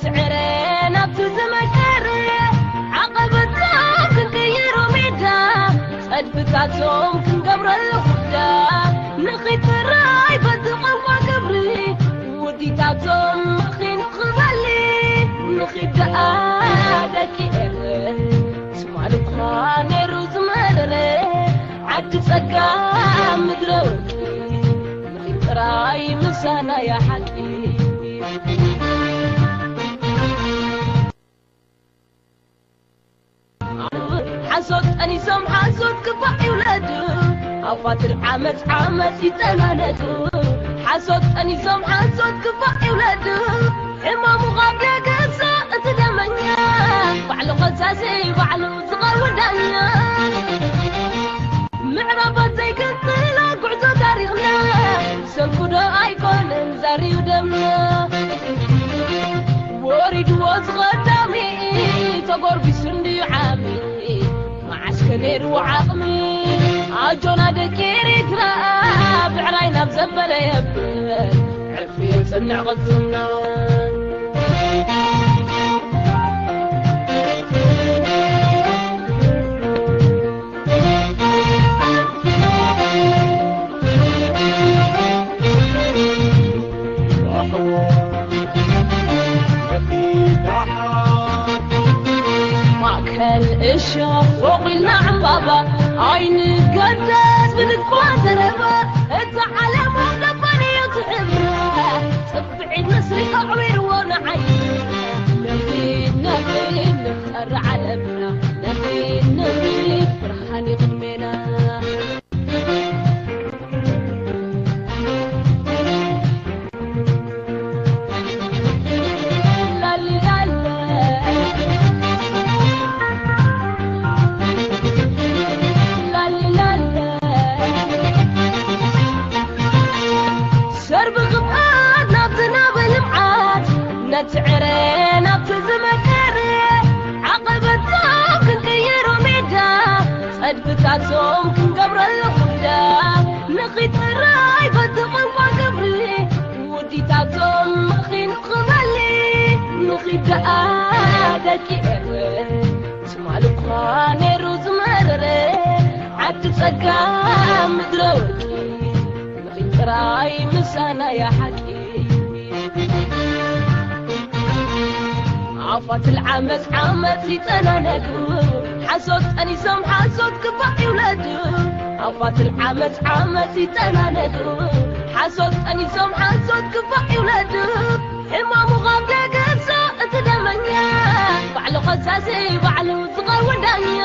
ስዕረ ናብቲ ዝመከረ ዓቐበታት ክንቅይሮ ሜዳ፣ ጸድፍታቶም ክንገብረሉ ኩዳ፣ ንኺድ ጥራይ በቲ ቋንቋ ግብሪ፣ ውዲታቶም መኺኑ ክበሊ፣ ንኺድ ደኣ ደቂ ኤረ፣ ትማሊ እኳ ነይሩ ዝመረረ፣ ዓዲ ጸጋ ምድረ ወርቂ፣ ንኺድ ጥራይ ምሳና እያ ሓቂ። ሓሶት ጠኒሶም ሓሶት ክፋእ ይውለዱ፣ ኣፋትል ዓመት ዓመት ይጠናነቱ። ሓሶት ጠኒሶም ሓሶት ክፋእ ይውለዱ፣ ሕማሙ ካብ ደገሳ እቲ ደመኛ፣ ባዕሉ ኸሳሲ ባዕሉ ዝቐርብ ዳኛ። ምዕራባት ዘይክትላ ጉዕዞ ታሪኽና፣ ሰንኩዶ ኣይኮነን ዛርዩ ደምና። ወሪድዎ ዝቐዳሚ፣ ተጎርቢሱ እንድዩ ዓሚ፣ መዓስከ ነይርዎ ዓቕሚ። ኣጆና ደቂ ኤሪትራ፣ ብዕራይ ናብ ዘበለ የብል፣ ዕርፊ የጽንዕ ቅልጽምና። ማእከል እሾኽ ወቒልና ዕምባባ፣ ኣይንገደስ ብልኳ ዘረባ። እታ ዓለም ወደባን እዩ ትሕብራ፣ ጽፍዒት ንስሪ ኣዕዊርዎ ንዓይ። ነኺድ ነኺድ ንፍጠር ዓለምና፣ ነኺድ ነኺድ ብርሃን እዩ ቅድሜና። ሰርቢ ግብኣት ናብ ዝናበ ልምዓት፣ ነቲ ዕረ ናብቲ ዝመከረ፣ ዓቐበታት ክንቅይሮ ሜዳ፣ ጸድፍታቶም ክንገብረሉ ኩዳ፣ ንኺድ ጥራይ በቲ ቋንቋ ግብሪ፣ ውዲታቶም መኺኑ ክበሊ፣ ንኺድ ደኣ ደቂ ኤረ፣ ትማሊ እኳ ነይሩ ዝመረረ፣ ዓዲ ጸጋ ምድረ ወርቂ፣ ንኺድ ጥራይ ምሳና እያ ሓቂ። ኣፋትል ዓመት ዓመት ይጠናነጉ፣ ሓሶት ጠኒሶም ሓሶት ክፋእ ይውለዱ። ኣፋትል ዓመት ዓመት ይጠናነጉ፣ ሓሶት ጠኒሶም ሓሶት ክፋእ ይውለዱ። ሕማሙ ካብ ደገሳ እቲ ደመኛ፣ ባዕሉ ኸሳሲ ባዕሉ ዝቐርብ ዳኛ።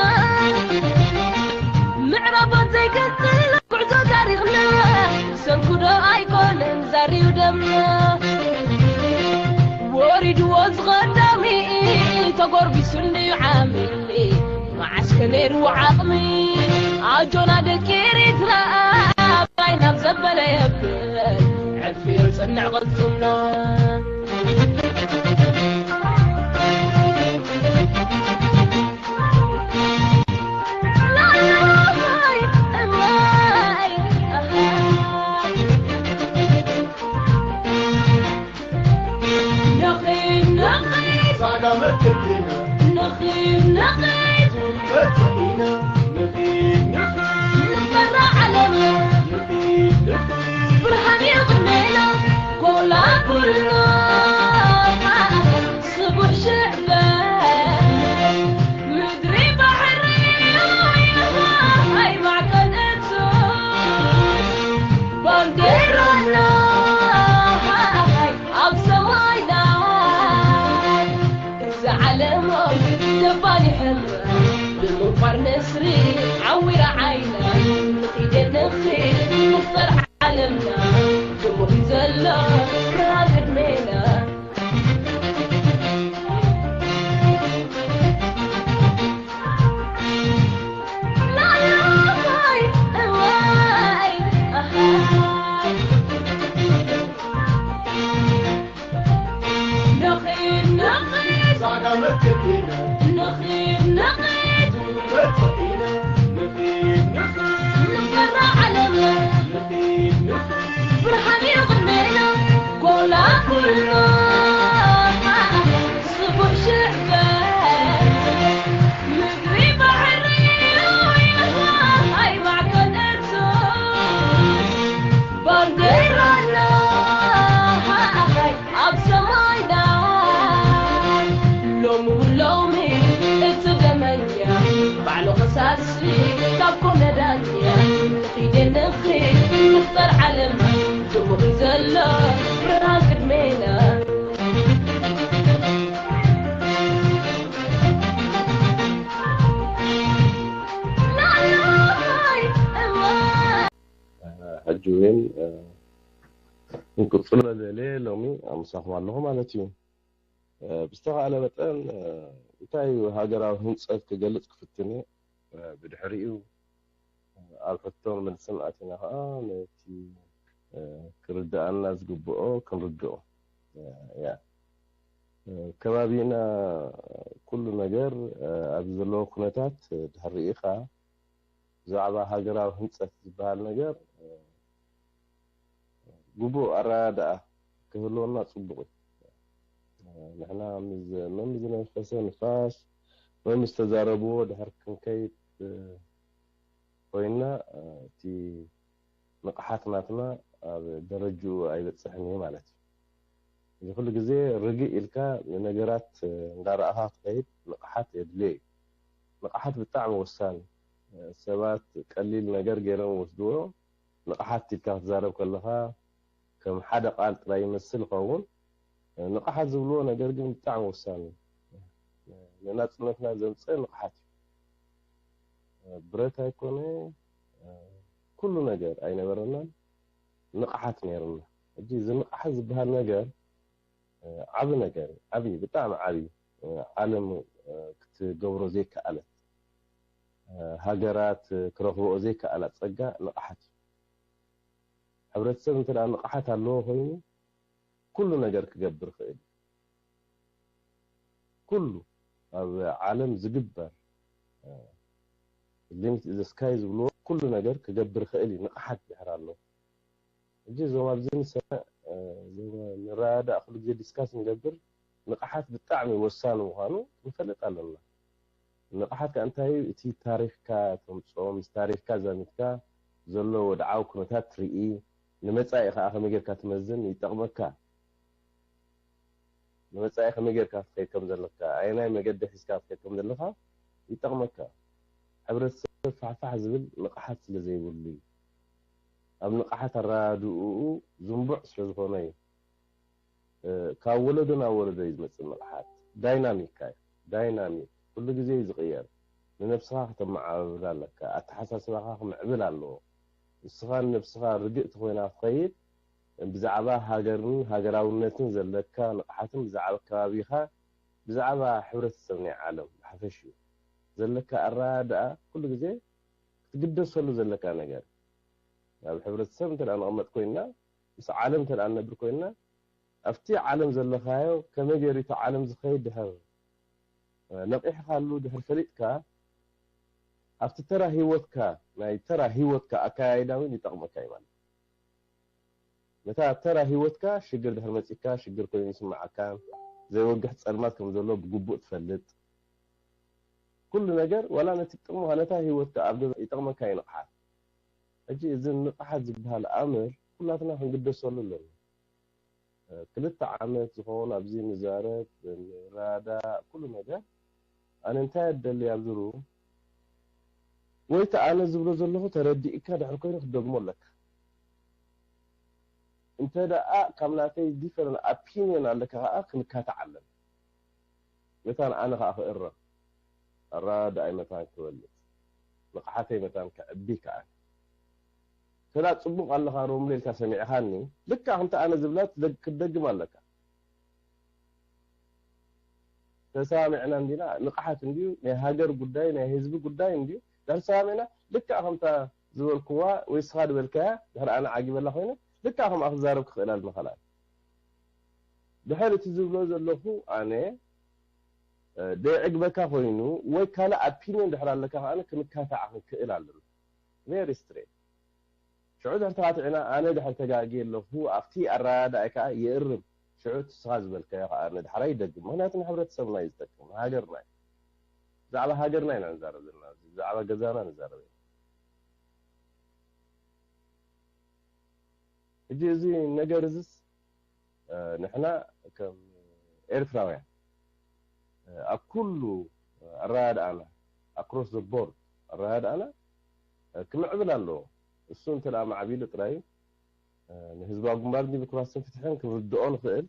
ምዕራባት ዘይቀጽል ጉዕዞ ታሪኽና፣ ሰንኩዶ ኣይኮነን ዛርዩ ደምና። ወሪድዎ ዝቐዳሚ፣ ተጎርቢሱ እንድዩ ዓሚ፣ መዓስከ ነይርዎ ዓቕሚ። ኣጆና ደቂ ኤሪትራ፣ ብራይ ናብ ዘበለ የብል፣ ዕርፊ የጽንዕ ቅልጽምና። ካብ ኮነ ዳኛ ንኺደ ንኺድ ንኽበር ዓለም ድሙቕ እዩ ዘሎ ብርሃን ቅድሜና። ላላይ እዋን ሕጂ እውን ክንቅፅሎ ደልየ ሎሚ ኣብ ምሳኹም ኣለኹ ማለት እዩ። ብዝተኻእለ መጠን እንታይ እዩ ሃገራዊ ህንፀት ክገልፅ ክፍትን እየ። ብድሕሪኡ ኣብ ሕቶን መልስን ኣቲና ከዓ ነቲ ክርድኣና ዝግብኦ ክንርድኦ እያ። ከባቢና ኩሉ ነገር ኣብዚ ዘለዎ ኩነታት ድሕር ርኢኻ ብዛዕባ ሃገራዊ ህንፀት ዝበሃል ነገር ግቡእ ኣረዳድኣ ክህልወና ፅቡቕ እዩ። ንሕና መምዝነፈሰ ንፋስ መምዝተዛረብዎ ድሕር ክንከይድ ኮይና እቲ ንቕሓት ናትና ኣብ ደረጅኡ ኣይበፅሕን እዩ ማለት እዩ። እዚ ኩሉ ግዜ ርግእ ኢልካ ንነገራት እንዳረኣኻ ክትኸይድ ንቕሓት የድልዮ እዩ። ንቕሓት ብጣዕሚ ወሳኒ። ሰባት ቀሊል ነገር ገይሮም ይወስድዎ። ንቕሓት ኢልካ ክትዛረብ ከለኻ ከም ሓደ ቃል ጥራይ ይመስል ይኸውን። ንቕሓት ዝብልዎ ነገር ግን ብጣዕሚ ወሳኒ እዩ። ንናፅነትና ዘምፀ ንቕሓት እዩ። ብረት ኣይኮነ ኩሉ ነገር ኣይነበረናን። ንቕሓት ነይርና። ሕጂ እዚ ንቕሓት ዝበሃል ነገር ዓቢ ነገር እዩ። ዓቢ ብጣዕሚ ዓቢ ዓለም ክትገብሮ ዘይከኣለት ሃገራት ክረኽብኦ ዘይከኣላ ጸጋ ንቕሓት እዩ። ሕብረተሰብ እንተ ንቕሓት ኣለዎ ኮይኑ ኩሉ ነገር ክገብር ይኽእል እዩ። ኩሉ ኣብ ዓለም ዝግበር ሊምት ኢዝ ስካይ ዝብልዎ ኩሉ ነገር ክገብር ይኽእል እዩ ንቕሓት ድሕር ኣለዎ። ሕጂ እዞም ኣብዚ ንሰምዕ ንረዳእ ኩሉ ግዜ ዲስካስ ንገብር ንቕሓት ብጣዕሚ ወሳኒ ምዃኑ ክንፈልጥ ኣለና። ንቕሓት ከኣ እንታይ እዩ? እቲ ታሪኽካ ተምፅኦ ምስ ታሪኽካ ዛሚድካ ዘሎ ወድዓዊ ኩነታት ትርኢ፣ ንመፃኢ ከዓ ከመይ ጌርካ ትመዝን ይጠቕመካ። ንመጻኢ ከመይ ጌርካ ክትኸይድ ከም ዘለካ፣ ኣየናይ መገዲ ሒዝካ ክትኸይድ ከም ዘለካ ይጠቕመካ። ሕብረተሰብ ፋሕፋሕ ዝብል ንቕሓት ስለ ዘይብሉ እዩ። ኣብ ንቕሓት ኣረዳድኡኡ ዝንቡዕ ስለ ዝኾነ እዩ። ካብ ወለዶ ናብ ወለዶ እዩ ዝመጽእ ንቕሓት። ዳይናሚካ እዩ። ዳይናሚክ ኩሉ ግዜ እዩ ዝቕየር። ንነብስኻ ከተመዓባብል ኣለካ። ኣተሓሳስባኻ ክምዕብል ኣለዎ። ንስኻ ንነብስኻ ርግእቲ ኮይና ክትኸይድ ብዛዕባ ሃገርን ሃገራውነትን ዘለካ ንቕሓትን ብዛዕባ ከባቢኻ ብዛዕባ ሕብረተሰብ ናይ ዓለም ብሓፈሽኡ ዘለካ ኣረዳድኣ ኩሉ ግዜ ክትግደሰሉ ዘለካ ነገር ኣብ ሕብረተሰብ እንተ ንቕመጥ ኮይንና ምስ ዓለም እንተ ንነብር ኮይንና ኣብቲ ዓለም ዘለኻዮ ከመይ ገይሩ እቲ ዓለም ዝኸይድ ድሕር ነቒሕካሉ ድሕር ፈሊጥካ ኣብቲ ተራ ህይወትካ ናይ ተራ ህይወትካ ኣካያይዳ እውን ይጠቕመካ እዩ ማለት ነታ ተራ ህይወትካ ሽግር ድሕር መፂካ ሽግር ኮይኑ ይስምዓካ ዘይወግሕ ፀልማት ከም ዘሎ ብግቡእ ትፈልጥ ኩሉ ነገር ዋላ ነቲ ጥቕምኻ ነታ ህይወትካ ኣብ ገዛ ይጠቕመካ እዩ ንቕሓት ሕጂ እዚ ንቕሓት ዝበሃል ኣምር ኩላትና ክንግደሰሉ ኣለና ክልተ ዓመት ዝኸውን ኣብዚ ንዛረብ ንራዳ ኩሉ ነገር ኣነ እንታይ ኣደሊ ኣብዚ ሩም ወይ እቲ ኣነ ዝብሎ ዘለኹ ተረዲእካ ድሕር ኮይኑ ክትደግሞ ኣለካ እንተ ደኣ ካብ ናተይ ዲፈረንት ኣፒንዮን ኣለካ ከዓ ክንካታዕ ኣለና መታን ኣነ ከዓ ክእረም ኣረዳድኣይ መታን ክበልፅ ንቕሓተይ መታን ከዕቢ ከዓ እንተ ደኣ ፅቡቕ ኣለኻ ሮምለ ኢልካ ሰሚዕኻኒ ልክዕ ከምቲ ኣነ ዝብላ ክትደግም ኣለካ ተሰማሚዕና እንዲና ንቕሓት እንድዩ ናይ ሃገር ጉዳይ ናይ ህዝቢ ጉዳይ እንድዩ ድሕር ተሰማሚዕና ልክዕ ከምታ ዝበልክዋ ወይ ስኻ ዝበልካያ ድሕር ኣነ ዓጊበላ ኮይነ ልክዕ ከምኣ ክዛረብ ክኽእል ኣለኒ ካልኣይ ድሕር እቲ ዝብሎ ዘለኹ ኣነ ደይዕግበካ ኮይኑ ወይ ካልእ ኣፒንዮን ድሕር ኣለካ ከኣ ክንካታዕ ክንክእል ኣለና very straight ሽዑ ድሕር ተኻቲዕና ኣነ ድሕር ተጋግየ ኣለኹ ኣብቲ ኣረዳድኣይ ከኣ ይእርም ሽዑ እቲ ስኻ ዝበልካዮ ከኣ ንድሕራይ ይደግም ምኽንያቱ ንሕብረተሰብና እዩ ዝጠቅም ንሃገርና እዩ ብዛዕባ ሃገርና ኢና ንዛረብ ዘለና ብዛዕባ ገዛና ንዛረብ ሕጂ እዚ ነገር እዚስ ንሕና ከም ኤርትራውያን ኣብ ኩሉ ኣረዳድኣና across the board ኣረዳድኣና ክምዕብል ኣለዎ። እሱ እንተ ደኣ ማዕቢሉ ጥራይ ንህዝባዊ ግንባር ዲሞክራስን ፍትሕን ክንርድኦ ንኽእል፣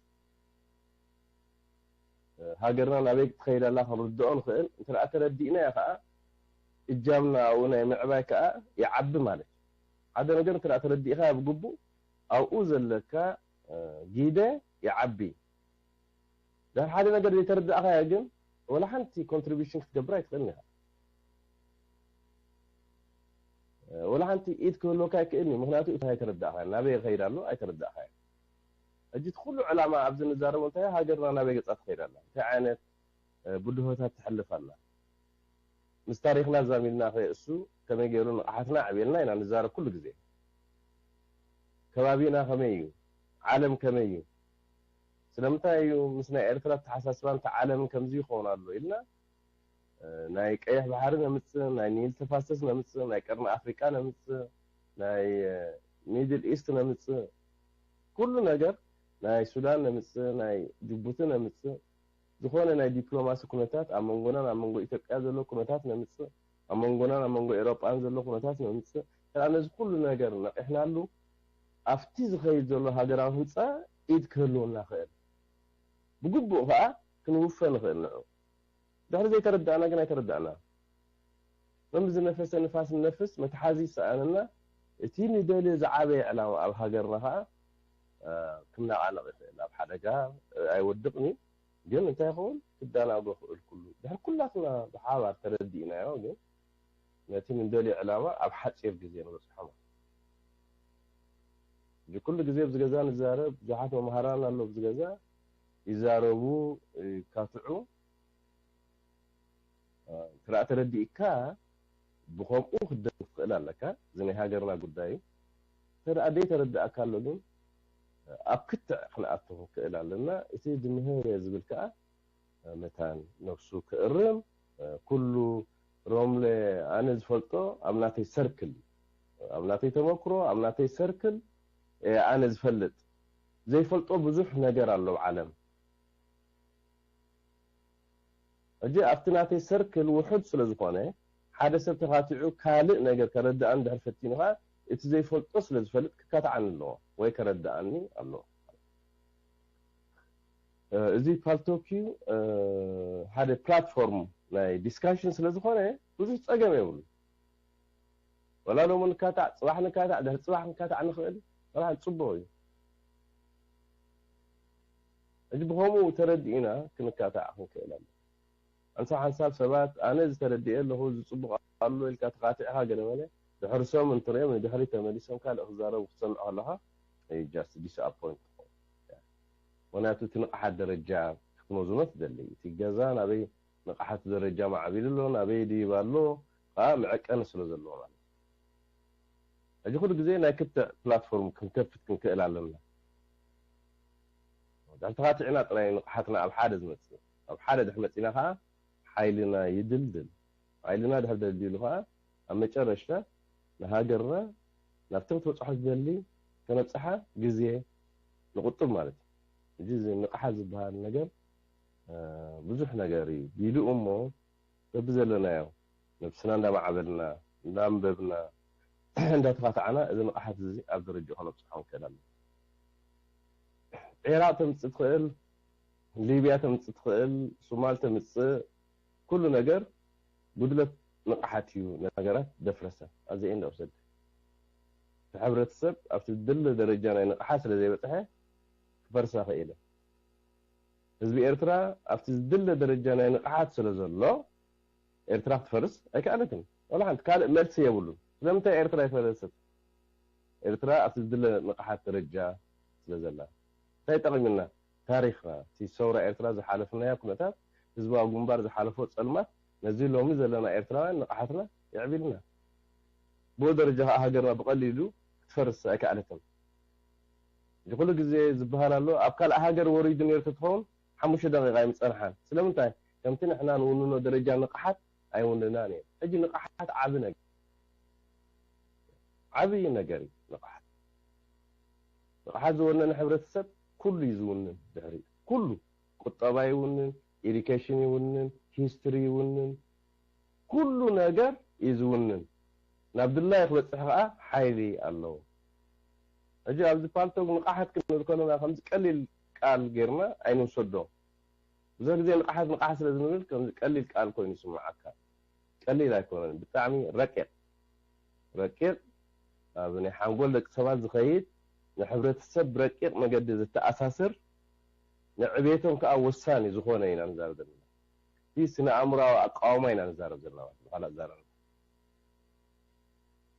ሃገርና ናበይ ክትኸይድ ኣላ ክንርድኦ ንኽእል። እንተ ደኣ ተረዲእናዮ ከኣ እጃምና ኣብኡ ናይ ምዕባይ ከኣ ይዓቢ ማለት እዩ። ሓደ ነገር እንተ ደኣ ተረዲእካ ብግቡእ ኣብኡ ዘለካ ግደ ይዓቢ። ድሕሪ ሓደ ነገር ዘይተረዳእካዮ ግን ወላ ሓንቲ ኮንትሪቢሽን ክትገብር ኣይትኽእልን ኢኻ። ወላ ሓንቲ ኢድ ክህልወካ ኣይክእልን እዩ። ምክንያቱ እቲ ኣይተረዳእካዮ፣ ናበይ ይኸይድ ኣሎ ኣይተረዳእካዮ። ሕጂ እቲ ኩሉ ዕላማ ኣብዚ ንዛረቦ እንታይ እዩ? ሃገርና ናበይ ገጻ ትኸይድ ኣላ? እንታይ ዓይነት ብድሆታት ትሕልፍ ኣላ? ምስ ታሪኽና ዛሚድና ከ እሱ ከመይ ገይሩ ንቕሓትና ኣዕብየልና ኢና ንዛረብ ኩሉ ግዜ። ከባቢና ከመይ እዩ? ዓለም ከመይ እዩ? ስለምንታይ እዩ ምስ ናይ ኤርትራ ኣተሓሳስባን እቲ ዓለምን ከምዚ ይኸውን ኣሎ ኢልና ናይ ቀይሕ ባሕሪ ነምጽእ፣ ናይ ኒል ተፋሰስ ነምጽእ፣ ናይ ቀርኒ ኣፍሪቃ ነምጽእ፣ ናይ ሚድል ኢስት ነምጽእ፣ ኩሉ ነገር ናይ ሱዳን ነምጽእ፣ ናይ ጅቡቲ ነምጽእ፣ ዝኾነ ናይ ዲፕሎማሲ ኩነታት ኣብ መንጎናን ኣብ መንጎ ኢትዮጵያ ዘሎ ኩነታት ነምጽእ፣ ኣብ መንጎናን ኣብ መንጎ ኤውሮጳን ዘሎ ኩነታት ነምጽእ። ከኣ ነዚ ኩሉ ነገር ነቒሕናሉ ኣብቲ ዝኸይድ ዘሎ ሃገራዊ ህንጻ ኢድ ክህልወና ክእል። ብግቡእ ከኣ ክንውፈ ንኽእል ንዑ። ድሕሪ ዘይተረዳእና ግን ኣይተረዳእና። መም ዝነፈሰ ንፋስ ንነፍስ መትሓዚ ይሰኣነና። እቲ ንደልዮ ዝዓበየ ዕላማ ኣብ ሃገርና ከኣ ክናቓነቕ ይኽእል። ኣብ ሓደጋ ኣይወድቕን እዩ። ግን እንታይ ይኸውን? ክዳናጎ ክእል ኩሉ። ድሕሪ ኩላትና ብሓባር ተረዲእናዮ ግን ነቲ ንደልዮ ዕላማ ኣብ ሓጺር ግዜ ንበጽሖ ማለት እዩ። ኩሉ ግዜ ኣብዚ ገዛ ንዛረብ፣ ብዙሓት መምሃራን ኣለዉ ኣብዚ ገዛ ይዛረቡ፣ ይካትዑ። እንተ ደኣ ተረዲእካ ብኸምኡ ክትደግፍ ትኽእል ኣለካ። እዚ ናይ ሃገርና ጉዳይ እዩ። እንተ ደኣ ዘይተረዳእካ ኣሎ ግን ኣብ ክትዕ ክንኣቱ ክንክእል ኣለና። እቲ ዝምህር እየ ዝብል ከኣ መታን ነብሱ ክእርም ኩሉ ሮምለ ኣነ ዝፈልጦ ኣብ ናተይ ሰርክል ኣብ ናተይ ተመክሮ ኣብ ናተይ ሰርክል ኣነ ዝፈልጥ ዘይፈልጦ ብዙሕ ነገር ኣሎ ኣብ ዓለም። ሕጂ ኣብቲ ናተይ ሰርክል ውሑድ ስለ ዝኾነ ሓደ ሰብ ተኻቲዑ ካልእ ነገር ከረድኣኒ ድሕር ፈቲኑ ከዓ እቲ ዘይፈልጦ ስለ ዝፈልጥ ክካትዓኒ ኣለዎ ወይ ከረድኣኒ ኣለዎ። እዚ ፓልቶክ እዩ ሓደ ፕላትፎርም ናይ ዲስካሽን ስለ ዝኾነ ብዙሕ ፀገም የብሉ። ወላ ሎሚ ንካታዕ፣ ፅባሕ ንካታዕ፣ ድሕሪ ፅባሕ ንካታዕ ንኽእል፣ ወላ ፅቡቕ እዩ። ሕጂ ብኸምኡ ተረዲእና ክንካታዕ ክንክእል ኣሎ። ኣንሳ ሓንሳብ ሰባት ኣነ ዝተረድኤ ኣለኹ፣ እዚ ፅቡቕ ኣሎ ኢልካ ተኻቲዕኻ ገለ መለ ድሕሪ ሰሙን እንትሪኦም ንድሕሪ ተመሊሶም ካልእ ክዛረቡ ክትሰምዕ ከለኻ ጃስት ዲስኣፖይንት ትኸውን። ምክንያቱ እቲ ንቕሓት ደረጃ ክትመዝኖ ትደሊ። እቲ ገዛ ናበይ ንቕሓት ደረጃ ማዕቢሉ ኣሎ፣ ናበይ ድይብ ኣሎ፣ ከዓ መዐቀኒ ስለ ዘለዎ ማለት እዩ። ሕጂ ኩሉ ግዜ ናይ ክትዕ ፕላትፎርም ክንከፍት ክንክእል ኣለና። ድሕሪ ተኻቲዕና ጥራይ ንቕሓትና ኣብ ሓደ ዝመፅእ። ኣብ ሓደ ድሕሪ መፂና ከዓ ሓይልና ይድልድል። ሓይልና ድሕሪ ደልዲሉ ከዓ ኣብ መጨረሽታ ንሃገርና ናብቲ ክትበፅሖ ዝደሊ ከነብፅሓ ግዜ ንቁጥብ ማለት እዩ። እዚ ንቕሓት ዝበሃል ነገር ብዙሕ ነገር እዩ ቢሉ እሞ በብዘለናዮ ነብስና እንዳማዕበልና እንዳንበብና እንዳተኻታዕና እዚ ንቕሓት እዚ ኣብ ደረጃ ከነብፅሖ ንክእል ኣለና። ዒራቕ ተምፅእ ትኽእል፣ ሊብያ ተምፅእ ትኽእል፣ ሱማል ተምፅእ፣ ኩሉ ነገር ጉድለት ንቕሓት እዩ ነገራት ደፍረሰ። ኣብዚ ኤንድ ኦፍ ዘ እቲ ሕብረተሰብ ኣብቲ ዝድለ ደረጃ ናይ ንቕሓት ስለ ዘይበፅሐ ክፈርሳ ክኢለ። ህዝቢ ኤርትራ ኣብቲ ዝድለ ደረጃ ናይ ንቕሓት ስለ ዘሎ ኤርትራ ክትፈርስ ኣይከኣለትን። ወላ ሓንቲ ካልእ መልሲ የብሉን። ስለምንታይ ኤርትራ ይፈረሰት? ኤርትራ ኣብቲ ዝድለ ንቕሓት ደረጃ ስለ ዘላ እንታይ ጠቒምና? ታሪኽና፣ እቲ ሰውራ ኤርትራ ዝሓለፍናዮ ኩነታት፣ ህዝባዊ ግንባር ዝሓለፎ ጸልማት ነዚ ሎሚ ዘለና ኤርትራውያን ንቕሓትና የዕቢልና። ብኡ ደረጃ ከኣ ሃገርና ብቐሊሉ ክትፈርስ ኣይከኣለትን። እዚ ኩሉ ግዜ ዝበሃል ኣሎ፣ ኣብ ካልእ ሃገር ወሪዱ ነይሩ ተትኸውን ሓሙሽተ ደቂቃ ኣይምጸንሓን። ስለምንታይ? ከምቲ ንሕና ንውንኖ ደረጃ ንቕሓት ኣይውንናን እየን። ሕጂ ንቕሓት ዓቢ ነገር ዓብዪ ነገር እዩ ንቕሓት። ንቕሓት ዝወነነ ሕብረተሰብ ኩሉ እዩ ዝውንን ድሕሪ ኩሉ ቁጠባ ይውንን፣ ኢዱኬሽን ይውንን፣ ሂስትሪ ይውንን፣ ኩሉ ነገር እዩ ዝውንን። ናብ ድላዩ ክበፅሕ ከዓ ሓይሊ ኣለዎ። ሕጂ ኣብዚ ፓልቶግ ንቕሓት ክንብል ከለና ከምዚ ቀሊል ቃል ጌርና ኣይንውሰዶ። ብዙሕ ግዜ ንቕሓት ንቕሓት ስለ ዝንብል ከምዚ ቀሊል ቃል ኮይኑ ይስምዓካ። ቀሊል ኣይኮነን፣ ብጣዕሚ ረቂቕ ረቂቕ ኣብ ናይ ሓንጎል ደቂ ሰባት ዝኸይድ ንሕብረተሰብ ብረቂቕ መገዲ ዝተኣሳስር ንዕቤቶም ከዓ ወሳኒ ዝኾነ ኢና ንዛረብ ዘለና። እቲ ስነ ኣእምራዊ ኣቃውማ ኢና ንዛረብ ዘለና ማለት ብካልእ ኣዛራርባ።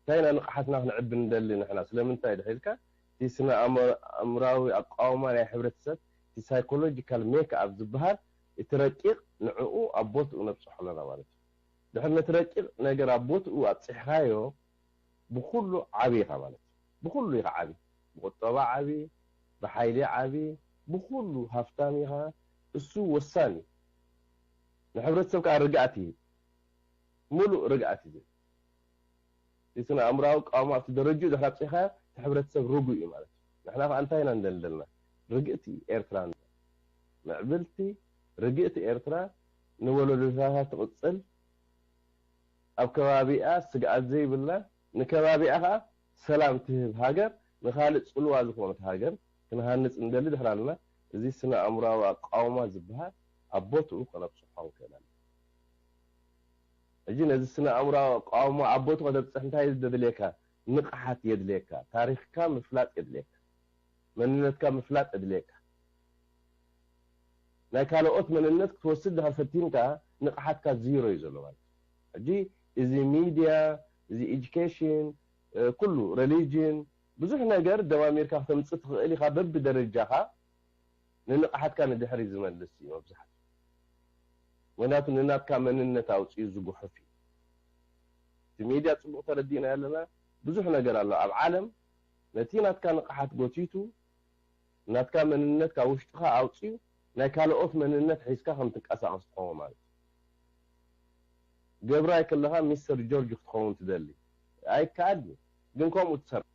እንታይ ኢና ንቕሓትና ክንዕቢ ንደሊ ንሕና? ስለምንታይ ድሒልካ እቲ ስነ ኣእምራዊ ኣቃውማ ናይ ሕብረተሰብ እቲ ሳይኮሎጂካል ሜክ ኣፕ ዝበሃል እቲ ረቂቕ ንዕኡ ኣብ ቦትኡ ነብፅሖ ኣለና ማለት እዩ። ድሕር ነቲ ረቂቕ ነገር ኣብ ቦትኡ ኣብፂሕኻዮ ብኩሉ ዓቢ ኢኻ ማለት እዩ። ብኩሉ ኢኻ ዓቢ፣ ብቁጠባ ዓቢ፣ ብሓይሊ ዓቢ፣ ብኩሉ ሃፍታም ኢኻ። እሱ ወሳኒ እዩ። ንሕብረተሰብ ከዓ ርግኣት ይህብ፣ ሙሉእ ርግኣት ይህብ። እቲ ስነ ኣእምራዊ ቃውማ ኣብቲ ደረጅኡ ድሕር ኣብፂኻ እቲ ሕብረተሰብ ርጉእ እዩ ማለት እዩ። ንሕና ከዓ እንታይ ኢና ንደልደልና? ርግእቲ ኤርትራ፣ ምዕብልቲ ርግእቲ ኤርትራ ንወለዶታት ትቕፅል ኣብ ከባቢኣ ስግኣት ዘይብላ ንከባቢኣ ከዓ ሰላም ትህብ ሃገር ንካልእ ፅልዋ ዝኾነት ሃገር ክንሃንፅ ንደሊ ድሕር ኣለና። እዚ ስነ ኣእምራዊ ኣቃውማ ዝበሃል ኣብ ቦትኡ ከነብፅሖ ንክእል ኣለና። ሕጂ ነዚ ስነ ኣእምራዊ ኣቃውማ ኣብ ቦትኡ ከተብፅሕ እንታይ ዘድልየካ? ንቕሓት የድልየካ። ታሪኽካ ምፍላጥ የድልየካ። መንነትካ ምፍላጥ የድልየካ። ናይ ካልኦት መንነት ክትወስድ ድሕር ፈቲንካ ንቕሓትካ ዚሮ እዩ ዘሎ ማለት እዩ። ሕጂ እዚ ሚድያ፣ እዚ ኤጁኬሽን፣ ኩሉ ሬሊጅን ብዙሕ ነገር ደማሚርካ ክተምፅእ ትኽእል ኢኻ። በብደረጃኻ ንንቕሓትካ ንድሕሪ ዝመልስ እዩ መብዛሕትኡ። ምክንያቱ ንናትካ መንነት ኣውፅኡ ዝጉሕፍ እዩ። እቲ ሚድያ ፅቡቕ ተረዲእና ኣለና። ብዙሕ ነገር ኣሎ ኣብ ዓለም ነቲ ናትካ ንቕሓት ጎቲቱ ናትካ መንነት ካብ ውሽጥኻ ኣውፅኡ ናይ ካልኦት መንነት ሒዝካ ከም ትንቀሳቐስ ትኸውን ማለት እዩ። ገብራይ ከለኻ ሚስተር ጆርጅ ክትኸውን ትደሊ ኣይከኣል እዩ። ግን ከምኡ ትሰርሕ።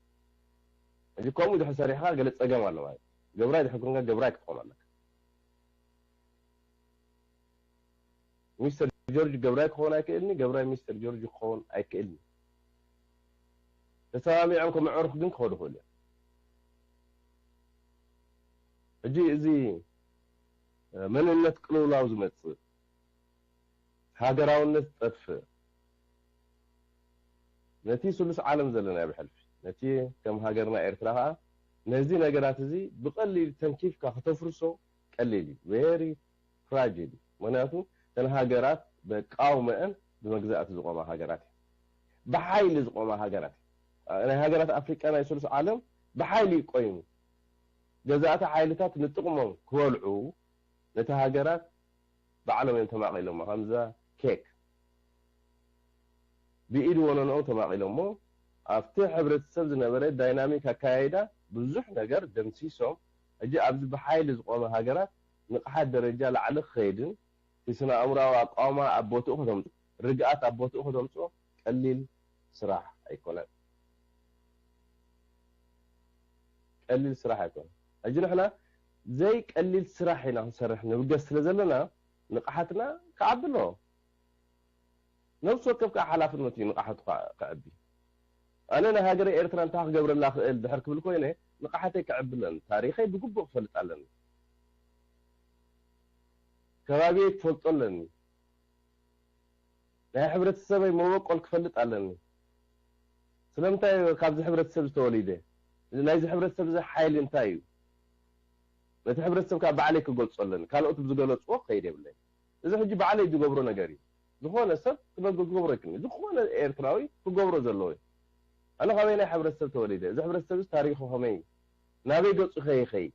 እዚ ከምኡ ድሕር ሰሪሕኻ ገለ ፀገም ኣሎ ማለት እዩ። ገብራይ ድሕር ኮንካ ገብራይ ክትኸውን ኣለካ። ሚስተር ጆርጅ ገብራይ ክኸውን ኣይክእልኒ፣ ገብራይ ሚስተር ጆርጅ ክኸውን ኣይክእልኒ። ተሰማሚዖም ከመዕርኹ ግን ክኸዱ ይኽእሉ እዮም። ሕጂ እዚ መንነት ቅልውላው ዝመፅእ፣ ሃገራውነት ዝጠፍእ፣ ነቲ ስሉስ ዓለም ዘለና ብሕልፊ ነቲ ከም ሃገርና ኤርትራ ከዓ ነዚ ነገራት እዚ ብቐሊል ተንኪፍካ ከተፍርሶ ቀሊል እዩ። ቨሪ ፍራጅል እዩ። ምክንያቱ እተን ሃገራት በቃውመአን ብመግዛእቲ ዝቆማ ሃገራት እየን። ብሓይሊ ዝቆማ ሃገራት እየን። ናይ ሃገራት ኣፍሪቃ ናይ ስሉስ ዓለም ብሓይሊ እዩ ቆይሙ። ገዛእቲ ሓይልታት ንጥቕሞም ክበልዑ ነቲ ሃገራት ባዕሎም እዮም ተማቒሎሞ። ከምዛ ኬክ ብኢድ ወነንኦም ተማቒሎሞ ኣብቲ ሕብረተሰብ ዝነበረ ዳይናሚክ ኣካያይዳ ብዙሕ ነገር ደምሲሶም። ሕጂ ኣብዚ ብሓይሊ ዝቆመ ሃገራት ንቕሓት ደረጃ ላዕሊ ክኸይድን እቲ ስነ ኣእምራዊ ኣቃውማ ኣብ ቦትኡ ከተምፅኦ፣ ርግኣት ኣብ ቦትኡ ከተምፅኦ ቀሊል ስራሕ ኣይኮነን። ቀሊል ስራሕ ኣይኮነን። ሕጂ ንሕና ዘይቀሊል ስራሕ ኢና ክንሰርሕ ንብገስ ስለ ዘለና ንቕሓትና ክዓቢ ኣለዎ። ነብሲ ወከፍ ከዓ ሓላፍነቱ እዩ ንቕሓቱ ክዓ-፣ ክዕቢ። ኣነ ንሃገረ ኤርትራ እንታይ ክገብረላ ክእል ድሕር ክብል ኮይነ ንቕሓተይ ክዕቢ ኣለኒ። ታሪኸይ ብግቡእ ክፈልጥ ኣለኒ። ከባቢየይ ክፈልጦ ኣለኒ። ናይ ሕብረተሰበይ መበቆል ክፈልጥ ኣለኒ። ስለምንታይ እየ ካብዚ ሕብረተሰብ ዝተወሊደ? ናይዚ ሕብረተሰብ እዚ ሓይሊ እንታይ እዩ? ነቲ ሕብረተሰብ ካብ ባዕለይ ክገልጾ ኣለኒ። ካልኦት ብዝገለጽዎ ክኸይድ የብለይ። እዚ ሕጂ ባዕለይ ዝገብሮ ነገር እዩ። ዝኾነ ሰብ ክነግ-፣ ክገብሮ ይክእል። ዝኾነ ኤርትራዊ ክገብሮ ዘለዎ እዩ። ኣነ ካበይ ናይ ሕብረተሰብ ተወሊደ? እዚ ሕብረተሰብ እዚ ታሪኹ ከመይ እዩ? ናበይ ገጹ ከ ይኸይድ?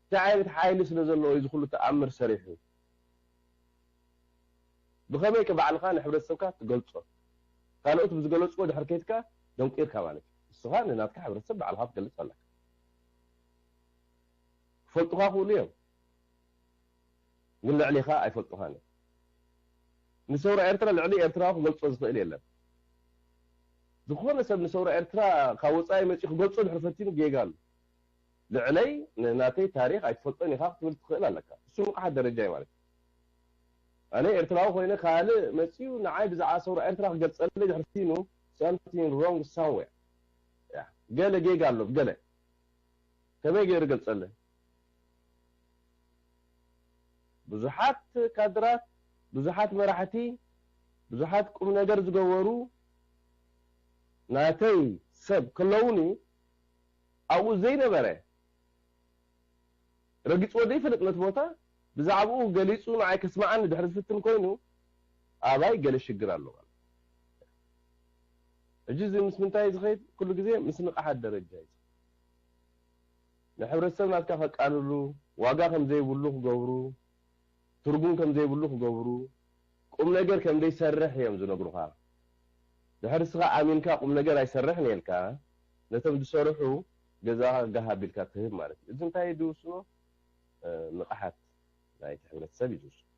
እንታይ ዓይነት ሓይሊ ስለ ዘለዎ እዩ እዚ ኩሉ ተኣምር ሰሪሑ? ብኸመይ ከ ባዕልኻ ንሕብረተሰብካ ትገልጾ? ካልኦት ብዝገለጽዎ ድሕር ከይድካ ደንቂርካ ማለት እዩ። ንስኻ ንናትካ ሕብረተሰብ ባዕልኻ ትገልጽ ኣለካ። ክፈልጡኻ ክእሉ እዮም፣ ግን ልዕሊኻ ኣይፈልጡኻን እዮም። ንሰውራ ኤርትራ ልዕሊ ኤርትራዊ ክገልጾ ዝኽእል የለን። ዝኾነ ሰብ ንሰውራ ኤርትራ ካብ ወጻኢ መጺኡ ክገልጾ ድሕር ፈቲኑ ጌጋ ኣሎ። ልዕለይ ንናተይ ታሪኽ ኣይትፈልጦን ኢኻ ክትብል ትኽእል ኣለካ። እሱ ንቕሓት ደረጃ እዩ ማለት እዩ። ኣነ ኤርትራዊ ኮይነ ካልእ መጺኡ ንዓይ ብዛዕባ ሰውራ ኤርትራ ክገልጸለይ ድሕር ፈቲኑ something wrong somewhere. ገለ ጌጋ ኣሎ። ገለ ከመይ ገይሩ ገልጸለ? ብዙሓት ካድራት፣ ብዙሓት መራሕቲ፣ ብዙሓት ቁም ነገር ዝገበሩ ናተይ ሰብ ከለውኒ ኣብኡ ዘይነበረ ረጊጽዎ ዘይፈልጥ ነቲ ቦታ ብዛዕባኡ ገሊጹ ንዓይ ከስምዓኒ ድሕሪ ዝፍትን ኮይኑ ኣባይ ገለ ሽግር ኣሎ ማለት። ሕጂ እዚ ምስ ምንታይ ዝኸይድ? ኩሉ ግዜ ምስ ንቕሓት ደረጃ እዩ። ንሕብረተሰብ ናትካ ከቃልሉ፣ ዋጋ ከም ዘይብሉ ክገብሩ፣ ትርጉም ከም ዘይብሉ ክገብሩ፣ ቁም ነገር ከም ዘይሰርሕ እዮም ዝነግሩኻ። ድሕሪ እስኻ ኣሚንካ ቁም ነገር ኣይሰርሕን ኢልካ ነቶም ዝሰርሑ ገዛኻ ጋህ ኣቢልካ ትህብ ማለት እዩ። እዚ እንታይ እዩ ዝውስኖ? ንቕሓት ናይቲ ሕብረተሰብ እዩ ዝውስኖ።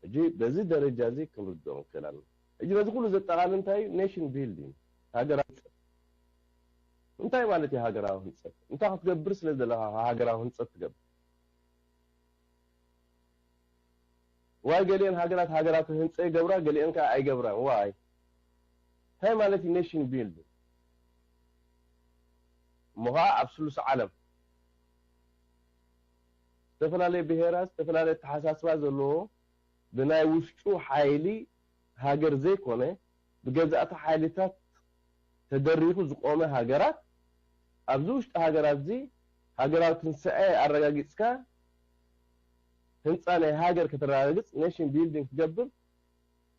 ሕጂ በዚ ደረጃ እዚ ክንርድኦ ንክእል ኣለና። ሕጂ ነዚ ኩሉ ዘጠቓልል እንታይ እዩ? ኔሽን ቢልዲንግ፣ ሃገራዊ ህንፀት። እንታይ ማለት እዩ ሃገራዊ ህንፀት? እንታይ ክትገብር ስለ ዘለኻ ሃገራዊ ህንፀት ትገብር? ዋይ ገሊአን ሃገራት ሃገራት ህንፀ ይገብራ፣ ገሊአን ከዓ ኣይገብራን። ዋይ እንታይ ማለት እዩ ኔሽን ቢልዲንግ? እሞ ከዓ ኣብ ስሉስ ዓለም ዝተፈላለየ ብሄራት ዝተፈላለየ ኣተሓሳስባ ዘለዎ ብናይ ውሽጡ ሓይሊ ሃገር ዘይኮነ ብገዛእቲ ሓይልታት ተደሪኹ ዝቆመ ሃገራት ኣብዚ ውሽጢ ሃገራት እዚ ሃገራዊ ትንሳኤ ኣረጋጊፅካ ህንፃ ናይ ሃገር ከተረጋግፅ ኔሽን ቢልዲንግ ክትገብር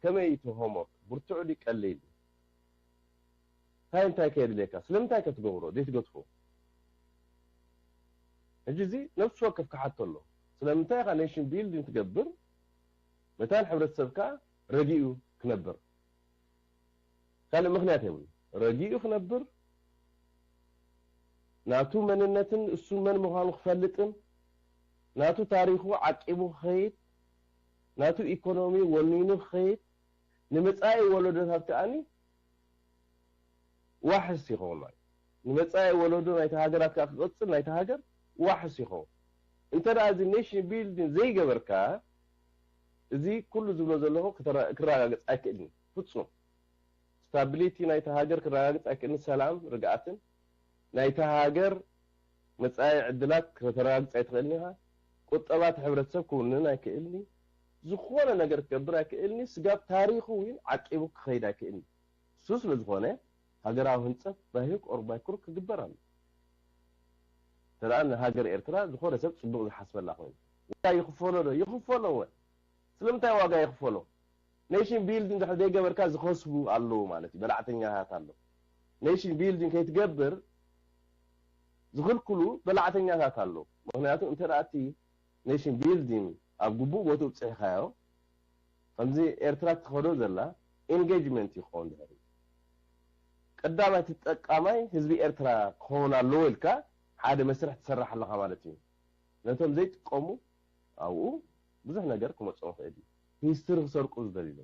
ከመይ እዩ እቲ ሆምወርክ? ብርቱዕ ድዩ ቀሊል? እንታይ እንታይ ከየድልየካ? ስለምንታይ ከ ትገብሮ ዘይትገድፎ? ሕጂ እዚ ነፍሲ ወከፍ ክሓቶ ኣሎ። ስለምንታይ ኢኻ ኔሽን ቢልዲንግ ትገብር? መታን ሕብረተሰብካ ረጊኡ ክነብር ካልእ ምኽንያት የብሉ። ረጊኡ ክነብር ናቱ መንነትን እሱ መን ምዃኑ ክፈልጥን ናቱ ታሪኹ ዓቂቡ ክኸይድ ናቱ ኢኮኖሚ ወኒኑ ክኸይድ ንመጻኢ ወለዶታት ከኣኒ ዋሕስ ይኸውን ማለት ንመጻኢ ወለዶ ናይቲ ሃገራት ከዓ ክቐጽል ናይቲ ሃገር ዋሕስ ይኸውን። እንተ ደኣ እዚ ኔሽን ቢልዲንግ ዘይገበርካ እዚ ኩሉ ዝብሎ ዘለኹ ክረጋገጽ ኣይክእልን ፍጹም። ስታቢሊቲ ናይታ ሃገር ክረጋግጽ ኣይክእልን፣ ሰላም ርግኣትን ናይታ ሃገር መጻኢ ዕድላት ከተረጋግጽ ኣይትኽእልን ኢኻ። ቁጠባ እቲ ሕብረተሰብ ክውንን ኣይክእልን እዩ። ዝኾነ ነገር ክገብር ኣይክእልን እዩ። ስጋብ ታሪኹ እውን ዓቂቡ ክኸይድ ኣይክእልን እዩ። እሱ ስለ ዝኾነ ሃገራዊ ህንጸት ባይሁክ ኦር ባይኩር ክግበር ኣሎ። ተደኣ ንሃገር ኤርትራ ዝኾነ ሰብ ጽቡቕ ዝሓስበላ ኮይኑ ዋጋ ይኽፈሎ ዶ? ይኽፈሎ ወ ስለምንታይ ዋጋ ይኽፈሎ? ኔሽን ቢልድ እንድሕር ዘይገበርካ ዝኸስቡ ኣለዉ ማለት እዩ። በላዕተኛታት ኣለዉ። ኔሽን ቢልዲንግ ከይትገብር ዝኽልክሉ በላዕተኛታት ኣለዉ። ምክንያቱ እንተ ደኣ እቲ ኔሽን ቢልዲንግ ኣብ ግቡእ ቦትኡ ብፅሕኻዮ ከምዚ ኤርትራ ትኸዶ ዘላ ኢንጌጅመንት ይኸውን ድሕሪ ቀዳማይ ተጠቃማይ ህዝቢ ኤርትራ ክኸውን ኣለዎ ኢልካ ሓደ መስርሕ ትሰርሕ ኣለኻ ማለት እዩ። ነቶም ዘይጥቀሙ ኣብኡ ብዙሕ ነገር ክመፅኦም ይኽእል እዩ። ሂስትሪ ክሰርቁ ዝደልዩ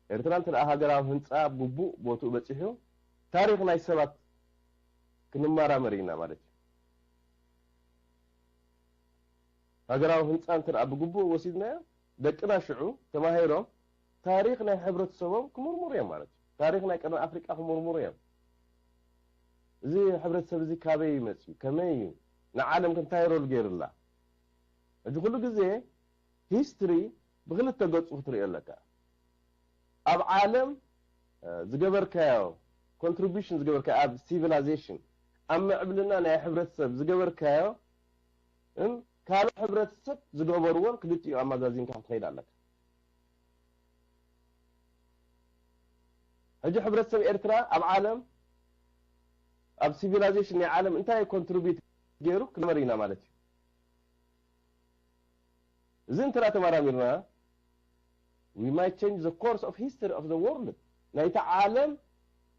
ኤርትራ እንተ ሃገራዊ ህንፃ ብግቡእ ቦትኡ በፂሑ ታሪክ ናይ ሰባት ክንመራመር ኢና ማለት እዩ። ሃገራዊ ህንፃ እንተ ብግቡእ ወሲድናዮ ደቅና ሽዑ ተማሂሮም ታሪክ ናይ ሕብረተሰቦም ክምርምሩ እዮም ማለት እዩ። ታሪክ ናይ ቀርኒ ኣፍሪቃ ክምርምሩ እዮም። እዚ ሕብረተሰብ እዚ ካበይ እዩ መፅዩ? ከመይ እዩ? ንዓለም ከ እንታይ ሮል ገይሩላ? ሕጂ ኩሉ ግዜ ሂስትሪ ብክልተ ገፁ ክትሪኦ ኣለካ። ኣብ ዓለም ዝገበርካዮ ኮንትሪቢሽን ዝገበርካዮ ኣብ ሲቪላይዜሽን ኣብ ምዕብልና ናይ ሕብረተሰብ ዝገበርካዮ ካልእ ሕብረተሰብ ዝገበርዎን ክልቲኡ ኣመዛዚንካ ክትኸይድ ኣለካ። ሕጂ ሕብረተሰብ ኤርትራ ኣብ ዓለም ኣብ ሲቪላይዜሽን ናይ ዓለም እንታይ ኮንትሪቢዩት ገይሩ ክንመር ኢና ማለት እዩ። እዚ እንተ ተመራሚርና we might change the course of history of the world ናይቲ ዓለም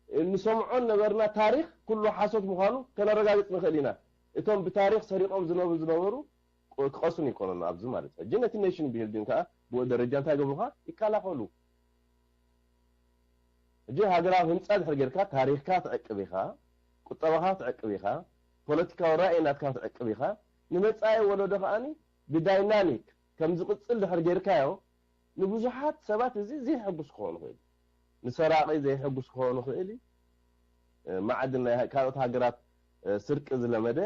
እንሰምዖ ነበርና ታሪክ ኩሉ ሓሶት ምዃኑ ከነረጋግፅ ንኽእል ኢና። እቶም ብታሪክ ሰሪቆም ዝነብሩ ዝነበሩ ክቐሱን ይኮኑን ኣብዚ ማለት እዩ። ሕጂ ነቲ ኔሽን ቢልዲንግ ከዓ ብኡ ደረጃ እንታይ ገብሩካ ይከላኸሉ። ሕጂ ሃገራዊ ህንፃ ድሕር ጌርካ ታሪክካ ትዕቅብ ኢኻ፣ ቁጠባኻ ትዕቅብ ኢኻ፣ ፖለቲካዊ ራእይ ናትካ ትዕቅብ ኢኻ። ንመፃኢ ወለዶ ከዓኒ ብዳይናሚክ ከም ዝቕፅል ድሕር ጌርካዮ ንብዙሓት ሰባት እዚ ዘይሕጉስ ክኾኑ ይኽእል። ንሰራቂ ዘይሕጉስ ክኸውን ይኽእል እዩ። እ፣ ማዕድን ናይ ካልኦት ሃገራት፣ እ፣ ስርቂ ዝለመደ፣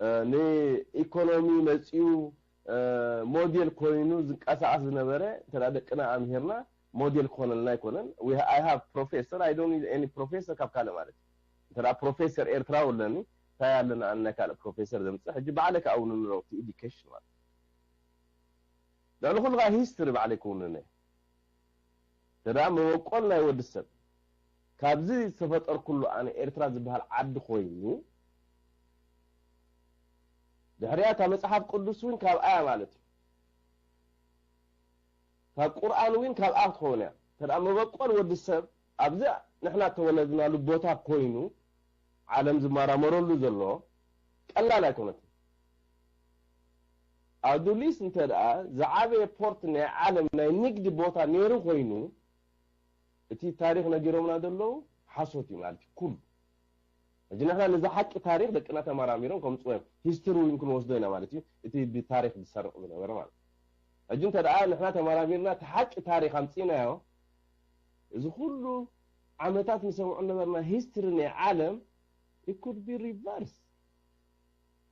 እ፣ ንኢኮኖሚ መጺኡ፣ እ፣ ሞዴል ኮይኑ ዝንቀሳቐስ ዝነበረ፣ እንተ ደኣ ደቅና ኣምሂርና ሞዴል ክኾነልና ኣይኮነን። We ha-, I have professor, I don't need any professor ካብ ካልእ ማለት እዩ። እንተ ደኣ ፕሮፌሰር ኤርትራዊ ኣለኒ፣ እንታይ ኣለና ኣነ ናይ ካልእ ፕሮፌሰር ዘምጽእ? ሕጂ ባዕለይ ክኣውንኖ እቲ ኤዱኬሽን ማለት እዩ። ልዕሊ ኩሉ ከኣ ሂስትሪ ባዕለይ ክውንኖ እየ። እንተ ደኣ መበቆል ናይ ወዲ ሰብ ካብዚ ዝተፈጠርኩሉ ኣነ ኤርትራ ዝበሃል ዓዲ ኮይኑ፣ ድሕሪኣ እታ መጽሓፍ ቅዱስ እውን ካብኣ እያ ማለት እዩ። ካብ ቁርኣን እውን ካብኣ ክትኸውን እያ። እንተ ደኣ መበቆል ወዲ ሰብ ኣብዚ ንሕና እተወለድናሉ ቦታ ኮይኑ፣ ዓለም ዝመራመረሉ ዘሎ ቀላል ኣይኮነትን። ኣዱሊስ እንተ ደኣ ዝዓበየ ፖርት ናይ ዓለም ናይ ንግዲ ቦታ ነይሩ ኮይኑ፣ እቲ ታሪኽ ነጊሮምና ዘለዉ ሓሶት እዩ ማለት እዩ። ኩሉ ሕጂ ንሕና ነዚ ሓቂ ታሪኽ ደቅና ተመራሚሮም ከምጽዎ እዮም። ሂስትሪ እውን ክንወስዶ ኢና ማለት እዩ። እቲ ብታሪኽ ዝሰርቕ ዝነበረ ማለት እዩ። ሕጂ እንተ ደኣ ንሕና ተመራሚርና እቲ ሓቂ ታሪኽ ኣምጺእናዮ፣ እዚ ኩሉ ዓመታት ንሰምዖ ነበርና ሂስትሪ ናይ ዓለም፣ it could be reverse።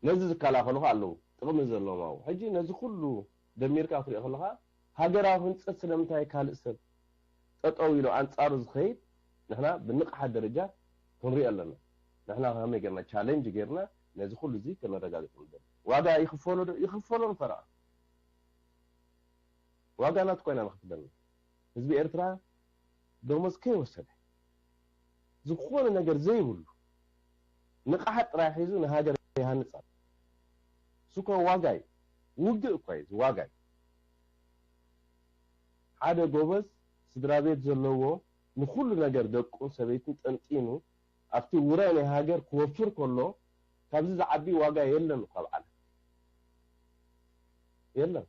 ነዚ ዝከላኸሉ ከኣ ኣለዉ፣ ጥቕሚ ዘለዎም ኣብኡ። ሕጂ ነዚ ኩሉ ደሚርካ ክትሪኦ ከለኻ፣ ሃገራዊ ህንጸት ስለምንታይ ካልእ ሰብ ጠጠው ኢሉ ኣንጻሩ ዝኸይድ፣ ንሕና ብንቕሓት ደረጃ ክንሪኦ ኣለና። ንሕና ከመይ ጌርና ቻሌንጅ ጌርና ነዚ ኩሉ እዚ ከነረጋግጽ ንደሊ። ዋጋ ይኽፈሎ ዶ? ይኽፈሎ ንፈረቓ። ዋጋ ናቱ ኮይና ንኽፍለና። ህዝቢ ኤርትራ ደሞዝ ከይወሰደ፣ ዝኾነ ነገር ዘይብሉ፣ ንቕሓት ጥራይ ሒዙ ንሃገር ይሃንጽ ኣሎ። እሱ እኮ ዋጋ እዩ። ውግእ እኮ እዩ፣ ዋጋ እዩ። ሓደ ጎበዝ ስድራ ቤት ዘለዎ፣ ንኹሉ ነገር ደቁን ሰበይቱን ጠንጢኑ ኣብቲ ውራይ ናይ ሃገር ክወፍር ከሎ፣ ካብዚ ዝዓቢ ዋጋ የለን እኮ ኣብ ዓለም። የለን።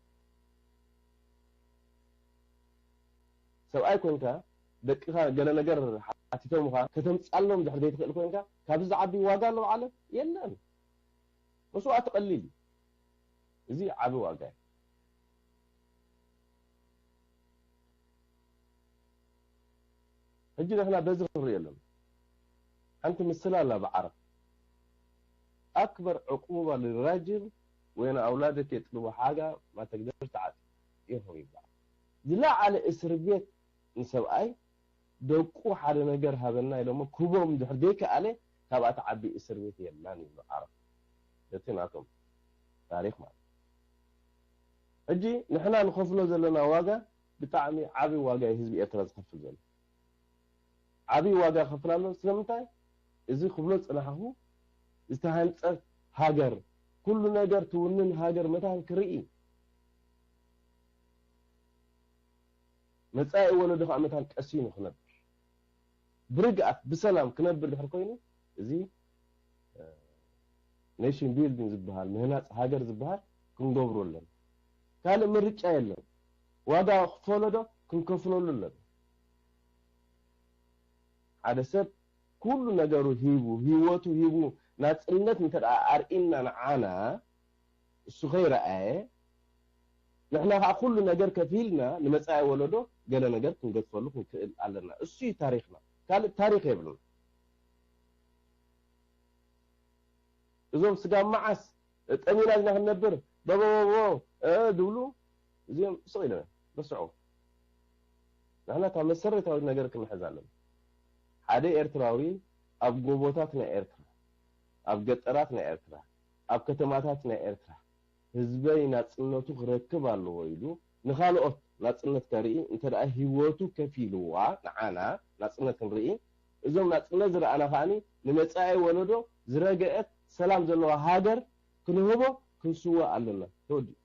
ሰብኣይ ኮንካ፣ ደቅኻ ገለ ነገር ሓቲቶምኻ፣ ከተምጻሎም ድሕሪ ዘይትኽእል ኮንካ፣ ካብዚ ዝዓቢ ዋጋ ኣሎ ኣብ ዓለም? የለን። መስዋእቲ ቀሊል እዩ። እዚ ዓቢ ዋጋ እዩ። ሕጂ ንሕና በዚ ክንርኢ ኣለና። ሓንቲ ምስላ ኣላ ብዓረብ፣ "ኣክበር ዕቁባ ልራጅል ወይን ኣውላደክ የጥልቡ ሓጋ ማተግደር ተዓጢ ኢኹም" ይበሃል። ዝለዓለ እስር ቤት ንሰብኣይ፣ ደቁ ሓደ ነገር ሃበና ኢሎሞ ክህቦም ድሕር ዘይከኣለ፣ ካብኣ ትዓቢ እስር ቤት የላን ይብሉ ዓረብ። እቲ ናቶም ታሪኽ ማለት። ሕጂ ንሕና ንኸፍሎ ዘለና ዋጋ ብጣዕሚ ዓቢ ዋጋ እዩ ህዝቢ ኤርትራ ዝኸፍል ዘሎ። ዓቢ ዋጋ ከፍል ኣሎ። ስለምንታይ? እዚ ክብሎ ዝጸናሕኩ፣ ዝተሃንጸት ሃገር፣ ኩሉ ነገር ትውንን ሃገር መታን ክርኢ፣ መጻኢ ወለዶ ከኣ መታን ቀሲኑ ክነብር፣ ብርግኣት ብሰላም ክነብር ድሕር ኮይኑ፣ እዚ፣ እ፣ ኔሽን ቢልዲንግ ዝበሃል፣ ምህናጽ ሃገር ዝበሃል ክንገብሮ ኣለና። ካልእ ምርጫ የለን። ዋጋ ክፈሎ ዶ? ክንከፍለሉ ኣለና። ሓደ ሰብ ኩሉ ነገሩ ሂቡ፣ ህይወቱ ሂቡ፣ ናጽነት እንተ ደኣ ኣርኢና ንዓና፣ እሱ ከይረኣየ፣ ንሕና ከኣ ኩሉ ነገር ከፊልና ንመጻኢ ወለዶ ገለ ነገር ክንገድፈሉ ክንክእል ኣለና። እሱ እዩ ታሪኽና። ካልእ ታሪኽ የብልና። እዞም ስጋብ መዓስ ጠሚና ኢና ክንነብር፣ በበበቦ፣ እ፣ ድብሉ፣ እዚኦም ስቕ ኢሎም እዮም። በስዑ። ንሕና እታ መሰረታዊት ነገር ክንሕዝ ኣለና። ሓደ ኤርትራዊ ኣብ ጎቦታት ናይ ኤርትራ፣ ኣብ ገጠራት ናይ ኤርትራ፣ ኣብ ከተማታት ናይ ኤርትራ፣ ህዝበይ ናጽነቱ ክረክብ ኣለዎ ኢሉ ንኻልኦት ናጽነት ከርኢ እንተ ደኣ ህይወቱ ከፊልዋ፣ ንዓና ናጽነት ክንርኢ፣ እዞም ናጽነት ዝረኣና ከኣኒ ንመጻኢ ወለዶ ዝረገአት ሰላም ዘለዋ ሃገር ክንህቦ ክንስዋእ ኣለና። ተወዲኡ።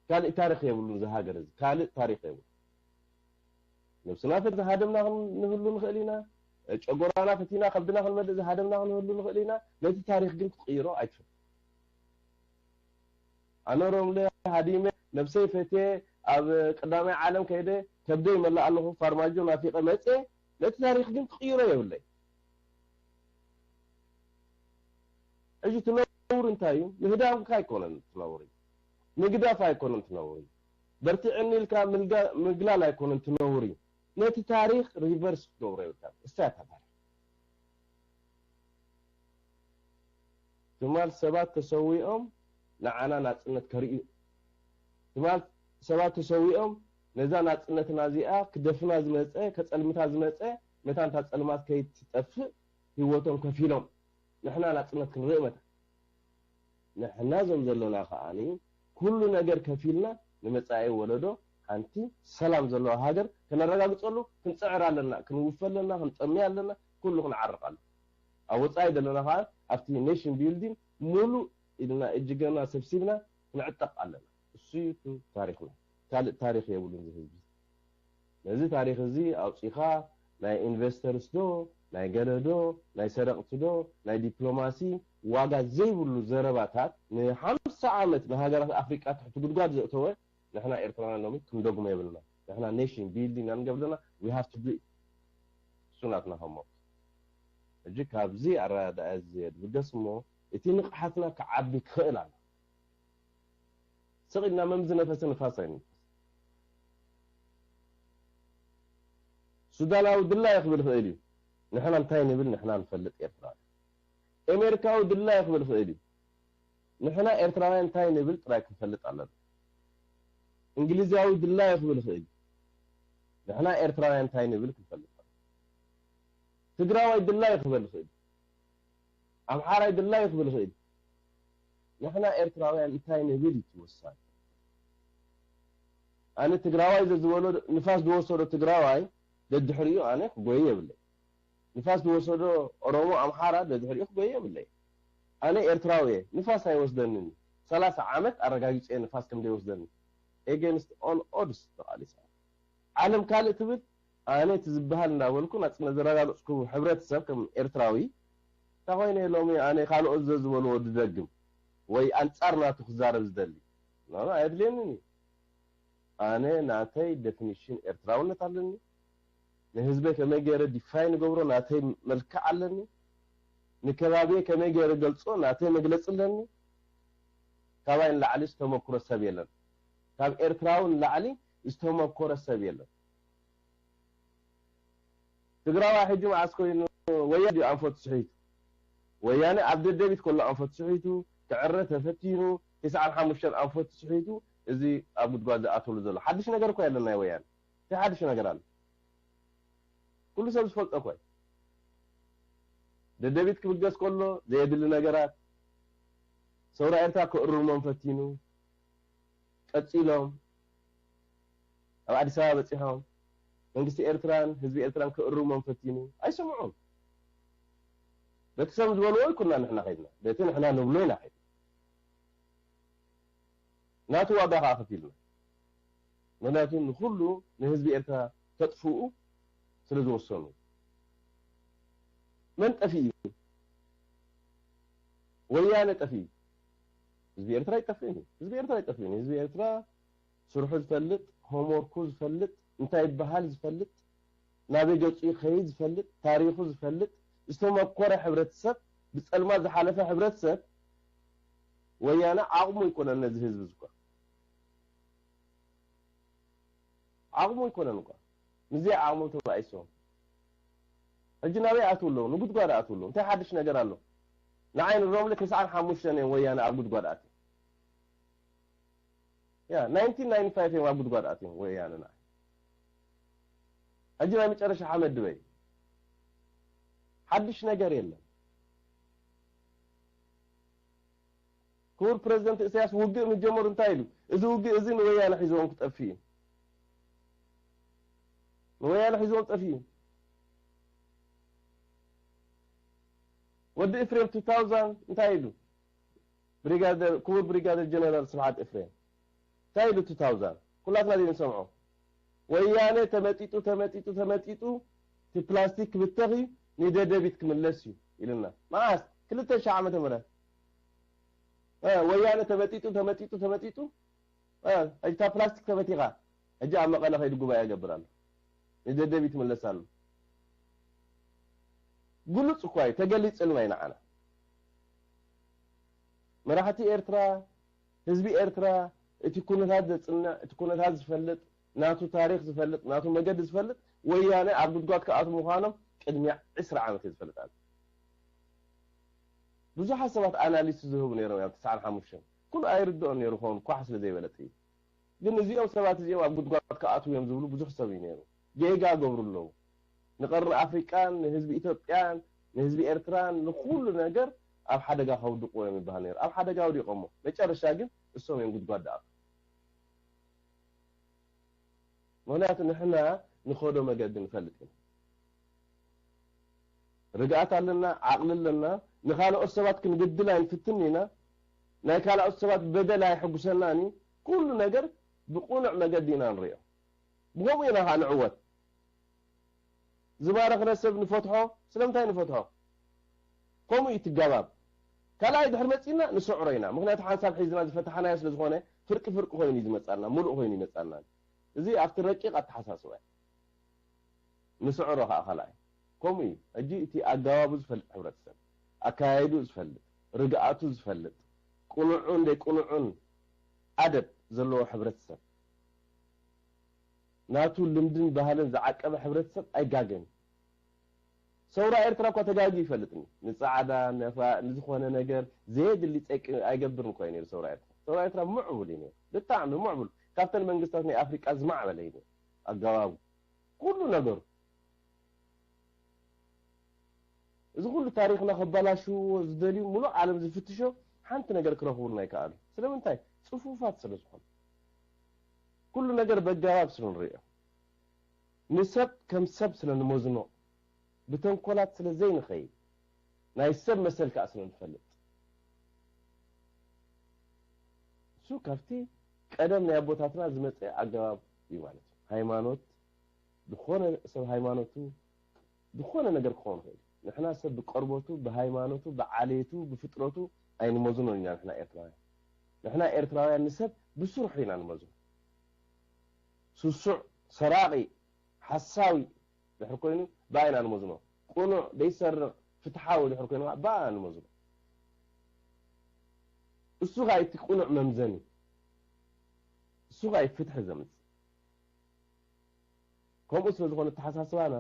ካልእ ታሪኽ የብሉን እዚ ሃገር እዚ። ካልእ ታሪኽ የብሉን። ነብስና ፈት ዝሃደምና ክንህሉ ንኽእል ኢና። ጨጎራና ፈቲና ከብድና ክንመልእ ዝሃደምና ክንህሉ ንኽእል ኢና። ነቲ ታሪኽ ግን ክትቕይሮ ኣይትኽእል። ኣነ ሮምለ ሃዲመ ነብሰይ ፈትየ ኣብ ቀዳማይ ዓለም ከይደ ከብደይ ይመልእ ኣለኹ፣ ፋርማጆ ናፊቐ መጽየ። ነቲ ታሪኽ ግን ክቕይሮ የብለይ። ሕጂ እቲ ነውሪ እንታይ እዩ? ምህዳምካ ኣይኮነን እቲ ነውሪ። ምግዳፍ ኣይኮነን እቲ ነውሪ። በርቲዕኒ ኢልካ ምልጋ-፣ ምግላል ኣይኮነን እቲ ነውሪ። ነቲ ታሪኽ ሪቨርስ ክትገብሮ የብልካ። እሳ እታ ታሪኽ ትማል ሰባት ተሰዊኦም ንዓና ናጽነት ከርእዩ፣ ትማል ሰባት ተሰዊኦም ነዛ ናጽነትና እዚኣ ክደፍና ዝመጸ፣ ከጸልምታ ዝመጸ፣ መታን እታ ጸልማት ከይትጠፍእ ህይወቶም ከፊሎም ንሕና ናጽነት ክንርኢ መታን። ንሕና እዞም ዘለና ከዓኒ ኩሉ ነገር ከፊልና ንመጻኢ ወለዶ ሓንቲ ሰላም ዘለዋ ሃገር ከነረጋግጸሉ ክንጽዕር ኣለና፣ ክንውፈ ኣለና፣ ክንጠሚ ኣለና፣ ኩሉ ክንዓርቕ ኣለና። ኣብ ወጻኢ ዘለና ከዓ ኣብቲ ኔሽን ቢልዲንግ ሙሉእ ኢልና እጅገና ሰብሲብና ክንዕጠቕ ኣለና። እሱ እዩ እቲ ታሪኽና። ካልእ ታሪኽ የብሉን እዚ ህዝቢ። ነዚ ታሪኽ እዚ ኣውጺኻ ናይ ኢንቨስተርስ ዶ ናይ ገለ ዶ ናይ ሰረቕቲ ዶ ናይ ዲፕሎማሲ ዋጋ ዘይብሉ ዘረባታት ንሓምሳ ዓመት ንሃገራት ኣፍሪቃ ትሕቲ ጉድጓድ ዘእተወ ንሕና ኤርትራውያን ሎሚ ክንደግሞ የብልና። ንሕና ኔሽን ቢልዲንግ ኢና ንገብር ዘለና። We have to do it። እሱ ናትና ሆምወርክ። ሕጂ ካብዚ ኣረዳድኣ እዚ ብገስ እሞ እቲ ንቕሓትና ክዓቢ ክኽእል ኣሎ። ስቕ ኢልና መምዚ ነፈሰ ንፋስ ኣይንንፈስ። ሱዳናዊ ድላየ ክብል ይኽእል እዩ። ንሕና እንታይ ንብል ንሕና ንፈልጥ ኤርትራውያን። ኤሜሪካዊ ድላየ ክብል ይኽእል እዩ። ንሕና ኤርትራውያን እንታይ ንብል ጥራይ ክንፈልጥ ኣለና። እንግሊዛዊ ድላየ ክብል ይኽእል እዩ። ንሕና ኤርትራውያን እንታይ ንብል ክንፈልጥ ኣለና። ትግራዋይ ድላየ ክብል ይኽእል እዩ። ኣምሓራይ ድላየ ክብል ይኽእል እዩ። ንሕና ኤርትራውያን እንታይ ንብል እዩ ወሳኒ። ኣነ ትግራዋይ ዘዝበሎ ንፋስ ዝወሰዶ ትግራዋይ ደድሕሪኡ ኣነ ክጎይ የብለይ። ንፋስ ዝወሰዶ ኦሮሞ ኣምሓራ ደድሕሪኡ ክጎይ የብለይ። ኣነ ኤርትራዊ እየ፣ ንፋስ ኣይወስደንን እዩ። ሰላሳ ዓመት ኣረጋጊጸ ንፋስ ከም ዘይወስደኒ። Against all odds ተቓሊሰ። ዓለም ካልእ ትብል፣ ኣነ እቲ ዝበሃል እንዳበልኩ ናጽነት ዘረጋገጽኩ ሕብረተሰብ ከም ኤርትራዊ እንታይ ኮይነ ሎሚ ኣነ ካልኦት ዘዝበልዎ ዝደግም ወይ ኣንጻር ናቱ ክዛረብ ዝደሊ ኖ ኣየድልየንን እዩ። ኣነ ናተይ ዴፊኒሽን ኤርትራውነት ኣለኒ። ንህዝበይ ከመይ ገይረ ዲፋይን ገብሮ ናተይ መልክዕ ኣለኒ። ንከባቢየ ከመይ ገይረ ገልጾ ናተይ መግለጺ ኣለኒ። ካባይ ንላዕሊ ዝተመክሮ ሰብ የለን። ካብ ኤርትራዊ ንላዕሊ ዝተመኮረ ሰብ የለን። ትግራዋይ ሕጂ መዓስ ኮይኑ ወያነ ድዩ ኣንፈቱ ስሒቱ? ወያነ ኣብ ደደቢት ከሎ ኣንፈቱ ስሒቱ፣ ክዕረ ተፈቲኑ፣ ተስዓን ሓሙሽተን ኣንፈቱ ስሒቱ፣ እዚ ኣብ ጉድጓድ ዝኣተሉ ዘሎ ሓድሽ ነገር እኮ የለን ናይ ወያነ። እንታይ ሓድሽ ነገር ኣሎ? ኩሉ ሰብ ዝፈልጦ እኮ እዩ። ደደቢት ክብገስ ከሎ ዘየድሊ ነገራት ሰውራ ኤርትራ ክእርሞም ፈቲኑ፣ ቀጺሎም ኣብ ኣዲስ ኣበባ በጺሖም መንግስቲ ኤርትራን ህዝቢ ኤርትራን ክእርሞም ፈቲኑ ኣይሰምዑን። በቲ ሰብ ዝበልዎ ይኩና ንሕና ከይድና፣ በቲ ንሕና ንብሎ ኢና ከይድና። ናቱ ዋጋ ከዓ ከፊልና። ምክንያቱ ንኩሉ ንህዝቢ ኤርትራ ከጥፍኡ ስለ ዝወሰኑ። መን ጠፊኡ? ወያነ ጠፊኡ። ህዝቢ ኤርትራ ኣይጠፍእን እዩ። ህዝቢ ኤርትራ ኣይጠፍእን እዩ። ህዝቢ ኤርትራ ስርሑ ዝፈልጥ፣ ሆምወርኩ ዝፈልጥ፣ እንታይ ይበሃል ዝፈልጥ፣ ናበይ ገጹ ይኸይድ ዝፈልጥ፣ ታሪኹ ዝፈልጥ፣ ዝተመኮረ ሕብረተሰብ፣ ብጸልማት ዝሓለፈ ሕብረተሰብ ወያነ ዓቕሙ ይኮነን ነዚ ህዝቢ ዝኮ ዓቕሙ ይኮነን እኳ። ምዚ ዓቕሞም ተባኢሶም ሕጂ ናበይ ኣትው ኣለዉ? ንጉድጓድ ኣትው ኣለዉ። እንታይ ሓድሽ ነገር ኣሎ? ንዓይ ንሮምሊ ተስዓን ሓሙሽተን እዮም ወያነ ኣብ ጉድጓድ ኣትዮም። ያ ናይንቲን ናይንቲ ፋይቭ እዮም ኣብ ጉድጓድ ኣትዮም ወያነ ንዓይ። ሕጂ ናይ መጨረሻ ሓመድ ድበይ። ሓድሽ ነገር የለን። ክቡር ፕረዚደንት ኢሳያስ ውግእ ምስ ጀመሩ እንታይ ኢሉ? እዚ ውግእ እዚ ንወያነ ሒዝዎም ክጠፍእ እዩ። ንወያነ ሒዝዎም ጠፍእ እዩ። ወዲ ኤፍሬም ቱ ታውዛንድ እንታይ ኢሉ? ብሪጋደር፣ ክቡር ብሪጋደር ጀነራል ስብሓት ኤፍሬም እንታይ ኢሉ? ቱ ታውዛንድ ኩላትና ድዩ ንሰምዖ? ወያነ ተመጢጡ ተመጢጡ ተመጢጡ እቲ ፕላስቲክ ክብተኽ እዩ፣ ንደደቢት ክምለስ እዩ ኢሉና። መዓስ? ክልተ ሺሕ ዓመተ ምህረት። እ፣ ወያነ ተመጢጡ ተመጢጡ ተመጢጡ፣ እ፣ እታ ፕላስቲክ ተበቲኻ። ሕጂ ኣብ መቐለ ከይዱ ጉባኤ ይገብር ኣሎ። ንደደቢት ይምለስ ኣሎ። ግሉጽ እኳ እዩ፣ ተገሊጽልና እዩ ንዓና። መራሕቲ ኤርትራ፣ ህዝቢ ኤርትራ፣ እቲ ኩነታት ዘጽንዕ፣ እቲ ኩነታት ዝፈልጥ፣ ናቱ ታሪኽ ዝፈልጥ፣ ናቱ መገዲ ዝፈልጥ፣ ወያነ ኣብ ጉድጓድ ክኣትዉ ምዃኖም ቅድሚያ ዕስራ ዓመት እየ ዝፈልጥ ኣነ። ብዙሓት ሰባት ኣናሊስት ዝህቡ ነይሮም እዮም፣ ትስዓን ሓሙሽተን። ኩሉ ኣይርድኦን ነይሩ ክኸውን፣ ኳሕ ስለ ዘይበለጥ እዩ። ግን እዚኦም ሰባት እዚኦም ኣብ ጉድጓድ ክኣትዉ እዮም ዝብሉ ብዙሕ ሰብ እዩ ነይሩ። ጌጋ ገብሩ ኣለዉ። ንቀርኒ ኣፍሪቃን ንህዝቢ ኢትዮጵያን ንህዝቢ ኤርትራን ንኹሉ ነገር ኣብ ሓደጋ ከውድቅዎ እዮም ይበሃል ነይሩ። ኣብ ሓደጋ ኣውዲቆሞ። መጨረሻ ግን እሶም እዮም ጉድጓድ ዝኣትዉ። ምኽንያቱ ንሕና ንኸዶ መገዲ ንፈልጥ ኢና። ርግኣት ኣለና፣ ዓቕሊ ኣለና፣ ንኻልኦት ሰባት ክንብድል ኣይንፍትን ኢና። ናይ ካልኦት ሰባት በደል ኣይሕጉሰናን እዩ። ኩሉ ነገር ብቕኑዕ መገዲ ኢና ንሪኦ። ብኸምኡ ኢና ከዓ ንዕወት። ዝባረኽና ሰብ ንፈትሖ። ስለምንታይ ንፈትሖ? ከምኡ እዩ ትጋባብ። ካልኣይ ድሕሪ መፂና ንስዕሮ ኢና። ምኽንያቱ ሓንሳብ ሒዝና ዝፈታሓናዮ ስለ ዝኾነ ፍርቂ ፍርቂ ኮይኑ እዩ ዝመፃና፣ ሙሉእ ኮይኑ ይመፃና። እዚ ኣብቲ ረቂቕ ኣተሓሳስባ እዩ። ንስዕሮ ከዓ ካልኣይ። ከምኡ እዩ። ሕጂ እቲ ኣጋባቡ ዝፈልጥ ሕብረተሰብ፣ ኣካያይዱ ዝፈልጥ፣ ርግኣቱ ዝፈልጥ፣ ቅኑዑን ዘይቅኑዑን ኣደብ ዘለዎ ሕብረተሰብ፣ ናቱ ልምድን ባህልን ዝዓቀበ ሕብረተሰብ ኣይጋገን። ሰውራ ኤርትራ እኳ ተጋጊ ይፈልጥኒ። ንጻዕዳ፣ ነፋ-፣ ንዝኾነ ነገር ዘየድሊ ጸቂ ኣይገብርን እኳ እዩ ነይሩ ሰውራ ኤርትራ። ሰውራ ኤርትራ ምዕቡል እዩ ነይሩ። ብጣዕሚ ምዕቡል። ካብተን መንግስታት ናይ ኣፍሪቃ ዝማዕበለ እዩ ነይሩ። ኣገባቡ። ኩሉ ነገሩ። እዚ ኩሉ ታሪኽና ከባላሽዎ ዝደልዩ፣ ሙሉእ ዓለም ዝፍትሾ፣ ሓንቲ ነገር ክረኽቡልና ኣይከኣሉ። ስለምንታይ? ጽፉፋት ስለ ዝኾኑ። ኩሉ ነገር በገባብ ስለ ንርእዮ። ንሰብ ከም ሰብ ስለ ንመዝኖ። ብተንኮላት ስለ ዘይንኸይድ። ናይ ሰብ መሰል ከኣ ስለ ንፈልጥ። እሱ ካብቲ ቀደም ናይ ኣቦታትና ዝመጸ ኣገባብ እዩ ማለት እዩ። ሃይማኖት፣ ዝኾነ ሰብ ሃይማኖቱ፣ ዝኾነ ነገር ክኸውን ይኽእል እዩ። ንሕና ሰብ ብቆርበቱ፣ ብሃይማኖቱ፣ ብዓሌቱ፣ ብፍጥረቱ ኣይንመዝኖን ኢና ንሕና ኤርትራውያን። ንሕና ኤርትራውያን ንሰብ ብስርሑ ኢና ንመዝኖ። ስሱዕ፣ ሰራቒ፣ ሓሳዊ ድሕር ኮይኑ ብኣ ኢና ንመዝኖ። ቅኑዕ፣ ዘይሰርቕ፣ ፍትሓዊ ድሕር ኮይኑ ብኣ ንመዝኖ። እሱ ኸኣ እቲ ቅኑዕ መምዘኒ። እሱ ኸኣ እዩ ፍትሒ ዘምጽእ። ከምኡ ስለ ዝኾነ ኣተሓሳስባና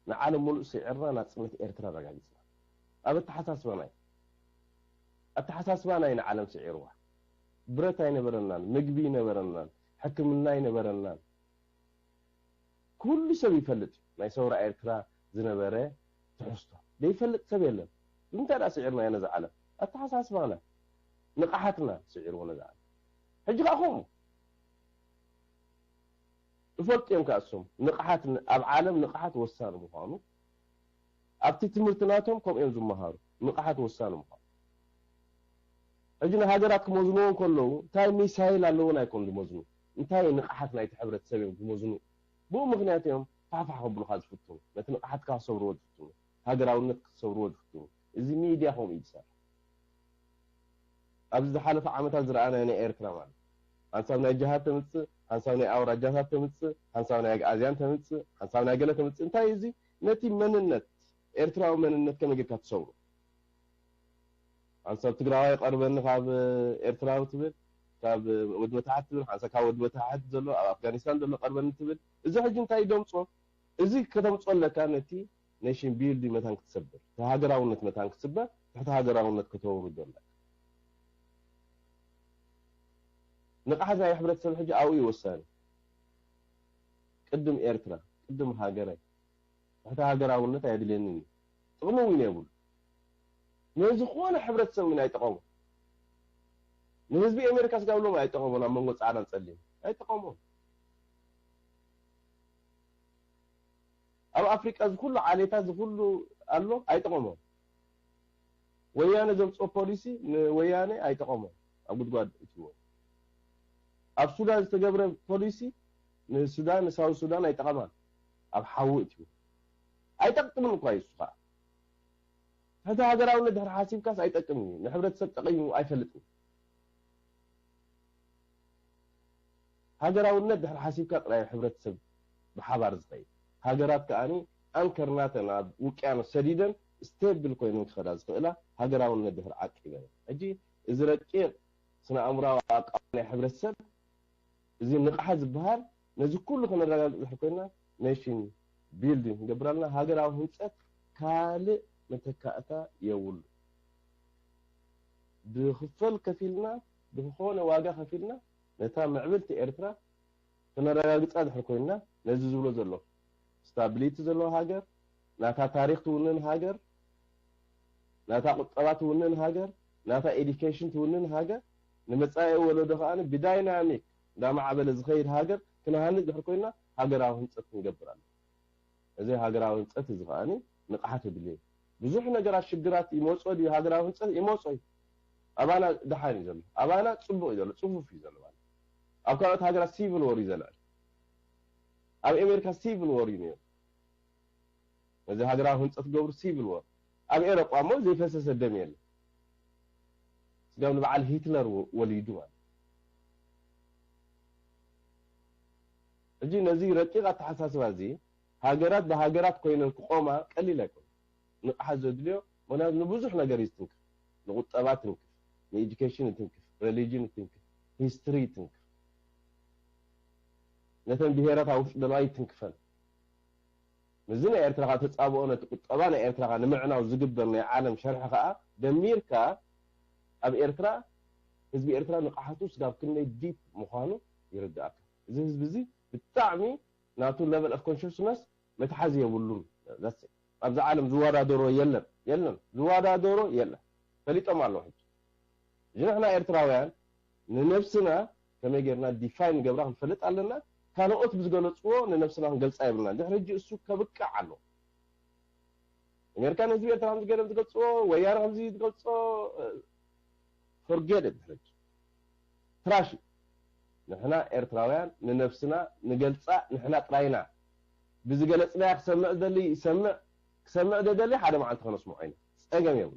ንዓለም ሙሉእ ስዒርና ናጽነት ኤርትራ ኣረጋጊጽና። ኣብ ኣተሓሳስባና እዩ። ኣተሓሳስባና እዩ ንዓለም ስዒርዋ። ብረት ኣይነበረናን፣ ምግቢ ኣይነበረናን፣ ሕክምና ኣይነበረናን። ኩሉ ሰብ ይፈልጥ እዩ ናይ ሰውራ ኤርትራ ዝነበረ ትሕዝቶ። ዘይፈልጥ ሰብ የለን። ብምንታይ ደኣ ስዒርናዮ ነዚ ዓለም? ኣተሓሳስባና፣ ንቕሓትና ስዒርዎ ነዚ ዓለም። ሕጂ ከኣ ከምኡ። ይፈልጡ እዮም ከኣ እሶም። ንቕሓት ን-፣ ኣብ ዓለም ንቕሓት ወሳኒ ምዃኑ፣ ኣብቲ ትምህርቲ ናቶም ከምኡ እዮም ዝመሃሩ። ንቕሓት ወሳኒ ምዃኑ። ሕጂ ንሃገራት ክመዝንዎ እንከለዉ፣ እንታይ ሚሳይል ኣለዎን ኣይኮኑን ዝመዝኑ። እንታይ ንቕሓት ናይቲ ሕብረተሰብ እዮም ዝመዝኑ። ብኡ ምኽንያት እዮም ፋሕፋሕ ከብሉኻ ዝፍትኑ። ነቲ ንቕሓትካ ክሰብርዎ ዝፍትኑ። ሃገራውነት ክሰብርዎ ዝፍትኑ። እዚ ሚድያ ከምኡ እዩ ዝሰርሕ። ኣብዚ ዝሓለፈ ዓመታት ዝረኣናዮ ናይ ኤርትራ ማለት፣ ሓንሳብ ናይ ጅሃድ ተምጽእ፣ ሓንሳብ ናይ ኣውራጃታት ተምጽእ፣ ሓንሳብ ናይ ኣግኣዝያን ተምጽእ፣ ሓንሳብ ናይ ገለ ተምጽእ። እንታይ እዩ እዚ? ነቲ መንነት፣ ኤርትራዊ መንነት ከመይ ጌርካ ትሰብሮ? ሓንሳብ ትግራዋይ ቀርበኒ ካብ ኤርትራዊ ትብል፣ ካብ ወዲ መታሕት ትብል፣ ሓንሳብ ካብ ወዲ መታሕት ዘሎ፣ ኣብ ኣፍጋኒስታን ዘሎ ቀርበኒ ትብል። እዚ ሕጂ እንታይ እዩ ደምጾ? እዚ ከተምጾ ኣለካ ነቲ ኔሽን ቢልዲንግ መታን ክትሰብር፣ እቲ ሃገራውነት መታን ክትስበር፣ ትሕቲ ሃገራውነት ከተውርዶ ኣለካ። ንቕሓት ናይ ሕብረተሰብ ሕጂ ኣብኡ እዩ ወሳኒ። ቅድም ኤርትራ፣ ቅድም ሃገረይ። ትሕቲ ሃገራውነት ኣየድልየንን እዩ። ጥቕሚ እውን የብሉ። ንዝኾነ ሕብረተሰብ እውን ኣይጠቐሙ። ንህዝቢ ኣሜሪካ ስጋ ብሎም ኣይጠቐሙን፣ ኣብ መንጎ ጻዕዳን ጸሊም ኣይጠቐሙን። ኣብ ኣፍሪቃ ዝኹሉ ዓሌታት ዝኹሉ ኣሎ ኣይጠቐሞም። ወያነ ዘምጽኦ ፖሊሲ ንወያነ ኣይጠቐሞም፣ ኣብ ጉድጓድ እትዎ። ኣብ ሱዳን ዝተገብረ ፖሊሲ ንሱዳን፣ ንሳውት ሱዳን ኣይጠቐማን፣ ኣብ ሓዊ እትዎ። ኣይጠቅጥምን እኳ እዩ እሱ ኸዓ። ሕዚ ሃገራውነት ድሕሪ ሓሲብካስ ኣይጠቅምን እዩ፣ ንሕብረተሰብ ጠቒሙ ኣይፈልጥን። ሃገራውነት ድሕሪ ሓሲብካ ጥራይ ሕብረተሰብ ብሓባር ዝኸይድ። ሃገራት ከኣ ኣንከር ናተን ኣብ ውቅያኖስ ሰዲደን ስቴብል ኮይነን ክኸዳ ዝኽእላ ሃገራውነት ድሕሪ ዓቂበን። ሕጂ እዚ ረቂቕ ስነ ኣእምራዊ ኣቃውማ ናይ ሕብረተሰብ፣ እዚ ንቕሓት ዝበሃል ነዚ ኩሉ ከነረጋግጽ ድሕሪ ኮይና nation building ክንገብር ኣለና። ሃገራዊ ህንፀት ካልእ መተካእታ የብሉ። ብክፈል ከፊልና፣ ብዝኾነ ዋጋ ከፊልና ነታ ምዕብልቲ ኤርትራ ክነረጋግፃ ድሕር ኮይንና፣ ነዚ ዝብሎ ዘሎ ስታቢሊቲ ዘለዎ ሃገር፣ ናታ ታሪክ ትውንን ሃገር፣ ናታ ቁጠባ ትውንን ሃገር፣ ናታ ኤዲኬሽን ትውንን ሃገር፣ ንመጻኢ ወለዶ ከኣ ብዳይናሚክ እንዳማዕበለ ዝኸይድ ሃገር ክንሃንጽ ድሕር ኮይና፣ ሃገራዊ ህንጸት ክንገብር ኣሎ። እዚ ሃገራዊ ህንጸት እዚ ከኣ ንቕሓት የድልዮ። ብዙሕ ነገራት ሽግራት ይመጾ ድዩ? ሃገራዊ ህንጸት ይመጾ እዩ። ኣባና ደሓን እዩ ዘሎ፣ ኣባና ጽቡቕ እዩ ዘሎ፣ ጽፉፍ እዩ ዘሎ። ማለት ኣብ ካልኦት ሃገራት ሲቪል ወር እዩ ዘልዕል። ኣብ ኣሜሪካ ሲቪል ወር እዩ ነይሩ። ነዚ ሃገራዊ ህንጸት ገብሩ ሲቪል ወር። ኣብ ኤሮጳ እሞ ዘይፈሰሰ ደም የለ። ስጋብ ንበዓል ሂትለር ወ- ወሊዱ ማለት። ሕጂ ነዚ ረቂቕ ኣተሓሳስባ እዚ ሃገራት ብሃገራት ኮይነን ክቆማ ቀሊል ኣይኮነ። ንቕሓት ዘድልዮ፣ ምክንያቱ ንብዙሕ ነገር እዩ ዝትንክፍ። ንቁጠባ ትንክፍ፣ ንኤዱኬሽን ትንክፍ፣ ሬሊጅን ትንክፍ፣ ሂስትሪ ትንክፍ። ነተን ብሄራት ኣብ ውሽጢ ዘለዋ ይትንክፈን። ነዚ ናይ ኤርትራ ተጻብኦ፣ ነቲ ቁጠባ ናይ ኤርትራ ንምዕናው ዝግበር ናይ ዓለም ሸርሒ ከኣ ደሚርካ፣ ኣብ ኤርትራ ህዝቢ ኤርትራ ንቕሓቱ ስጋብ ክንደይ ዲፕ ምዃኑ ይርድኣካ። እዚ ህዝቢ እዚ ብጣዕሚ ናቱ ሌቨል ኦፍ ኮንሽስነስ መትሓዚ የብሉን። That's it። ኣብዚ ዓለም ዝወዳደሮ የለን፣ የለን፣ ዝወዳደሮ የለን። ፈሊጦም ኣለዉ። ሕጂ እዚ ንሕና ኤርትራውያን ንነብስና ከመይ ጌርና ዲፋይን ገብራ ክንፈልጥ ኣለና። ካልኦት ብዝገለጽዎ ንነብስና ክንገልጻ የብልና። ድሕሪ ሕጂ እሱ ከብቅዕ ኣሎ። ኣሜሪካ ንህዝቢ ኤርትራ ከምዚ ገይሮም ዝገልጽዎ፣ ወያነ ከምዚ ዝገልጾ፣ ፎርጌት ኢት። ድሕሪ ሕጂ ትራሽ እዩ። ንሕና ኤርትራውያን ንነብስና ንገልጻ ንሕና ጥራይና። ብዝገለጽናያ ክሰምዕ ዝደሊ ይሰምዕ፣ ክሰምዕ ደደሊ ሓደ መዓልቲ ከነስምዖ ኢና። ጸገም የብሉ።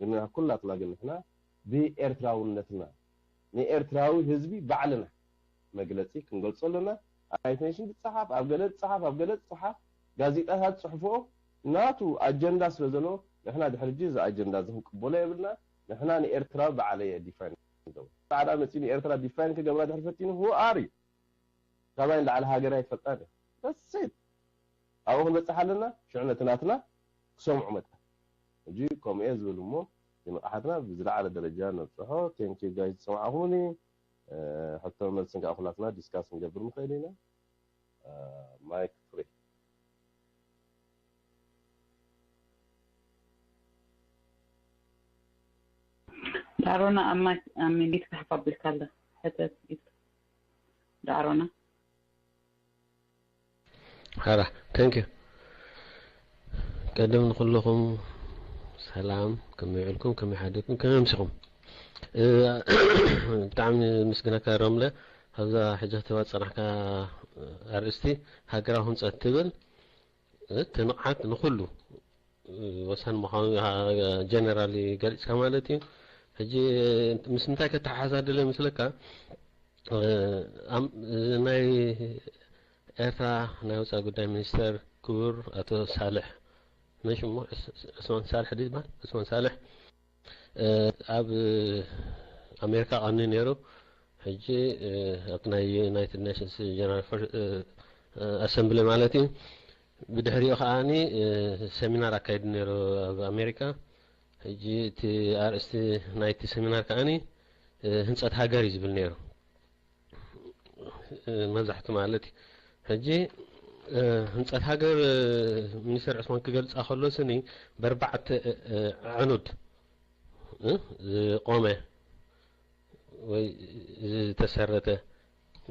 ግን ኩላትና ግን ንሕና ብኤርትራውነትና ንኤርትራዊ ህዝቢ ባዕልና መግለጺ ክንገልጾ ኣለና። ኣብ ዩናይትድ ኔሽን ዝጸሓፍ፣ ኣብ ገለ ዝጸሓፍ፣ ኣብ ገለ ዝጸሓፍ፣ ጋዜጣታት ዝጽሕፍኦ ናቱ ኣጀንዳ ስለ ዘለዎ፣ ንሕና ድሕሪ ሕጂ እዚ ኣጀንዳ እዚ ክንቅበሎ የብልና። ንሕና ንኤርትራዊ ባዕለየ ዲፋይን ንገብር። ጻዕዳ መጺኡ ንኤርትራ ዲፋይን ክገብራ ድሕሪ ፈቲኑ፣ who are you? ካባይ ንላዕሊ ሃገር ኣይፈልጣን እያ። That's it። ኣብኡ ክንበጽሕ ኣለና፣ ሽዑ ነቲ ናትና ክሰምዑ መጣ። ሕጂ ከምኡ እየ ዝብል እሞ፣ ንቕሓትና ብዝለዓለ ደረጃ ነብጽሖ። Thank you guys ዝሰማዕኹምኒ። እ፣ ሕቶ መልስን ከኣ ኩላትና ዲስካስ ክንገብር ንኽእል ኢና። እ፣ ማይክ ፍሪ። ዳሮና ኣብ ማይክ ኣብ ሚዩት ክትሓፍ ኣቢልካ ኣለኻ። ሕተት ኢልካ። ዳሮና። ሓራ፣ thank you። ቀደም ንኹልኹም ሰላም፣ ከመይ ውዕልኩም፣ ከመይ ሓደርኩም፣ ከመይ ኣምሲኹም? እ፣ ብጣዕሚ ምስግነካ ረምለ፣ ኣብዛ ሕጂ ክትህባ ዝጸናሕካ ኣርእስቲ ሃገራዊ ህንጸት ትብል፣ እ፣ እቲ ንቕሓት ንኹሉ፣ እ፣ ወሳኒ ምዃኑ፣ እ፣ ጀነራሊ ገሊጽካ ማለት እዩ። ሕጂ ምስ ምንታይ ከተሓሓዛ ደለ ይመስለካ? እ፣ ኣም-፣ እ፣ ናይ ኤርትራ ናይ ወጻኢ ጉዳይ ሚኒስተር ክቡር ኣቶ ሳልሕ፣ መን ሽሙ? ዑስ-፣ ዑስማን ሳልሕ ድዩ ዝበሃል? ዑስማን ሳልሕ፣ እ፣ ኣብ ኣሜሪካ ቀኒ ነይሩ። ሕጂ፣ እ፣ ኣብቲ ናይ ዩናይትድ ኔሽንስ ጀነራል ፈር-፣ እ፣ እ፣ ኣሰምብሊ ማለት እዩ። ብድሕሪኡ ከኣኒ፣ እ፣ ሰሚናር ኣካይዱ ነይሩ ኣብ ኣሜሪካ። ሕጂ እቲ ኣርእስቲ ናይቲ ሰሚናር ከኣኒ፣ እ፣ ህንጸት ሃገር እዩ ዝብል ነይሩ። እ፣ መብዛሕቱ ማለት እዩ። ሕጂ፣ እ፣ ህንጸት ሃገር፣ እ፣ ሚኒስተር ዑስማን ክገልጻ ከሎ ስኒ በርባዕተ፣ እ፣ እ፣ ኣዕኑድ፣ እ፣ ዝቆመ ወይ ዝተሰረተ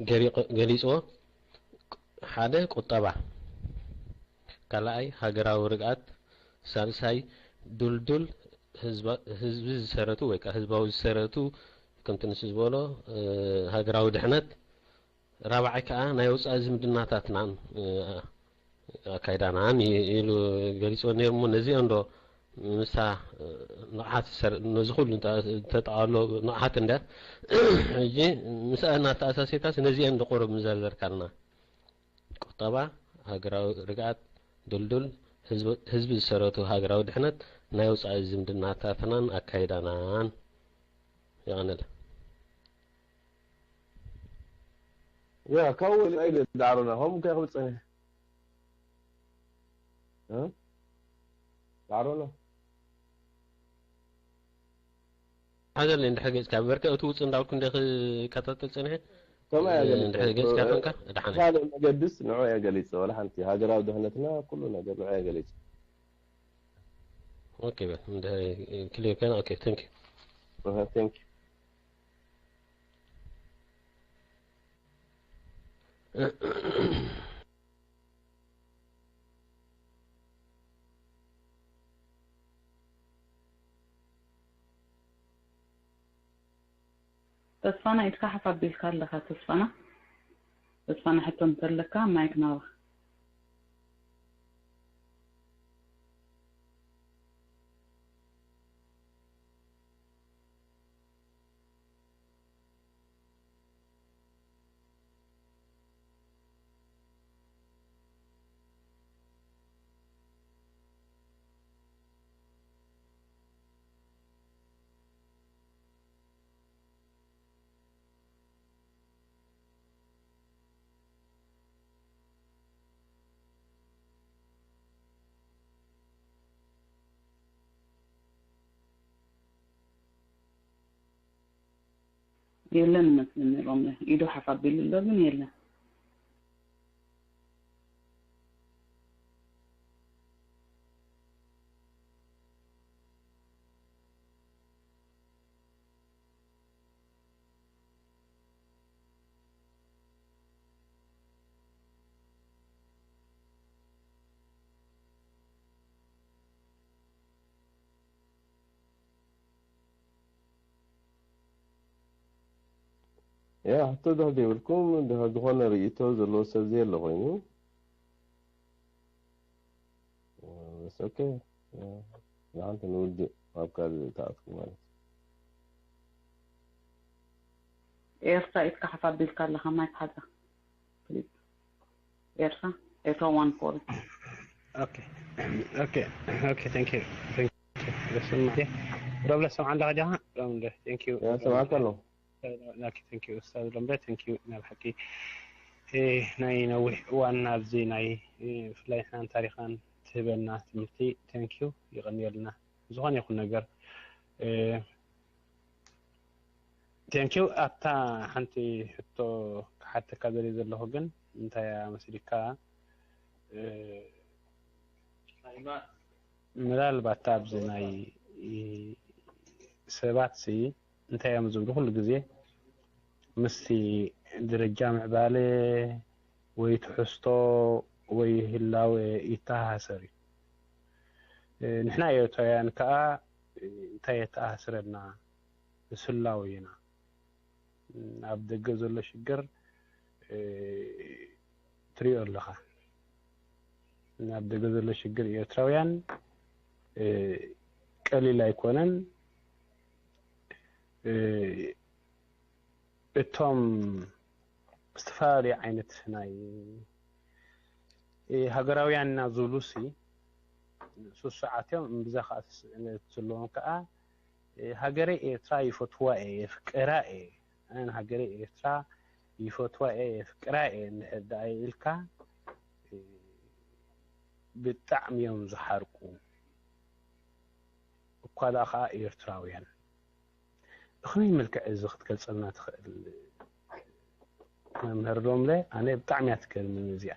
ገሪ-፣ ገሊጽዎ። ሓደ ቁጠባ፣ ካልኣይ ሃገራዊ ርግኣት፣ ሳልሳይ ዱልዱል ህዝባ-፣ ህዝቢ ዝሰረቱ ወይ ከዓ ህዝባዊ ዝሰረቱ፣ ከምቲ ንሱ ዝበሎ፣ እ፣ ሃገራዊ ድሕነት፣ ራብዓይ ከዓ ናይ ወፃኢ ዝምድናታትናን፣ እ፣ ኣካይዳናን ኢ-፣ ኢሉ ገሊፅዎ ነይሩ። እሞ ነዚኦ እንዶ ምስታ፣ እ፣ ንቕሓት ዝሰር-፣ ነዚ ኩሉ እንተ-፣ እንተጠቓሎ ንቕሓት እንድያ። ሕጂ ምስኣ እናተኣሳሲርካስ ነዚአን እንዶ ቁሩብ ምዘርዘርካልና። ቁጠባ፣ ሃገራዊ ርግኣት፣ ድልዱል ህዝቢ፣ ህዝቢ ዝሰረቱ ሃገራዊ ድሕነት፣ ናይ ወፃኢ ዝምድናታትናን ኣካይዳናን። የቐንል። ያ፣ ካብኡ ወፂኣ ኢለ ዳዕሮና፣ ከምኡ እንታይ ክብል ፀኒሐ? እ? I don't know። ሓዘለኒ እንድሕር ገጽካ በርከ እቲ ውጽእ እንዳልኩ እንደ ክከታተል ጸኒሐ። ከምኡ እያ ገሊጸ። እንድሕር ገጽካ ኮንካ ደሓነ። ካልእ መገድስ ንዑ እያ ገሊጸ። ወላ ሓንቲ ሃገራዊ ድሕነትና ኩሉ ነገር ንዑ እያ ገሊጸ። ኦኬ በል እንደ ክሊር ከና። ኦኬ ቴንክ ዩ። Uh, thank you. ተስፋና ኢድካ ሓፍ ኣቢልካ ኣለኻ። ተስፋና ተስፋና ሕቶ እንተለካ ማይክ ናባኻ። የለን መስለኒ ሮምለ ኢዱ ሓፍ ኣቢሉ ኣሎ ግን የለን። ያ ሕቶ ድሕር ዘይብልኩም ድሕር ዝኾነ ርእይቶ ዘለዎ ሰብ ዘየለ ኮይኑ ኦኬ ንሓንቲ ንውድእ ኣብ ካልእ ተኣትኩ ማለት ኤርትራ ኢድካ ሓፍ ኣቢልካ ኣለኻ ማይክ ሓዛ ኤርትራ ኤርትራ ዋን ፎር Okay, okay, okay. Thank you. Thank you. Listen, okay. Rob, listen, عندك جاها. Rob, thank you. ያ ሰማዕካ ኣሎ Okay, thank you. أستاذ رومبا, thank you. نال حكي. إيه، ناي نوي وان نابزي ناي. إيه، فلاي حنان تاريخان تهبلنا تملتي. Thank you. يغني لنا. زغان يكون نقر. إيه، Thank you. ኣታ ሓንቲ ሕቶ ክሓተካ ደልየ ዘለኹ ግን እንታይ እያ መሲልካ ምናልባት ኣብዚ ናይ ሰባት ሲ እንታይ እዮም ዝብሉ ኩሉ ግዜ ምስቲ ደረጃ ምዕባለ ወይ ትሕዝቶ ወይ ህላወ ይተሃሰር እዩ። ንሕና ኤርትራውያን ከዓ እንታይ የተኣስረና? ስላው ኢና። ኣብ ደገ ዘሎ ሽግር ትሪኦ ኣለኻ። ኣብ ደገ ዘሎ ሽግር ኤርትራውያን ቀሊል ኣይኮነን። እቶም ዝተፈላለዩ ዓይነት ናይ ሃገራውያን ኢና ዝብሉ ሲ ሱሱዓት እዮም። እምብዛ ከዓ ስስዕነት ዘለዎም ከዓ ሃገረይ ኤርትራ ይፈትዋ እየ የፍቅራ እየ ኣነ ንሃገረይ ኤርትራ ይፈትዋ እየ የፍቅራ እየ እንድሕር ደኣ ኢልካ ብጣዕሚ እዮም ዝሓርቁ እኳ ደኣ ከዓ ኤርትራውያን ብኸመይ መልክዕ እዚ ክትገልፀልና ትኽእል መምህር ሎምለ ኣነ ብጣዕሚ እያ ትገርምኒ እዚኣ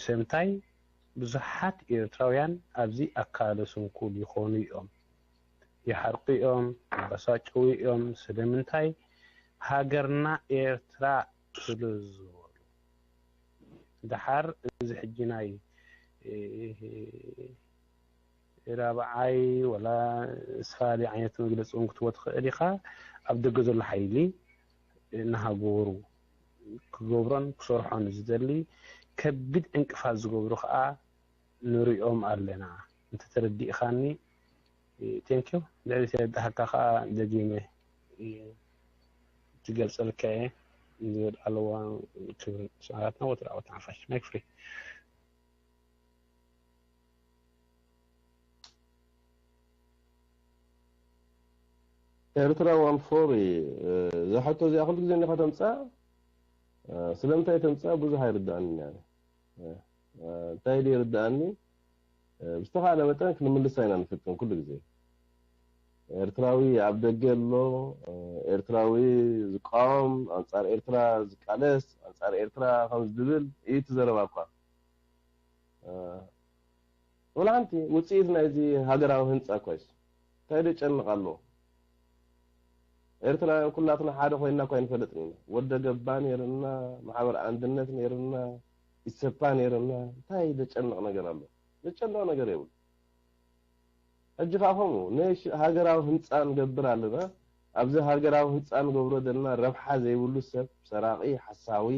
ሰምታይ ብዙሓት ኤርትራውያን ኣብዚ ኣካለ ስንኩል ይኾኑ እዮም ይሓርቁ እዮም ይበሳጨዉ እዮም ስለምንታይ ሃገርና ኤርትራ ስለ ዝበሉ ደሓር እዚ ሕጂ ናይ ራብዓይ ወላ ዝተፈላለዩ ዓይነት መግለፂ እውን ክትቦ ትኽእል ኢኻ ኣብ ደገ ዘሎ ሓይሊ ንሃገሩ ክገብሮን ክሰርሖን ዝደሊ ከቢድ ዕንቅፋት ዝገብሩ ከዓ ንሪኦም ኣለና እንተተረዲእኻኒ thank you ልዕሊ ተረዳእካ ከዓ ደጊመ ክገልፀልካ እየ ዝብል ኣለዋ ክብል ሰዓትና ወትራዊ ተሓፋሽ ማይክ ፍሪ ኤርትራ ዋን ፎር እዛ ሕቶ እዚኣ ኩሉ ግዜ እንዲኻ ተምፅኣ ስለምንታይ ተምፅኣ ብዙሕ ኣይርዳእንን እያ እንታይ ድዩ ይርዳእኒ ብዝተኻለ መጠን ክንምልሳ ኢና ንፍትን ኩሉ ግዜ። ኤርትራዊ ኣብ ደገ ኣሎ፣ ኤርትራዊ ዝቃወም፣ ኣንጻር ኤርትራ ዝቃለስ፣ ኣንጻር ኤርትራ ከም ዝብል እዩ እቲ ዘረባ እኳ። ወላ ሓንቲ ውጽኢት ናይዚ ሃገራዊ ህንጻ እኳ እዩስ እንታይ ደጨንቕ ኣሎ? ኤርትራውያን ኩላትና ሓደ ኮይንና እኳ ኣይንፈልጥን ኢና። ወደ ገባ ነይርና፣ ማሕበር ኣንድነት ነይርና፣ ኢሰፓ ነይርና፣ እንታይ ደጨንቕ ነገር ኣሎ? ደጨንቕ ነገር የብሉ። ሕጂ ከኣ ከምኡ ነሽ ሃገራዊ ህንጻ ንገብር ኣለና። ኣብዚ ሃገራዊ ህንጻ ንገብሮ ዘለና ረብሓ ዘይብሉ ሰብ፣ ሰራቒ፣ ሓሳዊ፣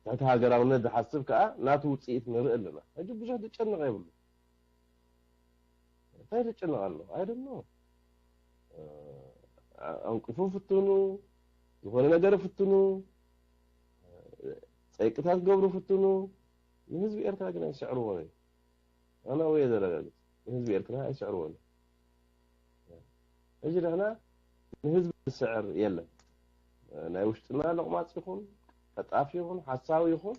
ትሕቲ ሃገራውነት ዝሓስብ ከኣ ናቱ ውጽኢት ንርኢ ኣለና። ሕጂ ብዙሕ ዝጨንቕ የብሉ። እንታይ ዝጨንቕ ኣሎ? I don't know። ኣንቅፉ ፍትኑ፣ ዝኾነ ነገር ፍትኑ፣ ጸይቅታት ገብሩ ፍትኑ። ንህዝቢ ኤርትራ ግን ኣይስዕርዎን እዩ። ኣነ ወይ ዘረጋግጽ ንህዝቢ ኤርትራ ኣይስዕርዎን እዩ። ሕጂ ንሕና ንህዝቢ ዝስዕር የለን። ናይ ውሽጥና ለቕማጽ ይኹን፣ ቀጣፊ ይኹን፣ ሓሳዊ ይኹን፣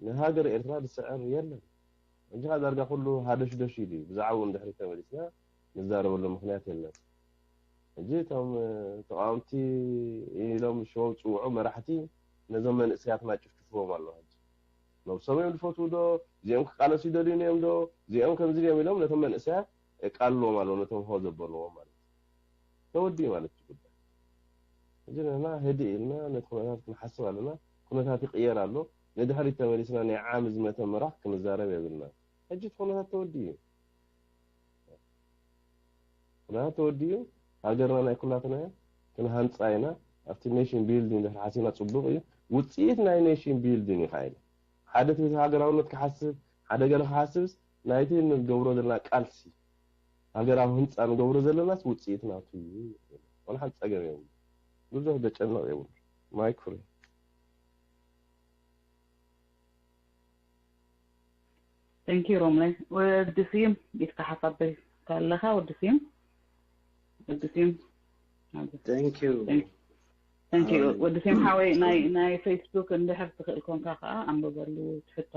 ንሃገር ኤርትራ ዝስዕር የለን። ሕጂ ኸኣ ዳርጋ ኩሉ ሃደሽደሽ ኢሉ እዩ። ብዛዕባኡ እንድሕሪ ተመሊስና ንዛረበሉ ምኽንያት የለን። ሕጂ እቶም ተቃወምቲ ኢሎም ሽሞም ዝጽውዑ መራሕቲ ነዞም መንእሰያትና ጭፍጭፍዎም ኣለዉ። ሕጂ ነብሶም እዮም ዝፈትዉ ዶ? እዚኦም ክቃለሱ ይደልዩ እዮም ዶ? እዚኦም ከምዚ ድዮም ኢሎም ነቶም መንእሰያት የቃልልዎም ኣለዉ፣ ነቶም ሆ ዘበልዎም ማለት እዩ። ተወዲኡ ማለት እዩ ጉዳይ። ሕጂ ንሕና ህድእ ኢልና ነቲ ኩነታት ክንሓስብ ኣለና። ኩነታት ይቕየር ኣሎ። ንድሕሪት ተመሊስና ናይ ዓሚ ዝመተ ምዕራፍ ክንዛረብ የብልና። ሕጂ እቲ ኩነታት ተወዲኡ እዩ። ኩነታት ተወዲኡ፣ ሃገርና ናይ ኩላትና እያ፣ ክንሃንጻ ኢና። ኣብቲ ኔሽን ቢልዲንግ እንድሕር ሓሲብና ጽቡቕ እዩ። ውጽኢት ናይ ኔሽን ቢልዲንግ እዩ ከዓ ኢለ። ሓደ እቲ ሃገራውነት ክሓስብ፣ ሓደ ገለ ክሓስብስ፣ ናይቲ ንገብሮ ዘለና ቃልሲ፣ ሃገራዊ ህንጻ ንገብሮ ዘለናስ ውጽኢት ናቱ እዩ። ዋላ ሓንቲ ጸገም የብሉ። ብዙሕ ዘጨንቕ የብሉ። ማይክ ፍሪ። Thank you ሮምለ። ወዲ ስዩም ኢድካ ሓሳብ ከለኻ ወዲ ስዩም፣ ወዲ ስዩም። Thank you። Thank you ወዲ ስዩም ሓወይ፣ ናይ ናይ ፌስቡክ እንድሕር ትኽእል ኮንካ ከዓ ኣንብበሉ ትሕቶ።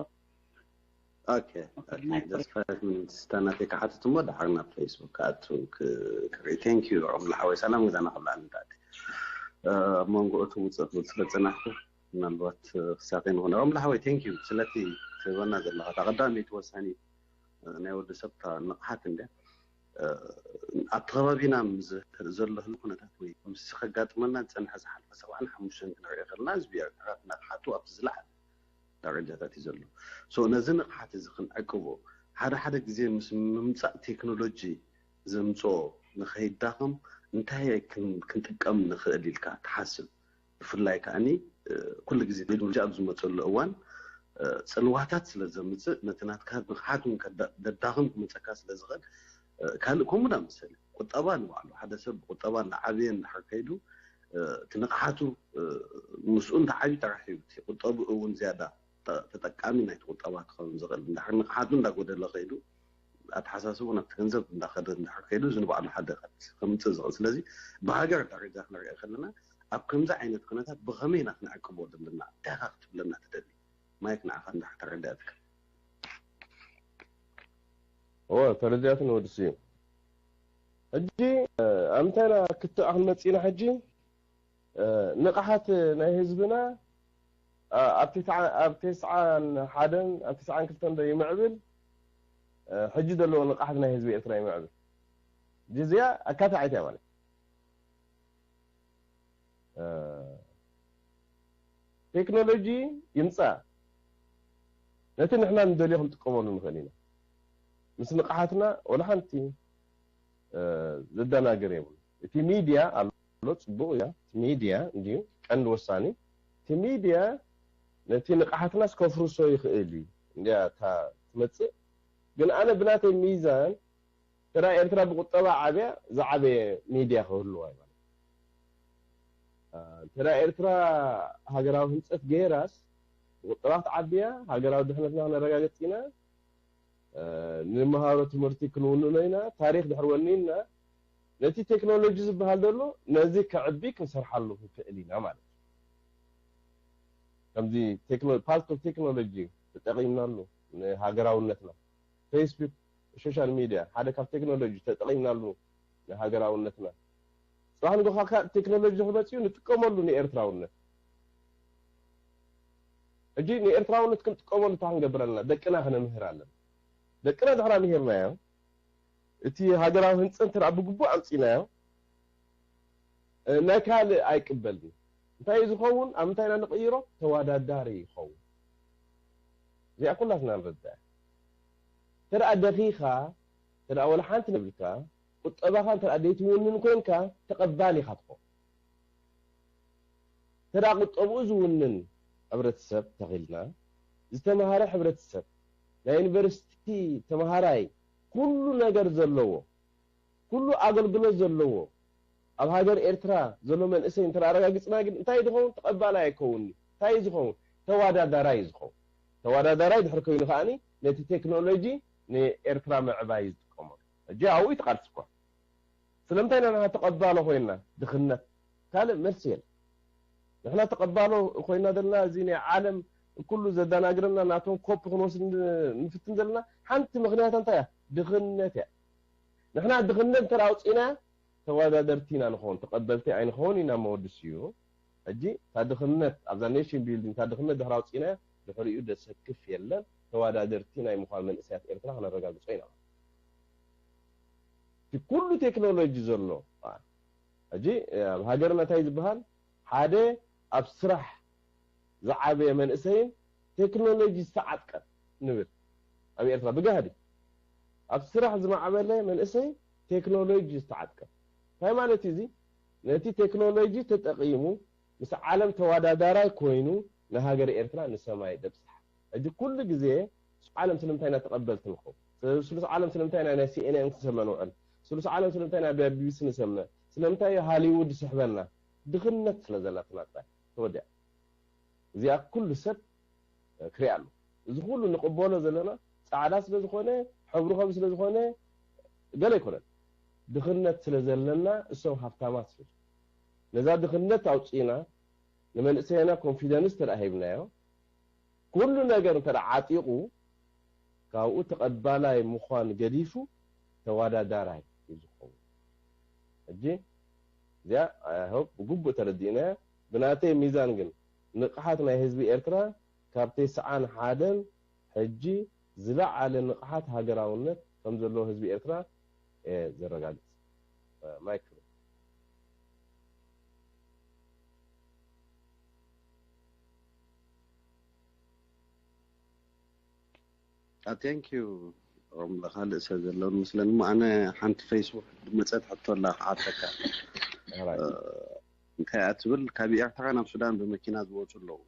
Okay, okay. Just five minutes ታናተይ ክሓትት እሞ ደሓር ናብ ፌስቡክ ክኣቱ ክርኢ። Thank you ሮምለ ሓወይ፣ ሰላም ገዛና ክብላ ንዳት ኣብ መንጎ እቲ ውፅእ ክብል ስለ ፅናሕኩ ምናልባት ክሳተይ ንኾነ ሮምለ ሓወይ፣ thank you ስለቲ ትህበና ዘለኻ እታ ቀዳመይቲ ወሳኒ ናይ ወዲ ሰብ እታ ንቕሓት እንድያ። ኣብቲ ከባቢና ምስ ዘሎ ህሉ ኩነታት ወይ ምስ ከጋጥመና ዝፀንሐ ዝሓለፈ ሰብዓን ሓሙሽተን ክንሪኦ ከለና ህዝቢ ኤርትራ ንቕሓቱ ኣብቲ ዝለዓለ ደረጃታት እዩ ዘሎ። So ነዚ ንቕሓት እዚ ክንዕቅቦ ሓደ ሓደ ግዜ ምስ ምምፃእ ቴክኖሎጂ ዘምፅኦ ንኸይዳኸም እንታይ ክንጥቀም ንኽእል ኢልካ ትሓስብ? ብፍላይ ከዓኒ ኩሉ ግዜ ቴክኖሎጂ ኣብ ዝመፀሉ እዋን ፅልዋታት ስለ ዘምፅእ ነቲ ናትካ ንቕሓት እውን ደዳኽም ክመፀካ ስለ ዝኽእል ካልእ ከምኡ ዳ መሰለ ቁጠባ ንባዕሉ ሓደ ሰብ ብቁጠባ እናዓበየ እንድሕር ከይዱ እቲ ንቕሓቱ ምስኡ እንተዓብዩ ጥራሕ እዩ እቲ ቁጠብኡ እውን ዝያዳ ተጠቃሚ ናይቲ ቁጠባ ክኸውን ዝኽእል እንድሕር ንቕሓቱ እንዳጎደለ ከይዱ ኣተሓሳስቡ ናብቲ ገንዘብ እንዳኸደ እንድሕር ከይዱ እዚ ንባዕሉ ሓደ ከምፅእ ዝኽእል ስለዚ ብሃገር ደረጃ ክንሪኦ ከለና ኣብ ከምዚ ዓይነት ኩነታት ብኸመይ ኢና ክንዕቅቦ ዘለና እንታይ ኢኻ ክትብለና ትደሊ ማይክ ንዓኻ እንድሕር ተረዳእትካ እወ ተረዲኣትኒ ወዲ ስዩም ሕጂ ኣብ ምንታይ ኢና ክትኣ ክንመፅእ ኢና ሕጂ ንቕሓት ናይ ህዝብና ኣብ ተስዓን ሓደን ኣብ ተስዓን ክልተን ዶ ይምዕብል ሕጂ ዘለዎ ንቕሓት ናይ ህዝቢ ኤርትራ ይምዕብል እዚኣ ኣካታዒት እያ ማለት ቴክኖሎጂ ይምፃእ ነቲ ንሕና ንደልዮ ክንጥቀመሉ ንኽእል ኢና ምስ ንቕሓትና ወላ ሓንቲ ዘደናግር የብሉ እቲ ሚድያ ኣሎ ፅቡቕ እያ እቲ ሚድያ እንድዩ ቀንዲ ወሳኒ እቲ ሚድያ ነቲ ንቕሓትና ስከፍርሶ ይኽእል እዩ እንዲያ እታ ትመፅእ ግን ኣነ ብናተይ ሚዛን ተራ ኤርትራ ብቁጠባ ዓብያ ዝዓበየ ሚድያ ክህልዋ ማለት እንተ ኤርትራ ሃገራዊ ህንፀት ገይራስ ብቁጠባ ክትዓብያ ሃገራዊ ድሕነትና ክነረጋግፅ ኢና ንምሃሮ ትምህርቲ ክንውንኖ ኢና ታሪክ ድሕር ወኒንና ነቲ ቴክኖሎጂ ዝበሃል ዘሎ ነዚ ከዕቢ ክንሰርሓሉ ክንክእል ኢና ማለት እዩ ከምዚ ፓልቶ ቴክኖሎጂ ተጠቂምናሉ ንሃገራውነትና። ፌስቡክ፣ ሶሻል ሚድያ ሓደ ካብ ቴክኖሎጂ ተጠቒምናሉ ንሃገራውነትና። ጽባሕ ንግሆ ካብ ቴክኖሎጂ ድሕሪ መጺኡ ንጥቀመሉ ንኤርትራውነት። ሕጂ ንኤርትራውነት ክንጥቀመሉ እንታይ ክንገብር ኣለና? ደቅና ክነምህር ኣለና። ደቅና ድሕሪ ኣምሂርናዮም፣ እቲ ሃገራዊ ህንጸት እንተ ብግቡእ ኣምጺናዮ፣ እ፣ ናይ ካልእ ኣይቅበልን። እንታይ እዩ ዝኸውን? ኣብ ምንታይ ኢና ንቕይሮ? ተወዳዳሪ ይኸውን። እዚኣ ኩላትና ንርዳእ። እንተ ደኣ ደኺኻ፣ እንተ ደኣ ወላ ሓንቲ ንብልካ፣ ቁጠባኻ እንተ ደኣ ዘይትውንን ኮንካ፣ ተቐባሊ ኢኻ ትኸውን። እንተ ደኣ ቁጠብኡ ዝውንን ሕብረተሰብ ተኺልና፣ ዝተምሃረ ሕብረተሰብ፣ ናይ ዩኒቨርሲቲ ተምሃራይ፣ ኩሉ ነገር ዘለዎ፣ ኩሉ ኣገልግሎት ዘለዎ ኣብ ሃገር ኤርትራ ዘሎ መንእሰይ እንተ ኣረጋጊጽና ግን እንታይ እዩ ዝኸውን? ተቐባላይ ኣይከውን'ዩ። እንታይ እዩ ዝኸውን? ተወዳዳራይ እዩ ዝኸውን። ተወዳዳራይ ድሕሪ ኮይኑ ከኣኒ ነቲ ቴክኖሎጂ ንኤርትራ ምዕባይ እዩ ዝጥቀመሉ። ሕጂ ኣብኡ እዩ ትቃልስ እኳ። ስለምንታይ ኢና ንሕና ተቐባሎ ኮይንና? ድኽነት። ካልእ መልሲ የለን። ንሕና ተቐባሎ ኮይንና ዘለና፣ እዚ ናይ ዓለም ኩሉ ዘደናግረና ናቶም ኮፒ ክንወስድ ን-፣ ንፍትን ዘለና ሓንቲ ምኽንያት እንታይ እያ? ድኽነት እያ። ንሕና ድኽነት እንተ ኣውፂና ተወዳደርቲ ኢና ንኸውን፣ ተቐበልቲ ኣይንኸውን ኢና መወድስ እዩ። ሕጂ እታ ድኽነት ኣብዛ ኔሽን ቢልዲንግ እታ ድኽነት ድሕሪ ኣውፂና ድሕሪኡ ደሰክፍ የለን። ተወዳደርቲ ናይ ምዃን መንእሰያት ኤርትራ ክነረጋግጾ ኢና። እቲ ኩሉ ቴክኖሎጂ ዘሎ ሕጂ ኣብ ሃገርና እንታይ ዝበሃል ሓደ ኣብ ስራሕ ዝዓበየ መንእሰይን ቴክኖሎጂ ዝተዓጥቀ ንብል ኣብ ኤርትራ ብጋህዲ ኣብ ስራሕ ዝማዕበለ መንእሰይ ቴክኖሎጂ ዝተዓጥቀ እንታይ ማለት እዩ? እዚ ነቲ ቴክኖሎጂ ተጠቒሙ ምስ ዓለም ተወዳዳራይ ኮይኑ ንሃገር ኤርትራ ንሰማይ ደብፅሓ። ሕጂ ኩሉ ግዜ ስሉስ ዓለም ስለምንታይ ኢና ተቐበልቲ ንኸውን? ስሉስ ዓለም ስለምንታይ ኢና ናይ ሲኤንኤን ክሰምዕ ንውዕል? ስሉስ ዓለም ስለምንታይ ኢና ቢቢሲ ንሰምዕ? ስለምንታይ እዩ ሃሊውድ ዝስሕበና? ድኽነት ስለ ዘላትና ጥራይ ተወዲኣ። እዚኣ ኩሉ ሰብ ክሪኣ ኣሎ። እዚ ኩሉ ንቕበሎ ዘለና ጻዕዳ ስለ ዝኾነ፣ ሕብሩ ከም ስለ ዝኾነ ገለ ኣይኮነን። ድኽነት ስለ ዘለና እሶም ሃብታማት ስለ ዝኾኑ። ነዛ ድኽነት ኣውጺእና ንመንእሰይና ኮንፊደንስ ተደኣ ሂብናዮ፣ ኩሉ ነገር እንተ ደኣ ዓጢቑ፣ ካብኡ ተቐባላይ ምዃን ገዲፉ ተወዳዳራይ እዩ ዝኸውን። ሕጂ እዚኣ፣ I hope፣ ብግቡእ ተረዲእናያ። ብናተይ ሚዛን ግን፣ ንቕሓት ናይ ህዝቢ ኤርትራ ካብ ተስዓን ሓደን ሕጂ ዝለዓለ ንቕሓት ሃገራውነት ከም ዘለዎ ህዝቢ ኤርትራ እየ ዘረጋግጽ። ማይክ። Thank you። ሮም፣ ካልእ ሰብ ዘሎ መስለኒ። እሞ ኣነ ሓንቲ ፌስቡክ ዝመጸት ሕቶ ኣላ ክሓተካ። እንታይ እያ ትብል? ካብ ኤርትራ ናብ ሱዳን ብመኪና ዝወጹ ኣለዉ።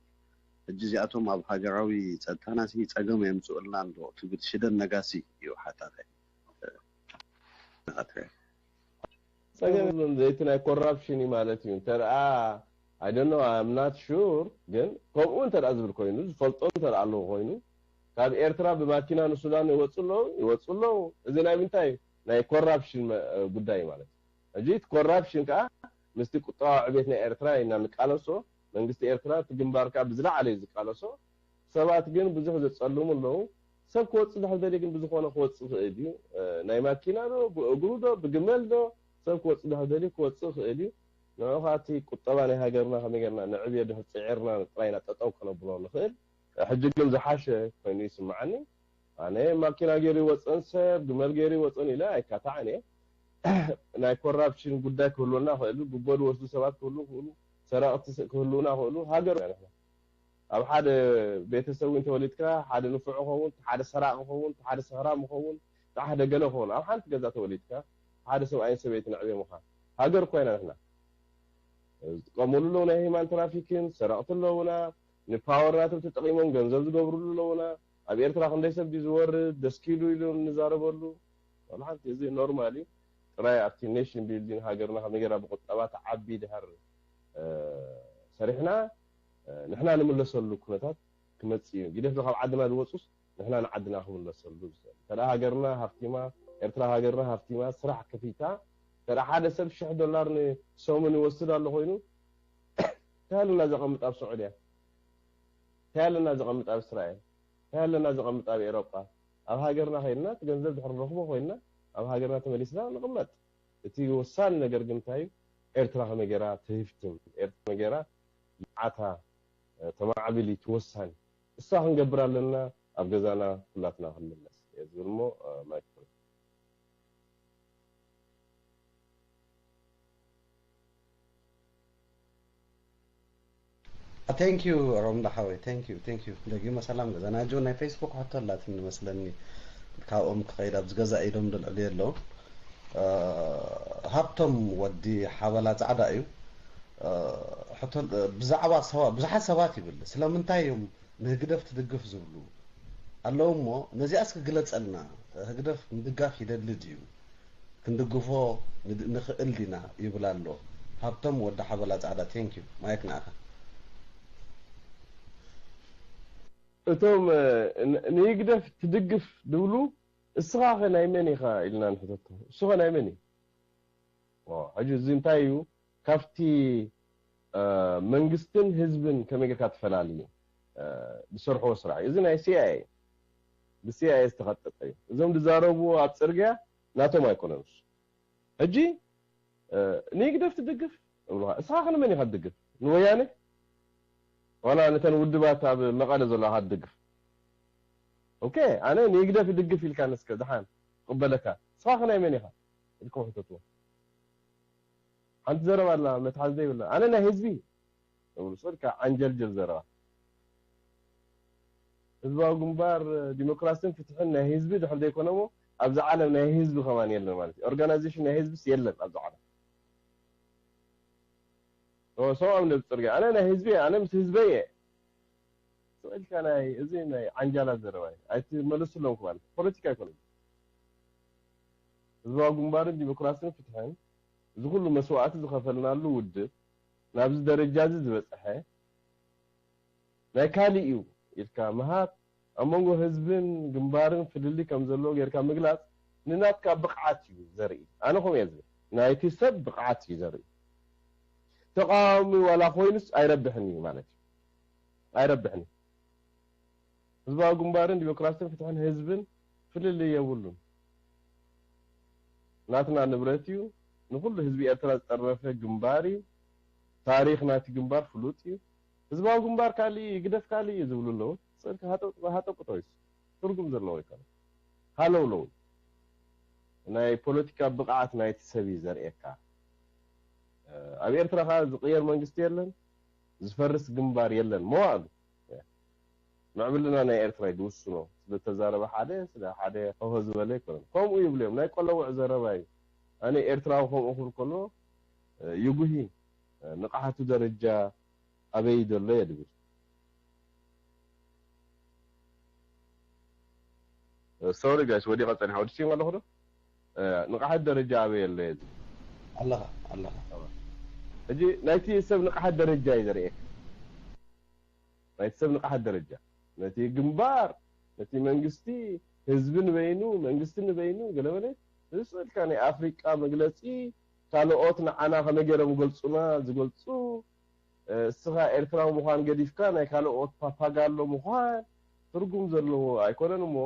ሕጂ እዚኣቶም ኣብ ሃገራዊ ጸጥታና ሲ ጸገም የምጽኡልና እንዶ ትብል ሽደን ነጋሲ እዩ ሓታታይ። ጸገም የብሉን። ዘይቲ ናይ ኮራፕሽን እዩ ማለት እዩ። እንተ ደኣ፣ I don't know, I'm not sure፣ ግን ከምኡ እንተ ደኣ ዝብል ኮይኑ፣ ዝፈልጦ እንተ ደኣ ኣለዎ ኮይኑ፣ ካብ ኤርትራ ብማኪና ንሱዳን ይወጹ ኣለዉ፣ ይወጹ ኣለዉ። እዚ ናይ ምንታይ እዩ? ናይ ኮራፕሽን መ-፣ ጉዳይ እዩ ማለት እዩ። ሕጂ እቲ ኮራፕሽን ከኣ ምስቲ ቁጠባዊ ዕቤት ናይ ኤርትራ ኢና ንቃለሶ፣ መንግስቲ ኤርትራ እቲ ግንባር ከኣ ብዝለዓለ እዩ ዝቃለሶ። ሰባት ግን ብዙሕ ዘጸልሙ ኣለዉ። ሰብ ክወጽእ ድሕር ደልዩ ግን ብዝኾነ ክወጽእ ይኽእል እዩ። እ፣ ናይ ማኪና ዶ፣ ብእግሩ ዶ፣ ብግመል ዶ፣ ሰብ ክወጽእ ድሕር ደልዩ ክወጽእ ይኽእል እዩ። ንዑ ከኣ እቲ ቁጠባ ናይ ሃገርና ከመይ ጌርና ንዕብዮ ድሕር ጽዒርና ጥራይ ኢና ጠጠው ከነብሎ ንኽእል። ሕጂ ግን ዝሓሸ ኮይኑ ይስምዓኒ። ኣነ ማኪና ገይሩ ይወጽእን ሰብ ግመል ገይሩ ይወጽእን ኢለ ኣይካታዕን እየ። ናይ ኮራፕሽን ጉዳይ ክህልወና ይኽእል እዩ። ጉቦ ዝወስዱ ሰባት ክህልዉ ይኽእሉ፣ ሰረቕቲ ስ-፣ ክህልዉና ይኽእሉ። ሃገር ኢና ንሕና። ኣብ ሓደ ቤተሰብ እውን ተወሊድካ፣ ሓደ ንፉዕ ይኸውን፣ ሓደ ሰራቂ ይኸውን፣ ሓደ ሰኽራም ይኸውን፣ ሓደ ገለ ይኸውን። ኣብ ሓንቲ ገዛ ተወሊድካ፣ ሓደ ሰብኣይን ሰበይትን ኣዕብዮም ኢኻ። ሃገር እኮ ኢና ንሕና። ዝጥቀምሉ ኣለዉ፣ ናይ ሂማን ትራፊክን ሰረቕቲ ኣለዉና፣ ንፓወር ናቶም ተጠቒሞም ገንዘብ ዝገብርሉ ኣለዉና። ኣብ ኤርትራ ክንደይ ሰብ ድዩ ዝወርድ፣ ደስኪሉ ኢሉ ንዛረበሉ? ዋላ ሓንቲ፣ እዚ ኖርማል እዩ። ጥራይ ኣብቲ ኔሽን ቢልዲንግ ሃገርና ከመይ ጌራ ብቁጠባ ትዓቢ ድሃር፣ እ፣ ሰሪሕና፣ እ፣ ንሕና ንምለሰሉ ኩነታት ክመጽእ እዩ። ግደፍ ካብ ዓድና ዝወጹስ ንሕና ንዓድና ክምለሰሉ ዝኽእል። እንተ ደኣ ሃገርና ሃፍቲማ፣ ኤርትራ ሃገርና ሃፍቲማ፣ ስራሕ ከፊታ፣ እንተ ደኣ ሓደ ሰብ ሽሕ ዶላር ንሰሙን ይወስድ ኣሎ ኮይኑ፣ እንታይ ኣለና ዘቐምጥ ኣብ ስዑድያ? እንታይ ኣለና ዘቐምጥ ኣብ እስራኤል? እንታይ ኣለና ዘቐምጥ ኣብ ኤሮጳ? ኣብ ሃገርና ከይድና እቲ ገንዘብ ድሕር ንረኽቦ ኮይንና ኣብ ሃገርና ተመሊስና ንቕመጥ። እቲ ወሳኒ ነገር ግን እንታይ እዩ? ኤርትራ ከመይ ገይራ ትህፍትም? ኤርትራ ከመይ ገይራ ልምዓታ ተማዕብል እዩ እቲ ወሳኒ። እሳ ክንገብር ኣለና፣ ኣብ ገዛና ኩላትና ክንምለስ እየ ዝብል እሞ ማይክ Thank you ሮምዳ ሓወይ thank you thank you ደጊመ ሰላም ገዛና ጆ ናይ ፌስቡክ ሕቶ ኣላትኒ መስለኒ ካብኦም ክኸይድ ኣብዚ ገዛ ኢዶም ድልዕሉ ኣለዉ ሃብቶም ወዲ ሓበላ ጻዕዳ እዩ ሕቶ ብዛዕባ ብዙሓት ሰባት ይብል ስለምንታይ እዮም ንህግደፍ ትድግፍ ዝብሉ ኣለዉ እሞ ነዚኣስ ክግለጸልና ህግደፍ ምድጋፍ ይደሊ ድዩ ክንድግፎ ንኽእል ዲና ይብል ኣሎ ሃብቶም ወዲ ሓበላ ጻዕዳ thank you ማይክ ንኣኻ እቶም ንህግደፍ ትድግፍ ድብሉ እስኻ ኸ ናይ መን ኢኻ ኢልና ንሕተቶ እሱ ኸ ናይ መን እዩ ሕጂ እዚ እንታይ እዩ ካብቲ መንግስትን ህዝብን ከመይ ጌርካ ትፈላልዩ ዝሰርሕዎ ስራሕ እዩ። እዚ ናይ ሲኣይኤ ብሲኣይኤ ዝተኸጠጠ እዩ። እዞም ዝዛረብዎ ኣብ ፅርግያ ናቶም ኣይኮነንስ። ሕጂ ንህግደፍ ትድግፍ እብሉኻ። እስኻ ከ ንመን ኢኻ ትድግፍ? ንወያነ ዋላ ነተን ውድባት ኣብ መቐለ ዘለዋ ኢኻ ትድግፍ? ኦኬ ኣነ ንህግደፍ ይድግፍ ኢልካ ንስከ ደሓን ክቕበለካ። እስኻ ከ ናይ መን ኢኻ? ኢልኩም ሕተትዎ። ሓንቲ ዘረባ ኣላ መትሓዚ ዘይብላ ኣነ ናይ ህዝቢ እብሉ ስልካ ዓንጀልጀል ዘረባ ህዝባዊ ግንባር ዲሞክራሲን ፍትሕን ናይ ህዝቢ ድሕር ዘይኮነሞ ኣብዚ ዓለም ናይ ህዝቢ ከማን የለን ማለት እዩ ኦርጋናይዜሽን ናይ ህዝብስ የለን ኣብዚ ዓለም ሰብኣዊ ነብ ፅርግያ ኣነ ናይ ህዝቢ ኣነ ምስ ህዝበይ እየ ስቕ ኢልካ ናይ እዚ ናይ ዓንጃላት ዘረባ እዩ ኣይትመልስሎም ክባል ፖለቲካ ኣይኮነን ህዝባዊ ግንባርን ዲሞክራሲን ፍትሕን እዚ ኩሉ መስዋእቲ ዝኸፈልናሉ ውድብ ናብዚ ደረጃ እዚ ዝበፀሐ ናይ ካሊእ እዩ ኢልካ ምሃብ ኣብ መንጎ ህዝብን ግንባርን ፍልልይ ከም ዘለዎ ጌርካ ምግላፅ ንናትካ ብቕዓት እዩ ዘርኢ ኣነ ከምኡ እየ ዝብል ናይቲ ሰብ ብቕዓት እዩ ዘርኢ ተቃዋሚ ዋላ ኮይኑስ ኣይረብሕን እዩ ማለት እዩ ኣይረብሕን እዩ ህዝባዊ ግንባርን ዲሞክራሲን ፍትሕን ህዝብን ፍልልይ የብሉን ናትና ንብረት እዩ ንኩሉ ህዝቢ ኤርትራ ዝጠረፈ ግንባር እዩ ታሪክ ናቲ ግንባር ፍሉጥ እዩ ህዝባዊ ግንባር ካሊእ ግደፍ ካሊእ እዩ ዝብሉ ኣለዉ ስእልካ ሃጠቁጦ እዩ ትርጉም ዘለዎ ይኮነ ሃለውለው ናይ ፖለቲካ ብቕዓት ናይቲ ሰብ እዩ ዘርእየካ ኣብ ኤርትራ ከዓ ዝቅየር መንግስቲ የለን ዝፈርስ ግንባር የለን መዋእሉ ምዕብልና ናይ ኤርትራ እዩ ዝውስኖ ስለተዛረበ ሓደ ስለ ሓደ ሆሆ ዝበለ ኣይኮነን ከምኡ ይብሉ እዮም ናይ ቆለውዕ ዘረባ እዩ ኣነ ኤርትራዊ ከምኡ ክብል ከሎ ይጉሂ ንቕሓቱ ደረጃ ኣበይ ዘሎ እየ ድብል sorry guys ወዲቐ ጸኒሐ ወዲ ሲም ኣለኹ ዶ ንቕሓት ደረጃ ኣበይ ኣሎ እየ ኣለኻ ኣለኻ ሕጂ ናይቲ ሰብ ንቕሓት ደረጃ እዩ ዘርእየካ ናይቲ ሰብ ንቕሓት ደረጃ ነቲ ግንባር ነቲ መንግስቲ ህዝቢ ንበይኑ መንግስቲ ንበይኑ ገለመለ እዚ ስእልካ ናይ ኣፍሪቃ መግለፂ ካልኦት ንዓና ከመይ ገይሮም ገልፁና ዝገልፁ እስኻ ኤርትራዊ ምዃን ገዲፍካ ናይ ካልኦት ፓፓጋሎ ምዃን ትርጉም ዘለዎ ኣይኮነን እሞ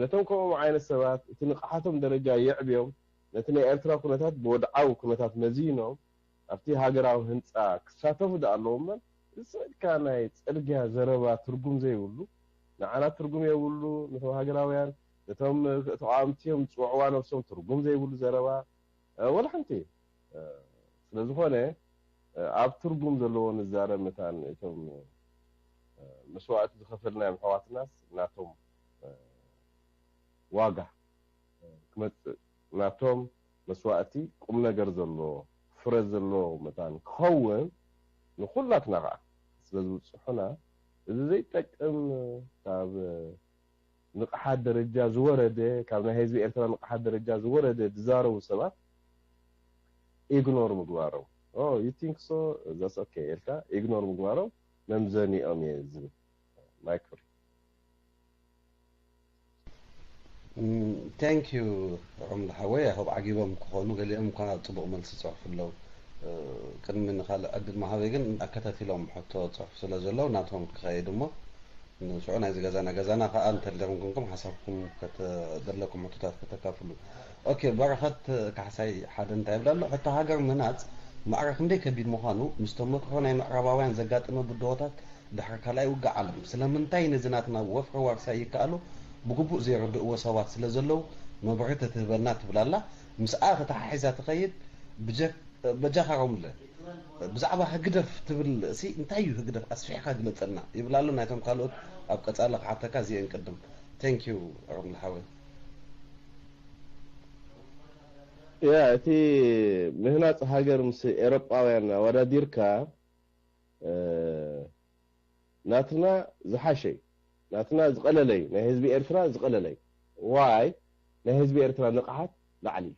ነቶም ከምኦም ዓይነት ሰባት እቲ ንቕሓቶም ደረጃ የዕብዮም ነቲ ናይ ኤርትራ ኩነታት ብወድዓዊ ኩነታት መዚኖም ኣብቲ ሃገራዊ ህንፃ ክሳተፉ ዳ ኣለዎም እምበር እዚ ስእልካ ናይ ፅርግያ ዘረባ ትርጉም ዘይብሉ ንዓና ትርጉም የብሉ ነቶም ሃገራውያን ነቶም ተቃወምቲ እዮም ዝፅውዕዋ ነብሶም ትርጉም ዘይብሉ ዘረባ ወላ ሓንቲ ስለ ዝኾነ ኣብ ትርጉም ዘለዎ ንዛረብ መታን እቶም መስዋእቲ ዝኸፈልናዮም ኣሕዋትናስ ናቶም ዋጋ ክመፅእ ናቶም መስዋእቲ ቁም ነገር ዘለዎ ፍረ ዘለዎ መታን ክኸውን ንኩላትና ከዓ ስለ ዝብፅሑና እዚ ዘይጠቅም ካብ ንቕሓት ደረጃ ዝወረደ ካብ ናይ ህዝቢ ኤርትራ ንቕሓት ደረጃ ዝወረደ ዝዛረቡ ሰባት ኢግኖር ምግባሮም you think so that's okay ኢልካ ኢግኖር ምግባሮም መምዘኒኦም እየ ዝብል ማይክ ፍሪ thank you ዑም ሓወይ I hope ዓጊቦም ክኾኑ ገሊኦም እኳ ፅቡቕ መልሲ ፅሑፍ ኣለዉ ቅድሚ ንካልእ ዕድል መሃበይ ግን ኣከታቲሎም ሕቶ ፅሑፍ ስለ ዘለዉ ናቶም ክኸይድ እሞ ንስዑ ናይዚ ገዛና ገዛና ከዓ እንተደም ኮንኩም ሓሳብኩም ዘለኩም ሕቶታት ከተካፍሉ። ኦኬ፣ በረኸት ካሕሳይ ሓደ እንታይ ይብል ኣሎ? ሕቶ ሃገር ምህናፅ ማዕረ ክንደይ ከቢድ ምዃኑ ምስ ተመክሮ ናይ ምዕራባውያን ዘጋጠመ ብድሆታት ድሕሪ ካልኣይ ውግእ ዓለም ስለምንታይ ነዚ ናትና ወፍሪ ዋርሳይ ይከኣሎ ብግቡእ ዘይርድእዎ ሰባት ስለ ዘለዉ መብርሂ ተትህበና ትብል ኣላ። ምስኣ ተተሓሒዛ ትኸይድ ብጀ በጃኻ ሮምለ ብዛዕባ ህግደፍ ትብል ሲ እንታይ እዩ ህግደፍ ኣስፊሕካ ግለፀልና ይብል ኣሎ። ናይቶም ካልኦት ኣብ ቀፃሊ ክሓተካ እዚአን ቅድም። Thank you ሮምለ ሓወይ። ያ እቲ ምህናፅ ሃገር ምስ ኤሮጳውያን ኣወዳዲርካ ናትና ዝሓሸ እዩ። ናትና ዝቐለለ እዩ። ናይ ህዝቢ ኤርትራ ዝቐለለ እዩ። ዋይ ናይ ህዝቢ ኤርትራ ንቕሓት ላዕሊ እዩ።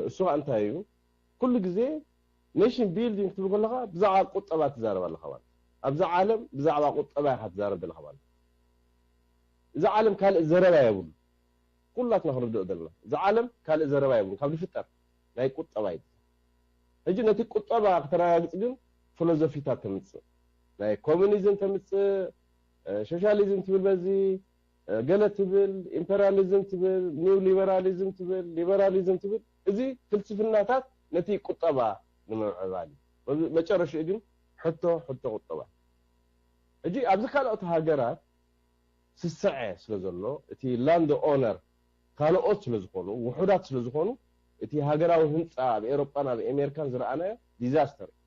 እሱ ከዓ እንታይ እዩ? ኩሉ ግዜ nation building ክትብል ከለካ ብዛዕባ ቁጠባ ትዛረብ ኣለካ ማለት ኣብዛ ዓለም ብዛዕባ ቁጠባ ኢካ ትዛረብ ዘለካ ማለት እዛ ዓለም ካልእ ዘረባ የብሉ። ኩላትና ክንርድኦ ዘለና እዛ ዓለም ካልእ ዘረባ የብሉ ካብ ዝፍጠር ናይ ቁጠባ እዩ። ሕጂ ነቲ ቁጠባ ክተረጋግፅ ግን ፊሎዞፊታት ተምፅእ ናይ ኮሚኒዝም ተምፅእ ሶሻሊዝም ትብል በዚ ገለ ትብል ኢምፐሪያሊዝም ትብል ኒው ሊበራሊዝም ትብል ሊበራሊዝም ትብል እዚ ፍልስፍናታት ነቲ ቁጠባ ንምዕባል እዩ። መጨረሽኡ ግን ሕቶ ሕቶ ቁጠባ ሕጂ ኣብዚ ካልኦት ሃገራት ስስዐ ስለ ዘሎ እቲ land owner ካልኦት ስለ ዝኾኑ ውሑዳት ስለ ዝኾኑ እቲ ሃገራዊ ህንፃ ኣብ ኤሮጳን ኣብ ኤሜሪካን ዝረኣናዮ disaster እዩ።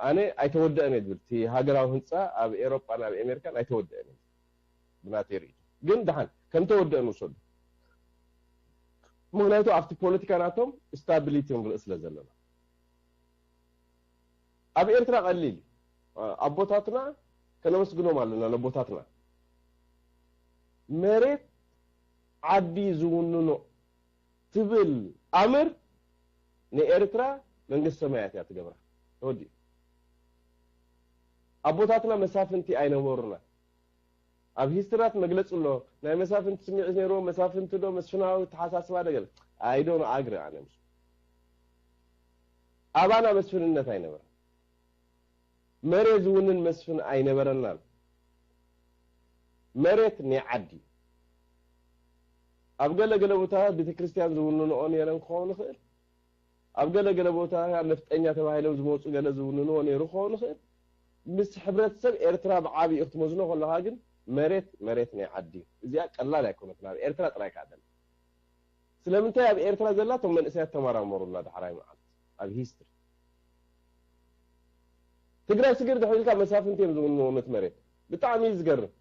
ኣነ ኣይተወደአን እየ ዝብል እቲ ሃገራዊ ህንፃ ኣብ ኤሮጳን ኣብ ኤሜሪካን ኣይተወደአን እየ ብናተይ ርእይቶ ግን ደሓን ከም ተወደአ ንውሰዱ ምክንያቱ ኣብቲ ፖለቲካ ናቶም stability ንርኢ ስለ ዘለና ኣብ ኤርትራ ቀሊል ኣቦታትና ከነመስግኖም ኣለና ነቦታትና መሬት ዓዲ ዝውንኖ ትብል ኣምር ንኤርትራ መንግስቲ ሰማያት እያ ትገብራ ተወዲኡ ኣቦታትና መሳፍንቲ ኣይነበሩና ኣብ ሂስትራት መግለፂ ኣሎ ናይ መሳፍንቲ ስምዒት ነይርዎ መሳፍንቲ ዶ መስፍናዊ ተሓሳስባ ደገለ I don't agree ኣነ ምስ ኣባና መስፍንነት ኣይነበረን መሬት ዝውንን መስፍን ኣይነበረናን መሬት ናይ ዓዲ ኣብ ገለ ገለ ቦታታት ቤተክርስትያን ዝውንንኦ ነይረን ክኸውን ይኽእል ኣብ ገለ ገለ ቦታታት ነፍጠኛ ተባሂሎም ዝመፁ ገለ ዝውንንዎ ነይሩ ክኸውን ይኽእል ምስ ሕብረተሰብ ኤርትራ ብዓብኡ ክትመዝኖ ከለኻ ግን መሬት መሬት ናይ ዓዲ እዩ እዚኣ ቀላል ኣይኮነትን ኣብ ኤርትራ ጥራይ ከዓ ዘላ ስለምንታይ ኣብ ኤርትራ ዘላ እቶም መንእሰያት ተመራመሩላ ዳሕራይ መዓልቲ ኣብ ሂስትሪ ትግራይ ስግር ድሕሪልካ መሳፍንቲ እዮም ዝውንዎ ነቲ መሬት ብጣዕሚ እዩ ዝገርም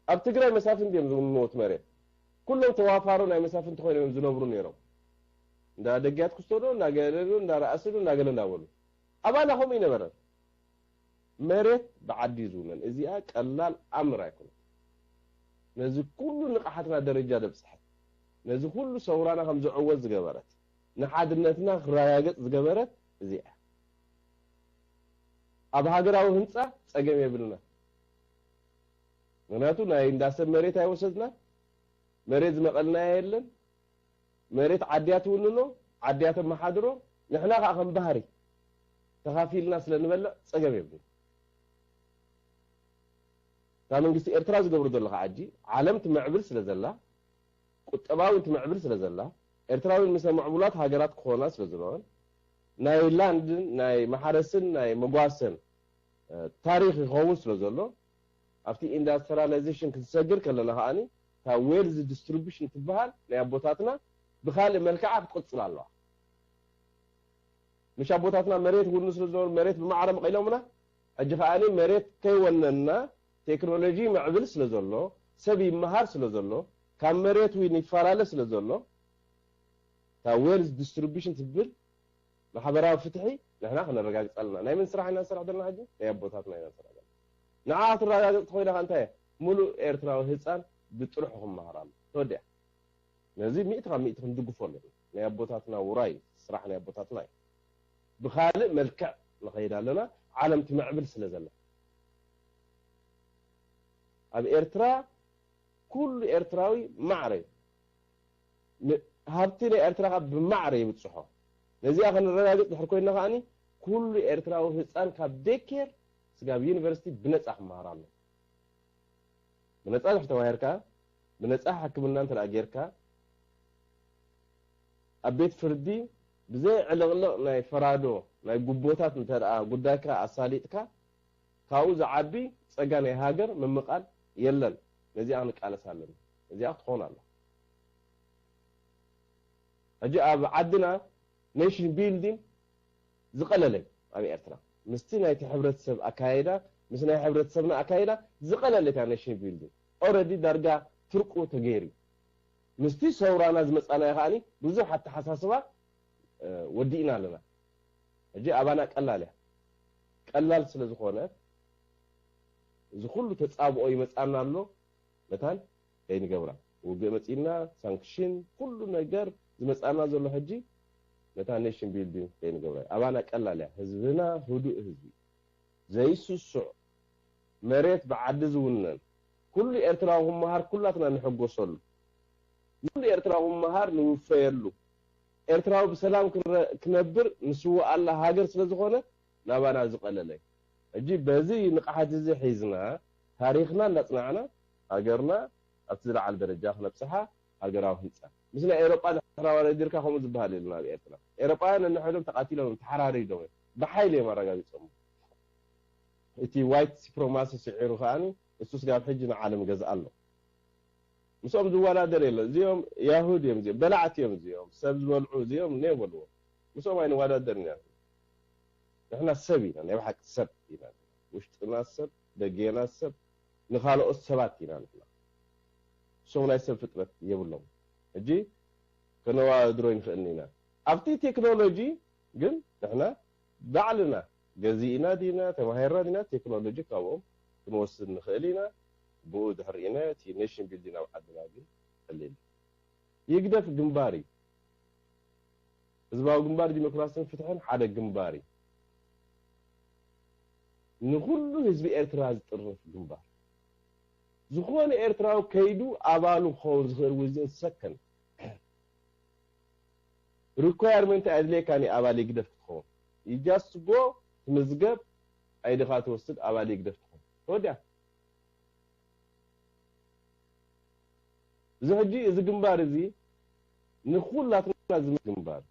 ኣብ ትግራይ መሳፍንቲ እዮም ዝውንዎ እቲ መሬት ኩሎም ተዋፋሮ ናይ መሳፍንቲ ኮይኖም እዮም ዝነብሩ ነይሮም እንዳ ደጊያት ክስቶ ዶ እንዳ ገለ ዶ እንዳ ረኣሲ ዶ እንዳ ገለ እንዳበሉ ኣባና ከምኡ ይነበረን መሬት ብዓዲ እዩ ዝውነን እዚኣ ቀላል ኣምር ኣይኮነት ነዚ ኩሉ ንቕሓትና ደረጃ ደብፅሐት ነዚ ኩሉ ሰውራና ከም ዝዕወት ዝገበረት ንሓድነትና ክረጋገፅ ዝገበረት እዚኣ ኣብ ሃገራዊ ህንፃ ፀገም የብልና ምክንያቱ ናይ እንዳሰብ መሬት ኣይወሰድና መሬት ዝመቐልና የለን መሬት ዓድያ ትውንኖ ዓድያ ተመሓድሮ ንሕና ከዓ ከም ባህሪ ተኻፊልና ስለ ንበልዕ ፀገም የብሉ እታ መንግስቲ ኤርትራ ዝገብሩ ዘሎ ከዓ ሕጂ ዓለም ትምዕብል ስለ ዘላ ቁጠባዊ ትምዕብል ስለ ዘላ ኤርትራውያን ምስ ምዕቡላት ሃገራት ክኾና ስለ ዘለዎን ናይ ላንድን ናይ ማሕረስን ናይ መጓሰን ታሪኽ ይኸውን ስለ ዘሎ ኣብቲ ኢንዳስትራላይዜሽን ክትሰግር ከለና ከዓኒ እታ ዌልዝ ዲስትሪቡሽን ትበሃል ናይ ኣቦታትና ብካልእ መልክዓ ክትቕፅል ኣለዋ ምሽ ኣቦታትና መሬት ውኑ ስለ ዝነበሩ መሬት ብማዕረ መቐኢሎምና ሕጂ ከዓኒ መሬት ከይወነንና ቴክኖሎጂ ይምዕብል ስለ ዘሎ ሰብ ይመሃር ስለ ዘሎ ካብ መሬት እውን ይፈላለ ስለ ዘሎ እታ ዌልዝ ዲስትሪቡሽን ትብል ማሕበራዊ ፍትሒ ንሕና ክነረጋግፅ ኣለና ናይ መን ስራሕ ኢና ንሰርሕ ዘለና ሕጂ ናይ ኣቦታትና ኢና ንሰርሕ ዘለና ንዓ ክትረጋግፅ ተኮይና ከ እንታይ ሙሉእ ኤርትራዊ ህፃን ብጥርሑ ክመሃር ኣሎ ተወዲኣ ነዚ ሚእቲ ካብ ሚእቲ ክንድግፎ ኣለና ናይ ኣቦታትና ውራይ ስራሕ ናይ ኣቦታትና እዩ ብካልእ መልክዕ ንኸይድ ኣለና ዓለም ትምዕብል ስለ ዘላ ኣብ ኤርትራ ኩሉ ኤርትራዊ ማዕረ እዩ ሃብቲ ናይ ኤርትራ ካብ ብማዕረ ይብፅሖ ነዚኣ ከነረጋግጽ ድሕር ኮይና ከኣኒ ኩሉ ኤርትራዊ ህጻን ካብ ዴኬር ስጋብ ዩኒቨርሲቲ ብነጻ ክመሃር ኣሎ። ብነጻ ድሕር ተማሂርካ፣ ብነጻ ሕክምና እንተ ደኣ ጌርካ፣ ኣብ ቤት ፍርዲ ብዘይ ዕልቕልቕ ናይ ፈራዶ ናይ ጉቦታት እንተ ደኣ ጉዳይካ ኣሳሊጥካ፣ ካብኡ ዝዓቢ ጸጋ ናይ ሃገር ምምቓል የለን። ነዚኣ ክንቃለስ ኣለና። ነዚኣ ክትኾን ኣላ። ሕጂ ኣብ ዓድና ኔሽን ቢልዲንግ ዝቐለለ ኣብ ኤርትራ ምስቲ ናይቲ ሕብረተሰብ ኣካይዳ ምስ ናይ ሕብረተሰብና ኣካይዳ ዝቐለለ እታ ኔሽን ቢልዲንግ ኦረዲ ዳርጋ ፍርቁ ተገይሩ ምስቲ ሰውራና ዝመጻናዮ ከኣኒ ብዙሕ ኣተሓሳስባ ወዲእና ኣለና። ሕጂ ኣባና ቀላል እያ። ቀላል ስለ ዝኾነ እዚ ኩሉ ተጻብኦ ይመጻና ኣሎ። መታን ከይንገብራ ውግእ መጺና ሳንክሽን ኩሉ ነገር ዝመጻና ዘሎ ሕጂ ነታ ኔሽን ቢልዲንግ ከይንገብራ ኣባና ቀላል እያ። ህዝብና ህዱእ ህዝቢ ዘይስሱዕ መሬት ብዓዲ ዝውነን ኩሉ ኤርትራዊ ክመሃር ኩላትና ንሕጎሰሉ ኩሉ ኤርትራዊ ክመሃር ንውፈየሉ ኤርትራዊ ብሰላም ክነብር ንስውኣላ ሃገር ስለ ዝኾነ ናባና ዝቐለለ ሕጂ በዚ ንቕሓት እዚ ሒዝና ታሪኽና እንዳጽናዕና ሃገርና ኣብቲ ዝለዓለ ደረጃ ክነብጽሓ ሃገራዊ ህንጻ ምስ ናይ ኤሮጳ ድሕር ኣዋዳዲርካ ከምኡ ዝበሃል የለን ኣብ ኤርትራ ኤሮጳውያን ነንሕዶም ተቓቲሎም ተሓራሪዶም እዮም ብሓይሊ እዮም ኣረጋጊጾም እቲ ዋይት ሲፕሮማሲ ስዒሩ ከኣ እሱ ስጋብ ሕጂ ንዓለም ገዝኣ ኣሎ ምስኦም ዝወዳደር የለ እዚኦም ያሁድ እዮም እዚኦም በላዕቲ እዮም እዚኦም ሰብ ዝበልዑ እዚኦም ነ በልዎ ምስኦም ኣይንወዳደርን ኢና ንሕና ሰብ ኢና ናይ ብሓቂ ሰብ ኢና ውሽጥና ሰብ ደጌና ሰብ ንኻልኦት ሰባት ኢና ንሕና እሶም ናይ ሰብ ፍጥረት የብሎም ሕጂ ከነወዳድሮ ይንኽእልን ኢና ኣብቲ ቴክኖሎጂ ግን ንሕና ባዕልና ገዚእና ዲና ተማሂርና ዲና ቴክኖሎጂ ካብኦም ክንወስድ ንኽእል ኢና ብኡ ድሕር ኢና እቲ ኔሽን ቢልዲንግ ኣብ ዓድና ግን ቀሊል ይግደፍ ግንባር እዩ ህዝባዊ ግንባር ዲሞክራሲን ፍትሕን ሓደ ግንባር እዩ ንኩሉ ህዝቢ ኤርትራ ዝጥርፍ ግንባር ዝኾነ ኤርትራዊ ከይዱ ኣባሉ ክኸውን ዝኽእል within second requirement ኣድልየካን እዩ ኣባል ህግደፍ ክትኸውን you just go ትምዝገብ ኣይድኻ ትወስድ ኣባል ህግደፍ ትኸውን ተወዲኣ እዚ ሕጂ እዚ ግንባር እዚ ንኩላትና ዝምልከት ግንባር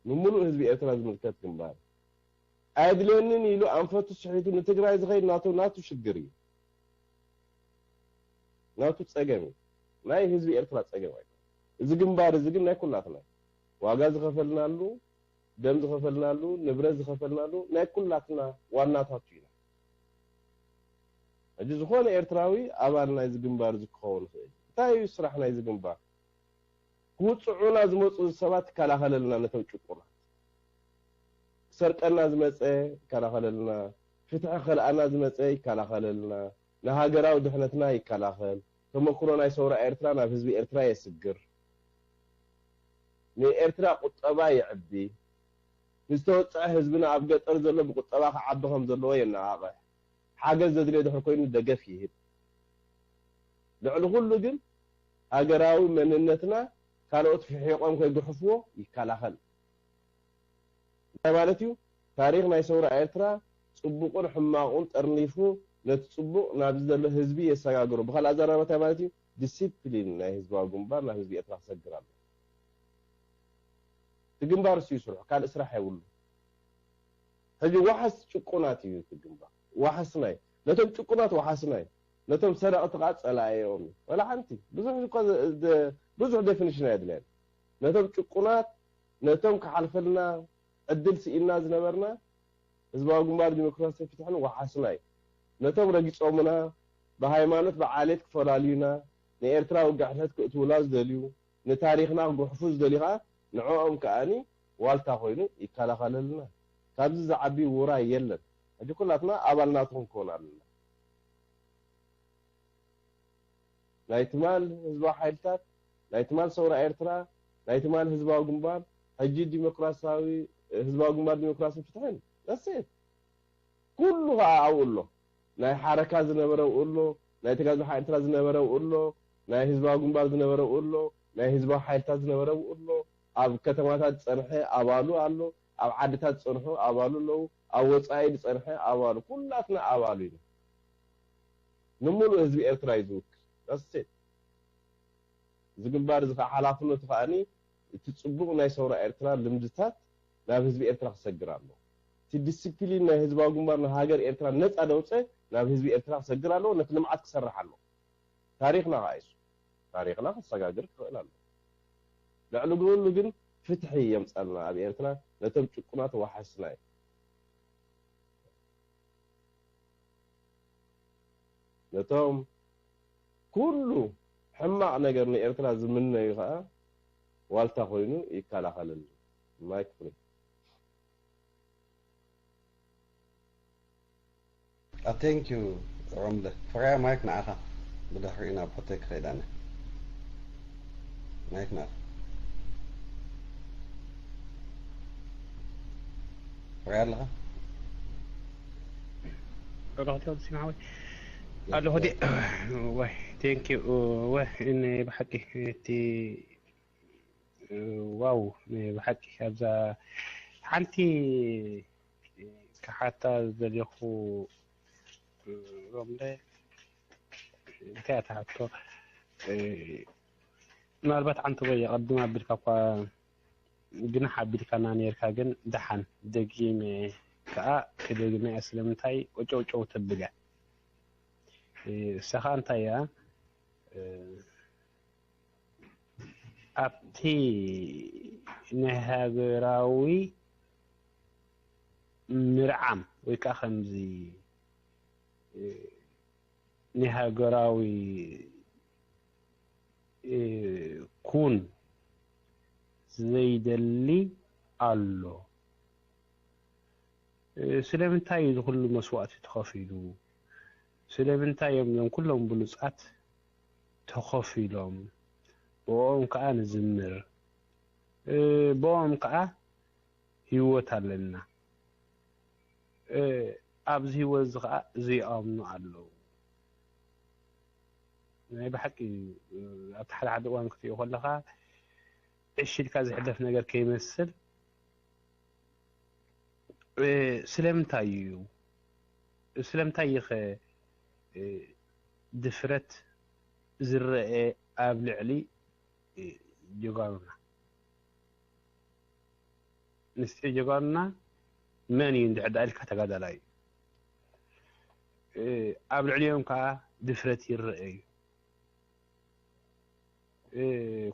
ንምሉእ ህዝቢ ኤርትራ ዝምልከት ግንባር ኣየድልየንን ኢሉ ኣንፈቱ ስሒቱ ንትግራይ ዝኸይድ ናቱ ናቱ ሽግር እዩ ናቱ ጸገም እዩ ናይ ህዝቢ ኤርትራ ጸገም ኣይኮን እዚ ግንባር እዚ ግን ናይ ኩላትና ዋጋ ዝኸፈልናሉ ደም ዝኸፈልናሉ ንብረት ዝኸፈልናሉ ናይ ኩላትና ዋናታቱ ኢና ሕጂ ዝኾነ ኤርትራዊ ኣባል ናይዚ ግንባር እዚ ክኸውን ይኽእል እንታይ እዩ ስራሕ ናይዚ ግንባር ክውፅዑና ዝመፁ ሰባት ይከላኸለልና ነቶም ጭቁናት ክሰርቀና ዝመፀ ይከላኸለልና ፍትሒ ክኸልኣና ዝመፀ ይከላኸለልና ንሃገራዊ ድሕነትና ይከላኸል ተመክሮ ናይ ሰውራ ኤርትራ ናብ ህዝቢ ኤርትራ የስግር ንኤርትራ ቁጠባ የዕቢ ንዝተወፀዐ ህዝብና ኣብ ገጠር ዘሎ ብቁጠባ ክዓቢ ከም ዘለዎ የነቓቕሕ ሓገዝ ዘድልዮ ድሕር ኮይኑ ደገፍ ይህብ ልዕሊ ኩሉ ግን ሃገራዊ መንነትና ካልኦት ፍሒቖም ከይጉሕፍዎ ይከላኸል እንታይ ማለት እዩ ታሪኽ ናይ ሰውራ ኤርትራ ጽቡቕን ሕማቑን ጠርኒፉ ነቲ ጽቡቕ ናብዚ ዘሎ ህዝቢ የሰጋግሮ ብኻልእ ኣዘራርባ እንታይ ማለት እዩ ዲሲፕሊን ናይ ህዝባዊ ግንባር ናብ ህዝቢ ኤርትራ ክሰግር ኣሎ እቲ ግንባር እሱ ይስርሑ ካልእ ስራሕ የብሉ ሕጂ ዋሓስ ጭቁናት እዩ እቲ ግንባር ዋሓስናይ ነቶም ጭቁናት ዋሓስናይ ነቶም ሰረቕቲ ከዓ ጸላኢኦም እዩ ወላ ሓንቲ ብዙሕ እኮ ብዙሕ ዴፊኒሽን ኣየድልያን ነቶም ጭቁናት ነቶም ክሓልፈልና ዕድል ስኢንና ዝነበርና ህዝባዊ ግንባር ዲሞክራሲን ፍትሕን ዋሓስና እዩ ነቶም ረጊጾምና ብሃይማኖት ብዓሌት ክፈላልዩና ንኤርትራ ውግዕነት ክእትውላ ዝደልዩ ንታሪኽና ክጉሕፉ ዝደልዩ ኸኣ ንዕኦም ከኣኒ ዋልታ ኮይኑ ይከላኸለልና። ካብዚ ዝዓቢ ውራይ የለን። ሕጂ ኩላትና ኣባል ናቱ ክንከውን ኣለና። ናይ ትማል ህዝባዊ ሓይልታት፣ ናይ ትማል ሰውራ ኤርትራ፣ ናይ ትማል ህዝባዊ ግንባር፣ ሕጂ ዲሞክራሲያዊ ህዝባዊ ግንባር ዲሞክራስን ፍትሕን that's it። ኩሉ ኸኣ ኣብኡ ኣሎ። ናይ ሓረካ ዝነበረ ኣብኡ ኣሎ፣ ናይ ተጋድሎ ሓይልታት ዝነበረ ኣብኡ ኣሎ፣ ናይ ህዝባዊ ግንባር ዝነበረ ኣብኡ ኣሎ፣ ናይ ህዝባዊ ሓይልታት ዝነበረ ኣብኡ ኣሎ። ኣብ ከተማታት ዝጸንሐ ኣባሉ ኣሎ፣ ኣብ ዓድታት ዝጸንሑ ኣባሉ ኣለዉ፣ ኣብ ወጻኢ ዝጸንሐ ኣባሉ፣ ኩላትና ኣባሉ ኢና። ንምሉእ ህዝቢ ኤርትራ እዩ ዝውክል። That's it። እዚ ግንባር እዚ ከዓ ሓላፍነቱ ከዓኒ እቲ ጽቡቕ ናይ ሰውራ ኤርትራ ልምድታት ናብ ህዝቢ ኤርትራ ክሰግር ኣለዎ። እቲ ዲስፕሊን ናይ ህዝባዊ ግንባር ንሃገር ኤርትራ ነጻ ደውፀ ናብ ህዝቢ ኤርትራ ክሰግር ኣለዎ። ነቲ ልምዓት ክሰርሕ ኣለዎ። ታሪኽና ከዓ እሱ ታሪኽና ክሰጋግር ክኽእል ኣለዎ። ልዕሊ ኩሉ ግን ፍትሒ የምፀልና ኣብ ኤርትራ ነቶም ጭቁናት ወሓስና እዩ። ነቶም ኩሉ ሕማቕ ነገር ንኤርትራ ዝምነዩ ከዓ ዋልታ ኮይኑ ይከላኸለሉ። ማይክ ፍሪ። Thank you ሮምለ። ፍርያ ማይክ ንዓኻ። ብድሕሪኡ ናብ ሆቴል ክኸይድ ኣነ። ማይክ ንዓኻ። ፍርያ ኣለኻ? ሮቴል ሲማዊ ኣለኹ ዲ ወይ thank you ወይ እኔ ብሓቂ እቲ ዋው ብሓቂ ኣብዛ ሓንቲ ክሓታ ዝደልኹ ሮምለ እንታይ እያ ትሓቶ? ምናልባት ሓንቲ ወይ ኣቐድም ኣቢልካ እኳ ግናሕ ኣቢልካና ነይርካ፣ ግን ደሓን ደጊመ ከዓ ክደግመያ። ስለምንታይ ቆጨውጨው ተብል እያ? እሳ ከዓ እንታይ እያ? ኣብቲ ናይ ሃገራዊ ምርዓም ወይ ከዓ ከምዚ ናይ ሃገራዊ ኩን ዘይደሊ ኣሎ። ስለምንታይ እዩ እዚ ኩሉ መስዋእቲ ተኸፊሉ? ስለምንታይ እዮም እዞም ኩሎም ብሉጻት ተኸፊሎም? ብኦም ከዓ ንዝምር፣ ብኦም ከዓ ህይወት ኣለና። ኣብዚ ህይወት እዚ ከዓ ዘይኣምኑ ኣለዉ። ናይ ብሓቂ ኣብቲ ሓደ ሓደ እዋን ክትሪኦ ከለኻ ዕሽ ኢልካ ዝሕለፍ ነገር ከይመስል ስለምንታይ እዩ? ስለምንታይ እዩ ኸ ድፍረት ዝረአ ኣብ ልዕሊ ጀጋኑና? ምስጢር ጀጋኑና መን እዩ እንድሕር ደኣ ኢልካ ተጋዳላይ እዩ። ኣብ ልዕሊኦም ከዓ ድፍረት ይረአ እዩ።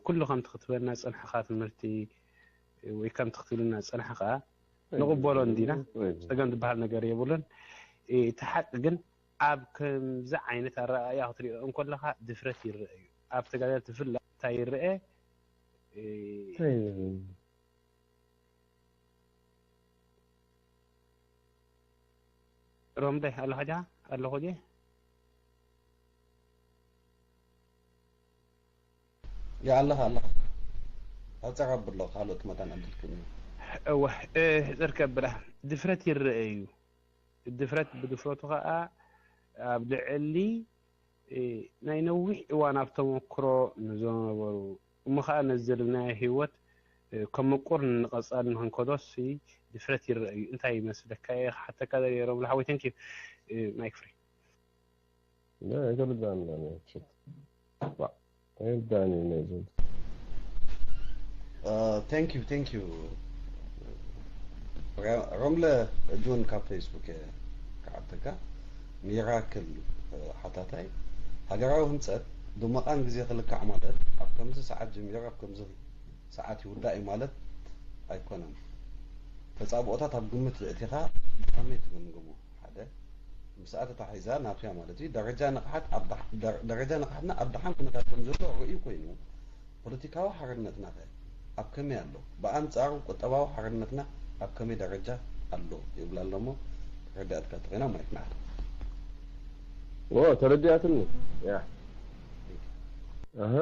ኩሉ ከምቲ ክትበልና ዝጸናሕኻ ትምህርቲ ወይ ከምቲ ክትብልና ዝጸናሕኻ ንቕበሎ እንዲና፣ ጸገም ዝበሃል ነገር የብሉን። እቲ ሓቂ ግን ኣብ ከምዚ ዓይነት ኣረኣእያ ክትሪኦ እንከለኻ ድፍረት ይረአ እዩ። ኣብ ተጋደልቲ ብፍላይ እንታይ ይረአ? ሮምዳይ ኣለኻ ዲኻ? ኣለኹ ድየ? ያ ኣለኻ ኣለኻ። ኣጸራብሎ ካልኦት መታን ዕድል ክህብ። እወ፣ ሕጽር ከብላ ድፍረት ይረአ እዩ። ድፍረት ብድፍረቱ ኸኣ ኣብ ልዕሊ ናይ ነዊሕ እዋን ኣብ ተመክሮ ንዝነበሩ እሞ ኸኣ ነዚ ዘለናዮ ህይወት ከም ምቁር ንቐጻሊ ንኽንከዶስ ድፍረት ይረአ እዩ። እንታይ ይመስለካ? እየ ክሓተካ ደልየ ሮምለ ሓወይ። Thank you. Mic free. لا، يقول لك دائما يعني شت. لا، يقول دائما ينزل. Thank you, thank you. ሮምለ ጆን ካብ ፌስቡክ ክሓተካ። ሚራክል ሓታታይ፣ ሃገራዊ ህንፀት ብመቓን ግዜ ክልካዕ ማለት ኣብ ከምዚ ሰዓት ጀሚሩ ኣብ ከምዚ ሰዓት ይውዳእ እዩ ማለት ኣይኮነን። ተጻብኦታት ኣብ ግምት ዘእቲኻ ብኸመይ ትግምግሞ? ሓደ፣ ምስኣ ተታሒዛ ናቱ እያ ማለት እዩ። ደረጃ ንቕሓት ኣብ ደሓ-፣ ደረ-፣ ደረጃ ንቕሓትና ኣብ ደሓን ኩነታት ከም ዘሎ ርእዩ ኮይኑ፣ ፖለቲካዊ ሓርነትና ከ ኣብ ከመይ ኣሎ? ብኣንጻሩ ቁጠባዊ ሓርነትና ኣብ ከመይ ደረጃ ኣሎ? ይብላ ኣሎ እሞ፣ ተረዲኣትካ ተኾይና ማይክ ንዓኻ። ዎ፣ ተረዲኣትኒ። ያ። ኣሀ።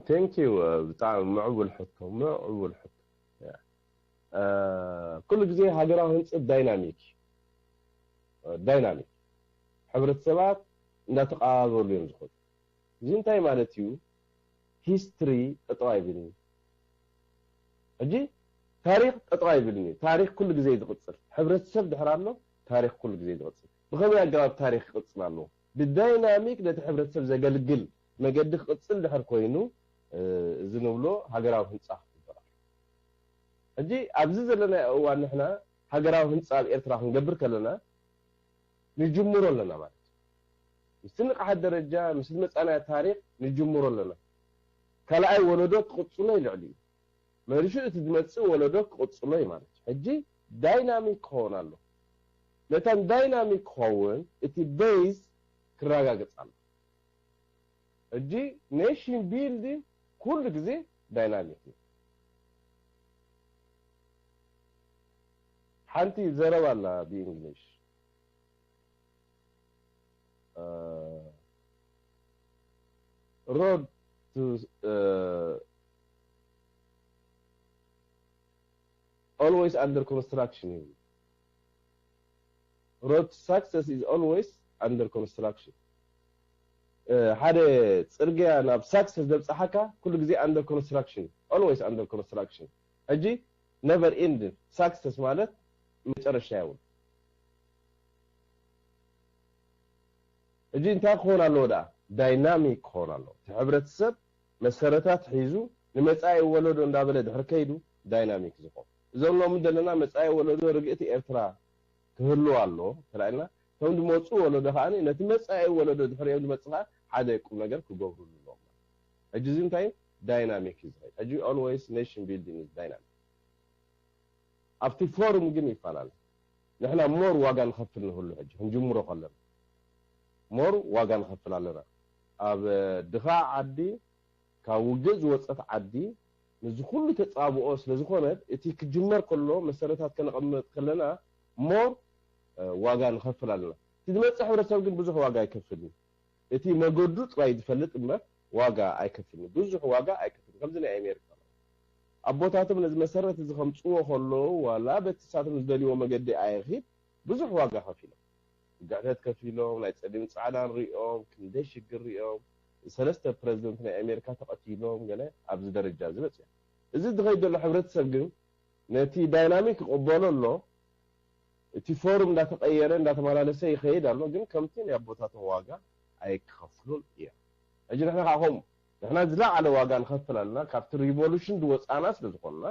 ቴንክ ዩ። ብጣዕሚ ምዕቡል ሕቶ፣ ምዕቡል ሕቶ። ኩሉ ግዜ ሃገራዊ ህንፀት ዳይናሚክ እዩ። ዳይናሚክ ሕብረተሰባት እንዳተቐባበሉ እዮም ዝኸዱ። እዚ እንታይ ማለት እዩ? ሂስትሪ ጠጠው ኣይብልን። ሕጂ ታሪኽ ጠጠው ኣይብልን እዩ። ታሪኽ ኩሉ ግዜ እዩ ዝቕጽል። ሕብረተሰብ ድሕር ኣሎ፣ ታሪኽ ኩሉ ግዜ እዩ ዝቕጽል። ብኸመይ ኣገባብ ታሪኽ ክቕጽል ኣለዎ? ብዳይናሚክ ነቲ ሕብረተሰብ ዘገልግል መገዲ ክቕጽል ድሕር ኮይኑ፣ እ፣ እዚ ንብሎ ሃገራዊ ህንጻ ክግበር ኣለዎ። ሕጂ ኣብዚ ዘለናዮ እዋን ንሕና ሃገራዊ ህንጻ ኣብ ኤርትራ ክንገብር ከለና ንጅምሮ ኣለና ማለት እዩ። ምስቲ ንቕሓት ደረጃ፣ ምስቲ መጻናዮ ታሪኽ ንጅምሮ ኣለና። ካልኣይ ወለዶ ክቕጽሎ ይልዕል እዩ። መሪሹ እቲ ዝመጽእ ወለዶ ክቕጽሎ እዩ ማለት እዩ። ሕጂ ዳይናሚክ ክኸውን ኣሎ። ነታን ዳይናሚክ ክኸውን እቲ ቤዝ ክረጋገጽ ኣሎ። ሕጂ ኔሽን ቢልዲንግ ኩሉ ግዜ ዳይናሚክ እዩ። ሓንቲ ዘረባ ኣላ ብእንግሊሽ፣ እ፣ road to, እ፣ always under construction እዩ። Road to success is always under construction። እ፣ ሓደ ጽርግያ ናብ ሳክሰስ ዘብጽሓካ ኩሉ ግዜ under construction፣ always under construction። ሕጂ never end success ማለት መጨረሻ የብሉ። ሕጂ እንታይ ክኸውን ኣለዎ ደኣ? ዳይናሚክ ክኸውን ኣለዎ። እቲ ሕብረተሰብ መሰረታት ሒዙ ንመጻኢ ወለዶ እንዳበለ ድሕር ከይዱ ዳይናሚክ ዝኸውን። እዞም ሎሚ ዘለና መጻኢ ወለዶ ርግእቲ ኤርትራ ክህልው ኣለዎ ተላኢልና፣ እቶም ዝመፁ ወለዶ ከዓ ነቲ መጻኢ ወለዶ ድሕሪኦም ዝመፅእ ከዓ ሓደ ቁም ነገር ክገብሩሉ ኣለዎም። ሕጂ እዚ እንታይ እዩ? ዳይናሚክ እዩ ዝኸይድ። ሕጂ always nation building is dynamic። ኣብቲ ፎርም ግን ይፈላለ። ንሕና ሞር ዋጋ ንኸፍል ንህሉ። ሕጂ ክንጅምሮ ከለና ሞር ዋጋ ንኸፍል ኣለና። ኣብ ድኻ ዓዲ፣ ካብ ውግእ ዝወፀት ዓዲ፣ ምስዚ ኩሉ ተፃብኦ ስለ ዝኾነት፣ እቲ ክጅመር ከሎ መሰረታት ከነቐምጥ ከለና ሞር፣ እ፣ ዋጋ ንኸፍል ኣለና። እቲ ዝመፅእ ሕብረተሰብ ግን ብዙሕ ዋጋ ኣይከፍልን እዩ። እቲ መገዱ ጥራይ ዝፈልጥ እምበር ዋጋ ኣይከፍልን። ብዙሕ ዋጋ ኣይከፍልን። ከምዚ ናይ ኣሜሪካ ኣቦታቶም ነዚ መሰረት እዚ ከምፅዎ ከለዉ ዋላ በቲ ንሳቶም ዝደልይዎ መገዲ ኣይኺድ ብዙሕ ዋጋ ከፊሎም። ግሕደት ከፊሎም፣ ናይ ፀሊም ፃዕዳን ሪኦም፣ ክንደይ ሽግር ሪኦም፣ ሰለስተ ፕረዚደንት ናይ ኣሜሪካ ተቐቲሎም፣ ገለ ኣብዚ ደረጃ እዚ በፂሑ። እዚ ዝኸይድ ዘሎ ሕብረተሰብ ግን ነቲ ዳይናሚክ ይቕበሎ ኣሎ። እቲ ፎርም እንዳተቐየረ እንዳተመላለሰ ይኸይድ ኣሎ፣ ግን ከምቲ ናይ ኣቦታቶም ዋጋ ኣይክኸፍሉን እዮም። ሕጂ ንሕና ከዓ ከምኡ ንሕና ዝለዓለ ዋጋ ንኸፍል ኣለና፣ ካብቲ ሪቮሉሽን ዝወፃና ስለ ዝኾንና፣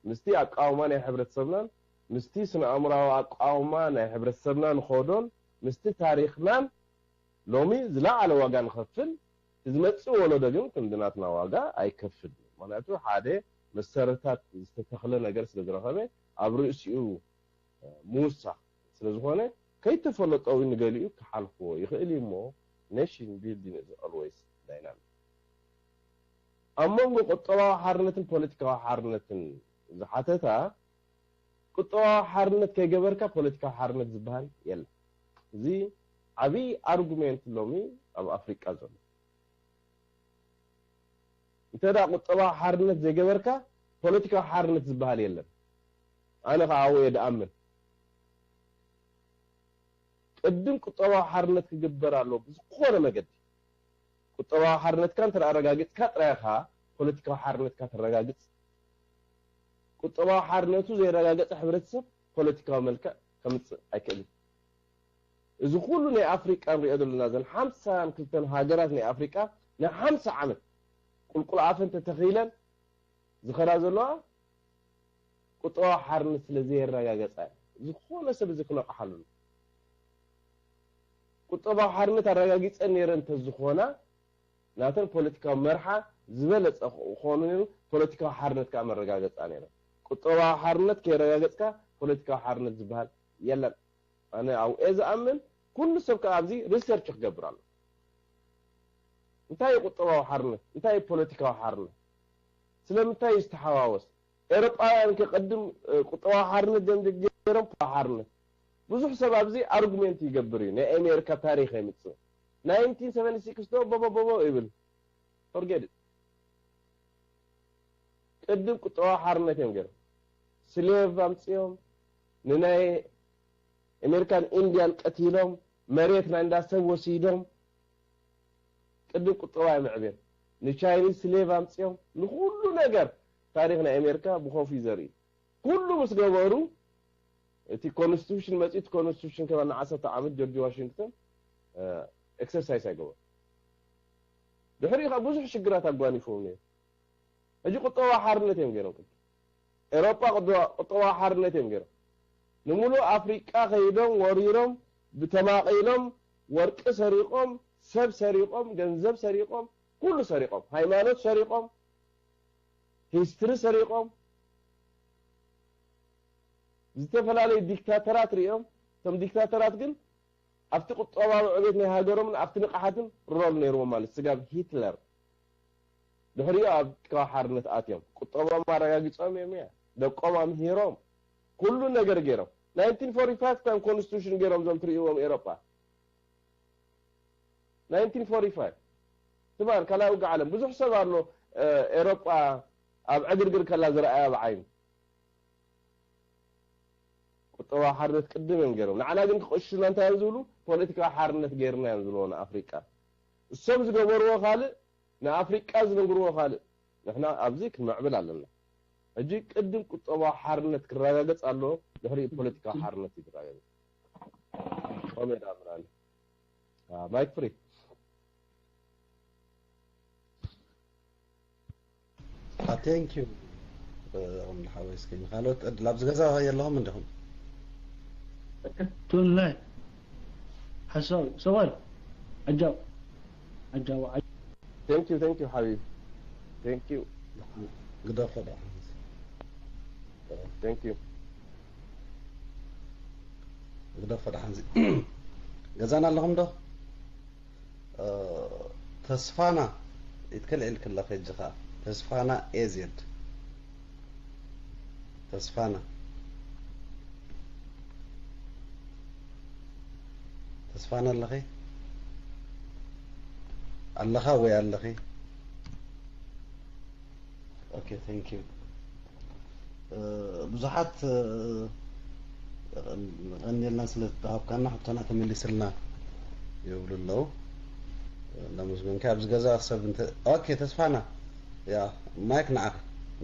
ምስቲ ኣቃውማ ናይ ሕብረተሰብናን ምስቲ ስነ ኣእምራዊ ኣቃውማ ናይ ሕብረተሰብና ንኸዶን ምስቲ ታሪኽናን ሎሚ ዝለዓለ ዋጋ ንኸፍል፣ እቲ ዝመፅእ ወለዶ ግን ክንዲ ናትና ዋጋ ኣይከፍል። ምኽንያቱ ሓደ መሰረታት ዝተተኽለ ነገር ስለ ዝረኸበ ኣብ ርእሲኡ ምውሳኽ ስለ ዝኾነ፣ ከይተፈለጦ እውን ንገሊኡ ክሓልፍዎ ይኽእል እዩ እሞ፣ ኔሽን ቢልዲንግ ኢዝ ኦልዌይስ ዳይናሚክ። ኣብ መንጎ ቁጠባዊ ሓርነትን ፖለቲካዊ ሓርነትን ዝሓተታ፣ ቁጠባዊ ሓርነት ከይገበርካ ፖለቲካዊ ሓርነት ዝበሃል የለን። እዚ ዓብዪ ኣርጉሜንት ሎሚ ኣብ ኣፍሪቃ ዘሎ። እንተ ደኣ ቁጠባዊ ሓርነት ዘይገበርካ ፖለቲካዊ ሓርነት ዝበሃል የለን። ኣነ ከዓ ኣብኡ እየ ድኣምን። ቅድም ቁጠባዊ ሓርነት ክግበር ኣለዎ ብዝኾነ መገዲ። ቁጠባዊ ሓርነትካ እንተ ኣረጋጊጽካ ጥራይ ኢኻ ፖለቲካዊ ሓርነትካ ተረጋግጽ። ቁጠባዊ ሓርነቱ ዘየረጋገጸ ሕብረተሰብ ፖለቲካዊ መልክዕ ከምጽእ ኣይክእልን። እዚ ኩሉ ናይ ኣፍሪቃ ንሪኦ ዘለና ዘን ሓምሳን ክልተን ሃገራት ናይ ኣፍሪቃ ናይ ሓምሳ ዓመት ቁልቁል ኣፈን ተተኺለን ዝኸዳ ዘለዋ ቁጠባዊ ሓርነት ስለ ዘየረጋገጻ እዩ። ዝኾነ ሰብ እዚ ክነቕሓሉ። ቁጠባዊ ሓርነት ኣረጋጊጸን ነይረን እንተዝኾና ናተን ፖለቲካዊ መርሓ ዝበለጸ ክኾኑ ነይሩ። ፖለቲካዊ ሓርነት ከዓ መረጋገጻ ነይረን። ቁጠባዊ ሓርነት ከየረጋገጽካ ፖለቲካዊ ሓርነት ዝበሃል የለን። ኣነ ኣብኡ እየ ዝኣምን። ኩሉ ሰብ ከዓ ኣብዚ ሪሰርች ክገብር ኣሎ። እንታይ እዩ ቁጠባዊ ሓርነት? እንታይ እዩ ፖለቲካዊ ሓርነት? ስለምንታይ እዩ ዝተሓዋወስ? ኤውሮጳውያን ከ ቅድም፣ እ፣ ቁጠባዊ ሓርነት ደም ገይሮም ፖለቲካዊ ሓርነት። ብዙሕ ሰብ ኣብዚ ኣርጉሜንት ይገብር እዩ። ናይ ኣሜሪካ ታሪኽ የምጽእ። ናይንቲን ሰቨንቲ ሲክስ ዶ ቦቦ ቦቦ ይብል። ፎርጌት ኢት። ቅድም ቁጠባዊ ሓርነት እዮም ገይሮም። ስሌቭ ኣምጽኦም፣ ንናይ ኣሜሪካን ኢንዲያን ቀቲሎም፣ መሬት ናይ እንዳ ሰብ ወሲዶም፣ ቅድም ቁጠባ የምዕብዮም። ንቻይኒዝ ስሌቭ ኣምጽኦም፣ ንኹሉ ነገር ታሪኽ ናይ ኣሜሪካ ብኾፍ እዩ ዘርኢ። ኩሉ ምስ ገበሩ እቲ ኮንስቲቱሽን መፂኡ፣ እቲ ኮንስቲቱሽን ከማን ንዓሰርተ ዓመት ጆርጅ ዋሽንግተን ኤክሰርሳይስ ኣይገበሩ። ድሕሪኡ ከዓ ብዙሕ ሽግራት ኣጓኒፎም ነይሩ። ሕጂ ቁጠባ ሓርነት እዮም ገይሮም። ኤሮጳ ቁጠባ ሓርነት እዮም ገይሮም። ንምሉእ ኣፍሪቃ ከይዶም ወሪሮም ብተማቒሎም ወርቂ ሰሪቖም፣ ሰብ ሰሪቖም፣ ገንዘብ ሰሪቖም፣ ኩሉ ሰሪቖም፣ ሃይማኖት ሰሪቖም፣ ሂስትሪ ሰሪቖም፣ ዝተፈላለዩ ዲክታተራት ሪኦም። እቶም ዲክታተራት ግን ኣብቲ ቁጠባዊ ዕቤት ናይ ሃገሮምን ኣብቲ ንቕሓትን ሮል ነይርዎም፣ ማለት ስጋብ ሂትለር። ድሕሪኡ ኣብ ቁጠባዊ ሓርነት ኣትዮም ቁጠባኦም ኣረጋጊጾም እዮም እያ፣ ደቆም ኣምሂሮም፣ ኩሉ ነገር ገይሮም። ናይንቲን ፎርቲ ፋይቭ ከም ኮንስቲቱሽን ገይሮም እዞም ትርእይዎም ኤሮጳ። ናይንቲን ፎርቲ ፋይቭ ትማን ካልኣይ ውግእ ዓለም ብዙሕ ሰብ ኣሎ። ኤሮጳ ኣብ ዕግርግር ከላ ዝረኣያ ብዓይኑ። ቁጠባዊ ሓርነት ቅድም እዮም ገይሮም። ንዓና ግን ክቕሽና እንታይ እዮም ዝብሉ? ፖለቲካዊ ሓርነት ገይርና እዮም ዝብልዎ ንኣፍሪቃ። እሶም ዝገበርዎ ካልእ፣ ንኣፍሪቃ ዝነግርዎ ካልእ። ንሕና ኣብዚ ክንምዕብል ኣለና። ሕጂ ቅድም ቁጠባዊ ሓርነት ክረጋገጽ ኣለዎ፣ ድሕሪኡ ፖለቲካዊ ሓርነት እዩ ዝረጋገጽ። ኮሜዳ ምናምን። ማይክ ፍሪ። Thank you። ኦም ሓወይ እስኪ ንካልኦት ዕድል ኣብዚ ገዛ የለኹም እንዲኹም? ቱንላይ ሓሳዊ ሰዋል ኣጃው ኣጃው Thank you, thank you ሓቢቢ። Thank you። ግደፎ ዳ Thank you። ግደፎ ዳ ሓንዚ ገዛና ኣለኹም ዶ? ተስፋና ኢትክልዕል ክለኸ እጅኻ ተስፋና ኤዜድ ተስፋና ተስፋና ኣለኺ ኣለኻ ወይ ኣለኺ okay thank you ብዙሓት ቀኒልና ስለ ተሃብካና ሕቶና ተመሊስልና ይብሉ ኣለዉ። እናመስገንካ ኣብዚ ገዛ ሰብ እንተ okay ተስፋና ያ ማይክ ንዓኺ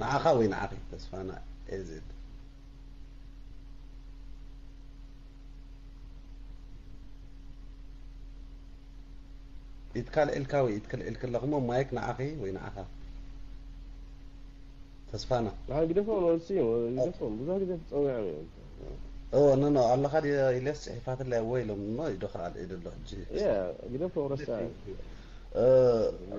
ንዓኻ ወይ ንዓኺ ተስፋና ኤዜድ ኢትካልዕልካ ወይ ኢትክልዕል ከለኹሞ ማይክ ንዓኺ ወይ ንዓኻ ተስፋና ንሓን ግደፎም ወልሲ ግደፎም ብዙሕ ግዜ ተፀዊዖም እዮም እዎ ኖ ኖ ኣለኻ ድዮ ኢለስ ፅሒፋትለይ እዎ ኢሎም እሞ ይዶ ከዓ ኢደሎ ሕጂ ግደፎም ረሳ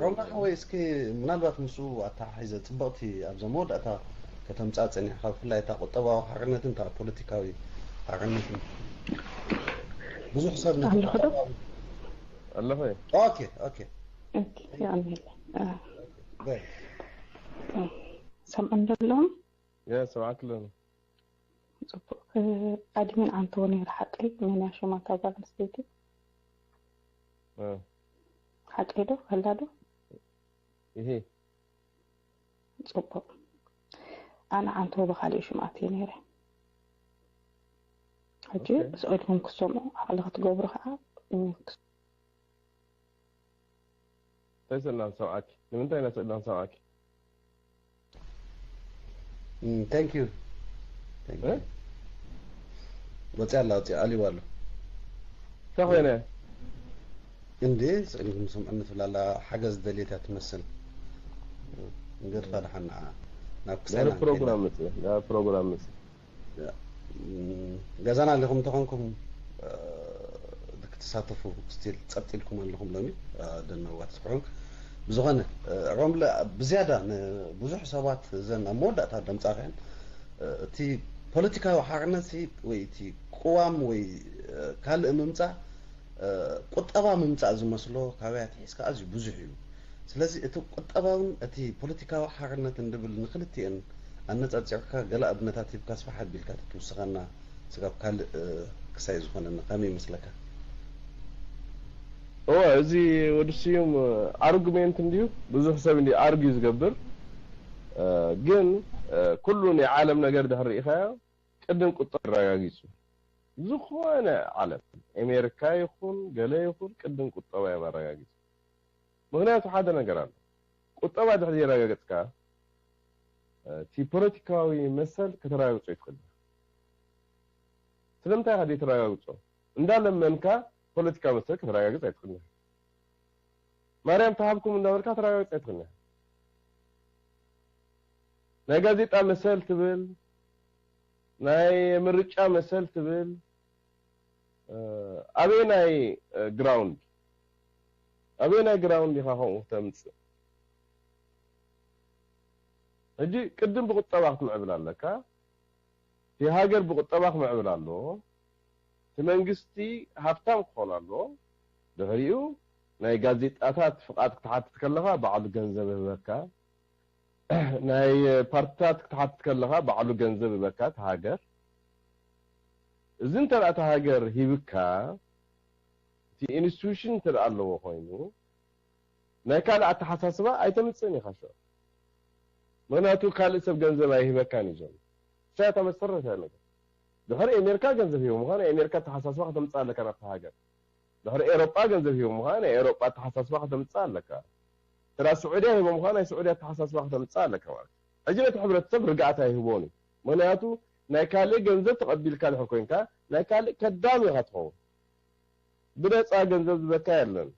ሮማ ሓወይ እስኪ ምናልባት ምስኡ ኣተሓሒዘ ፅብቕቲ ኣብዛ መወዳእታ ከተምፃ ፀኒሕካ ብፍላይ እታ ቁጠባዊ ሓርነትን እታ ፖለቲካዊ ሓርነትን ብዙሕ ሰብ ኣለኹ ዶ ኣለኹ ኦኬ ኦኬ ኦኬ የቐንየለይ በይ ሰምዖም ዘለኹም ያ ሰምዓክ ኣለኹ ፅቡቅ ኣድሚን ዓንተዎ ነይሩ ሓቀይ መን እያ ሽማ እታ ጓል ኣንስተይቲ ሓቀይ ዶ ከላ ዶ ይሄ ፅቡቅ ኣነ ዓንተዎ ብካሊእ ሽም ኣትየ ነይረ ሕጂ ስቕ ኢልኩም ክትሰምዑ ዓቕሊ ክትገብሩ ከዓ እንታይ ስእልና ንሰምዓኪ ንምንታይ ኢና ስእልና ንሰምዓኪ thank you ወፂ ኣላ ወፂ ኣልዩ ኣሎ እንታይ ኮይነ እንዴ ስእልኩም ሰምዕኒ ትብላላ ሓገዝ ደልየት እያ ትመስል ንገድፋ ድሓን ንዓ ናብ ክሳይ ፕሮግራም ምፅ ፕሮግራም ምፅ ገዛና ኣለኹም እንተኾንኩም ክትሳተፉ ስቲል ፀጥ ኢልኩም ኣለኹም ሎሚ ደነዋ ትስሕዑን ብዝኾነ ሮምለ ብዝያዳ ንብዙሕ ሰባት እዘን ኣብ መወዳእታ ደምፃኽን እቲ ፖለቲካዊ ሓርነት ወይ እቲ ቅዋም ወይ ካልእ ምምፃእ ቁጠባ ምምፃእ ዝመስሎ ካበይ ኣትሒዝካ ኣዝዩ ብዙሕ እዩ ስለዚ እቲ ቁጠባውን እቲ ፖለቲካዊ ሓርነትን ድብል ንክልቲኤን ኣነፃፂርካ ገለ ኣብነታት ሂብካ ስፋሕ ኣቢልካ ተትውስኸና ስጋብ ካልእ ክሳይ ዝኾነና ከመይ ይመስለካ? እወ እዚ ወዲ ስዩም ኣርጉሜንት እንድዩ ብዙሕ ሰብ እንድዩ ኣርጊ ዝገብር ግን ኩሉ ናይ ዓለም ነገር ድሕር ርኢኻዮ ቅድም ቁጠባ ኣረጋጊፁ ዝኾነ ዓለም ኣሜሪካ ይኹን ገለ ይኹን ቅድም ቁጠባ እዮም ኣረጋጊፁ ምክንያቱ ሓደ ነገር ኣሎ ቁጠባ ድሕር ዘረጋገፅካ እቲ ፖለቲካዊ መሰል ከተረጋግጾ ኣይትኽእልን። ስለምንታይ ኢኻ ዘይተረጋግጾ? እንዳለመንካ ፖለቲካዊ መሰል ከተረጋግጽ ኣይትኽእልን። ማርያም ተሃብኩም እንዳበልካ ተረጋግጽ ኣይትኽእልን። ናይ ጋዜጣ መሰል ትብል፣ ናይ ምርጫ መሰል ትብል፣ ኣበየናይ ግራውንድ ኣበየናይ ግራውንድ ኢኻ ከምኡ ተምፅእ? ሕጂ ቅድም ብቁጠባ ክትምዕብል ኣለካ። እቲ ሃገር ብቁጠባ ክምዕብል ኣለዎ። እቲ መንግስቲ ሃብታም ክኾን ኣለዎ። ድሕሪኡ ናይ ጋዜጣታት ፍቓድ ክትሓትት ከለኻ ባዕሉ ገንዘብ ይህበካ። ናይ ፓርትታት ክትሓትት ከለኻ ባዕሉ ገንዘብ ይህበካ እቲ ሃገር። እዚ እንተ እቲ ሃገር ሂብካ እቲ ኢንስቲቱሽን እንተ ኣለዎ ኮይኑ ናይ ካልእ ኣተሓሳስባ ኣይተምፅእን ኢኻ ሽዑ። ምክንያቱ ካልእ ሰብ ገንዘብ ኣይህበካን እዩ ዘሎ። እሳ እታ መሰረታዊ ነገር። ድሕሪ ኣሜሪካ ገንዘብ ሂቦምኻ ናይ ኣሜሪካ ኣተሓሳስባ ከተምፅእ ኣለካ ናብቲ ሃገር። ድሕሪ ኤሮጳ ገንዘብ ሂቦምኻ ናይ ኤሮጳ ኣተሓሳስባ ከተምፅእ ኣለካ። ትራ ስዑድያ ሂቦምኻ ናይ ስዑድያ ኣተሓሳስባ ከተምፅእ ኣለካ ማለት እዩ። ሕጂ ነቲ ሕብረተሰብ ርግኣት ኣይህቦን እዩ። ምክንያቱ ናይ ካልእ ገንዘብ ተቐቢልካ ድሕር ኮይንካ ናይ ካልእ ከዳም ኢኻ ትኸውን። ብነፃ ገንዘብ ዝበካ የለን።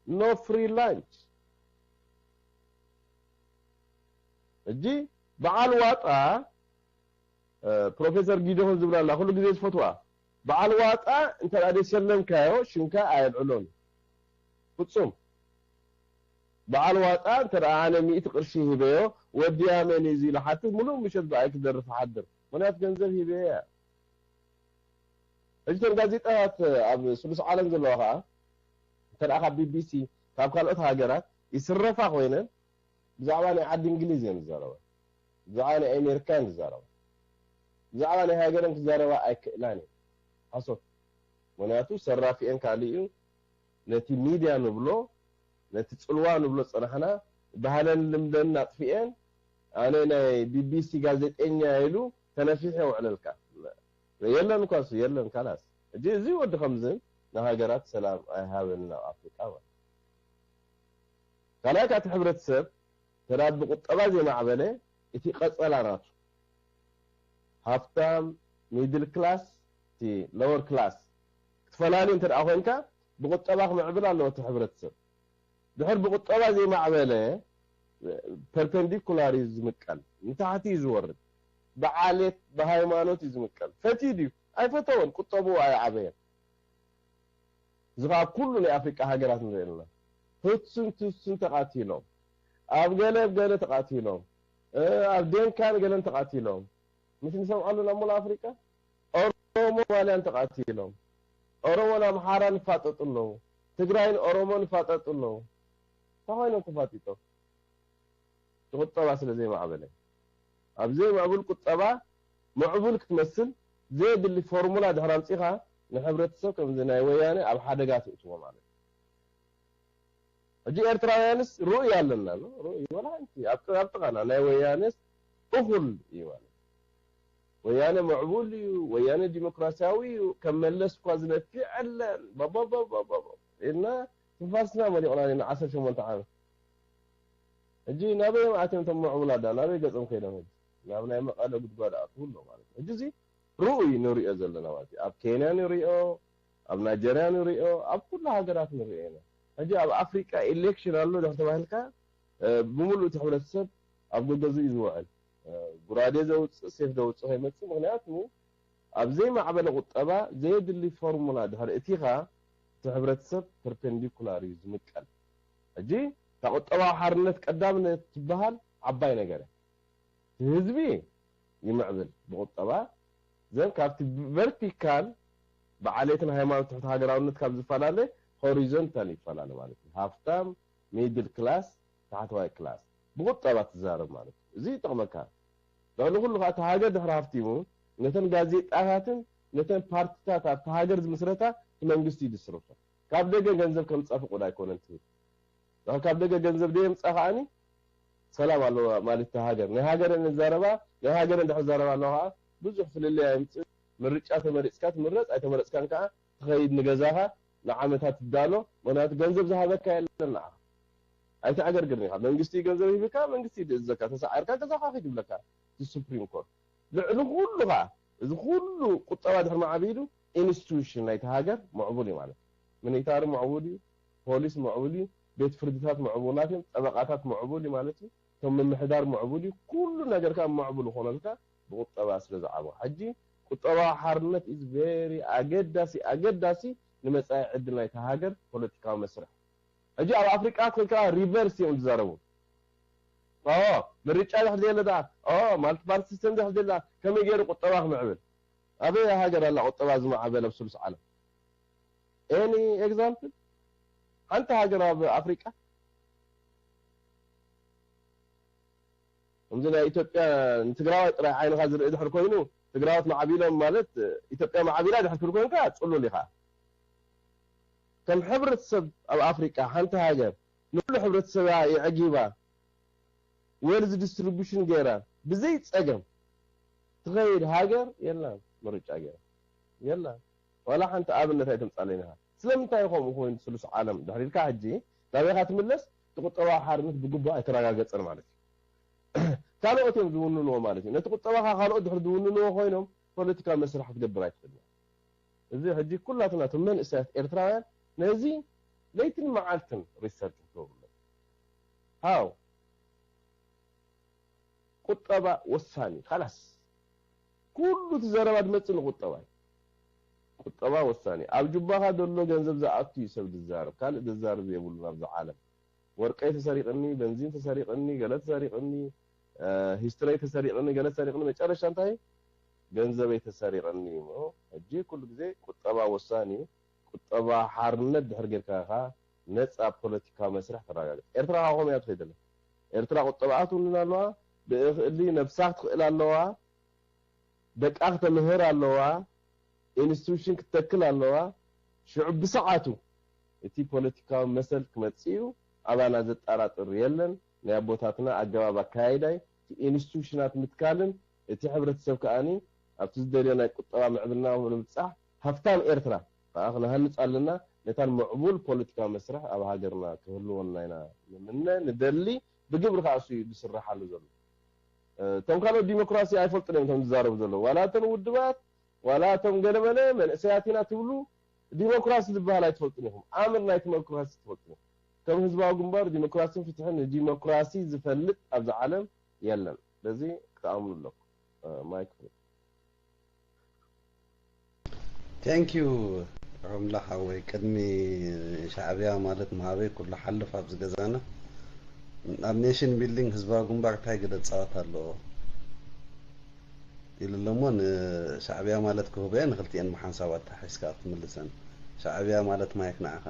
No free lunch። ሕጂ በዓል ዋጣ ፕሮፌሰር ጊደሆን ዝብላ ኣላ ኩሉ ግዜ ዝፈትዋ በዓል ዋጣ እንተ ደኣ ደይሰለምካዮ ሽምካ ኣየልዕሎን ፍጹም። በዓል ዋጣ እንተ ደኣ ኣነ ሚእቲ ቅርሺ ሂበዮ ወድያ መን እዩ ኢሉ ሓትት ሙሉእ ምሸት ብኣይ ክደርፍ ሓድር ምክንያት ገንዘብ ሂበዮ እያ። ሕጂ እተን ጋዜጣታት ኣብ ስሉስ ዓለም ዘለዋ ከዓ እንተ ደኣ ካብ ቢቢሲ ካብ ካልኦት ሃገራት ይስረፋ ኮይነን ብዛዕባ ናይ ዓዲ እንግሊዝ እየን ዝዛረባ። ብዛዕባ ናይ ኣሜሪካ እየን ዝዛረባ። ብዛዕባ ናይ ሃገረን ክዛረባ ኣይክእላን እየን። ሓሶት። ምክንያቱ ሰራፊኤን ካልእ እዩ። ነቲ ሚድያ ንብሎ ነቲ ፅልዋ ንብሎ ዝፀናሕና ባህለን ልምደን ኣጥፊኤን ኣነ ናይ ቢቢሲ ጋዜጠኛ ኢሉ ተነፊሑ የውዕለልካ። የለን እኳ እሱ የለን ካላስ። ሕጂ እዚ ወዲ ከምዝን ንሃገራት ሰላም ኣይሃበንን ኣብ ኣፍሪቃ ማለት። ካልኣይ ካቲ ሕብረተሰብ ተዳ ብቁጠባ ዘይማዕበለ እቲ ቀጸላ ናቱ ሃፍታም ሚድል ክላስ እቲ ሎወር ክላስ ክትፈላልዩ እንተ ደኣ ኮይንካ ብቁጠባ ክምዕብል ኣለዎ እቲ ሕብረተሰብ። ድሕር ብቁጠባ ዘይማዕበለ ፐርፐንዲኩላር እዩ ዝምቀል፣ ንታሕቲ እዩ ዝወርድ። ብዓሌት ብሃይማኖት እዩ ዝምቀል። ፈትዩ ድዩ? ኣይፈተወን። ቁጠብኡ ኣይዓበየን። እዚ ከዓ ኣብ ኩሉ ናይ ኣፍሪቃ ሃገራት ንርኢ ኣለና። ህትሱን ትሱን ተቃቲሎም፣ ኣብ ገለ ኣብ ገለ ተቃቲሎም፣ ኣብ ዴንካን ገለን ተቃቲሎም ምስ ንሰምዓሉ ናብ ሙሉእ ኣፍሪቃ ኦሮሞ ማልያን ተቃቲሎም፣ ኦሮሞን ኣምሓራን ይፋጠጡ ኣለዉ፣ ትግራይን ኦሮሞን ይፋጠጡ ኣለዉ። እንታይ ኮይኖም ተፋጢጦም? ቁጠባ ስለ ዘይማዕበለ ኣብ ዘይምዕቡል ቁጠባ ምዕቡል ክትመስል ዘየድሊ ፎርሙላ ድሕር ኣምፂኻ ንሕብረተሰብ ከምዚ ናይ ወያነ ኣብ ሓደጋ ትእትዎ ማለት እዩ። ሕጂ ኤርትራውያንስ ርእይ ኣለና ርእይ ወላ ሓንቲ ኣብ ጥቓና ናይ ወያነስ እኹል እዩ ማለት ወያነ ምዕቡል እዩ፣ ወያነ ዲሞክራሲያዊ እዩ፣ ከም መለስ እኳ ዝነፍዕ የለን ባባባባባ ኢልና ትንፋስና መሊቑና ኢና ዓሰርተ ሸሞንተ ዓመት። ሕጂ ናበይ እዮም ኣትዮም እቶም ምዕቡላት ዳ ናበይ ገጾም ከይዶም ሕጂ ናብ ናይ መቐለ ጉድጓድ ኣትዉ ኣሎ ማለት እዩ። ሕጂ እዚ ርኡይ ንሪኦ ዘለና ማለት እዩ። ኣብ ኬንያ ንሪኦ፣ ኣብ ናይጀርያ ንሪኦ፣ ኣብ ኩሉ ሃገራት ንሪኦ ኢና። ሕጂ ኣብ ኣፍሪቃ ኢሌክሽን ኣሎ ድሕር ተባሂልካ ብምሉእ እቲ ሕብረተሰብ ኣብ ገገዝኡ እዩ ዝውዕል። ጉራዴ ዘውፅእ ሴፍ ዘውፅእ ከይመፅእ ምክንያቱ ኣብ ዘይማዕበለ ቁጠባ ዘየድሊ ፎርሙላ ድሕሪ እቲኻ እቲ ሕብረተሰብ ፐርፔንዲኩላር እዩ ዝምቀል። ሕጂ እታ ቁጠባዊ ሓርነት ቀዳምነት ትበሃል ዓባይ ነገር እያ። እቲ ህዝቢ ይምዕብል ብቁጠባ ዘን ካብቲ ቨርቲካል ብዓሌትን ሃይማኖት ትሕቲ ሃገራውነት ካብ ዝፈላለ ሆሪዞንታል ይፈላለ ማለት እዩ። ሃፍታም ሚድል ክላስ ታሕተዋይ ክላስ ብቁጠባ ትዛረብ ማለት እዩ። እዚ ይጠቕመካ። ልዕሊ ኩሉ ከዓ እቲ ሃገር ድሕሪ ሃፍቲሙ ነተን ጋዜጣታትን ነተን ፓርቲታት ኣብቲ ሃገር ዝምስረታ እቲ መንግስቲ እዩ ዝስርሖ። ካብ ደገ ገንዘብ ከምፃ ፍቁድ ኣይኮነን ትብል ካብ ደገ ገንዘብ ደየምፃ ከዓኒ ሰላም ኣለዋ ማለት እታ ሃገር ናይ ሃገረን ንዛረባ ናይ ሃገረን ድሕር ዛረባ ኣለዋ ከዓ ብዙሕ ፍልልይ ኣይምፅእ። ምርጫ ተመሪፅካ ትምረፅ ኣይተመረፅካን ከዓ ትኸይድ ንገዛኻ ንዓመታት ትዳሎ። ምክንያቱ ገንዘብ ዝሃበካ የለን ንዓኻ ኣይትዕገርግርን ኢኻ። መንግስቲ ገንዘብ ሂብካ፣ መንግስቲ ይእዘካ፣ ተሳዒርካ ገዛኻ ኺድ ይብለካ እቲ ሱፕሪም ኮርት። ልዕሊ ኩሉ ኸዓ፣ እዚ ኩሉ ቁጠባ ድሕሪ ማዕቢሉ፣ ኢንስቲቱሽን ናይቲ ሃገር ምዕቡል እዩ ማለት እዩ። ሚሊታሪ ምዕቡል እዩ፣ ፖሊስ ምዕቡል እዩ፣ ቤት ፍርድታት ምዕቡላት እዮም፣ ጠበቃታት ምዕቡል እዩ ማለት እዩ። እቶም ምምሕዳር ምዕቡል እዩ፣ ኩሉ ነገር ከዓ ምዕቡል ዝኾነልካ ብቁጠባ ስለ ዝዓበ። ሕጂ ቁጠባዊ ሓርነት is very ኣገዳሲ፣ ኣገዳሲ ንመጻኢ ዕድል ናይታ ሃገር ፖለቲካዊ መስርሕ። ሕጂ ኣብ ኣፍሪቃ ኮይንካ ሪቨርስ እዮም ዝዛረቡ። ኦ፣ ምርጫ ድሕር ዘየለ ደኣ፣ ኦ፣ ማልቲ ፓርቲ ሲስተም ድሕር ዘየለ ደኣ፣ ከመይ ገይሩ ቁጠባ ክምዕብል? ኣበይ ሃገር ኣላ ቁጠባ ዝማዕበለ ኣብ ስሉስ ዓለም? ኤኒ ኤግዛምፕል? ሓንቲ ሃገር ኣብ ኣፍሪቃ? ከምዚ ናይ ኢትዮጵያ ንትግራዋይ ጥራይ ዓይንኻ ዝርኢ ድሕር ኮይኑ፣ ትግራዎት ማዕቢሎም ማለት ኢትዮጵያ ማዕቢላ ድሕር ትብል ኮይንካ ጽሉል ኢኻ። ከም ሕብረተሰብ ኣብ ኣፍሪቃ ሓንቲ ሃገር ንኩሉ ሕብረተሰባ የዕጊባ፣ ዌልዝ ዲስትሪቡሽን ገይራ፣ ብዘይ ጸገም ትኸይድ ሃገር የላን። ምርጫ ገይራ የላን። ዋላ ሓንቲ ኣብነት ኣይተምጻለይን ኢኻ። ስለምንታይ ከምኡ ኮይኑ ስሉስ ዓለም ድሕር ኢልካ ሕጂ ናበይኻ ትምለስ? እቲ ቁጠባዊ ሓርነት ብግቡእ ኣይተረጋገጸን ማለት እዩ። ካልኦት እዮም ዝውንንዎ ማለት እዩ። ነቲ ቁጠባኻ ካልኦት ድሕር ዝውንንዎ ኮይኖም ፖለቲካዊ መስርሕ ክትገብር ኣይትኽእልን። እዚ ሕጂ ኩላትና እቶም መንእሰያት ኤርትራውያን ነዚ ለይትን መዓልትን ሪሰርች ክትገብሩ ኣለኩም። ሃው ቁጠባ ወሳኒ። ካላስ ኩሉ እቲ ዘረባ ዝመጽእ ንቁጠባ እዩ። ቁጠባ ወሳኒ። ኣብ ጁባኻ ዘሎ ገንዘብ ዝኣቱ እዩ ሰብ ዝዛረብ። ካልእ ዘዛርብ የብሉን ኣብዚ ዓለም። ወርቀይ ተሰሪቕኒ፣ በንዚን ተሰሪቕኒ፣ ገለ ተሰሪቕኒ፣ እ፣ ሂስትረይ ተሰሪቕኒ፣ ገለ ተሰሪቕኒ፣ መጨረሻ እንታይ? ገንዘበይ ተሰሪቕኒ እዩ። እሞ ሕጂ ኩሉ ግዜ ቁጠባ ወሳኒ እዩ። ቁጠባ ሓርነት ድሕር ጌርካ ኢኻ ነጻ ፖለቲካዊ መስርሕ ተረጋግጽ። ኤርትራ ካብ ከምኡ እያ ትኸይድ ዘላ። ኤርትራ ቁጠባኣ ትውንን ኣለዋ፣ ብእኽሊ ነብሳ ክትኽእል ኣለዋ፣ ደቃ ክተምህር ኣለዋ፣ ኢንስቲቱሽን ክትተክል ኣለዋ። ሽዑ ብሰዓቱ እቲ ፖለቲካዊ መሰል ክመጽእ እዩ። ኣባና ዘጠራጥር የለን። ናይ ኣቦታትና ኣገባብ ኣካያይዳይ፣ እቲ ኢንስቲቱሽናት ምትካልን እቲ ሕብረተሰብ ከኣኒ ኣብቲ ዝደልዮ ናይ ቁጠባ ምዕብልና ንምብጻሕ ሃፍታም ኤርትራ ከኣ ክንሃንጽ ኣለና። ነታን ምዕቡል ፖለቲካዊ መስርሕ ኣብ ሃገርና ክህልወና ኢና ንምነ፣ ንደሊ፣ ብግብሪ ከኣ እሱ እዩ ዝስረሓሉ ዘሎ። እ፣ እቶም ካልኦት ዲሞክራሲ ኣይፈልጡን እዮም እቶም ዝዛረቡ ዘለዉ። ዋላ እተን ውድባት፣ ዋላ እቶም ገለመለ መንእሰያት ኢና ትብሉ፣ ዲሞክራሲ ዝበሃል ኣይትፈልጡን ኢኹም። ኣምር ናይ ዲሞክራሲ ትፈልጡ ኢኹም። ከም ህዝባዊ ግንባር ዲሞክራሲን ፍትሕን ንዲሞክራሲ ዝፈልጥ ኣብዚ ዓለም የለን። በዚ ክትኣምኑ ኣለኩም። እ፣ ማይክ ፍሪ። Thank you ሮምላ ሓወይ። ቅድሚ ሻዕብያ ማለት መሃበይ ኩሉ ሓልፍ ኣብዚ ገዛና ኣብ ኔሽን ቢልዲንግ ህዝባዊ ግንባር እንታይ ግደ ፃወት ኣለዎ ኢሉ ኣሎ እሞ ንሻዕብያ ማለት ክህቦ እየ። ንክልቲኤን ብሓንሳብ ኣተሓሒዝካ ክትምልሰን። ሻዕብያ ማለት ማይክ ንዓኻ።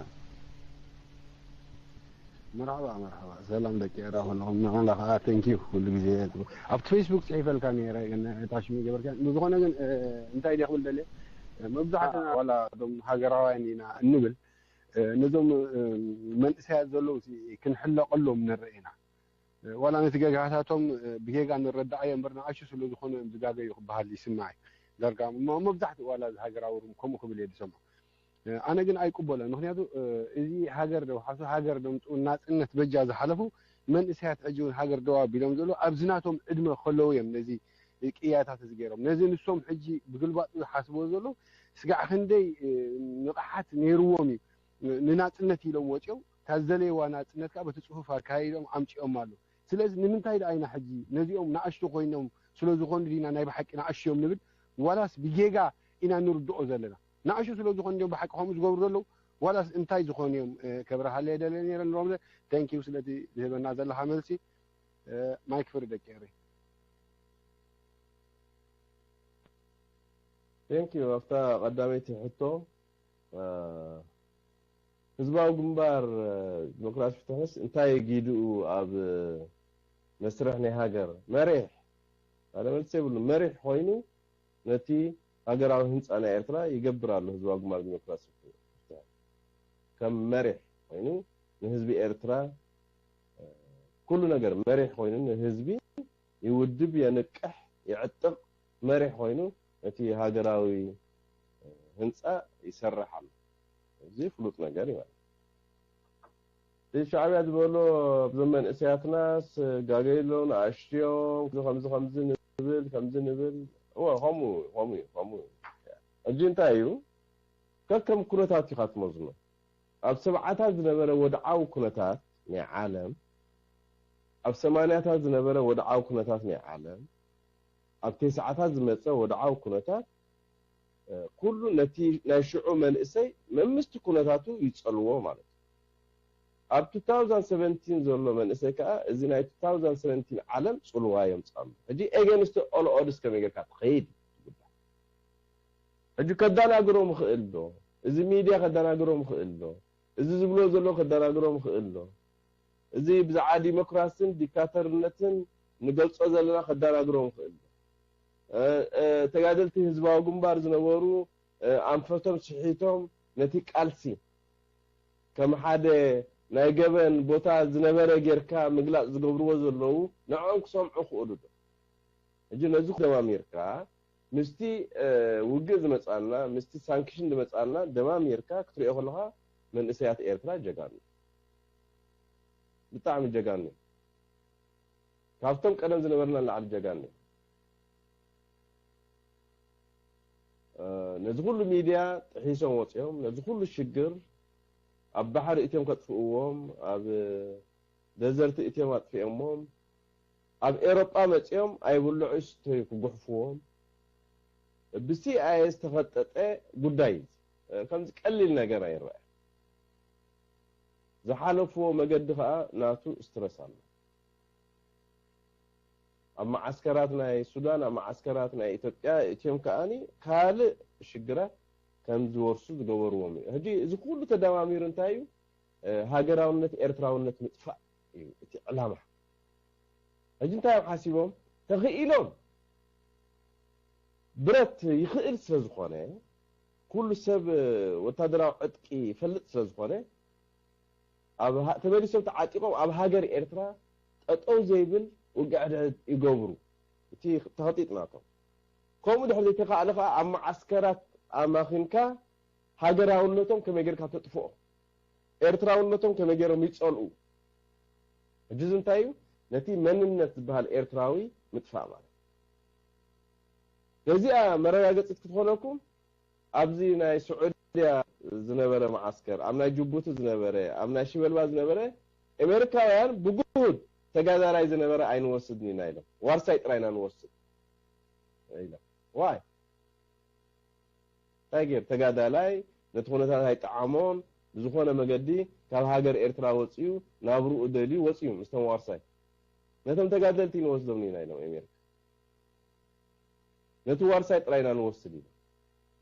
መርሓባ መርሓባ፣ ሰላም ደቂ ኤራ ኩልኹም። ንኹምላ ከዓ ቴንኪዩ። ኩሉ ግዜ ኣብቲ ፌስቡክ ፅሒፈልካ ነይረ፣ ግን ታሽሚ ገበርካ። ብዝኾነ ግን እ፣ እንታይ ድየ ክብል ደልየ፣ እ፣ መብዛሕትና ዋላ እቶም ሃገራውያን ኢና እንብል፣ እ፣ ነዞም እ፣ መንእሰያት ዘለዉ ሲ ክንሕለቐሎም ንርኢ ኢና። እ፣ ዋላ ነቲ ገጋታቶም እ፣ ብጌጋ ንረዳዓዮ እምበር ንኣሹ ስለ ዝኾኑ እዮም ዝጋገዩ ክበሃል ይስማዕ እዩ። ዳርጋ ሞ- መብዛሕትኡ ዋላ እዚ ሃገራዊ ሩም ከምኡ ክብል እየ ዝሰምዖ። ኣነ ግን ኣይቅበሎን። ምክንያቱ እዚ ሃገር ደው ሓሱ ሃገር ደምፅኡ ናፅነት በጃ ዝሓለፉ መንእሰያት ሕጂ እውን ሃገር ደው ኣቢሎም ዘለዉ ኣብዚ ናቶም ዕድመ ከለዉ እዮም ነዚ ቅያታት እዚ ገይሮም። ነዚ ንሶም ሕጂ ብግልባጡ ዝሓስብዎ ዘለዉ ስጋዕ ክንደይ ንቕሓት ነይርዎም እዩ ንናፅነት ኢሎም ወፂኦም እታ ዝደለይዋ ናፅነት ከዓ በቲ ፅሑፍ ኣካይዶም ኣምፂኦም ኣለዉ። ስለዚ ንምንታይ ደኣ ኢና ሕጂ ነዚኦም ንኣሽቱ ኮይኖም ስለ ዝኾኑ ዲና ናይ ብሓቂ ንኣሽቱ እዮም ንብል ዋላስ ብጌጋ ኢና ንርድኦ ዘለና? ንኣሽቱ ስለ ዝኾኑ ድዮም ብሓቂ ከምኡ ዝገብሩ ዘለዉ ዋላስ እንታይ ዝኾኑ እዮም? ከብርሃለይ ደለ ነይረ ንሮምለ። Thank you ስለቲ ዝህበና ዘለኻ መልሲ። ማይክ ፍሪ ደቂ ኤረይ። Thank you ኣብታ ቀዳመይቲ ሕቶ። ህዝባዊ ግንባር ዲሞክራሲ ፍትሕንስ እንታይ ጊድኡ ኣብ መስርሕ ናይ ሃገር መሪሕ ኣለ መልሲ የብሉ መሪሕ ኮይኑ ነቲ ሃገራዊ ህንፃ ናይ ኤርትራ ይገብር ኣሎ ህዝባዊ ግንባር ዲሞክራሲ ፍትሒ ከም መሪሕ ኮይኑ ንህዝቢ ኤርትራ ኩሉ ነገር መሪሕ ኮይኑ ንህዝቢ ይውድብ የንቅሕ ይዕጥቕ መሪሕ ኮይኑ እቲ ሃገራዊ ህንፃ ይሰርሕ ኣሎ። እዚ ፍሉጥ ነገር እዩ ማለት እቲ ሻዕብያ ዝበሎ ኣብዞም መንእሰያትናስ ጋገ ኢሎም ንኣሽትዮም፣ ከምዚ ከምዚ ንብል፣ ከምዚ ንብል። እወ፣ ከምኡ እዩ፣ ከምኡ እዩ፣ ከምኡ እዩ። ሕጂ እንታይ እዩ? ከከም ኩነታት ኢኻ ትመዝኖ። ኣብ ሰብዓታት ዝነበረ ወድዓዊ ኩነታት ናይ ዓለም፣ ኣብ ሰማንያታት ዝነበረ ወድዓዊ ኩነታት ናይ ዓለም፣ ኣብ ተስዓታት ዝመጸ ወድዓዊ ኩነታት፣ እ፣ ኩሉ ነቲ ናይ ሽዑ መንእሰይ መምስቲ ኩነታቱ ይጸልዎ ማለት እዩ። ኣብ two thousand seventeen ዘሎ መንእሰይ ከኣ እዚ ናይ two thousand seventeen ዓለም ጽልዋ የምጻሉ። ሕጂ ኤገንስቲ ኦል ኦድስ ከመይ ጌርካ ትኸይድ? ሕጂ ከዳናግሮም ይኽእል ዶ? እዚ ሚድያ ከዳናግሮም ይኽእል ዶ? እዚ ዝብሎ ዘሎ ከዳናግሮም ይኽእል ዶ? እዚ ብዛዕባ ዲሞክራስን ዲክታተርነትን ንገልጾ ዘለና ከዳናግሮም ይኽእል ዶ? እ፣ እ፣ ተጋደልቲ ህዝባዊ ግንባር ዝነበሩ፣ እ፣ ኣንፈቶም ስሒቶም ነቲ ቃልሲ ከም ሓደ ናይ ገበን ቦታ ዝነበረ ጌርካ ምግላጽ ዝገብርዎ ዘለዉ ንዕኦም ክሰምዑ ክእሉ ዶ? ሕጂ ነዚ ደማሚርካ ምስቲ፣ እ፣ ውግእ ዝመጻና፣ ምስቲ ሳንክሽን ዝመጻና ደማሚርካ ክትሪኦ ከለኻ መንእሰያት ኤርትራ ጀጋኑ። ብጣዕሚ ጀጋኑ። ካብቶም ቀደም ዝነበርና ንላዕሊ ጀጋኑ። እ፣ ነዚ ኩሉ ሚድያ ጥሒሶም ወጺኦም፣ ነዚ ኩሉ ሽግር ኣብ ባሕሪ እትዮም ከጥፍእዎም፣ ኣብ ደዘርቲ እትዮም ኣጥፊኦሞም፣ ኣብ ኤሮጳ መጺኦም ኣይብልዑ ይስተዩ ክጉሕፍዎም፣ ብሲኣይኤ ዝተፈጠጠ ጉዳይ እዩ። ከምዚ ቀሊል ነገር ኣይረኣይ። ዝሓለፍዎ መገዲ ኸኣ ናቱ ስትረስ ኣሎ። ኣብ መዓስከራት ናይ ሱዳን፣ ኣብ መዓስከራት ናይ ኢትዮጵያ እትዮም ከኣኒ ካልእ ሽግራት ከም ዝወርሱ ዝገበርዎም እዩ። ሕጂ እዚ ኩሉ ተደማሚሩ እንታይ እዩ? እ፣ ሃገራውነት ኤርትራውነት ምጥፋእ እዩ እቲ ዕላማ። ሕጂ እንታይ እዮም ሓሲቦም? ተኽኢሎም ብረት ይኽእል ስለ ዝኾነ፣ ኩሉ ሰብ፣ እ፣ ወታደራዊ ዕጥቂ ይፈልጥ ስለ ዝኾነ፣ ኣብ ሃ-፣ ተመሊሶም ተዓጢቖም ኣብ ሃገር ኤርትራ ጠጠው ዘይብል ውግዕ ድሕድ ይገብሩ። እቲ ተኸጢጥ ናቶም። ከምኡ ድሕር ዘይተኻእለ ኸዓ ኣብ መዓስከራት ኣማኺንካ ሃገራውነቶም ከመይ ጌርካ ተጥፍኦ፣ ኤርትራውነቶም ከመይ ጌሮም ይጸልኡ። ሕጂ እዚ እንታይ እዩ? ነቲ መንነት ዝበሃል ኤርትራዊ ምጥፋእ ማለት እዩ። ነዚኣ መረጋገጺት ክትኾነኩም፣ ኣብዚ ናይ ስዑድያ ዝነበረ መዓስከር፣ ኣብ ናይ ጅቡቲ ዝነበረ፣ ኣብ ናይ ሽበልባ ዝነበረ፣ ኤሜሪካውያን ብግሁድ ተጋዳላይ ዝነበረ ኣይንወስድን ኢና ኢሎም። ዋርሳይ ጥራይ ኢና ንወስድ ኢሎም። ዋይ? እንታይ ገይር? ተጋዳላይ ነቲ ኩነታት ኣይጠዓሞን፣ ብዝኾነ መገዲ ካብ ሃገር ኤርትራ ወጺኡ፣ ናብርኡ ደልዩ ወጺኡ ምስቶም ዋርሳይ። ነቶም ተጋደልቲ ንወስዶም ኢና ኢሎም ኤሜሪካ። ነቲ ዋርሳይ ጥራይ ኢና ንወስድ ኢሎም።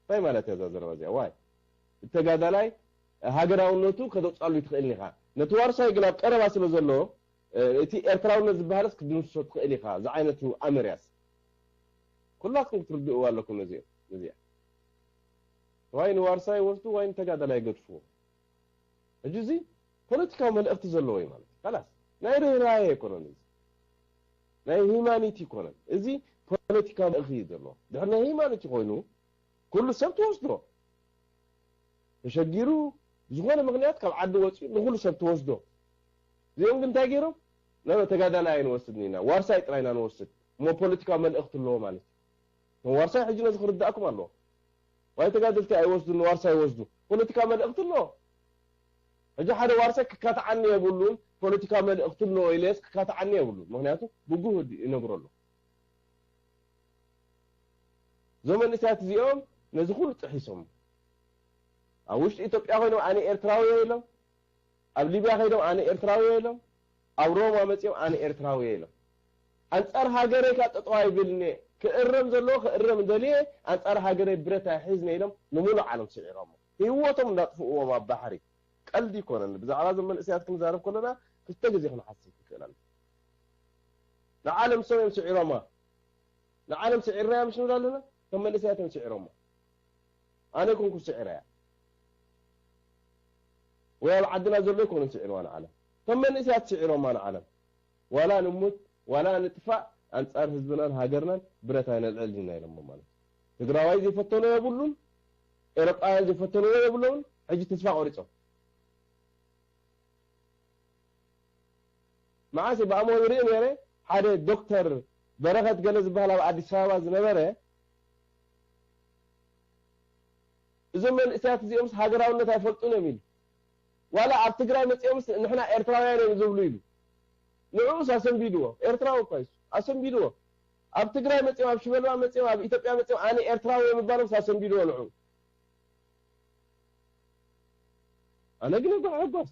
እንታይ ማለት እያ እዛ ዘረባ እዚኣ? ዋይ? እቲ ተጋዳላይ ሃገራውነቱ ከተውጻሉ ይትኽእል ኢኻ። ነቲ ዋርሳይ ግን ኣብ ቀረባ ስለ ዘሎ፣ እ፣ እቲ ኤርትራውነት ዝበሃልስ ክትድምስሶ ትኽእል ኢኻ። እዚ ዓይነቱ ኣመርያስ። ኩላትኩም ክትርድእዋ ኣለኩም ነዚ፣ ነዚኣ። ዋይ ንዋርሳይ ወስዱ፣ ዋይ ንተጋዳላይ ገድፍዎ። ሕጂ እዚ ፖለቲካዊ መልእኽቲ ዘለዎ እዩ ማለት እዩ። ካላስ፣ ናይ ርህራሄ ኣይኮነን እዚ። ናይ ሂማኒቲ ኣይኮነን። እዚ ፖለቲካዊ መልእኽቲ እዩ ዘለዎ። ድሕር ናይ ሂማኒቲ ኮይኑ፣ ኩሉ ሰብ ትወስዶ። ተሸጊሩ፣ ዝኾነ ምኽንያት ካብ ዓዲ ወፂኡ ንኹሉ ሰብ ትወስዶ። እዚኦም ግን እንታይ ገይሮም? ናብ ተጋዳላይ ኣይንወስድን ኢና፣ ዋርሳይ ጥራይ ኢና ንወስድ። እሞ ፖለቲካዊ መልእኽቲ ኣለዎ ማለት እዩ። እቶም ዋርሳይ ሕጂ ነዚ ክርዳእኩም ኣለዎ። ዋይ ተጋደልቲ ኣይወስዱን፣ ዋርሳይ ይወስዱ። ፖለቲካዊ መልእኽቲ ኣለዎ። ሕጂ ሓደ ዋርሳይ ክካትዓኒ የብሉን፣ ፖለቲካዊ መልእኽቲ ኣለዎ ኢለስ ክካትዓኒ የብሉን። ምኽንያቱ ብጉህድ ይነግሮ ኣሎ። እዞም መንእሰያት እዚኦም ነዚ ኩሉ ጥሒሶም፣ ኣብ ውሽጢ ኢትዮጵያ ኮይኖም ኣነ ኤርትራዊ እየ ኢሎም፣ ኣብ ሊብያ ከይዶም ኣነ ኤርትራዊ እየ ኢሎም፣ ኣብ ሮማ መጺኦም ኣነ ኤርትራዊ እየ ኢሎም። ኣንጻር ሃገረይ ከኣ ጠጠው ኣይብልን እየ፣ ክእረም ዘለዎ ክእረም እንደልየ፣ ኣንጻር ሃገረይ ብረት ኣይሕዝን እየ ኢሎም ንምሉእ ዓለም ስዒሮሞ። ህይወቶም እንዳጥፍእዎም ኣብ ባሕሪ። ቀልዲ ኣይኮነን። ብዛዕባ እዞም መንእሰያት ክንዛረብ ከለና ክልተ ግዜ ክንሓስብ ንክእል ኣለና። ንዓለም ሰብ እዮም ስዒሮማ። ንዓለም ስዒርናያ ምሽ ንብል ኣለና? ከም መንእሰያት እዮም ስዒሮማ። ኣነ ኮንኩ ስዒረያ። ወይ ኣብ ዓድና ዘሎ ኣይኮኑን ስዒርዋ ንዓለም። ከም መንእሰያት ስዒሮማ ንዓለም። ዋላ ንሙት፣ ዋላ ንጥፋእ፣ ኣንጻር ህዝብናን ሃገርናን ብረት ኣይነልዕልን ኢና ኢሎሞ ማለት እዩ። ትግራዋይ ዘይፈተኖ የብሉን፣ ኤውሮጳውያን ዘይፈተንዎ የብሎምን። ሕጂ ተስፋ ቆሪጾም። መዓስ ብኣሞ ይርኢ ነይረ። ሓደ ዶክተር በረኸት ገለ ዝበሃል ኣብ ኣዲስ ኣበባ ዝነበረ፣ እዞም መንእሰያት እዚኦምስ ሃገራውነት ኣይፈልጡን እዮም ኢሉ። ዋላ ኣብ ትግራይ መጺኦምስ ንሕና ኤርትራውያን እዮም ዝብሉ ኢሉ። ንዕኡስ ኣሰንቢድዎ። ኤርትራዊ እኳ እዩ። ኣሰንቢድዎ። ኣብ ትግራይ መጺኦም፣ ኣብ ሽመልባ መጺኦም፣ ኣብ ኢትዮጵያ መጺኦም ኣነ ኤርትራዊ እዮም ምባሎም ኣሰንቢድዎ ንዑ። ኣነ ግን እጓ ሕጓስ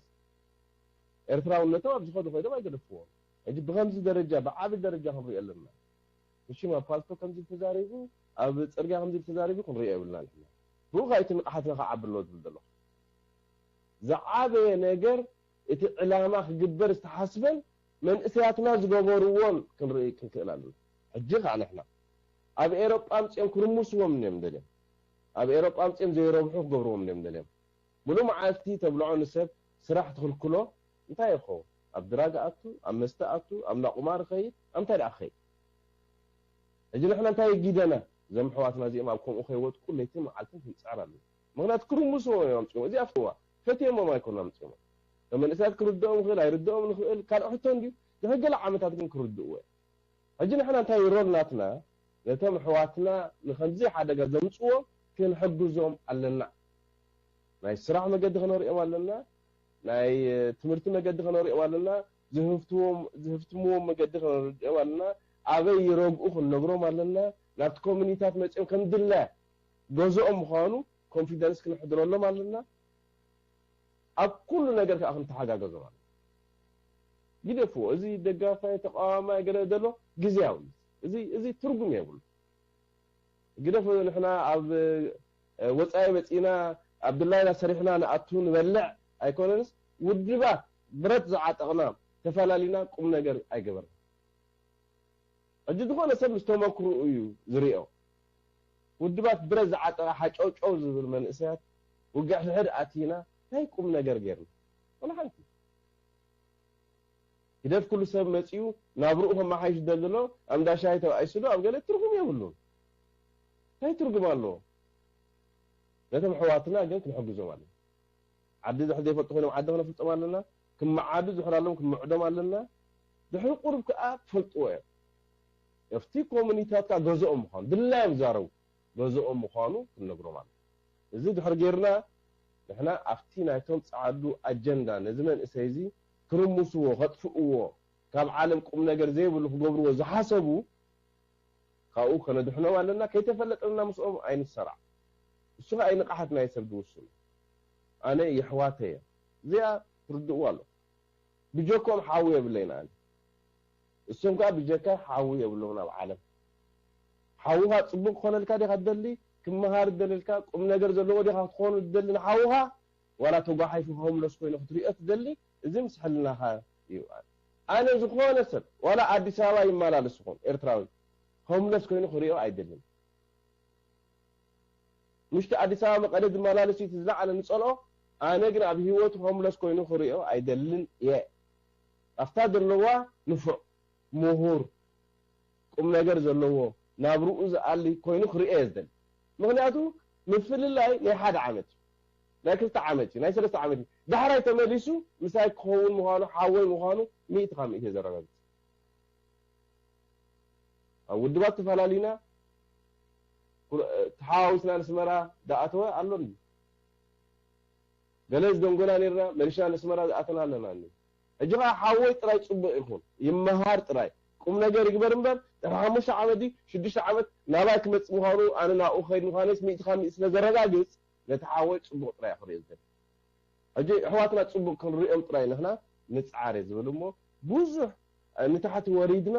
ኤርትራውነቶም ኣብ ዝኸዱ ኮይዶም ኣይገደፍዎም። ሕጂ ብኸምዚ ደረጃ፣ ብዓቢ ደረጃ ክንሪኦ ኣለና። እሺ፣ ኣብ ፓልቶ ከምዚ ተዛሪቡ፣ ኣብ ጽርግያ ከምዚ ተዛሪቡ ክንሪኦ የብልና ንሕና። ብኡ እቲ ንቕሓትና ክዓቢ ኣሎ ዝብል ዘለኹ። ዝዓበየ ነገር እቲ ዕላማ ክግበር ዝተሓስበን መንእሰያትና ዝገበርዎን ክንርኢ ክንክእል ኣለና። ሕጂ ከዓ ንሕና ኣብ ኤሮጳ ኣምጺኦም ክርምስዎም እዮም ደልዮም። ኣብ ኤሮጳ ኣምጺኦም ዘይረብሑ ክገብርዎም እዮም ደልዮም። ሙሉ መዓልቲ ተብልዖ ንሰብ ስራሕ ትኽልክሎ እንታይ ይኸውን? ኣብ ድራግ ኣቱ፣ ኣብ መስተ ኣቱ፣ ኣብ ናቁማር ኸይድ፣ ኣብ እንታይ ደኣ ኸይድ? ሕጂ ንሕና እንታይ የጊደና? እዞም ኣሕዋትና እዚኦም ኣብ ከምኡ ከይወጥቁ ለይትን መዓልትን ክንጽዕር ኣለና። ምኽንያቱ ክርምስዎ እዮም ኣምጺኦም። እዚኣ ፍትዋ ፈትዮሞም ኣይኮኑን ኣምጺኦሞ። እቶም መንእሰያት ክርድኦም ይኽእል ኣይርድኦም ንኽእል ካልእ ሕቶ እንድዩ። ድሕሪ ገለ ዓመታት ግን ክርድእዎ እዮም። ሕጂ ንሕና እንታይ ሮል ናትና? ነቶም ኣሕዋትና ንኸምዚ ሓደጋ ዘምጽዎም ክንሕግዞም ኣለና። ናይ ስራሕ መገዲ ከነርእዮም ኣለና። ናይ ትምህርቲ መገዲ ከነርእዮም ኣለና። ዝህፍትዎም ዝህፍትምዎም መገዲ ከነርእዮም ኣለና። ኣበይ ይረግኡ ክንነግሮም ኣለና። ናብቲ ኮሚኒታት መጺኦም ከም ድላያ ገዝኦም ምዃኑ ኮንፊደንስ ክንሕድረሎም ኣለና። ኣብ ኩሉ ነገር ከዓ ክንተሓጋገዞም ኣለና። ግደፍዎ። እዚ ደጋፋይ ተቃዋማይ ገለ ዘሎ ግዜያዊ እዩ። እዚ እዚ ትርጉም የብሉ። ግደፍ ንሕና ኣብ እ፣ ወጻኢ መጺና ኣብ ድላይና ሰሪሕና ንኣቱ ንበልዕ ኣይኮነንስ ውድባት ብረት ዝዓጠቕና ተፈላሊና ቁም ነገር ኣይገበርና። ሕጂ ዝኾነ ሰብ ምስ ተመክርኡ እዩ ዝሪኦ። ውድባት ብረት ዝዓጠቐ ሓጨውጨው ዝብል መንእሰያት ውግዕ ሕድሕድ ኣቲና እንታይ ቁም ነገር ጌርና? ወላ ሓንቲ። ግደፍ ኩሉ ሰብ መጺኡ ናብርኡ ከመሓይሽ ደሊ ኣሎ፣ ኣብ እንዳ ሻሂ ተባኢሱ ዶ ኣብ ገለ ትርጉም የብሉን። እንታይ ትርጉም ኣለዎ? ነቶም ኣሕዋትና ግን ክንሕግዞም ኣለና። ዓዲ ድሕር ዘይፈልጡ ኮይኖም ዓዲ ከነፍልጦም ኣለና። ክመዓዱ ዝሕር ኣለዎም ክንምዕዶም ኣለና። ድሕሪ ቁሩብ ከኣ ትፈልጥዎ እዮም። ኣብቲ ኮሙኒታት ከኣ ገዝኦም ምዃኑ ድላዮም ዛረቡ ገዝኦም ምዃኑ ክንነግሮም ኣለና። እዚ ድሕር ጌርና ንሕና ኣብቲ ናይቶም ጸዓዱ ኣጀንዳ ነዚ መንእሰይ እዚ ክርምስዎ ከጥፍእዎ ካብ ዓለም ቁም ነገር ዘይብሉ ክገብርዎ ዝሓሰቡ ካብኡ ከነድሕኖም ኣለና። ከይተፈለጠና ምስኦም ኣይንሰራዕ። እሱ ኸኣ ንቕሓት ናይ ሰብ ዝውስኑ። ኣነ የሕዋተይ እየ። እዚኣ ትርድእዎ ኣሎ። ብጀኮም ሓዊ የብለይን ኣነ። እሶም ከኣ ብጀካ ሓዊ የብሎም ናብ ዓለም። ሓውኻ ጽቡቕ ክኾነልካ ዲኻ ትደሊ? ክመሃር ትደልልካ? ቁም ነገር ዘለዎ ዲኻ ክትኾኑ ትደሊ ንሓውኻ? ዋላ ተጓሓይፉ ሆምለስ ኮይኑ ክትሪኦ ትደሊ? እዚ ምስ ሕልናኻ እዩ። ኣነ ዝኾነ ሰብ ዋላ ኣዲስ ኣበባ ይመላለስ ይኹን ኤርትራዊ ሆምለስ ኮይኑ ክሪኦ ኣይደልን። ምሽቲ ኣዲስ ኣበባ መቐለ ዝመላለስ እዩ እቲ ዝለዓለ ንጸልኦ። ኣነ ግን ኣብ ህይወቱ ሆምለስ ኮይኑ ክሪኦ ኣይደልን እየ። ኣብታ ዘለዋ ንፉዕ፣ ምሁር፣ ቁም ነገር ዘለዎ፣ ናብርኡ ዝኣሊ ኮይኑ ክሪኦ እየ ዝደሊ። ምኽንያቱ ምፍልላይ ናይ ሓደ ዓመት እዩ። ናይ ክልተ ዓመት እዩ፣ ናይ ሰለስተ ዓመት እዩ። ዳሕራይ ተመሊሱ ምሳይ ክኸውን ምዃኑ፣ ሓወይ ምዃኑ ሚእቲ ካብ ሚእቲ እየ ዘረጋግጽ። ኣብ ውድባት ተፈላሊና ኩ- ተሓዋዊስና ንስመራ ዝኣተወ ኣሎ እንዲ። ገለ ዝደንጎና ነርና መሊስና ንስመራ ዝኣተና ኣለና እንዲ። ሕጂ ኸዓ ሓወይ ጥራይ ጽቡቕ ይኹን ይመሃር ጥራይ ቁም ነገር ይግበር እምበር ድሕሪ ሓሙሽተ ዓመት ድዩ ሽዱሽተ ዓመት ናባይ ክመጽእ ምዃኑ ኣነ ናብኡ ክኸይድ ምዃነይስ ሚእቲ ካብ ሚእቲ ስለ ዘረጋግጽ ነቲ ሓወይ ጽቡቕ ጥራይ ክርኢ ዝደሊ። ሕጂ ኣሕዋትና ጽቡቕ ክንሪኦም ጥራይ ንሕና ንጽዓር እየ ዝብል እሞ ብዙሕ ንታሕቲ ወሪድና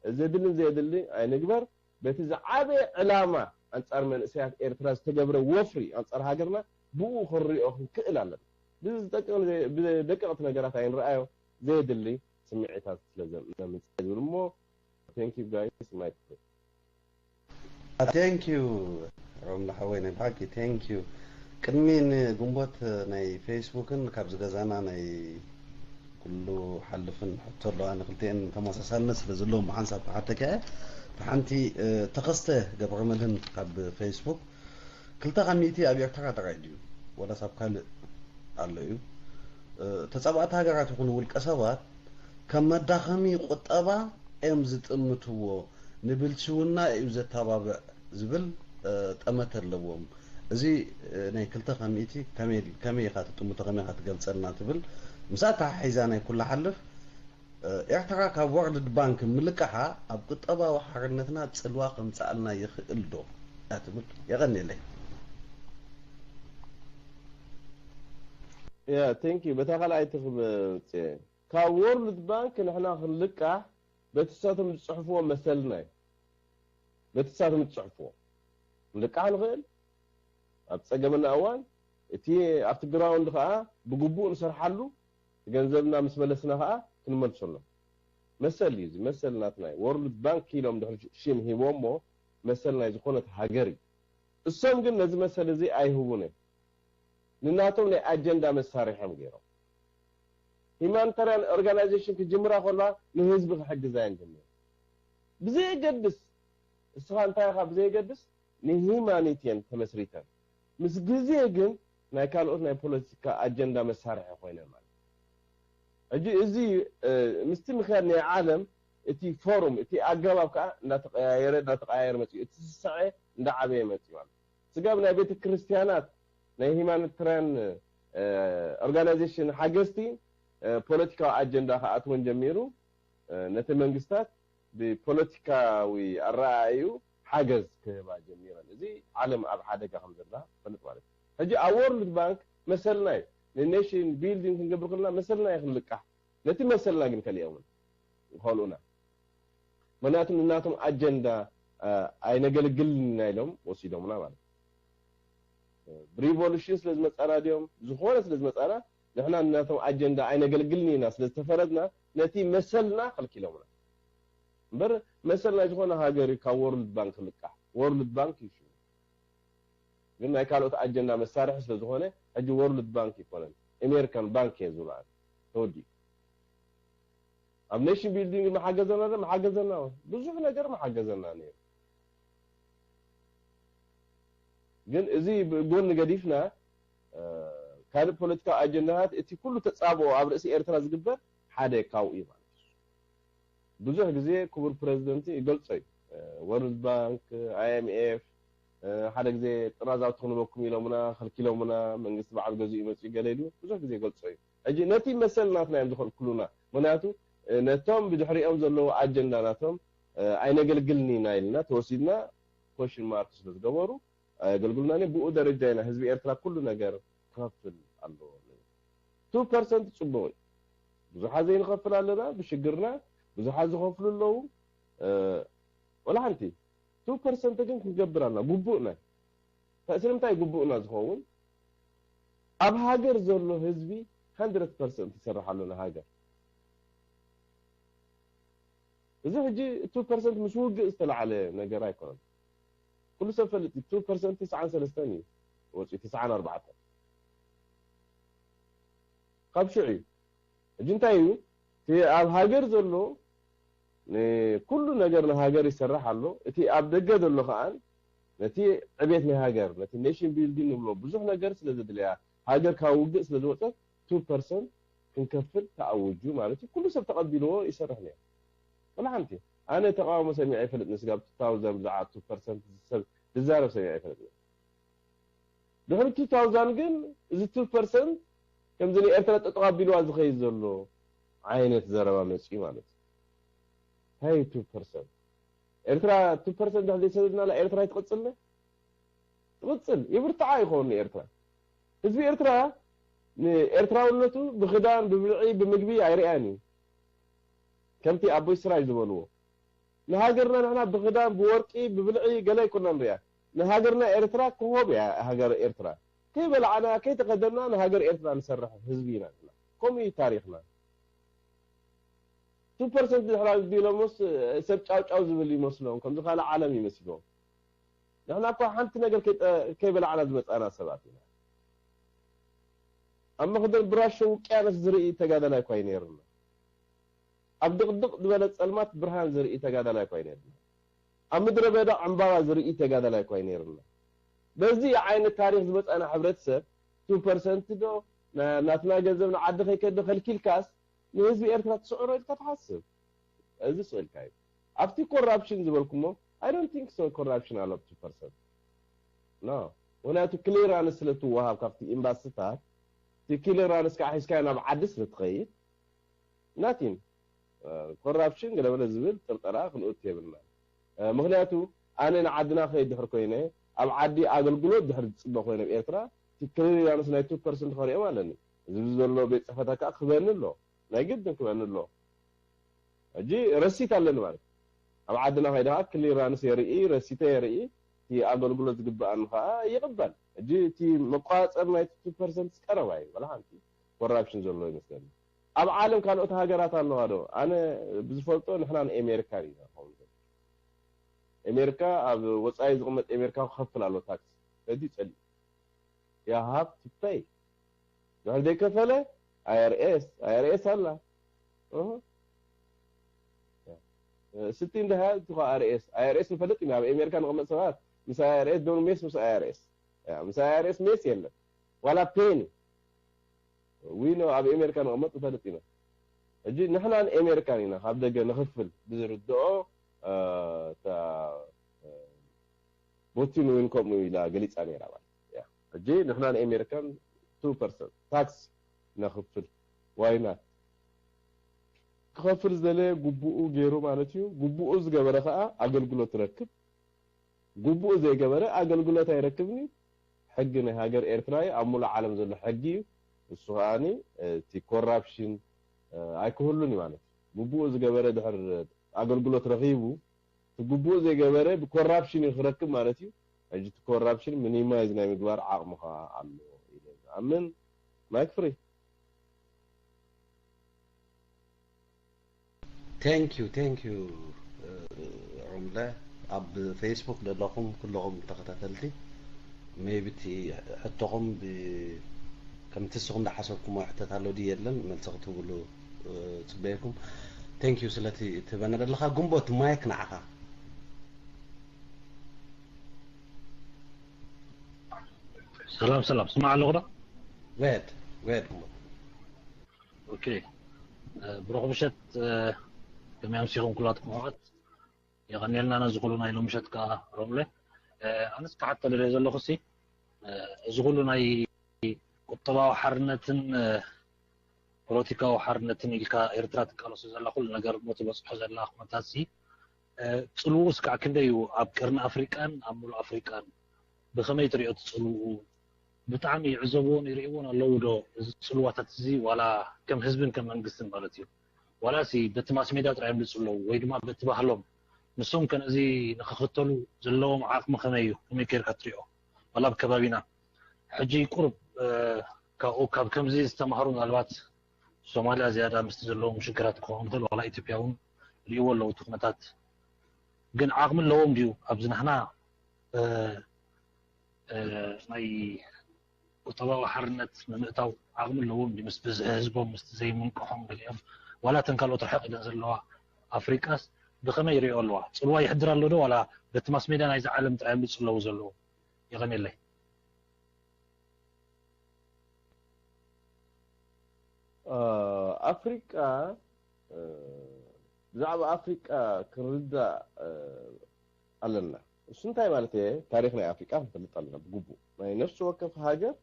ዘድልን ዘየድሊ ኣይንግበር። በቲ ዝዓበየ ዕላማ ኣንጻር መንእሰያት ኤርትራ ዝተገብረ ወፍሪ ኣንጻር ሃገርና ብኡ ክንሪኦ ክንክእል ኣለና። ብዝጠቅቕ ብደቀቕቲ ነገራት ኣይንረኣዮ። ዘየድሊ ስምዒታት ስለ ዘምጽእ ዝብል እሞ thank you guys my thank you ሮም ንሓወይ ናይ ብሓቂ thank you ቅድሚ ንግንቦት ናይ ፌስቡክን ካብዚ ገዛና ናይ ኩሉ ሓልፍን ሕቶ ኣለዋ ንክልቲአን ተመሳሳልነት ስለ ዘለዎም ብሓንሳብ ክሓተካ እየ ብሓንቲ ተኸስተ ገብረ መልህን ካብ ፌስቡክ ክልተ ካብ ሚእቲ ኣብ ኤርትራ ጥራይ ድዩ ወላስ ኣብ ካልእ ኣሎ እዩ ተጻባእቲ ሃገራት ይኹኑ ውልቀ ሰባት ከም መዳኸሚ ቁጠባ እዮም ዝጥምትዎ፣ ንብልሽውና እዩ ዘተባብዕ ዝብል ጠመተ ኣለዎም። እዚ ናይ ክልተ ከሚእቲ ከመይ ኢኻ ትጥምቶ፣ ከመይ ኢኻ ትገልጸልና ትብል ምስኣ ተሓሒዛ ናይ ኩላ ሓልፍ ኤርትራ ካብ ወርልድ ባንክ ምልቃሓ ኣብ ቁጠባዊ ሓርነትና ጽልዋ ከምጽኣልና ይኽእል ዶ እያ ትብል። የቐንየለይ። ያ ቴንክ ዩ። በታ ካልኣይቲ ክመፅእ ካብ ወርልድ ባንክ ንሕና ክንልቃሕ በቲ ሳቶም ዝፅሕፍዎ መሰልና እዩ። በቲ ሳቶም ዝፅሕፍዎ ክንልቃሕ ንኽእል ኣብ ፀገምና እዋን እቲ ኣብቲ ግራውንድ ከዓ ብግቡእ ንሰርሓሉ ገንዘብና ምስ መለስና ከዓ ክንመልሰሎም መሰል እዩ። እዚ መሰል ናትና እዩ። ወርልድ ባንክ ኢሎም ድሕሪ ሽም ሂቦሞ መሰል ናይ ዝኾነት ሃገር እዩ። እሶም ግን ነዚ መሰል እዚ ኣይህቡን እዮም። ንናቶም ናይ ኣጀንዳ መሳርሒ እዮም ገይሮም። ሂማኒታርያን ኦርጋናይዜሽን ክጅምራ ከለዋ ንህዝቢ ክሕግዛ እየን ጀሚሩ። ብዘየገድስ እስኻ እንታይ ኢኻ ብዘየገድስ ንሂማኒቲ እየን ተመስሪተን። ምስ ግዜ ግን ናይ ካልኦት ናይ ፖለቲካ ኣጀንዳ መሳርሒ ኮይነን ማለት እዩ። ሕጂ እዚ ምስቲ ምክያድ ናይ ዓለም እቲ ፎሩም እቲ ኣገባብ ከዓ እንዳተቀያየረ እንዳተቀያየረ መፅኡ እቲ ስስዐ እንዳዓበየ መፅኡ ማለት ስጋብ ናይ ቤተ ክርስቲያናት ናይ ሂማኒታርያን ኦርጋናይዜሽን ሓገዝቲ ፖለቲካዊ ኣጀንዳ ክኣትወን ጀሚሩ ነቲ መንግስታት ብፖለቲካዊ ኣረኣእዩ ሓገዝ ክህባ ጀሚረን። እዚ ዓለም ኣብ ሓደጋ ከም ዘላ ፈልጥ ማለት እዩ። ሕጂ ኣብ ወርልድ ባንክ መሰልና እዩ ንኔሽን ቢልዲንግ ክንገብር ከለና መሰልና እዩ ክንልቃሕ። ነቲ መሰልና ግን ከሊኦምን ይኸልኡና። ምክንያቱ ንናቶም ኣጀንዳ ኣይነገልግልን ኢና ኢሎም ወሲዶምና ማለት እዩ። ብሪቮሉሽን ስለ ዝመፃና ድዮም ዝኾነ ስለ ዝመፃና ንሕና ንናቶም ኣጀንዳ ኣይነገልግልን ኢና ስለ ዝተፈረድና ነቲ መሰልና ከልኪሎምና። እምበር መሰል ናይ ዝኾነ ሃገር እዩ ካብ ወርልድ ባንክ ክልቃሕ። ወርልድ ባንክ እዩ ሽሙ። ግን ናይ ካልኦት ኣጀንዳ መሳርሒ ስለ ዝኾነ ሕጂ ወርልድ ባንክ ይኮነን ኤሜሪካን ባንክ እየ ዝብሎ ኣነ። ተወዲኡ። ኣብ ኔሽን ቢልዲንግ መሓገዘና ዶ? መሓገዘና። ብዙሕ ነገር መሓገዘና ነይሩ። ግን እዚ ብጎኒ ገዲፍና ካልእ ፖለቲካዊ ኣጀንዳታት እቲ ኩሉ ተፃብኦ ኣብ ርእሲ ኤርትራ ዝግበር ሓደ ካብኡ እዩ ማለት እዩ። ብዙሕ ግዜ ክቡር ፕረዚደንት ይገልጾ እዩ። ወርልድ ባንክ፣ ኣይኤምኤፍ ሓደ ግዜ ጥራዛውቲ ክንበኩም ኢሎምና፣ ከልኪሎምና፣ መንግስቲ በዓል ገዚኡ መፂኡ ገለ ኢሉ ብዙሕ ግዜ ይገልጾ እዩ። ሕጂ ነቲ መሰል ናትና እዮም ዝኸልክሉና። ምክንያቱ ነቶም ብድሕሪኦም ዘለዉ ኣጀንዳ ናቶም ኣይነገልግልን ኢና ኢልና ተወሲድና ኮሽን ማርክ ስለ ዝገበሩ ኣየገልግሉናን እዮም። ብኡ ደረጃ ኢና ህዝቢ ኤርትራ ኩሉ ነገር ክኸፍል ኣለዎ። ቱ ፐርሰንት ጽቡቕ እዩ። ብዙሓት ዘይንኸፍል ኣለና ብሽግርና፣ ብዙሓት ዝኸፍሉ ኣለዉ። ወላ ሓንቲ ቱ ፐርሰንት ግን ክንገብር ኣለና፣ ግቡእና። ስለምንታይ ግቡእና ዝኸውን? ኣብ ሃገር ዘሎ ህዝቢ ሃንድረድ ፐርሰንት ይሰርሕ ኣሎ ንሃገር። እዚ ሕጂ ቱ ፐርሰንት ምስ ውግእ ዝተላዕለ ነገር ኣይኮነን። ኩሉ ሰብ ፈልጥ ቱ ፐርሰንት ትስዓን ሰለስተን እዩ ወፂኡ፣ ትስዓን ኣርባዕተን ካብ ሽዑ እዩ። ሕጂ እንታይ እዩ እቲ ኣብ ሃገር ዘሎ ንኩሉ ነገር ንሃገር ይሰርሕ ኣሎ። እቲ ኣብ ደገ ዘሎ ከዓን ነቲ ዕቤት ናይ ሃገር ነቲ ኔሽን ቢልዲንግ ንብሎ ብዙሕ ነገር ስለ ዘድልያ ሃገር ካብ ውግእ ስለ ዝወፀት ቱ ፐርሰንት ክንከፍል ተኣውጁ ማለት እዩ። ኩሉ ሰብ ተቐቢልዎ ይሰርሕ ነይሩ። ወላ ሓንቲ ኣነ ተቃውሞ ሰሚዐ ይፈልጥ ንስጋብ ቱ ታውዛንድ ብዛዕባ ቱ ፐርሰንት ሰብ ዝዛረብ ሰሚዐ ይፈልጥ። ድሕሪ ቱ ታውዛንድ ግን እዚ ቱ ፐርሰንት ከምዚ ንኤርትራ ተተቐቢልዋ ዝኸይድ ዘሎ ዓይነት ዘረባ መፅኡ ማለት እዩ። እንታይ ቱ ፐርሰንት ኤርትራ ቱ ፐርሰንት ድሕሪ ዘይሰደድናላ ኤርትራ ይትቕፅል ትቕፅል ይብርትዓ ይኸውን ንኤርትራ። ህዝቢ ኤርትራ ንኤርትራውነቱ ብክዳን ብብልዒ ብምግቢ ኣይርኣን እዩ። ከምቲ ኣቦይ ስራይ ዝበልዎ ንሃገርና ንሕና ብክዳን ብወርቂ ብብልዒ ገለ ኣይኮና ንሪኣ። ንሃገርና ኤርትራ ክሆብ እያ ሃገር ኤርትራ። ከይበላዕና ከይተኸደና ንሃገር ኤርትራ ንሰርሕ ህዝቢ ኢና ንሕና። ከምኡ እዩ ታሪኽና። ቱ ፐርሰንት ድሕራ ቢሎምስ ሰብ ጫውጫው ዝብል ይመስሎም ከምዚ ካልእ ዓለም ይመስሎም። ንሕና እኳ ሓንቲ ነገር ከይበላዕና ዝመፃና ሰባት ኢና። ኣብ መኽደን ብራሾ ውቅያኖስ ዝርኢ ተጋዳላይ እኳ እዩ ነይርና። ኣብ ድቕድቕ ዝበለ ጸልማት ብርሃን ዝርኢ ተጋዳላይ እኳ እዩ ነይርና። ኣብ ምድረ በዳ ዕምባባ ዝርኢ ተጋዳላይ እኳ እዩ ነይርና። በዚ ዓይነት ታሪኽ ዝመፃና ሕብረተሰብ ቱ ፐርሰንት ዶ ናትና ገንዘብ ንዓዲ ከይከድ ከልኪልካስ ንህዝቢ ኤርትራ ትስዕሮ ኢልካ ትሓስብ? እዚ ስእልካ እዩ። ኣብቲ ኮራፕሽን ዝበልኩሞ፣ I don't think so corruption ኣሎ two percent። No። ምክንያቱ ክሊራንስ ስለ ትወሃብ ካብቲ ኤምባስታት፣ እቲ ክሊራንስ ከዓ ሒዝካዮ ናብ ዓዲ ስለ ትኸይድ፣ nothing። ኮራፕሽን ገለመለ ዝብል ጥርጠራ ክንኡት የብልና። ምክንያቱ ኣነ ንዓድና ከይድ ድሕር ኮይነ፣ ኣብ ዓዲ ኣገልግሎት ድሕር ዝፅበ ኮይነ ኣብ ኤርትራ፣ እቲ ክሊራንስ ናይ two percent ከሪኦም ኣለኒ። እዚ ዘሎ ቤት ፅሕፈታት ከዓ ክበኒ ኣሎ። ናይ ግድን ክበኒ ኣሎ። ሕጂ ረሲት ኣለኒ ማለት እዩ። ኣብ ዓድና ከይደ ከዓ ክሊራንስ የርኢ፣ ረሲተ የርኢ፣ እቲ ኣገልግሎት ዝግብኣኒ ከዓ ይቕበል። ሕጂ እቲ መቋፀር ናይ two percent ቀረባ እዩ። ወላ ሓንቲ ኮራፕሽን ዘሎ ይመስለኒ። ኣብ ዓለም ካልኦት ሃገራት ኣለዋ ዶ? ኣነ ብዝፈልጦ ንሕና ንኤሜሪካ ኢና ንኸውን ዘለና። ኤሜሪካ ኣብ ወፃኢ ዝቕመጥ ኤሜሪካ ክኸፍል ኣሎ ታክስ። እቲ ጸሊእ። You have to pay። ድሕር ዘይከፈለ I R S፣ I R S ኣላ። እህ። ስቲ እንድሃ እቲ ኸ I R S፣ I R S ንፈልጥ ኢና። ኣብ ኤሜሪካ ንቕመጥ ሰባት ምስ I R S ዶ ሜስ ምስ I R S? ያ፣ ምስ I R S ሜስ የለን። ዋላ ፔኒ። ዊኖ ኣብ ኤሜሪካ ንቕመጥ ንፈልጥ ኢና። ሕጂ ንሕና ንኤሜሪካን ኢና ካብ ደገ ንኽፍል ብዝርድኦ፣ እ፣ እታ፣ እ፣ ቦቲን ዊን ከምኡ ኢላ ገሊጻ ነይራ ማለት እዩ። ያ። ሕጂ ንሕና ንኤሜሪካን two percent ታክስ ነኽፍል። Why not? ክኸፍል ዝደለየ ግቡኡ ገይሩ ማለት እዩ። ግቡኡ ዝገበረ ኸኣ ኣገልግሎት ይረክብ። ግቡኡ ዘይገበረ ኣገልግሎት ኣይረክብን እዩ። ሕጊ ናይ ሃገር ኤርትራ እዩ፣ ኣብ ሙሉእ ዓለም ዘሎ ሕጊ እዩ። እሱ ከኣኒ፣ እ፣ እቲ ኮራፕሽን፣ እ፣ ኣይክህሉን እዩ ማለት እዩ። ግቡኡ ዝገበረ ድሕር ኣገልግሎት ረኺቡ፣ እቲ ግቡኡ ዘይገበረ ብኮራፕሽን እዩ ክረክብ ማለት እዩ። ሕጂ እቲ ኮራፕሽን ሚኒማይዝ ናይ ምግባር ዓቕሚ ከኣ ኣሎ ኢለ ዝኣምን። ማይክ ፍሪ። Thank you, thank you፣ እ፣ ሮምለ። ኣብ ፌስቡክ ዘለኹም ኩለኹም ተኸታተልቲ፣ ሜቢ እቲ ሕቶኹም ብ-፣ ከምቲ ንስኹም ዝሓሰብኩሞ ሕተት ኣሎ ድዩ የለን፣ መልሲ ክትህብሉ፣ እ፣ ጽበየኩም። Thank you ስለቲ ትህበና ዘለኻ። ግንቦት፣ ማይክ ንዓኻ። ሰላም ሰላም፣ ስማዕ ኣለኹ ዶ? Go ahead፣ go ahead ግንቦት። ኦኬ፣ እ፣ ብሩኽ ምሸት፣ እ፣ ከመይ ኣምሲኹም ኩላትኩም ኣሕዋት? የቐንየልና ነዚ ኩሉ ናይ ሎሚ ምሸት ከኣ ሮምለ። እ፣ ኣነስ ክሓቶ ደልየ ዘለኹ ሲ፣ እ፣ እዚ ኩሉ ናይ ቁጠባዊ ሓርነትን፣ እ፣ ፖለቲካዊ ሓርነትን ኢልካ ኤርትራ ትቃለሶ ዘላ ኩሉ ነገር እሞ ትበጽሖ ዘላ ኩነታት ሲ፣ እ፣ ጽልውኡ እስካዕ ክንደይ እዩ ኣብ ቀርኒ ኣፍሪቃን ኣብ ሙሉእ ኣፍሪቃን? ብኸመይ ትሪኦ እቲ ጽልውኡ? ብጣዕሚ ይዕዘብዎን ይርእይዎን ኣለዉ ዶ እዚ ጽልዋታት እዚ ዋላ ከም ህዝብን ከም መንግስትን ማለት እዩ? ዋላሲ በቲ ማስ ሜድያ ጥራይ ይምልጹ ኣለዉ ወይ ድማ በቲ ባህሎም? ንሶም ከ ነዚ ንኽኽተሉ ዘለዎም ዓቕሚ ከመይ እዩ? ከመይ ጌርካ ትሪኦ? ዋላ ኣብ ከባቢና ሕጂ ቁሩብ፣ እ፣ ካብኡ ካብ ከምዚ ዝተማህሩ ምናልባት ሶማልያ ዝያዳ ምስቲ ዘለዎም ሽግራት ክኸውን ይኽእል፣ ዋላ ኢትዮጵያ እውን ርእይዎ ኣለዉ እቲ ኩነታት። ግን ዓቕሚ ኣለዎም ድዩ ኣብዚ ናህና፣ እ፣ እ፣ ናይ ቁጠባዊ ሓርነት ንምእታው ዓቕሚ ኣለዎም ድዩ ምስ ብዝሒ ህዝቦም ምስቲ ዘይምንቅሖም ገሊኦም ዋላ እተን ካልኦት ርሕቕ ኢለን ዘለዋ ኣፍሪቃስ ብኸመይ ይሪኦ ኣለዋ? ጽልዋ ይሕድር ኣሎ ዶ ዋላ በቲ ማስ ሜድያ ናይዚ ዓለም ጥራይ ይምልጹ ኣለዉ ዘለዉ? የቐንየለይ። ኣፍሪቃ ብዛዕባ ኣፍሪቃ ክንርዳእ ኣለና። እሱ እንታይ ማለት እየ? ታሪክ ናይ ኣፍሪቃ ክንፈልጥ ኣለና ብግቡእ። ናይ ነፍሲ ወከፍ ሃገር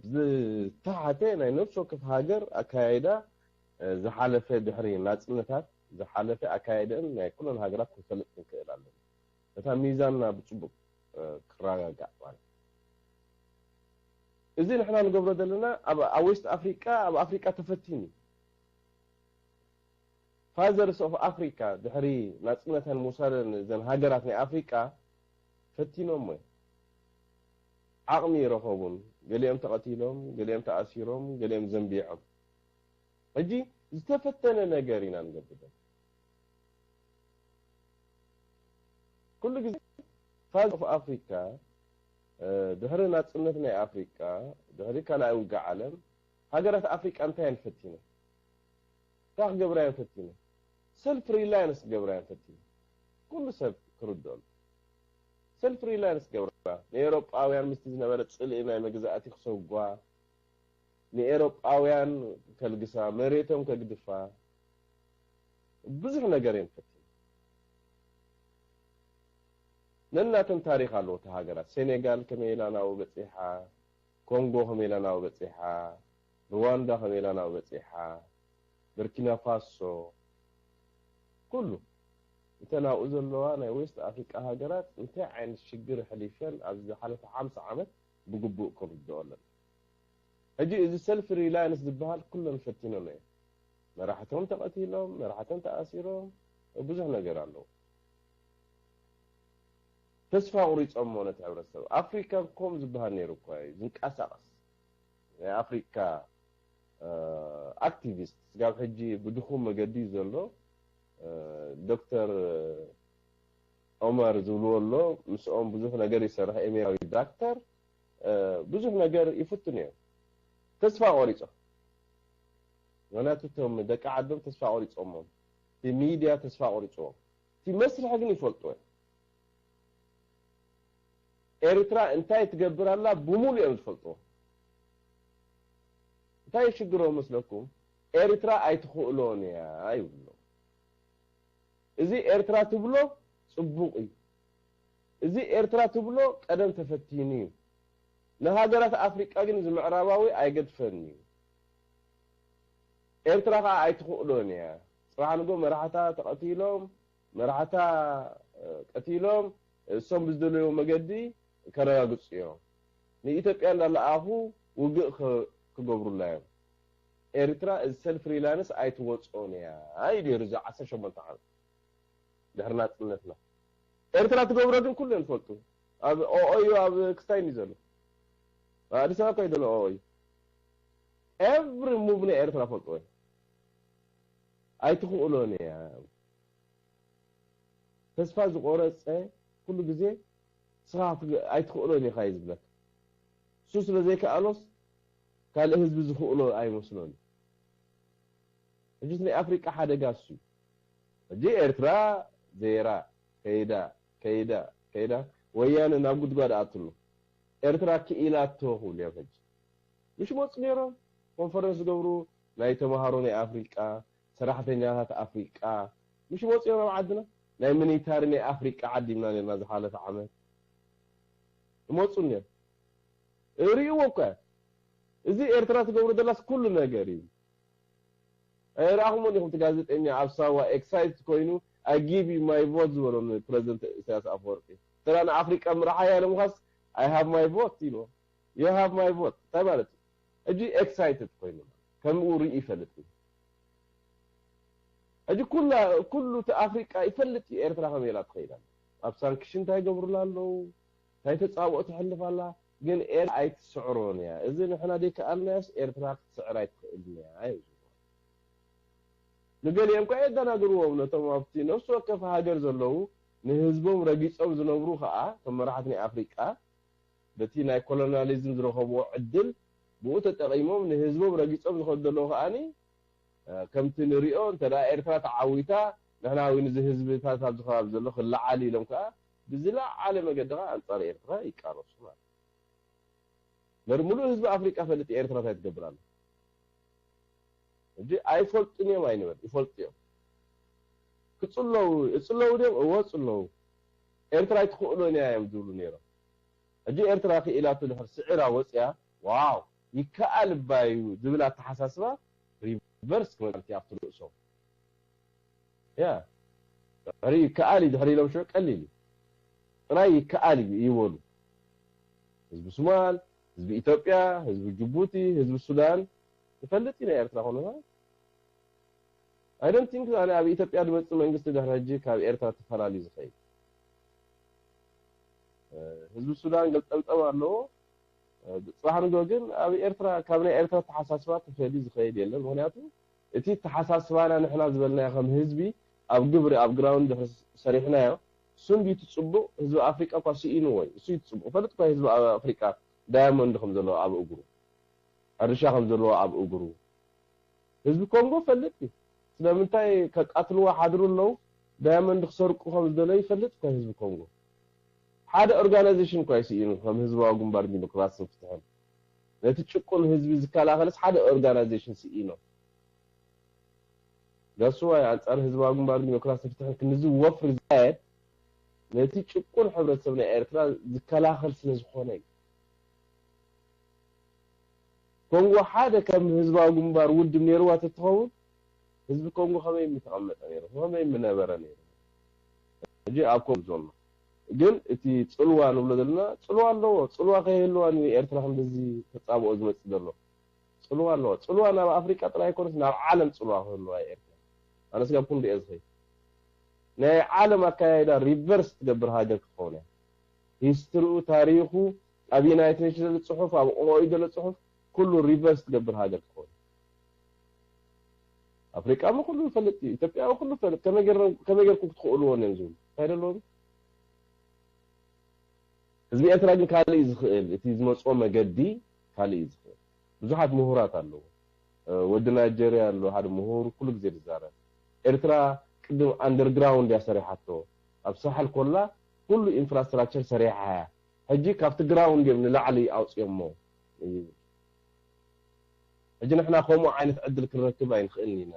ብዝተሓተ ናይ ነፍሲ ወከፍ ሃገር ኣካያይዳ ዝሓለፈ ድሕሪ ናፅነታት ዝሓለፈ ኣካያይደን ናይ ኩለን ሃገራት ክንፈልጥ ክንክእል ኣለና። እታ ሚዛንና ብፅቡቅ ክረጋጋእ ማለት እዚ ንሕና ንገብሮ ዘለና ኣብ ዌስት ኣፍሪቃ ኣብ ኣፍሪቃ ተፈቲኑ። ፋዘርስ ኦፍ ኣፍሪካ ድሕሪ ናፅነተን ምውሳደን እዘን ሃገራት ናይ ኣፍሪቃ ፈቲኖሞ እዮም። ዓቕሚ ይረኸቡን ገሊኦም ተቐቲሎም፣ ገሊኦም ተኣሲሮም፣ ገሊኦም ዘንቢዖም። ሕጂ ዝተፈተነ ነገር ኢና ንገብር ዘለና። ኩሉ ግዜ ፋዝ ኦፍ ኣፍሪካ ድሕሪ ናፅነት ናይ ኣፍሪካ ድሕሪ ካልኣይ ውግእ ዓለም ሃገራት ኣፍሪካ እንታይ እየን ፈቲነ? እንታይ ክገብራ እየን ፈቲነ? ሰልፍ ሪላያንስ ክገብራ እየን ፈቲነ። ኩሉ ሰብ ክርድኦም ሰልፍ ሪላያንስ ክገብራ ንኤሮጳውያን ምስቲ ዝነበረ ፅልኢ ናይ መግዛእቲ ክሰጓ ንኤሮጳውያን ከልግሳ፣ መሬቶም ከግድፋ፣ ብዙሕ ነገር እዮም ፈቲኖም። ነናተን ታሪኽ ኣለዎ እቲ ሃገራት። ሴኔጋል ከመይ ኢላ ናብኡ በጺሓ፣ ኮንጎ ከመይ ኢላ ናብኡ በጺሓ፣ ሩዋንዳ ከመይ ኢላ ናብኡ በጺሓ፣ በርኪና ፋሶ፣ ኩሉ እተን ኣብኡ ዘለዋ ናይ ዌስት ኣፍሪቃ ሃገራት እንታይ ዓይነት ሽግር ኣሕሊፈን ኣብዚ ዝሓለፈ ሓምሳ ዓመት ብግቡእ ክንርድኦ ኣለና። ሕጂ እዚ ሰልፍ ሪላያንስ ዝበሃል ኩለን ፈቲኖን እየን። መራሕቶም ተቐቲሎም፣ መራሕቶም ተኣሲሮም፣ ብዙሕ ነገር ኣለዉ። ተስፋ ኣቑሪጾም እሞ ነቲ ሕብረተሰብ ኣፍሪካ ከምኡ ዝበሃል ነይሩ እኳ እዩ ዝንቀሳቐስ ናይ ኣፍሪካ ኣክቲቪስት ስጋብ ሕጂ ብድኹም መገዲ እዩ ዘሎ። ዶክተር ኦመር ዝብልዎ ኣሎ፣ ምስኦም ብዙሕ ነገር ይሰርሕ፣ ኤሜራዊ ዳክተር ብዙሕ ነገር ይፍትኑ እዮም። ተስፋ ቆሪጾም፣ ምክንያቱ እቶም ደቂ ዓዶም ተስፋ ቆሪጾሞም፣ እቲ ሚድያ ተስፋ ቆሪጽዎም፣ እቲ መስርሕ ግን ይፈልጥዎ እዮም። ኤርትራ እንታይ ትገብር ኣላ ብሙሉ እዮም ዝፈልጥዎ። እንታይ ሽግሮ መስለኩም? ኤርትራ ኣይትኽእሎን እያ ይብሉ። እዚ ኤርትራ ትብሎ ጽቡቕ እዩ። እዚ ኤርትራ ትብሎ ቀደም ተፈቲኑ እዩ። ንሃገራት ኣፍሪቃ ግን እዚ ምዕራባዊ ኣይገድፈን እዩ። ኤርትራ ከዓ ኣይትኽእሎን እያ። ጽባሕ ንጎ መራሕታ ተቐቲሎም፣ መራሕታ ቀቲሎም፣ እሶም ብዝደለይዎ መገዲ ከረጋግጹ እዮም። ንኢትዮጵያ እንዳለኣኹ ውግእ ክገብሩላ እዮም። ኤርትራ እዚ ሰልፍ ሪላንስ ኣይትወፅኦን እያ ኢሉ ነይሩ እዚ ዓሰርተ ሸሞንተ ዓመት ድሕሪ ናፅነትና። ኤርትራ ትገብሮ ግን ኩሉ እዮም ዝፈልጡ። ኣብ ኦኦዩ ኣብ ክስታይ እዩ ዘሎ። ኣብ ኣዲስ ኣበባ እኮ እዩ ዘሎ ኦኦዩ። ኤቭሪ ሙቭ ናይ ኤርትራ ፈልጥዎ እዩ። ኣይትኽእሎን እያ። ተስፋ ዝቆረፀ ኩሉ ግዜ ስኻ ኣይትኽእሎን ኢኻ እዩ ዝብለካ። እሱ ስለ ዘይከኣሎስ ካልእ ህዝቢ ዝኽእሎ ኣይመስሎን እዩ። ሕጂ ናይ ኣፍሪቃ ሓደጋ እሱ እዩ። ሕጂ ኤርትራ ዜራ ከይዳ ከይዳ ከይዳ ወያነ ናብ ጉድጓድ ኣትሎ ኤርትራ ክኢላቶ ክብሉ እዮም። ሕጂ ምሽ መፁ ነይሮም ኮንፈረንስ ዝገብሩ ናይ ተምሃሮ ናይ ኣፍሪቃ ሰራሕተኛታት ኣፍሪቃ ምሽ መፁ እዮም ኣብ ዓድና። ናይ ሚኒታሪ ናይ ኣፍሪቃ ዓዲምና ነርና ዝሓለፈ ዓመት ይመፁ ነይሩ። ርእይዎ እኳ እዚ ኤርትራ ትገብሩ ዘላስ ኩሉ ነገር እዩ። ኣይረኣኹሞ ዲኹም እቲ ጋዜጠኛ ኣብ ሳዋ ኤክሳይትድ ኮይኑ I give you my vote ዝበሎ ንፕረዚደንት ኢሳያስ ኣፈወርቂ? ተራ ንኣፍሪቃ ምራሕ ሓያለ ምዃስ I have my vote ኢልዎ። You have my vote እንታይ ማለት እዩ? ሕጂ ኤክሳይትድ ኮይኑ ከምኡ ርኢ ይፈልጥ እዩ። ሕጂ ኩላ ኩሉ እቲ ኣፍሪቃ ይፈልጥ እዩ ኤርትራ ከመይ ኢላ ትኸይድ ኣላ። ኣብ ሳንክሽን እንታይ ይገብሩላ ኣለዉ? እንታይ ተጻብኦ ትሕልፍ ኣላ? ግን ኤር ኣይትስዕሮን እያ። እዚ ንሕና ዘይከኣልናዮስ ኤርትራ ክትስዕር ኣይትኽእልን እያ እዩ ዝብሎ። ንገሊኦም እኳ የደናግርዎም ነቶም ኣብቲ ነፍሲ ወከፍ ሃገር ዘለዉ ንህዝቦም ረጊጾም ዝነብሩ ከኣ እቶም መራሕቲ ናይ ኣፍሪቃ በቲ ናይ ኮሎኒያሊዝም ዝረኸብዎ ዕድል ብኡ ተጠቒሞም ንህዝቦም ረጊጾም ዝኸዱ ዘለዉ ከኣኒ ከምቲ ንሪኦ እንተ ኤርትራ ተዓዊታ ንሕና እውን እዚ ህዝብታት ኣብዚ ከባቢ ዘሎ ክለዓል ኢሎም ከዓ ብዝለዓለ መገዲ ከዓ ኣንፃር ኤርትራ ይቃለሱ ማለት እዩ። ምሉእ ህዝቢ ኣፍሪቃ ፈልጥ ኤርትራ እንታይ ትገብር ኣለ? ሕጂ ኣይፈልጡን እዮም ኣይንበል፣ ይፈልጡ እዮም። ክፅለዉ እፅለዉ ድዮም? እወ ፅለዉ። ኤርትራ ኣይትኽእሎን እያ እዮም ዝብሉ ነይሮም። ሕጂ ኤርትራ ክኢላቱ ድሕር ስዒራ ወፅያ ዋው ይከኣል እባ እዩ ዝብል ኣተሓሳስባ ሪቨርስ ክመፅእ ኣብቲ ርእሶም። ያ ድሕሪ ይከኣል እዩ ድሕሪ ኢሎም ሽዑ ቀሊል እዩ። ጥራይ ይከኣል እዩ ይበሉ። ህዝቢ ሱማል፣ ህዝቢ ኢትዮጵያ፣ ህዝቢ ጅቡቲ፣ ህዝቢ ሱዳን ይፈልጥ እዩ ናይ ኤርትራ ኩነታት። I don't think ኣነ ኣብ ኢትዮጵያ ዝመፅእ መንግስቲ ድሕሪ ሕጂ ካብ ኤርትራ ተፈላልዩ ዝኸይድ ህዝቢ ሱዳን ገልጠምጠም ኣለዎ። ፅባሕ ንጎ ግን ኣብ ኤርትራ ካብ ናይ ኤርትራ ተሓሳስባ ተፈልዩ ዝኸይድ የለን። ምክንያቱ እቲ ተሓሳስባና ንሕና ዝበልናዮ ከም ህዝቢ ኣብ ግብሪ ኣብ ግራውንድ ድሕሪ ሰሪሕናዮ እሱ እንዲ እቲ ፅቡቕ ህዝቢ ኣፍሪቃ እኳ ስኢንዎ እዩ። እሱ እዩ እቲ ፅቡቕ ፈልጥ እኳ ህዝቢ ኣፍሪቃ ዳያሞንድ ከም ዘለዎ ኣብ እግሩ ሕርሻ ከም ዘለዎ ኣብ እግሩ ህዝቢ ኮንጎ ፈልጥ እዩ። ስለምንታይ ከቃትልዎ ሓድሩ ኣለዉ ዳያመንድ ክሰርቁ ከም ዝደለዩ ይፈልጥ እኳ ህዝቢ ኮንጎ ሓደ ኦርጋናይዜሽን እኳ ይስኢኑ ከም ህዝባዊ ግንባር ዲሞክራስን ፍትሕን ነቲ ጭቁን ህዝቢ ዝከላኸልስ ሓደ ኦርጋናይዜሽን ስኢኖ። That's why ኣንጻር ህዝባዊ ግንባር ዲሞክራሲ ፍትሕን ክንዚ ወፍሪ ዝካየድ ነቲ ጭቁን ሕብረተሰብ ናይ ኤርትራ ዝከላኸል ስለ ዝኾነ እዩ። ኮንጎ ሓደ ከም ህዝባዊ ግንባር ውድብ ነይርዋ ተትኸውን ህዝቢ ኮንጎ ከመይ ምተቐመጠ ነይሩ፣ ከመይ ምነበረ ነይሩ። ሕጂ ኣብ ኮንጎ ዘሎ ግን እቲ ጽልዋ ንብሎ ዘለና ጽልዋ ኣለዎ። ጽልዋ ከይህልዋ ንኤርትራ ክንድዚ ተጻብኦ ዝመጽእ ዘሎ ጽልዋ ኣለዎ። ጽልዋ ናብ ኣፍሪቃ ጥራይ ኣይኮነስ ናብ ዓለም ጽልዋ ክህልዋ እዩ ኤርትራ። ኣነ ስጋብ ክንዱ እየ ዝኸይድ። ናይ ዓለም ኣካያይዳ ሪቨርስ ትገብር ሃገር ክትኸውን እያ። ሂስትሪኡ፣ ታሪኹ፣ ኣብ ዩናይትድ ኔሽንስ ዘሎ ጽሑፍ፣ ኣብ ኦኦዩ ዘሎ ጽሑፍ ኩሉ ሪቨርስ ትገብር ሃገር ክትኸውን። ኣፍሪቃ ሞ ኩሉ ይፈልጥ እዩ። ኢትዮጵያ ሞ ኩሉ ይፈልጥ። ከመይ ገይሮም- ከመይ ገይርኩም ክትኽእልዎ እዮም ዝብሉ እንታይ ደለዎም? ህዝቢ ኤርትራ ግን ካልእ እዩ ዝኽእል። እቲ ዝመፅኦ መገዲ ካልእ እዩ ዝኽእል። ብዙሓት ምሁራት ኣለዉ። እ፣ ወዲ ናይጀርያ ኣሎ ሓደ ምሁር ኩሉ ግዜ ዝዛረብ። ኤርትራ ቅድም ኣንደርግራውንድ እያ ሰሪሓቶ። ኣብ ሳሕል ኮላ ኩሉ ኢንፍራስትራክቸር ሰሪሓ እያ። ሕጂ ካብቲ ግራውንድ እዮም ንላዕሊ ኣውፅኦሞ እዩ። ሕጂ ንሕና ከምኡ ዓይነት ዕድል ክንረክብ ኣይንኽእልን ኢና።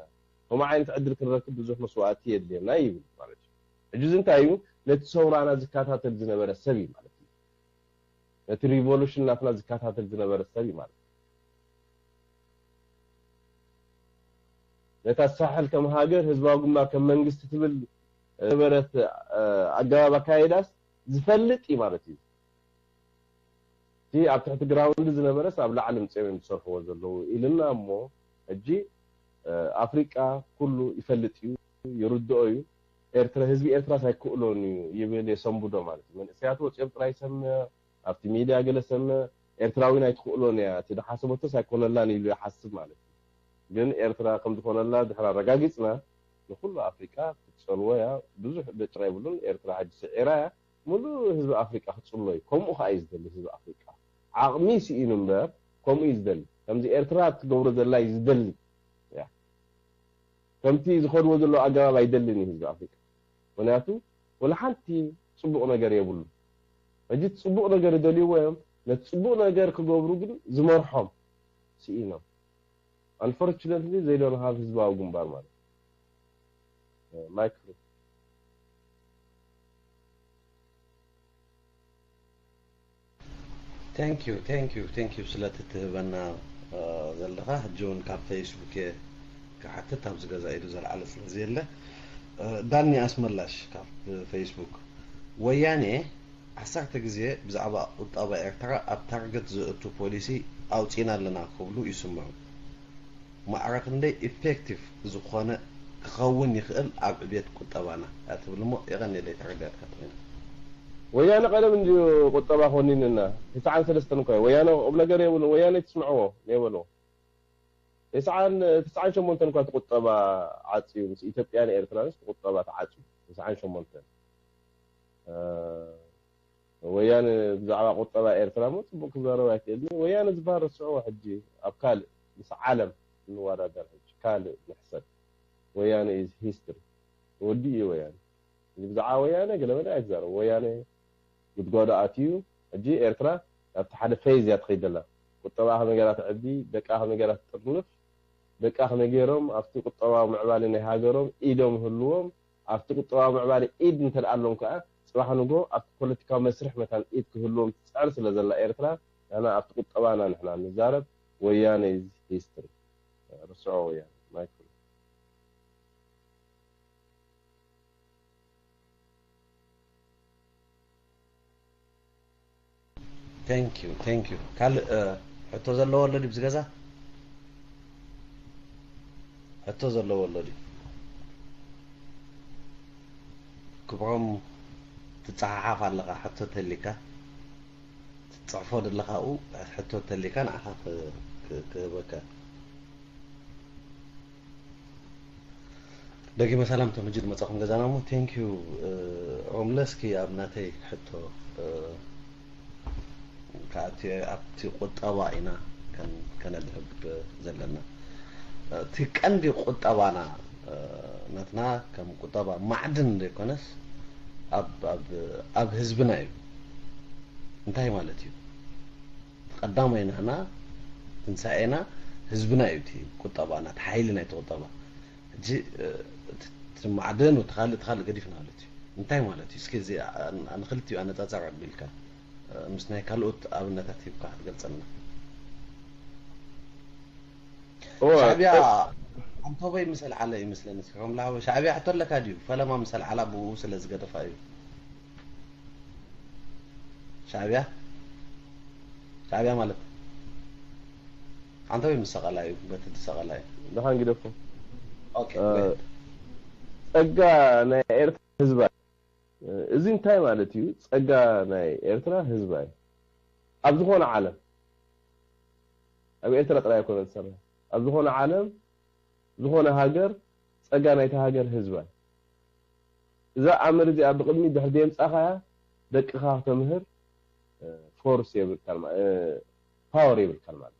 ከምኡ ዓይነት ዕድል ክንረክብ ብዙሕ መስዋእቲ የድልየና ይብል ማለት እዩ። ሕጂ እዚ እንታይ እዩ? ነቲ ሰውራና ዝከታተል ዝነበረ ሰብ እዩ ማለት እዩ። ነቲ ሪቮሉሽን ናትና ዝከታተል ዝነበረ ሰብ እዩ ማለት እዩ። ነታ ሳሕል ከም ሃገር፣ ህዝባዊ ግንባር ከም መንግስቲ ትብል ዝነበረት፣ እ፣ ኣገባብ ኣካየዳስ ዝፈልጥ እዩ ማለት እዩ። እቲ ኣብ ትሕቲ ግራውንድ ዝነበረስ ኣብ ላዕሊ ምፅኦም እዮም ዝሰርሕዎ ዘለዉ ኢልና እሞ፣ ሕጂ፣ እ፣ ኣፍሪቃ ኩሉ ይፈልጥ እዩ፣ ይርድኦ እዩ። ኤርትራ፣ ህዝቢ ኤርትራስ ኣይክእሎን እዩ ይብል የሰንብዶ ማለት እዩ። መንእሰያት ወፂኦም ጥራይ ይሰምዕ፣ ኣብቲ ሚድያ ገለ ሰምዕ፣ ኤርትራዊን ኣይትኽእሎን እያ፣ እቲ ዝሓሰበቶስ ኣይኮነላን ኢሉ ይሓስብ ማለት እዩ። ግን ኤርትራ ከም ዝኾነላ ድሕር ኣረጋጊጽና፣ ንኹሉ ኣፍሪቃ ክትጸልዎ እያ፣ ብዙሕ ብጭራ የብሉን። ኤርትራ ሕጂ ስዒራ እያ፣ ሙሉእ ህዝቢ ኣፍሪቃ ክጽሎ እዩ። ከምኡ ከኣ እዩ ዝደሊ ህዝቢ ኣፍሪቃ። ዓቕሚ ስኢኑ እምበር፣ ከምኡ እዩ ዝደሊ። ከምዚ ኤርትራ ትገብሮ ዘላ እዩ ዝደሊ። እያ። ከምቲ ዝኸድዎ ዘለዉ ኣገባብ ኣይደልን እዩ ህዝቢ ኣፍሪቃ። ምኽንያቱ፣ ወላ ሓንቲ ጽቡቕ ነገር የብሉን። ሕጂ እቲ ጽቡቕ ነገር ይደልይዎ እዮም። ነቲ ጽቡቕ ነገር ክገብሩ ግን ዝመርሖም ስኢኖም። Unfortunately, they don't have ህዝባዊ ግንባር ማለት እዩ። እ፣ ማይክ ፍሪ። Thank you, thank you, thank you ስለ እቲ ትህበና፣ እ፣ ዘለኻ። ሕጂ እውን ካብ ፌስቡክ እየ ክሓትት፣ ኣብዚ ገዛ ኢሉ ዘልዓለ ስለ ዘየለ። እ፣ ዳኒ ኣስመላሽ ካብ ፌስቡክ፣ ወያኔ ዓሰርተ ግዜ ብዛዕባ ቁጠባ ኤርትራ ኣብ ታርገት ዘእቱ ፖሊሲ ኣውጺና ኣለና ክብሉ ይስምዑ። ማዕረ ክንደይ ኢፌክቲቭ ዝኾነ ክኸውን ይኽእል ኣብ ዕብየት ቁጠባና? እያ ትብል እሞ የቐንየለይ ተረዲኣትካ እንተኾይና። ወያነ ቀደም እንድዩ ቁጠባ ኮኒንና። ትስዓን ሰለስተን እኮ እዩ። ወያነ ቁም ነገር የብሉን። ወያነ ትስምዕዎ ነይበልዎ። ትስዓን፣ ትስዓን ሸሞንተን እኳ እቲ ቁጠባ ዓጽዩ፣ ምስ ኢትዮጵያን ኤርትራንስ እቲ ቁጠባ ተዓጽዩ። ትስዓን ሸሞንተን። እ፣ ወያነ ብዛዕባ ቁጠባ ኤርትራ እሞ ጽቡቕ ክዛረብ ኣይክእልን። ወያነ ዝበሃል ርስዕዎ ሕጂ ኣብ ካልእ ምስ ዓለም እንወዳደር ሕጂ ካልእ ንሕሰብ። ወያነ is history። ወዲኡ እዩ ወያነ። እዚ ብዛዕባ ወያነ ገለ መለ ኣይትዛረቡ። ወያነ ጉድጓዱ ኣትዩ። ሕጂ ኤርትራ ኣብቲ ሓደ ፌዝ እያ ትኸይድ ዘላ። ቁጠባ ከመይ ገይራ ትዕቢ፣ ደቃ ከመይ ገይራ ትጥርንፍ፣ ደቃ ከመይ ገይሮም ኣብቲ ቁጠባዊ ምዕባለ ናይ ሃገሮም ኢዶም ህልዎም፣ ኣብቲ ቁጠባዊ ምዕባለ ኢድ እንተ ደኣ ኣሎም ከኣ፣ ጽባሕ ንግሆ ኣብቲ ፖለቲካዊ መስርሕ መታን ኢድ ክህልዎም ትጽዕር ስለ ዘላ ኤርትራ፣ ንሕና ኣብቲ ቁጠባና ንሕና ንዛረብ፣ ወያነ is history። ርስዖ ወያነ። ማይክ ፍሪ። Thank you, thank you። ካልእ፣ እ፣ ሕቶ ዘለዎ ኣሎ ድዩ ኣብዚ ገዛ? ሕቶ ዘለዎ ኣሎ ድዩ? ክብሮም ትጸሓሓፍ ኣለኻ፣ ሕቶ ተሊካ ትጽሕፎ ዘለኻ ኣብኡ፣ ሕቶ ተሊካ ንዓኻ ክ-፣ ክ-፣ ክህበካ። ደጊመ ሰላም፣ ቶም ሕጂ ዝመጻኹም ገዛና እሞ፣ thank you፣ እ፣ ሮምለስኪ ኣብ ናተይ ሕቶ፣ እ፣ ከኣቲ ኣብቲ ቁጠባ ኢና ከን-፣ ከነድህብ ዘለና። እቲ ቀንዲ ቁጠባና፣ እ፣ ናትና ከም ቁጠባ ማዕድን ዘይኮነስ ኣብ፣ ኣብ፣ ኣብ ህዝብና እዩ። እንታይ ማለት እዩ? ቀዳማይ ንሕና ትንሳኤና ህዝብና እዩ፣ እቲ ቁጠባና፣ እቲ ሓይሊ ናይቲ ቁጠባ። ሕጂ እቲ ማዕድን፣ እቲ ካልእ፣ እቲ ካልእ ገዲፍና ማለት እዩ። እንታይ ማለት እዩ? እስኪ እዚ ንክልቲኡ ኣነፃፃር ኣቢልካ ምስ ናይ ካልኦት ኣብነታት ሂብካ ክትገልፀልና። ሻዕብያ ኣንቶበይ ምስ ኣልዓለ ይመስለኒ፣ እስኪ ከም ላዕወ ሻዕብያ ሕቶ ኣለካ ድዩ? ፈለማ ምስ ኣልዓላ ብኡ ስለ ዝገደፋ እዩ። ሻዕብያ ሻዕብያ ማለት ኣንቶበይ ምስ ሰቐላ እዩ፣ በቲ ዝሰቐላ እዩ። ደሓን ግደፎ። ኦኬ፣ ጸጋ ናይ ኤርትራ ህዝባ። እዚ እንታይ ማለት እዩ? ጸጋ ናይ ኤርትራ ህዝባ እዩ። ኣብ ዝኾነ ዓለም፣ ኣብ ኤርትራ ጥራይ ኣይኮነን ዝሰርሕ። ኣብ ዝኾነ ዓለም፣ ዝኾነ ሃገር፣ ጸጋ ናይቲ ሃገር ህዝባ እዩ። እዛ ኣምር እዚኣ ብቕድሚ ድሕሪ ደምጻኻያ ደቅኻ ክተምህር ፎርስ የብልካን፣ ፓወር የብልካን ማለት።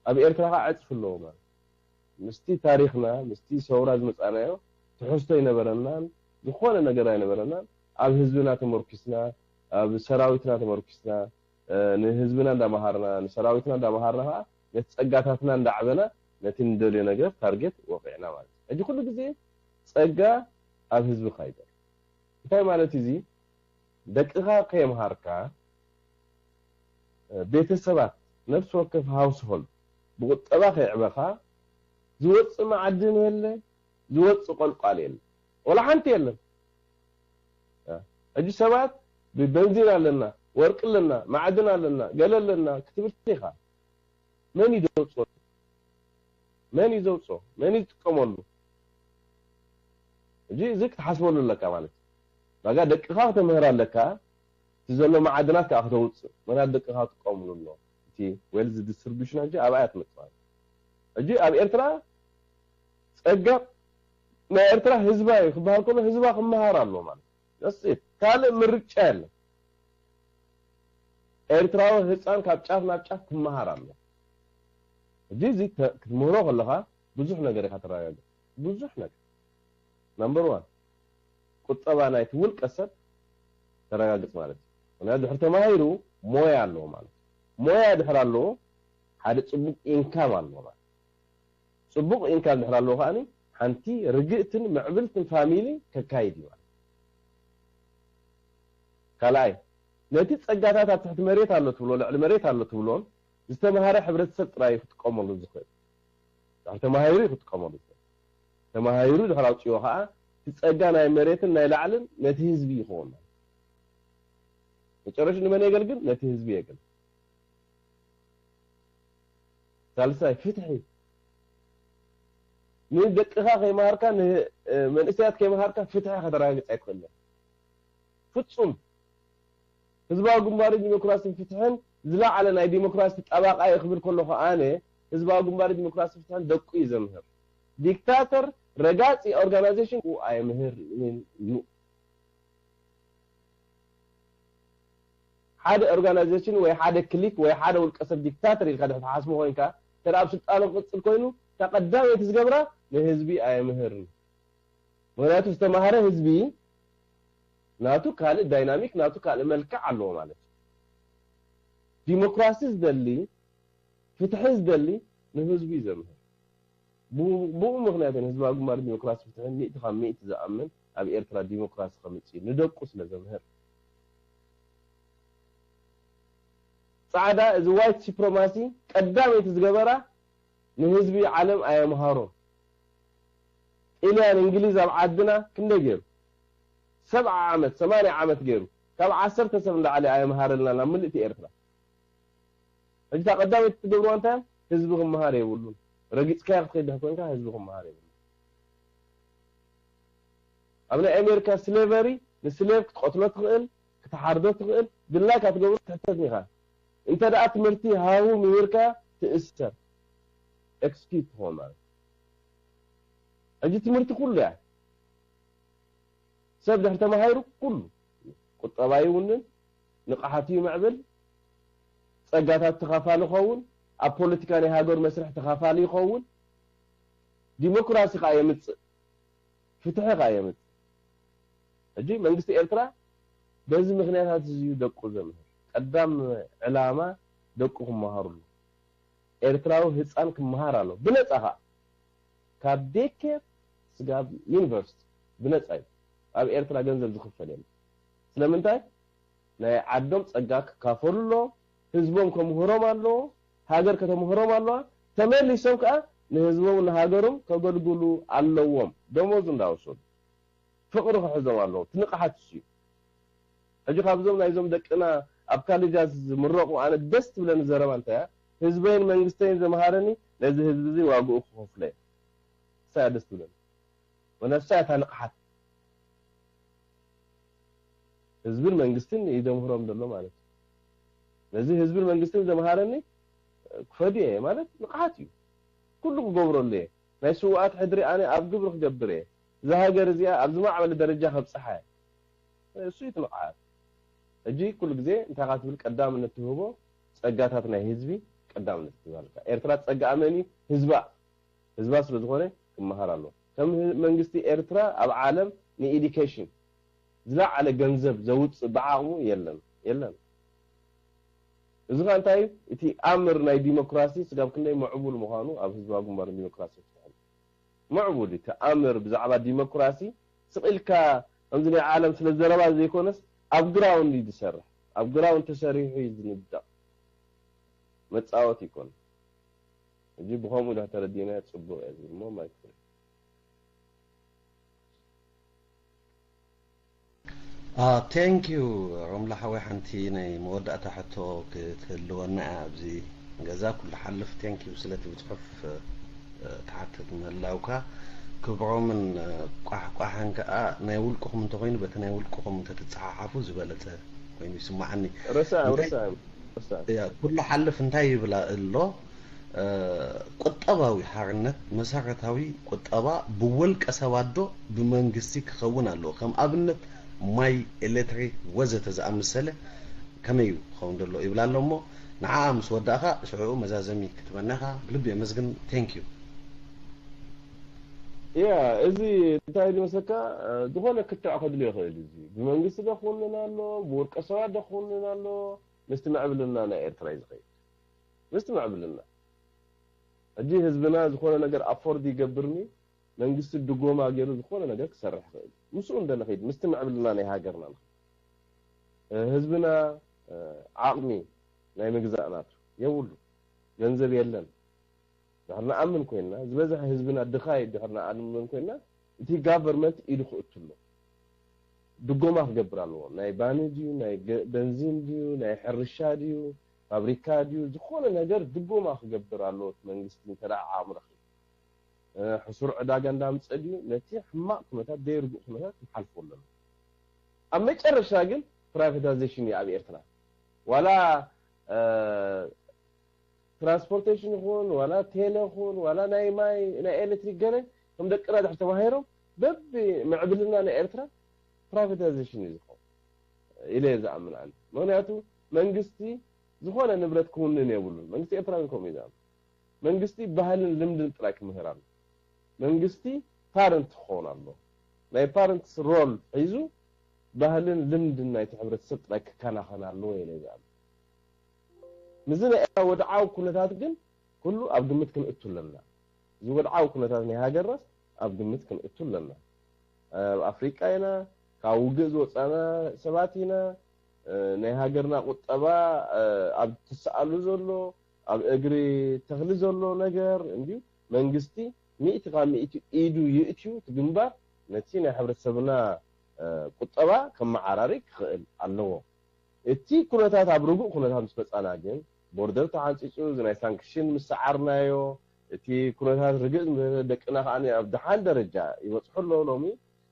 ኣብ ኤርትራ ከዓ ዕፅፊ ኣለዎ ማለት። ምስቲ ታሪኽና፣ ምስቲ ሰውራ ዝመፃናዮ ትሕዝቶ ኣይነበረናን፣ ዝኾነ ነገር ኣይነበረናን። ኣብ ህዝብና ተመርኪስና፣ ኣብ ሰራዊትና ተመርኪስና፣ ንህዝብና እንዳመሃርና፣ ንሰራዊትና እንዳመሃርና ከዓ ነቲ ፀጋታትና እንዳዕበና ነቲ ንደልዮ ነገር ታርጌት ወቂዕና ማለት እዩ። ሕጂ ኩሉ ግዜ ፀጋ ኣብ ህዝብኻ ይበር። እንታይ ማለት እዚ? ደቅኻ ከየምሃርካ፣ ቤተሰባት፣ ነፍሲ ወከፍ ሃውስሆልድ ብቁጠባ ከይዕበኻ ዝወፅእ መዓድን የለ፣ ዝወፅእ ቆልቋል የለ፣ ወላ ሓንቲ የለን። ሕጂ ሰባት ብበንዚን ኣለና፣ ወርቂ ኣለና፣ ማዕድን ኣለና፣ ገለ ኣለና ክትብል ኢኻ። መን እዩ ዘውፅኦ? መን እዩ ዘውፅኦ? መን እዩ ዝጥቀመሉ? ሕጂ እዚ ክትሓስበሉ ኣለካ ማለት እዩ። ባጋ ደቅኻ ክተምህር ኣለካ፣ እቲ ዘሎ መዓድናት ከዓ ክተውፅእ። ምኽንያቱ ደቅኻ ክጥቀምሉ ኣሎ። እቲ ዌልዝ ዲስትሪቢሽን ሕጂ ኣብኣ እያ ትመፅእ ማለት እዩ። ሕጂ ኣብ ኤርትራ ፀጋ ናይ ኤርትራ ህዝባ እዩ ክበሃል ከሎ ህዝባ ክመሃር ኣሎ ማለት እዩ። That's it። ካልእ ምርጫ የለን። ኤርትራዊ ህፃን ካብ ጫፍ ናብ ጫፍ ክመሃር ኣሎ። ሕጂ እዚ ተ-፣ ክትምህሮ ከለኻ ብዙሕ ነገር ኢኻ ተረጋግፅ። ብዙሕ ነገር። ናምበር ዋን፣ ቁጠባ ናይቲ ውልቀ ሰብ ተረጋግፅ ማለት እዩ። ምክንያቱ ድሕሪ ተማሂሩ ሞያ ኣለዎ ማለት እዩ። ሞያ ድሕሪ ኣለዎ ሓደ ፅቡቅ ኢንካም ኣለዎ ማለት እዩ። ፅቡቅ ኢንካም ድሕሪ ኣለዎ ከዓኒ ሓንቲ ርግእትን ምዕብልትን ፋሚሊ ከካይድ እዩ ማለት እዩ። ካልኣይ፣ ነቲ ጸጋታት ኣብ ትሕቲ መሬት ኣሎ ትብሎ፣ ልዕሊ መሬት ኣሎ ትብሎን ዝተምሃረ ሕብረተሰብ ጥራይ እዩ ክጥቀመሉ ዝኽእል። ድሕሪ ተማሂሩ እዩ ክጥቀመሉ ዝኽእል። ተማሂሩ ድሕሪ ኣውፅኦ ከዓ እቲ ጸጋ ናይ መሬትን ናይ ላዕልን ነቲ ህዝቢ ይኸውን ማለት እዩ። መጨረሽ ንመን የገልግል? ነቲ ህዝቢ የገልግል። ሳልሳይ፣ ፍትሒ። ንደቅኻ ከይመሃርካ፣ ንመንእሰያት ከይመሃርካ ፍትሒ ከተረጋግፅ ኣይትኽእልን። ፍጹም። ህዝባዊ ግንባር ዲሞክራስን ፍትሕን ዝለዓለ ናይ ዲሞክራሲ ጠባቃ እዩ ክብል ከለኹ ኣነ፣ ህዝባዊ ግንባር ዲሞክራሲ ፍትሕን ደቁ እዩ ዘምህር። ዲክታተር ረጋፂ ኦርጋናይዜሽን ኣየምህርን እዩ። ሓደ ኦርጋናይዜሽን ወይ ሓደ ክሊክ ወይ ሓደ ውልቀ ሰብ ዲክታተር ኢልካ ድሕሪ ትሓስቦ ኮይንካ፣ እንተ ኣብ ስልጣኑ ክቕጽል ኮይኑ፣ እታ ቀዳመይቲ ዝገብራ ንህዝቢ ኣየምህርን። ምኽንያቱ ዝተማህረ ህዝቢ ናቱ ካልእ ዳይናሚክ፣ ናቱ ካልእ መልክዕ ኣለዎ ማለት እዩ። ዲሞክራሲ ዝደሊ፣ ፍትሒ ዝደሊ ንህዝቢ እዩ ዘምህር። ብኡ፣ ብኡ ምኽንያት እዩ ንህዝባዊ ግንባር ዲሞክራሲ ፍትሕን ሚእቲ ካብ ሚእቲ ዝኣምን ኣብ ኤርትራ ዲሞክራሲ ከምጽእ እዩ፣ ንደቁ ስለ ዘምህር። ጻዕዳ፣ እዚ ዋይት ሲፕሮማሲ ቀዳመይቲ ዝገበራ ንህዝቢ ዓለም ኣየምሃሮን። ጥልያን እንግሊዝ ኣብ ዓድና ክንደይ ገይሩ? ሰብዓ ዓመት፣ ሰማንያ ዓመት ገይሩ። ካብ ዓሰርተ ሰብ ንላዕሊ ኣየምሃረልናን ኣብ ምልእቲ ኤርትራ። ሕጂ እታ ቀዳመይቲ ትገብርዋ እንታይ? ህዝቢ ክመሃር የብሉን። ረጊጽካዮ ክትኸይድ ድሕር ኮንካ ህዝቢ ክመሃር የብሉን። ኣብ ናይ ኣሜሪካ ስሌቨሪ ንስሌቭ ክትቐትሎ ትኽእል፣ ክትሓርዶ ትኽእል፣ ድላይካ ትገብሮ ትሕተት ኢኻ። እንተ ደኣ ትምህርቲ ሃሁ ምሂርካ ትእሰር፣ ኤክስኪዩት ትኸውን ማለት እዩ። ሕጂ ትምህርቲ ኩሉ እያ። ሰብ ድሕሪ ተማሂሩ ኩሉ ቁጠባ ይውንን፣ ንቕሓቱ ይምዕብል፣ ጸጋታት ተኻፋሊ ይኸውን፣ ኣብ ፖለቲካ ናይ ሃገሩ መስርሕ ተኻፋሊ ይኸውን። ዲሞክራሲ ከኣ የምጽእ፣ ፍትሒ ከኣ የምጽእ። ሕጂ መንግስቲ ኤርትራ በዚ ምኽንያታት እዚ እዩ ደቁ ዘምህር። ቀዳም ዕላማ ደቁ ክመሃርሉ፣ ኤርትራዊ ህፃን ክመሃር ኣሎ ብነፃ። ከዓ ካብ ዴኬር ስጋብ ዩኒቨርሲቲ ብነፃ እዩ። ኣብ ኤርትራ ገንዘብ ዝኽፈል የለን። ስለምንታይ? ናይ ዓዶም ጸጋ ክካፈሉ ኣለዎም፣ ህዝቦም ከምህሮም ኣለዎ፣ ሃገር ከተምህሮም ኣለዋ። ተመሊሶም ከዓ ንህዝቦም ንሃገሮም ከገልግሉ ኣለዎም። ደሞዝ እንዳወሰዱ ፍቕሪ ክሕዞም ኣለዎ። ትንቕሓት እሱ እዩ። ሕጂ ካብዞም ናይዞም ደቅና ኣብ ካሌጃት ዝምረቑ ኣነ ደስ ትብለኒ ዘረባ እንታይ እያ? ህዝበይን መንግስተይን ዘምሃረኒ ነዚ ህዝቢ እዚ ዋግኡ ክኸፍሎ እየ። እሳ እያ ደስ ትብለኒ። ወነሳ እታ ንቕሓት ህዝብን መንግስትን እዩ ዘምህሮም ዘሎ ማለት እዩ። ነዚ ህዝብን መንግስትን ዘምሃረኒ ክፈድዮ እየ ማለት ንቕሓት እዩ። ኩሉ ክገብረሉ እየ። ናይ ስውኣት ሕድሪ ኣነ ኣብ ግብሪ ክገብር እየ። እዛ ሃገር እዚኣ ኣብ ዝማዕበለ ደረጃ ከብፅሓ እየ። እሱ እዩ እቲ ንቕሓት። ሕጂ ኩሉ ግዜ እንታይ ኢኻ ትብል ቀዳምነት ትህቦ ፀጋታት ናይ ህዝቢ ቀዳምነት ትህባልካ። ኤርትራ ፀጋኣ መን እዩ? ህዝባ። ህዝባ ስለ ዝኾነ ክመሃር ኣለዎ። ከም ህ- መንግስቲ ኤርትራ ኣብ ዓለም ንኤዲኬሽን ዝለዓለ ገንዘብ ዘውፅእ ብዓቕሙ የለን የለን። እዚ ኸ እንታይ እዩ? እቲ ኣምር ናይ ዲሞክራሲ ስጋብ ክንደይ ምዕቡል ምዃኑ ኣብ ህዝባዊ ግንባር ዲሞክራሲ ይፍትሐሉ። ምዕቡል እቲ ኣምር ብዛዕባ ዲሞክራሲ ስቕ ኢልካ ከምዚ ናይ ዓለም ስለ ዘረባ ዘይኮነስ ኣብ ግራውንድ እዩ ዝሰርሕ። ኣብ ግራውንድ ተሰሪሑ እዩ ዝንደቕ። መጻወት ይኮን። ሕጂ ብኸምኡ ዶ ተረዲእና ጽቡቕ እየ ዝብል እሞ ማይክ ፍሪ። ቴንክ ዩ ሮምላ ሓወይ፣ ሓንቲ ናይ መወዳእታ ሕቶ ክትህልወና እያ። ኣብዚ ገዛ ኩሉ ሓልፍ ቴንክ ዩ ስለቲ ብፅሑፍ ትሓትት ምህላውካ። ክብሮምን ቋሕቋሕን ከዓ ናይ ውልቅኹም እንተኮይኑ በቲ ናይ ውልቅኹም እንተትፀሓሓፉ ዝበለፀ ኮይኑ ይስማዓኒ። ረሳም እንታይ ረሳም ረሳም ያ ኩሉ ሓልፍ እንታይ ይብላ ኣሎ? ቁጠባዊ ሓርነት መሰረታዊ ቁጠባ ብወልቀ ሰባት ዶ ብመንግስቲ ክኸውን ኣለዎ? ከም ኣብነት ማይ፣ ኤሌክትሪክ ወዘተ ዝኣመሰለ ከመይ እዩ ክኸውን ዘሎ ይብላ ኣሎ እሞ ንዓኣ ምስ ወዳእኻ ሽዑ መዛዘሚ ክትበና ኢኻ። ብልቢ የመስግን። ቴንክ ዩ። ያ እዚ እንታይ ዝመስለካ ዝኾነ ክትዕ ከድልዮ ይኽእል እዩ። እዚ ብመንግስቲ ዶ ክውንን ኣሎ፣ ብውልቀ ሰባት ዶ ክውንን ኣሎ፣ ምስቲ ምዕብልና ናይ ኤርትራ እዩ ዝኸይድ። ምስቲ ምዕብልና ሕጂ ህዝብና ዝኾነ ነገር ኣፎርድ ይገብርኒ መንግስቲ ድጎማ ገይሩ ዝኾነ ነገር ክሰርሕ ይኽእል እዩ። ምስኡ እንደንኸይድ ምስቲ ምዕብልና ናይ ሃገርና ንኸይድ። ህዝብና ዓቕሚ ናይ ምግዛእ ናቱ የብሉ፣ ገንዘብ የለን። ድሕር ንኣምን ኮይንና ዝበዝሐ ህዝብና ድኻ እዩ ድሕር ንኣምን ኮይንና እቲ ጋቨርመንት ኢዱ ክእቱ ኣሎ። ድጎማ ክገብር ኣለዎ። ናይ ባኒ ድዩ ናይ በንዚን ድዩ ናይ ሕርሻ ድዩ ፋብሪካ ድዩ ዝኾነ ነገር ድጎማ ክገብር ኣለዎ። እቲ መንግስቲ እንተ ዓቕሚ ረኺቡ ሕሱር ዕዳጋ እንዳምፀ ድዩ ነቲ ሕማቕ ኩነታት ደይርጉእ ኩነታት ክንሓልፎ ኣለና። ኣብ መጨረሻ ግን ፕራይቬታይዜሽን እዩ ኣብ ኤርትራ ዋላ ትራንስፖርቴሽን ይኹን ዋላ ቴሌ ይኹን ዋላ ናይ ማይ ናይ ኤሌክትሪክ ገለ ከም ደቅና ድሕር ተማሂሮም በቢ ምዕብልና ናይ ኤርትራ ፕራይቬታይዜሽን እዩ ዝኸውን ኢለ እየ ዝኣምን ኣነ። ምክንያቱ መንግስቲ ዝኾነ ንብረት ክውንን የብሉን። መንግስቲ ኤርትራ ግን ከምኡ እዩ ዝኣምን። መንግስቲ ባህልን ልምድን ጥራይ ክምህር ኣሎ። መንግስቲ ፓረንት ክኸውን ኣሎ። ናይ ፓረንትስ ሮል ሒዙ ባህልን ልምድን ናይቲ ሕብረተሰብ ጥራይ ክከናኸን ኣለዎ ኢለ እየ ዝኣምን። ምስዚ ናይ ኤርትራ ወድዓዊ ኩነታት ግን ኩሉ ኣብ ግምት ክንእቱ ኣለና። እዚ ወድዓዊ ኩነታት ናይ ሃገርናስ ኣብ ግምት ክንእቱ ኣለና። ኣብ ኣፍሪቃ ኢና፣ ካብ ውግእ ዝወፃና ሰባት ኢና። ናይ ሃገርና ቁጠባ ኣብ ትስኣሉ ዘሎ ኣብ እግሪ ተኽሊ ዘሎ ነገር እንድዩ መንግስቲ ሚእቲ ካብ ሚእቲ ኢዱ ይእትዩ እቲ ግንባር ነቲ ናይ ሕብረተሰብና ቁጠባ ከመዓራሪ ክኽእል ኣለዎ። እቲ ኩነታት ኣብ ርጉእ ኩነታት ምስ መፃና ግን ቦርደር ተሓንፂፁ እዚ ናይ ሳንክሽን ምስ ሰዓርናዮ እቲ ኩነታት ርግእ ምስ በለ ደቅና ከዓ ኣብ ደሓን ደረጃ ይበፅሑ ኣለዉ። ሎሚ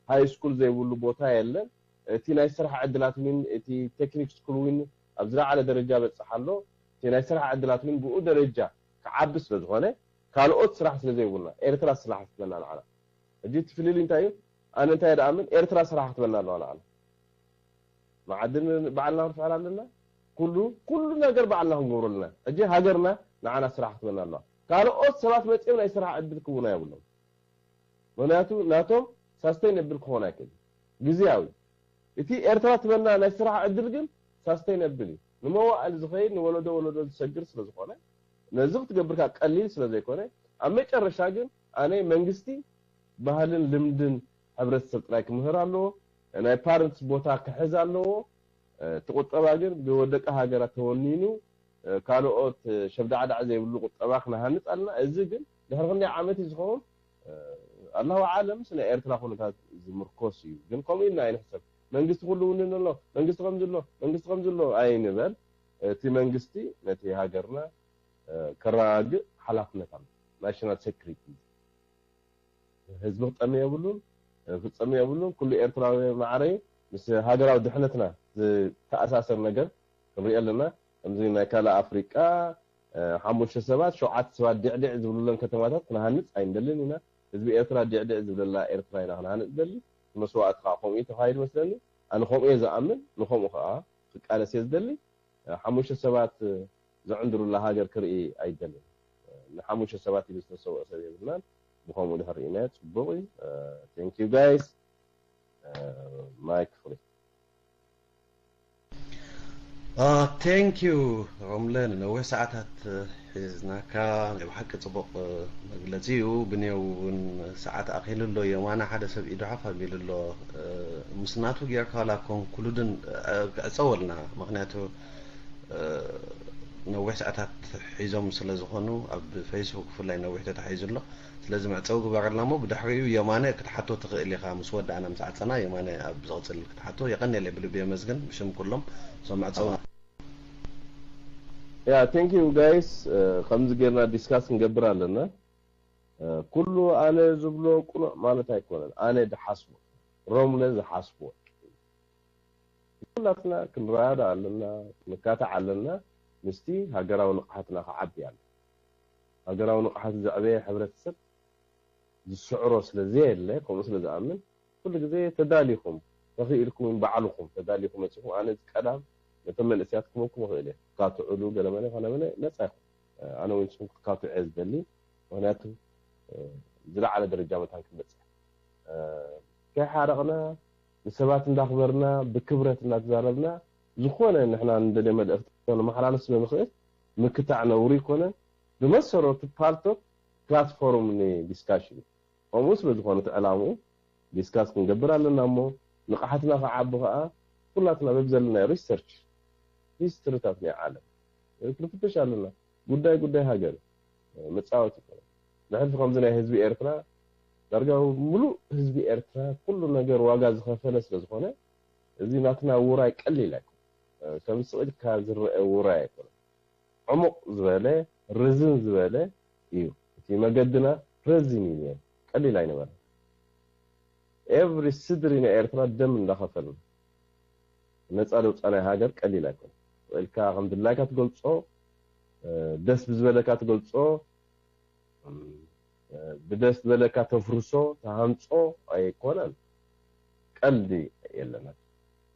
ሃይ ስኩል ዘይብሉ ቦታ የለን። እቲ ናይ ስራሕ ዕድላት እውን እቲ ቴክኒክ ስኩል እውን ኣብ ዝለዓለ ደረጃ በፅሕ ኣሎ። እቲ ናይ ስራሕ ዕድላት እውን ብኡ ደረጃ ክዓቢ ስለ ዝኾነ ካልኦት ስራሕ ስለ ዘይብሉና ኤርትራ ስራሕ ክትበና ንዓና ሕጂ እቲ ፍልልይ እንታይ እዩ? ኣነ እንታይ ደኣምን ኤርትራ ስራሕ ክትበና ኣለዋ ንዓና። መዓድን ባዕልና ክንፍሕር ኣለና። ኩሉ ኩሉ ነገር ባዕልና ክንገብሮ ኣለና። ሕጂ ሃገርና ንዓና ስራሕ ክትበና ኣለዋ። ካልኦት ሰባት መፅኦም ናይ ስራሕ ዕድል ክህቡና የብሎም። ምክንያቱ ናቶም ሳስተይነብል ክኾን ኣይክእል ግዜያዊ። እቲ ኤርትራ ትበና ናይ ስራሕ ዕድል ግን ሳስተይነብል እዩ። ንመዋእል ዝኸይድ ንወለዶ ወለዶ ዝሰግር ስለ ዝኾነ ነዚ ክትገብር ከኣ ቀሊል ስለ ዘይኮነ ኣብ መጨረሻ ግን ኣነ መንግስቲ ባህልን ልምድን ሕብረተሰብ ጥራይ ክምህር ኣለዎ። ናይ ፓረንትስ ቦታ ክሕዝ ኣለዎ። እቲ ቁጠባ ግን ብወደቂ ሃገራት ተወኒኑ ካልኦት ሸብዳዕዳዕ ዘይብሉ ቁጠባ ክነሃንፅ ኣለና። እዚ ግን ድሕሪ ክንደይ ዓመት እዩ ዝኸውን? ኣላሁ ኣዓለም። ስለ ኤርትራ ኩነታት ዝምርኮስ እዩ። ግን ከምኡ ኢልና ኣይንሕሰብ። መንግስቲ ኩሉ ውንን ኣሎ፣ መንግስቲ ከምዚ ኣሎ፣ መንግስቲ ከምዚ ኣሎ ኣይንበል። እቲ መንግስቲ ነቲ ሃገርና ከረጋግእ ሓላፍነት ኣሎ። ናሽናል ሴኩሪቲ ህዝቢ ክጠሚ የብሉን፣ ክጸሚ የብሉን። ኩሉ ኤርትራዊ ማዕረ ምስ ሃገራዊ ድሕነትና ዝተኣሳሰር ነገር ክንርኢ ኣለና። ከምዚ ናይ ካልእ ኣፍሪቃ ሓሙሽተ ሰባት ሸውዓተ ሰባት ዲዕዲዕ ዝብሉለን ከተማታት ክንሃንጽ ኣይንደልን ኢና። ህዝቢ ኤርትራ ዲዕዲዕ ዝብለላ ኤርትራ ኢና ክንሃንጽ ደሊ። መስዋእቲ ከዓ ከምኡ እዩ ተኻይዱ መስለኒ። ኣነ ከምኡ እየ ዝኣምን፣ ንከምኡ ከዓ ክቃለስ እየ ዝደሊ። ሓሙሽተ ሰባት ዘዕንድሩላ ሃገር ክርኢ ኣይደልን። ንሓሙሽተ ሰባት ኢሉ ዝተሰውአ ሰብ የብልናን። ብኸምኡ ድሕር ርኢናዮ ጽቡቕ እዩ። Thank you guys. Mike free. Thank you ሮምለ፣ ንነዊሕ ሰዓታት ሒዝናካ። ናይ ብሓቂ ጽቡቕ መግለጺ እዩ። ብኔው እውን ሰዓት ኣኺሉ ኣሎ። የማነ ሓደ ሰብ ኢዱ ሓፍ ኣቢሉ ኣሎ። ምስ ናቱ ጌርካ ዋላ ኮንክሉድን ክዕጸወልና፣ ምኽንያቱ ነዊሕ ሰዓታት ሒዞም ስለ ዝኾኑ ኣብ ፌስቡክ ብፍላይ ነዊሕ ተታሒዙ ኣሎ። ስለዚ መዕጸዊ ግበረልና እሞ ብድሕሪኡ የማነ ክትሓቶ ትኽእል ኢኻ። ምስ ወዳእና ምስ ዓጸና የማነ ኣብ ዝቕጽል ክትሓቶ። የቐንየለይ ብልቢ የመስግን ብሽም ኩሎም እዞም መዕጸውና። Yeah, thank you guys. ከምዚ ጌርና ዲስካስ ክንገብር ኣለና። ኩሉ ኣነ ዝብሎ ቅኑዕ ማለት ኣይኮነን። ኣነ ዝሓስቦ ሮምለ ዝሓስቦ ኩላትና ክንረዳዳ ኣለና፣ ክንካታዕ ኣለና። ምስቲ ሃገራዊ ንቕሓትና ክዓቢ ኣሎ። ሃገራዊ ንቕሓት ዘዕበየ ሕብረተሰብ ዝስዕሮ ስለ ዘየለ፣ ከምኡ ስለ ዝኣምን ኩሉ ግዜ ተዳሊኹም ተኽኢልኩም ባዕልኹም ተዳሊኹም መጺኹም ኣነ ቀዳም ነቶም መንእሰያት ክመኩም ይኽእል እየ። ክትካትዑሉ ገለመለ ኮነ በለ ነጻ ኢኹም። ኣነ እውን ንስኹም ክትካትዑ እየ ዝደሊ። ምኽንያቱ ዝለዓለ ደረጃ መታን ክንበጽሕ ከይሓረቕና ንሰባት እንዳኽበርና ብክብረት እንዳተዛረብና ዝኾነ ንሕና እንደልዮ መልእኽቲ ከነመሓላልፍ ስለ ንኽእል ምክታዕ ነውሪ ኣይኮነን። ብመሰረቱ ፓልቶክ ፕላትፎርም ንዲስካሽን እዩ። ከምኡ ስለ ዝኾነ እቲ ዕላምኡ ዲስካስ ክንገብር ኣለና እሞ ንቕሓትና ክዓቢ ከዓ ኩላትና በብዘለናዮ ሪሰርች ሂስትሪታት ናይ ዓለም ክንፍትሽ ኣለና። ጉዳይ ጉዳይ ሃገር እዩ። መጻወቲ ኣይኮነን። ብሕልፊ ከምዚ ናይ ህዝቢ ኤርትራ ዳርጋ ሙሉእ ህዝቢ ኤርትራ ኩሉ ነገር ዋጋ ዝኸፈለ ስለ ዝኾነ እዚ ናትና ውራይ ቀሊል ኣይኮነን። ከም ስቕ ኢልካ ዝረአ ውራይ ኣይኮነን። ዕሙቕ ዝበለ ርዝን ዝበለ እዩ። እቲ መገድና ረዚን እዩ ነይሩ፣ ቀሊል ኣይነበረን። ኤቭሪ ስድሪ ናይ ኤርትራ ደም እንዳኸፈልና ነፃ ደውፃናይ ሃገር ቀሊል ኣይኮነን። ኢልካ ከም ድላይካ ትገልፆ፣ ደስ ብዝበለካ ትገልፆ፣ ብደስ ዝበለካ ተፍርሶ ተሃንፆ ኣይኮነን። ቀልዲ የለና።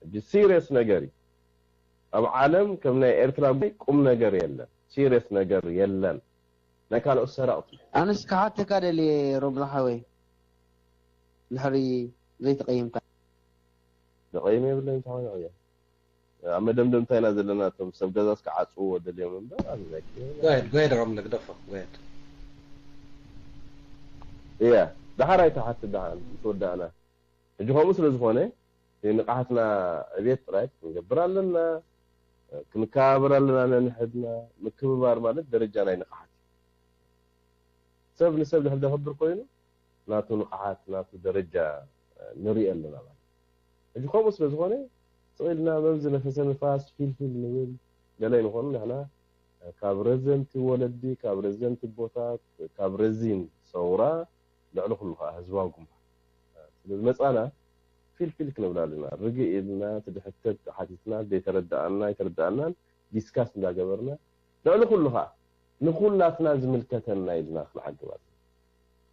እዚ ሲሪየስ ነገር እዩ። ኣብ ዓለም ከም ናይ ኤርትራ ጉዳይ ቁም ነገር የለን። ሲሪየስ ነገር የለን። ናይ ካልኦት ሰረቕቲ። ኣነስ ክሓተካ ደልየ ሮምላ ሓወይ፣ ድሕሪ ዘይተቐይምካ። ዘቐይም የብለይን ተኾነ እየ። ኣብ መደምደምታ ኢና ዘለና። እቶም ሰብ ገዛስ ክዓጽውዎ ደልዮም እምበር ኣነ ናይ ጎየድ ጎየድ ሮምለ ግደፎ ጎየድ። እያ። ደሓር ኣይትሓትት ደሓን ምስ ወዳእና። ሕጂ ከምኡ ስለ ዝኾነ ንቕሓትና ዕብየት ጥራይ ክንገብር ኣለና። ክንከባበር ኣለና ነንሕድና። ምክብባር ማለት ደረጃ ናይ ንቕሓት እዩ። ሰብ ንሰብ ድሕር ዘኽብር ኮይኑ ናቱ ንቕሓት ናቱ ደረጃ ንርኢ ኣለና ማለት እዩ። ሕጂ ከምኡ ስለ ዝኾነ ስቕ ኢልና መም ዝነፈሰ ንፋስ ፊልፊል ንብል ገለ ንኾኑ ንሕና ካብ ረዘንቲ ወለዲ ካብ ረዘንቲ ቦታት ካብ ረዚን ሰውራ ልዕሊ ኩሉ ከዓ ህዝባዊ ግንባር ስለ ዝመፃና ፊልፊል ክንብል ኣለና። ርግእ ኢልና እቲ ድሕተት ሓቲትና ዘይተረዳኣና ኣይተረዳኣናን ዲስካስ እንዳገበርና ልዕሊ ኩሉ ከዓ ንኩላትና ዝምልከተና ኢልና ክንዓግብ ኣለና።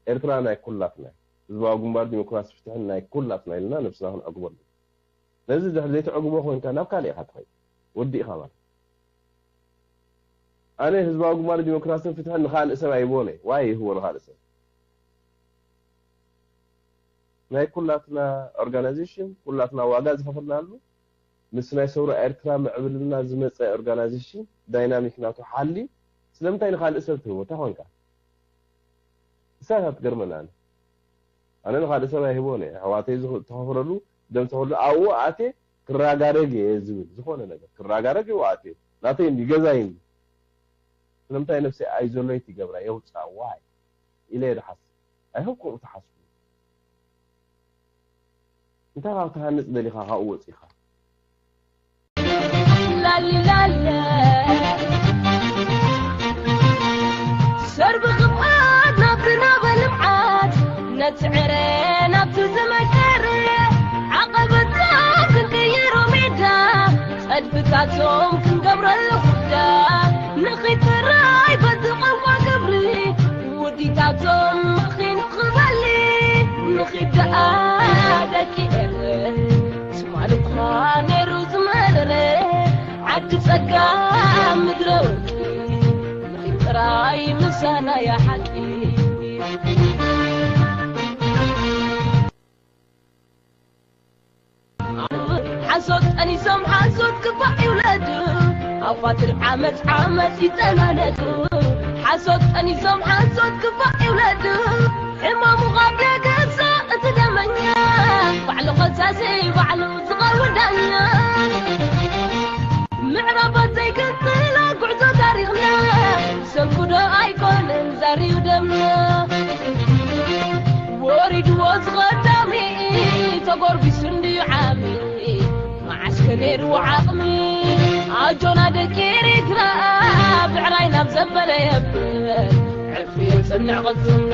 ኤርትራ ናይ ኩላትና ህዝባዊ ግንባር ዲሞክራሲ ፍትሕን ናይ ኩላትና ኢልና ነብስና ክንዕግበሉ። ነዚ ድሕሪ ዘይትዕግቦ ኮይንካ ናብ ካልእ ኢኻ ትኸይድ ወዲእኻ ማለት። ኣነ ህዝባዊ ግንባር ዲሞክራሲን ፍትሕን ንኻልእ ሰብ ኣይቦነ ዋይ ይህቦ ንኻልእ ሰብ ናይ ኩላትና ኦርጋናይዜሽን ኩላትና ዋጋ ዝኸፈልናሉ ምስ ናይ ሰውራ ኤርትራ ምዕብልና ዝመጸ ኦርጋናይዜሽን ዳይናሚክ ናቱ ሓልዩ ስለምንታይ ንኻልእ ሰብ ትህቦ? እንታይ ኮንካ? እሳ እያ ትገርመና። ኣነ ኣነ ንኻልእ ሰብ ኣይህቦን እየ። ኣሕዋተይ ዝኸ- ዝተኸፍለሉ ደም ተኸፍሉ ኣብኡ ኣትየ ክራጋረግ እየ ዝብል ዝኾነ ነገር ክራጋረግ እየ ኣትየ ናተይ እንዲ ገዛይ እንዲ ስለምንታይ ነብሰይ ኣይዞሎይት ይገብራ የውፅኣ ዋይ ኢለ እየ ዝሓስብ። ኣይሆን ከምኡ ተሓስቡ። እንታይ ካብ ትሃንጽ ደሊኻ ካብኡ ወጺኻ? ላሊላለ ሰርቢ ክብኣት ናብቲ ናበ ልምዓት ነቲ ዕረ ናብቲ ዝመከረ ዓቐበታት ክንቅይሮ ሜዳ ጸድፍታቶም ክንገብረሉ ኩዳ ንኺድ ጥራይ በዚ ቋንቋ ግብሪ ውዲታቶም መኺኑ ክበሊ ንኺድ ደኣ ደቂ ኤረ ትማሊ እኳ ነይሩ ዝመረረ ዓዲ ጸጋ ምድረ ወርቂ ንኺድ ጥራይ ምሳና እያ ሓቂ ሓሶት ጠኒሶም ሓሶት ክፋእ ይውለዱ ኣብ ፋትል ዓመት ዓመት ይጠናነቁ ሓሶት ጠኒሶም ሓሶት ክፋእ ይውለዱ ሕማሙ ካብ ደገሳ እቲ ደመኛ ባዕሉ ከሳሲ ባዕሉ ዝኸውን ዳኛ ምዕራባት ዘይገጽላ ጉዕዞ ታሪኽና ሰንኩዶ ኣይኮነን ዛርዩ ደምና ወሪድዎ ዝቐዳሚ ተጎርቢሱ እንድዩ ዓሚ መዓስ ከ ነይርዎ ዓቕሚ ኣጆና ደቂ ኤርትራ ብዕራይ ናብ ዘበለ የብል ዕርፊ የጽንዕ ቅልጽምና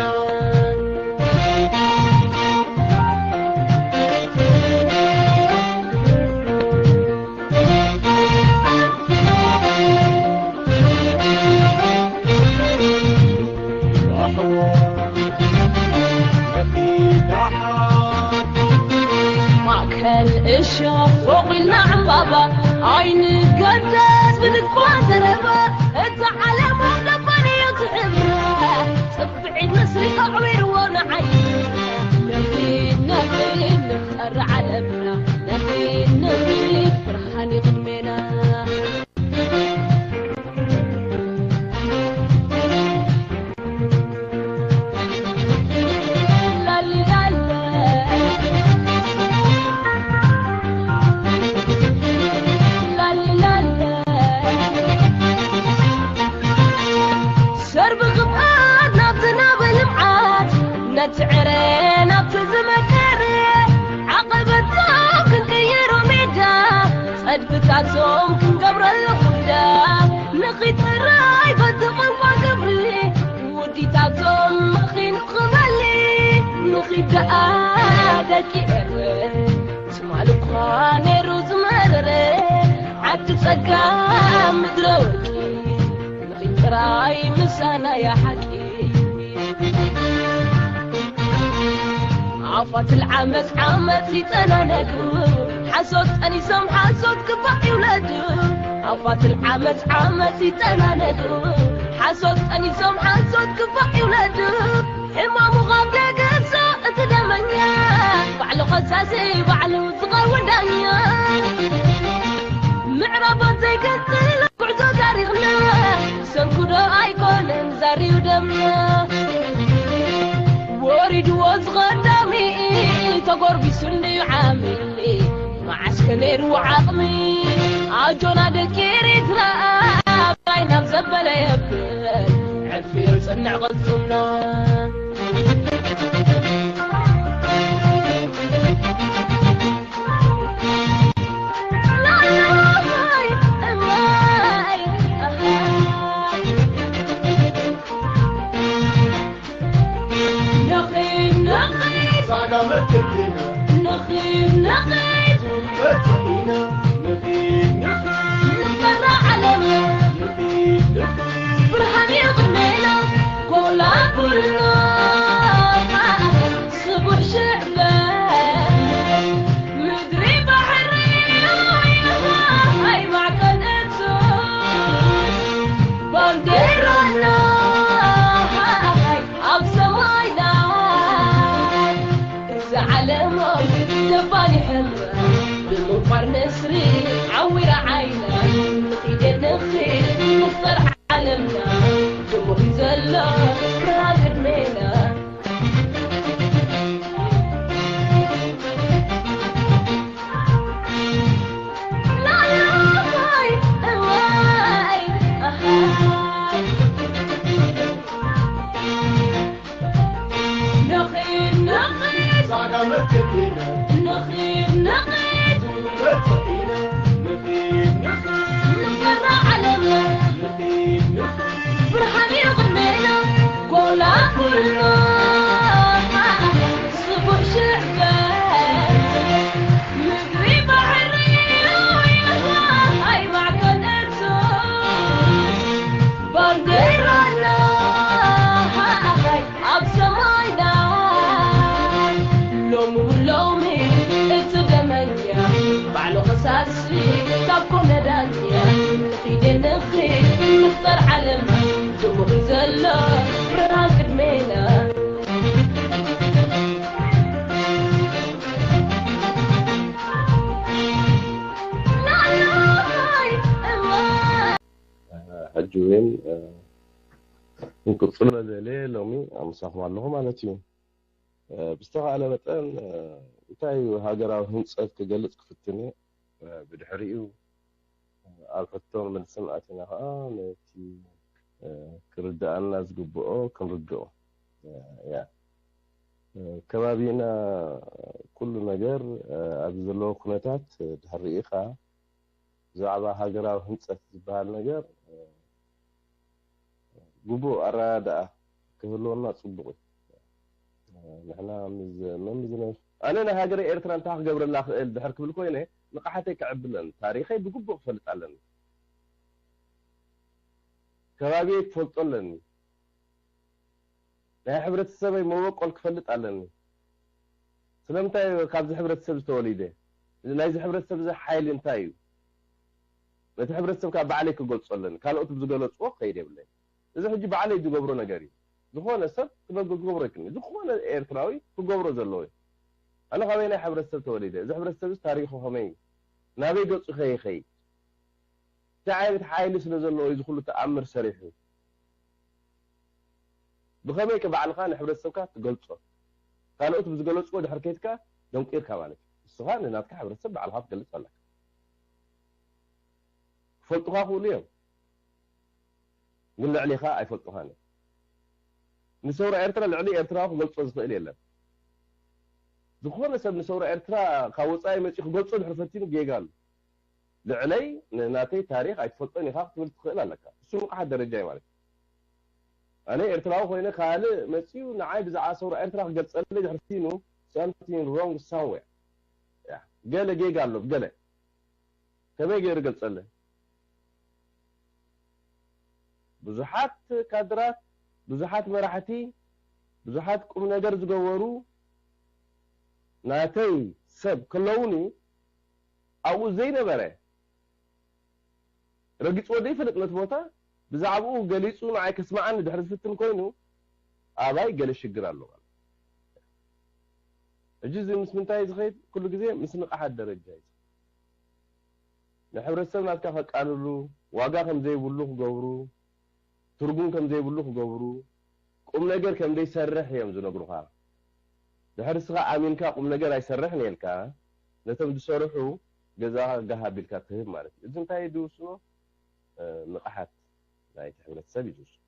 ማእከል እሾኽ ፎቕ ኢልና ዕምባባ ኣይንገደስ ብልኳ ዘረባ እዛ ዓለም ኣብ ደባን እዩ ትሕብራ ጽፍዒት ንስሪ ኣዕዊርዎ ንዓይ ነኺድ ነኺድ ንፍጠር ዓለምና ነኺድ ነኺድ ብርሃን ይቕድሜና ሰርቢ ግብኣት ናብቲ ናብ ልምዓት ነቲ ዕረ ናብቲ ዝመከረ ዓቐበታ ክንቅይሮ ሜዳ ጸድፍታቶም ክንገብረሉ ኩዳ ንኺድ ጥራይ በዚ ቋንቋ ግብሪ ውዲታቶም መኺኑ ክበሊ ንኺድ ደኣ ደቂ ኤረ ትማሊ እኳ ነይሩ ዝመረረ ዓዲ ጸጋ ምድረ ወርቂ ንኺድ ጥራይ ምሳና እያ ሓቂ ኣፋትል ዓመት ዓመት ይጠናነቁ ሓሶት ጠኒሶም ሓሶት ክፋእ ይውለዱ ኣፋትል ዓመት ዓመት ይጠናነቁ ሓሶት ጠኒሶም ሓሶት ክፋእ ይውለዱ ሕማሙ ካብ ደገሳ እቲ ደመኛ ባዕሉ ከሳሲ ባዕሉ ዝኸውን ዳኛ ምዕራባት ዘይገጽል ጉዕዞ ታሪኽና ሰንኩዶ ኣይኮነን ዛርዩ ደምና ወሪድዎ ዝቐዳሚ ተጎርቢሱ እንድዩ ዓሚ መዓስ ከ ነይርዎ ዓቕሚ ኣጆና ደቂ ኤርትራ ብራይ ናብ ዘበለ የብል ዕርፊ ይጽንዕ ቅልጽምና ብርሃን እዩ ቅድሜና ጎላ ኩሉ ስቡሕ ሽዕበ ምድሪ ባሕሪ ሃይ ማዕከል እርሱ ባንዴራና ኣብ ሰማይና ሎሚ ሎሚ እቲ ደመኛ ባዕሉ ከሳሲ ካብ ኮነ ዳኛ ንኺደ ንኺድ ንፍጠር ዓለም ድሙቕ ዘሎ ብርሃን ቅድሜና ሕጂ እውን ክንቅፅሎ ደልየ ሎሚ ኣምሳኹም ኣለኹ ማለት እዩ። ብዝተኻእለ መጠን እንታይ እዩ ሃገራዊ ህንፀት ክገልፅ ክፍትን እየ። ብድሕሪኡ ኣብ ሕቶን መልስን ኣቲና ከዓ ነቲ ክርድኣና ዝግብኦ ክንርድኦ። ያ ከባቢና ኩሉ ነገር ኣብዚ ዘለዎ ኩነታት ድሕሪ ሪኢኻ ብዛዕባ ሃገራዊ ህንፀት ዝበሃል ነገር ግቡእ ኣረዳድኣ ክህልወና ፅቡቕ እዩ። ንሕና መምዝነ ኣነ ንሃገረ ኤርትራ እንታይ ክገብረላ ክእል ድሕር ክብል ኮይነ ንቕሓተይ ክዕብለን ታሪኸይ ብግቡእ ክፈልጥ ኣለኒ። ከባቢየ ክፈልጦ ኣለኒ። ናይ ሕብረተሰበይ መበቆል ክፈልጥ ኣለኒ። ስለምንታይ ካብዚ ሕብረተሰብ ዝተወሊደ ናይዚ ሕብረተሰብ እዚ ሓይሊ እንታይ እዩ? ነቲ ሕብረተሰብ ካብ ባዕለይ ክገልጾ ኣለኒ። ካልኦት ብዝገለጽዎ ክኸይድ የብለይ። እዚ ሕጂ ባዕለይ ዝገብሮ ነገር እዩ። ዝኾነ ሰብ ክገብሮ ይክእል። ዝኾነ ኤርትራዊ ክገብሮ ዘለዎ እዩ። ኣነ ካበይ ናይ ሕብረተሰብ ተወሊደ? እዚ ሕብረተሰብ እዚ ታሪኹ ከመይ እዩ? ናበይ ገጹ ከይኸይድ? እንታይ ዓይነት ሓይሊ ስለ ዘለዎ እዩ ዝኹሉ ተኣምር ሰሪሑ? ብኸመይ ከ ባዕልኻ ንሕብረተሰብካ ትገልጾ? ካልኦት ብዝገለጽዎ ድሕር ከይድካ ደንቂርካ ማለት እዩ። ንስኻ ንናትካ ሕብረተሰብ ባዕልኻ ትገልጽ ኣለካ። ክፈልጡኻ ክእሉ እዮም፣ ግን ልዕሊኻ ኣይፈልጡኻን እዮም። ንሰውራ ኤርትራ ልዕሊ ኤርትራዊ ክገልጾ ዝኽእል የለን። ዝኾነ ሰብ ንሰውራ ኤርትራ ካብ ወጻኢ መጺኡ ክገልጾ ድሕር ፈቲኑ ጌጋ ኣሎ። ልዕለይ ንናተይ ታሪኽ ኣይትፈልጦን ኢኻ ክትብል ትኽእል ኣለካ። እሱ ንቕሓት ደረጃ እዩ ማለት እዩ። ኣነ ኤርትራዊ ኮይነ ካልእ መጺኡ ንዓይ ብዛዕባ ሰውራ ኤርትራ ክገልጸለይ ድሕር ሲኑ something wrong somewhere። ያ፣ ገለ ጌጋ ኣሎ፣ ገለ። ከመይ ገይሩ ገልጸለይ? ብዙሓት ካድራት፣ ብዙሓት መራሕቲ፣ ብዙሓት ቁም ነገር ዝገበሩ ናተይ ሰብ ከለውኒ ኣብኡ ዘይነበረ ረጊጽዎ ዘይፈልጥ ነቲ ቦታ ብዛዕባኡ ገሊጹ ንዓይ ከስምዓኒ ድሕሪ ዝፍትን ኮይኑ ኣባይ ገለ ሽግር ኣሎ ማለት እዩ። ሕጂ እዚ ምስ ምንታይ እዩ ዝኸይድ? ኩሉ ግዜ ምስ ንቕሓት ደረጃ እዩ። ንሕብረተሰብ ናትካ ከቃልሉ፣ ዋጋ ከም ዘይብሉ ክገብሩ፣ ትርጉም ከም ዘይብሉ ክገብሩ፣ ቁም ነገር ከም ዘይሰርሕ እዮም ዝነግሩኻ። ድሕሪ ንስኻ ኣሚንካ ቁም ነገር ኣይሰርሕን ኢልካ ነቶም ዝሰርሑ ገዛኻ ጋህ ኣቢልካ ትህብ ማለት እዩ። እዚ እንታይ እዩ ዝውስኖ? ንቕሓት ናይቲ ሕብረተሰብ እዩ ዝውስኖ።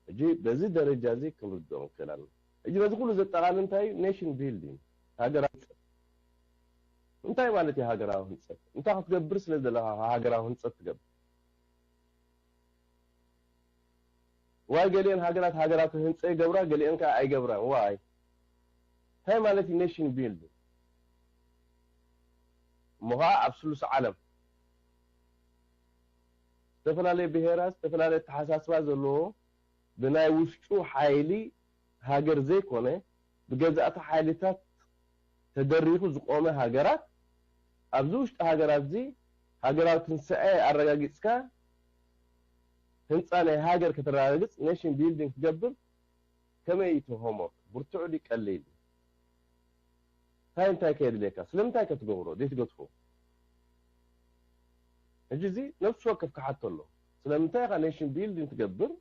ሕጂ በዚ ደረጃ እዚ ክንርድኦ ንክእል ኣለና። ሕጂ በዚ ኩሉ ዘጠቓልል እንታይ እዩ? ኔሽን ቢልዲንግ፣ ሃገራዊ ህንፀት። እንታይ ማለት እዩ ሃገራዊ ህንፀት? እንታይ ክትገብር ስለ ዘለኻ ሃገራዊ ህንፀት ትገብር? ዋይ ገሊአን ሃገራት ሃገራት ህንፀ ይገብራ፣ ገሊአን ከዓ ኣይገብራን። ዋይ እንታይ ማለት እዩ ኔሽን ቢልዲንግ? እሞ ከዓ ኣብ ስሉስ ዓለም ዝተፈላለየ ብሄራት ዝተፈላለየ ኣተሓሳስባ ዘለዎ ብናይ ውሽጡ ሓይሊ ሃገር ዘይኮነ ብገዛእቲ ሓይልታት ተደሪኹ ዝቆመ ሃገራት ኣብዚ ውሽጢ ሃገራት እዚ ሃገራዊ ትንሳኤ ኣረጋጊፅካ ህንፃ ናይ ሃገር ከተረጋግፅ ኔሽን ቢልዲንግ ክትገብር ከመይ እቲ ሆምወርክ ብርቱዕ ድዩ ቀሊል? እንታይ እንታይ ከየድልየካ? ስለምንታይ ከ ትገብሮ ዘይትገድፎ? ሕጂ እዚ ነፍሲ ወከፍ ክሓቶ ኣሎ። ስለምንታይ ኢኻ ኔሽን ቢልዲንግ ትገብር?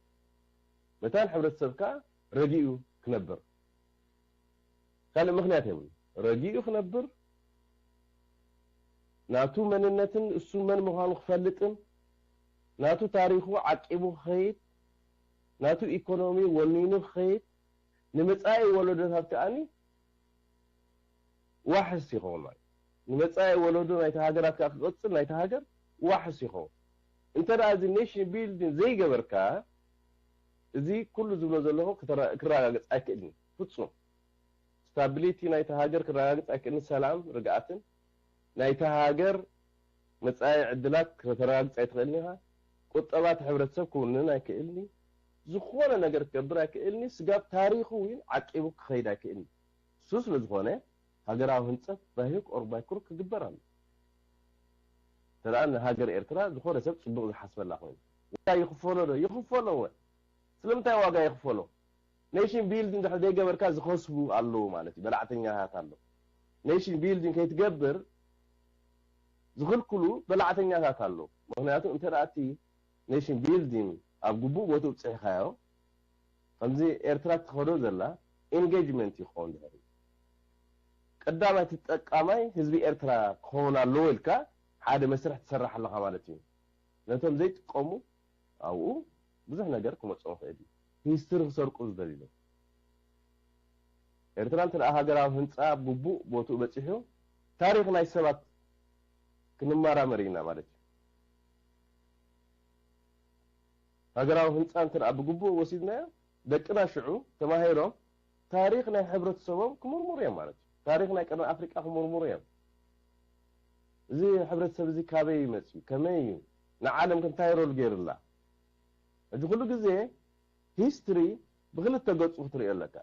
መታን ሕብረተሰብ ከኣ ረጊኡ ክነብር ካልእ ምኽንያት የብሉ። ረጊኡ ክነብር፣ ናቱ መንነትን እሱ መን ምዃኑ ክፈልጥን፣ ናቱ ታሪኹ ዓቂቡ ክኸይድ፣ ናቱ ኢኮኖሚ ወኒኑ ክኸይድ፣ ንመጻኢ ወለዶታት ከኣኒ ዋሕስ ይኸውን ማለት እዩ። ንመጻኢ ወለዶ ናይቲ ሃገራት ከኣ ክቐጽል ናይቲ ሃገር ዋሕስ ይኸውን። እንተ ደኣ እዚ ኔሽን ቢልዲንግ ዘይገበርካ፣ እዚ ኩሉ ዝብሎ ዘለኹ ክተረ-፣ ክረጋገጽ ኣይክእልን እዩ። ፍጹም። ስታቢሊቲ ናይቲ ሃገር ክረጋገጽ ኣይክእልን፣ ሰላም፣ ርግኣትን ናይቲ ሃገር መጻኢ ዕድላት ከተረጋግጽ ኣይትኽእልን ኢኻ። ቁጠባ እቲ ሕብረተሰብ ክውንን ኣይክእልን እዩ። ዝኾነ ነገር ክገብር ኣይክእልን እዩ። ስጋብ ታሪኹ እውን ዓቂቡ ክኸይድ ኣይክእልን እዩ። እሱ ስለ ዝኾነ ሃገራዊ ህንጸት by hook or by crook ክግበር ኣሎ። እንተ ደኣ ንሃገር ኤርትራ ዝኾነ ሰብ ጽቡቕ ዝሓስበላ ኮይኑ። ዋጋ ይኽፈሎ ዶ? ይኽፈሎ እወ። ስለምንታይ ዋጋ ይኽፈሎ? ኔሽን ቢልዲንግ እንድሕር ዘይገበርካ ዝኸስቡ ኣለዉ ማለት እዩ። በላዕተኛታት ኣለዉ። ኔሽን ቢልዲንግ ከይትገብር ዝኽልክሉ በላዕተኛታት ኣለዉ። ምኽንያቱ እንተ ደኣ እቲ ኔሽን ቢልዲንግ ኣብ ግቡእ ቦትኡ ብጽሒኻዮ፣ ከምዚ ኤርትራ ትኸዶ ዘላ ኢንጌጅመንት ይኸውን ድሕሪ ቀዳማይ ተጠቃማይ ህዝቢ ኤርትራ ክኸውን ኣለዎ ኢልካ ሓደ መስርሕ ትሰርሕ ኣለኻ ማለት እዩ። ነቶም ዘይጥቀሙ ኣብኡ ብዙሕ ነገር ክመጽኦም ይኽእል እዩ። ሂስትሪ ክሰርቁ ዝደልዩ ኣለዉ። ኤርትራ እንተ ደኣ ሃገራዊ ህንጻ ብቡእ ቦትኡ በጺሑ፣ ታሪኽ ናይ ሰባት ክንመራመር ኢና ማለት እዩ። ሃገራዊ ህንጻ እንተ ደኣ ብግቡእ ወሲድናዮ፣ ደቅና ሽዑ ተማሂሮም ታሪኽ ናይ ሕብረተሰቦም ክምርምሩ እዮም ማለት እዩ። ታሪኽ ናይ ቀርኒ ኣፍሪቃ ክምርምሩ እዮም። እዚ ሕብረተሰብ እዚ ካበይ እዩ መጺኡ? ከመይ እዩ? ንዓለም ከ እንታይ ሮል ገይሩላ? ሕጂ ኩሉ ግዜ ሂስትሪ ብክልተ ገጹ ክትርእዮ ኣለካ።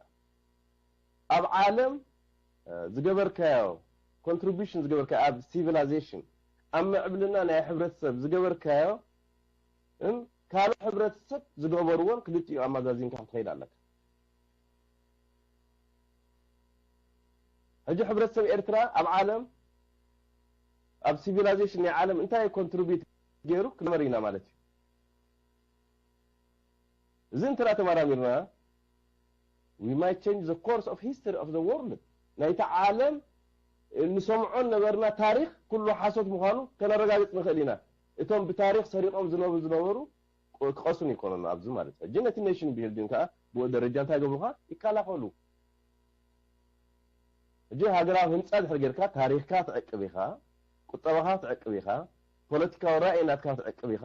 ኣብ ዓለም፣ እ፣ ዝገበርካዮ ኮንትሪቢሽን ዝገበርካዮ ኣብ ሲቪላይዜሽን፣ ኣብ ምዕብልና ናይ ሕብረተሰብ ዝገበርካዮ፣ እም፣ ካልእ ሕብረተሰብ ዝገበርዎን ክልቲኡ ኣመዛዚንካ ክትኸይድ ኣለካ። ሕጂ ሕብረተሰብ ኤርትራ ኣብ ዓለም፣ ኣብ ሲቪላይዜሽን ናይ ዓለም እንታይ ኮንትሪቢዩት ገይሩ ክንመር ኢና ማለት እዩ። እዚ እንተ ተመራሚርና፣ we might change the course of history of the world። ናይቲ ዓለም እንሰምዖ ነበርና ታሪኽ ኩሉ ሓሶት ምዃኑ ከነረጋግጽ ንኽእል ኢና። እቶም ብታሪኽ ሰሪቖም ዝነብሩ ዝነበሩ ክቐስኑ ይኮኑና ኣብዚ ማለት እዩ። ሕጂ ነቲ ኔሽን ቢልዲንግ ከኣ ብኡ ደረጃ እንታይ ገብሩኻ? ይከላኸሉ። ሕጂ ሃገራዊ ህንጻ ድሕር ጌርካ ታሪኽካ ትዕቅብ ኢኻ፣ ቁጠባኻ ትዕቅብ ኢኻ፣ ፖለቲካዊ ራእይ ናትካ ትዕቅብ ኢኻ።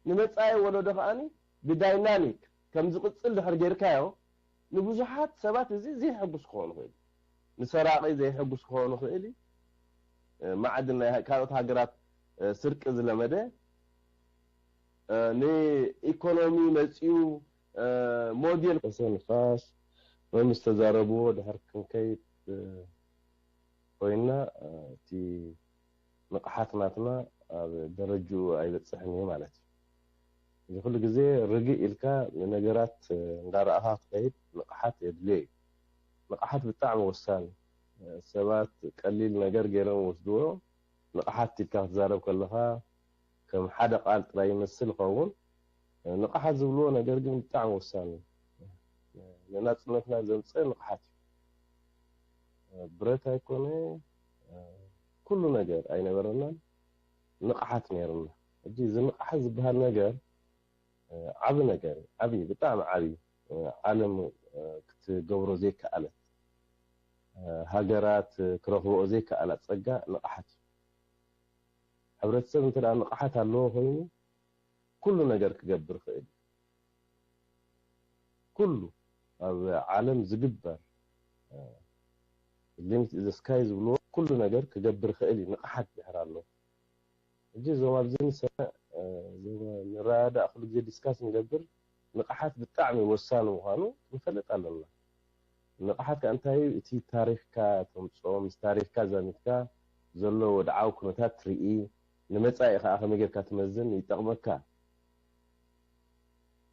ንመጻኢ ወለዶ ከኣኒ ብዳይናሚክ ከም ዝቕጽል ድሕር ጌርካዮ፣ ንብዙሓት ሰባት እዚ ዘይሕጉስ ክኸውን ይኽእል እዩ። ንሰራቒ ዘይሕጉስ ክኸውን ይኽእል እዩ። እ፣ ማዕድን ናይ ካልኦት ሃገራት፣ እ፣ ስርቂ ዝለመደ፣ እ፣ ንኢኮኖሚ መጺኡ፣ እ፣ ሞዴል ርእሰ ንፋስ ወይ ምስ ተዛረብዎ ድሕር ክንከይድ፣ እ፣ ኮይንና፣ እ፣ እቲ ንቕሓት ናትና ኣብ ደረጅኡ ኣይበጽሕን እዩ ማለት እዩ። እዚ ኩሉ ግዜ ርግእ ኢልካ ንነገራት እንዳረኣኻ ክትኸይድ ንቕሓት የድልዮ እዩ። ንቕሓት ብጣዕሚ ወሳኒ። ሰባት ቀሊል ነገር ገይሮም ይወስድዎ። ንቕሓት ኢልካ ክትዛረብ ከለኻ ከም ሓደ ቃል ጥራይ ይመስል ይኸውን። ንቕሓት ዝብልዎ ነገር ግን ብጣዕሚ ወሳኒ እዩ። ንናጽነትና ዘምጽእ ንቕሓት እዩ። ብረት ኣይኮነ፣ ኩሉ ነገር ኣይነበረናን፣ ንቕሓት ነይሩና። ሕጂ እዚ ንቕሓት ዝበሃል ነገር ዓቢ ነገር እዩ። ዓቢ፣ ብጣዕሚ ዓቢ፣ ዓለም ክትገብሮ ዘይከኣለት፣ ሃገራት ክረኽብኦ ዘይከኣላ ጸጋ ንቕሓት እዩ። ሕብረተሰብ እንተ ደኣ ንቕሓት ኣለዎ ኮይኑ፣ ኩሉ ነገር ክገብር ይኽእል እዩ። ኩሉ ኣብ ዓለም ዝግበር፣ ሊሚት ኢዝ ስካይ ዝብልዎ፣ ኩሉ ነገር ክገብር ይኽእል እዩ፣ ንቕሓት ድሕር ኣሎ። ሕጂ እዞም ኣብዚ ንሰምዕ፣ እ፣ እዞም ንረዳዳእ ኩሉ ግዜ ዲስካስ ንገብር፣ ንቕሓት ብጣዕሚ ወሳኒ ምዃኑ ክንፈልጥ ኣለና። ንቕሓት ከኣ እንታይ እዩ? እቲ ታሪኽካ ተምጽኦ፣ ምስ ታሪኽካ ዛሚድካ ዘሎ ወድዓዊ ኩነታት ትርኢ፣ ንመጻኢ ከኣ ከመይ ጌርካ ትመዝን ይጠቕመካ።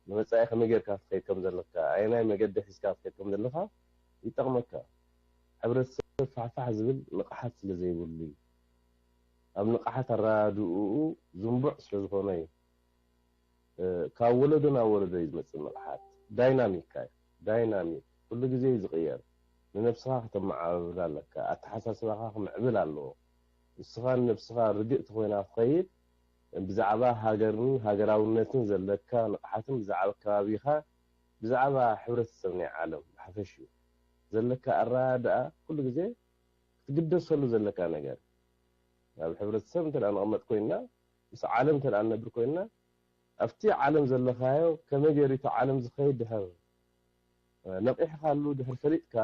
ንመጻኢ ከመይ ጌርካ ክትኸይድ ከም ዘለካ፣ ኣየናይ መገዲ ሒዝካ ክትኸይድ ከም ዘለካ ይጠቕመካ። ሕብረተሰብ ፋሕፋሕ ዝብል ንቕሓት ስለ ዘይብሉ እዩ። ኣብ ንቕሓት ኣረዳድኡኡ ዝንቡዕ ስለ ዝኾነ እዩ። እ፣ ካብ ወለዶ ናብ ወለዶ እዩ ዝመጽእ ንቕሓት። ዳይናሚክ እዩ። ዳይናሚክ ኩሉ ግዜ እዩ ዝቕየር። ንነብስኻ ከተመዓባብል ኣለካ። ኣተሓሳስባኻ ክምዕብል ኣለዎ። ንስኻ ንነብስኻ ርግእቲ ኮይና ክትኸይድ፣ ብዛዕባ ሃገርን ሃገራውነትን ዘለካ ንቕሓትን ብዛዕባ ከባቢኻ፣ ብዛዕባ ሕብረተሰብ ናይ ዓለም ብሓፈሽኡ ዘለካ ኣረዳድኣ ኩሉ ግዜ ክትግደሰሉ ዘለካ ነገር። ኣብ ሕብረተሰብ እንተ ደኣ ንቕመጥ ኮይንና፣ ምስ ዓለም እንተ ደኣ ንነብር ኮይንና፣ ኣብቲ ዓለም ዘለኻዮ ከመይ ገይሩ እቲ ዓለም ዝኸይድ ድሕር ነቒሕካሉ፣ ድሕር ፈሊጥካ፣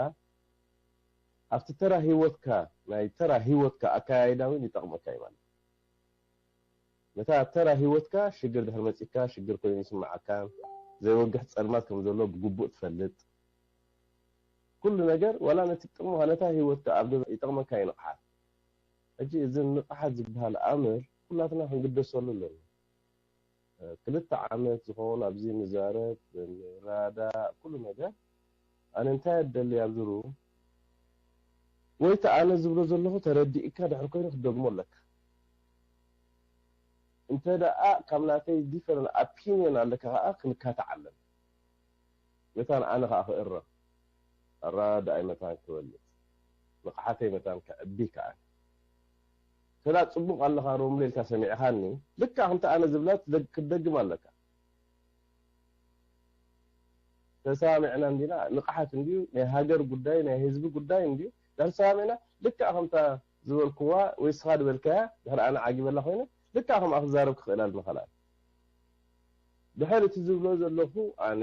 ኣብቲ ተራ ህይወትካ፣ ናይ ተራ ህይወትካ ኣካያይዳ እውን ይጠቕመካ እዩ ማለት እዩ። ነታ ተራ ህይወትካ ሽግር ድሕር መጺካ፣ ሽግር ኮይኑ ይስምዓካ፣ ዘይወግሕ ጸልማት ከም ዘሎ ብግቡእ ትፈልጥ። ኩሉ ነገር ዋላ ነቲ ጥቕምኻ ነታ ህይወትካ ኣብ ገዛ ይጠቕመካ እዩ ንቕሓት። ሕጂ እዚ ንቕሓት ዝበሃል ኣምር ኩላትና ክንግደሰሉ ኣለና። ክልተ ዓመት ዝኸውን ኣብዚ ንዛረብ፣ ንራዳእ፣ ኩሉ ነገር ኣነ እንታይ ኣደሊ ኣብዚ ሩም ወይ እቲ ኣነ ዝብሎ ዘለኹ ተረዲእካ ድሕር ኮይኑ ክትደግሞ ኣለካ። እንተ ደኣ ካብ ናተይ ዲፈረንት ኣፒንዮን ኣለካ ከኣ ክንካታዕ ኣለና። መታን ኣነ ከኣ ክእረም፣ ኣረዳድኣይ መታን ክበልጽ፣ ንቕሓተይ መታን ክዕቢ ከኣ። እንተ ደኣ ጽቡቕ ኣለኻ ሮምለ ኢልካ ሰሚዕኻኒ፣ ልክዕ ከምቲ ኣነ ዝብላ ትደግ-፣ ክትደግም ኣለካ። ተሰማሚዕና እንዲና፣ ንቕሓት እንድዩ፣ ናይ ሃገር ጉዳይ፣ ናይ ህዝቢ ጉዳይ እንድዩ። ድሕሪ ተሰማሚዕና፣ ልክዕ ከምታ ዝበልክዋ ወይ ስኻ ዝበልካያ፣ ድሕሪ ኣነ ዓጊበላ ኮይነ፣ ልክዕ ከምኣ ክዛረብ ክኽእል ኣለኒ ካልኣይ። ድሕሪ እቲ ዝብሎ ዘለኹ ኣነ፣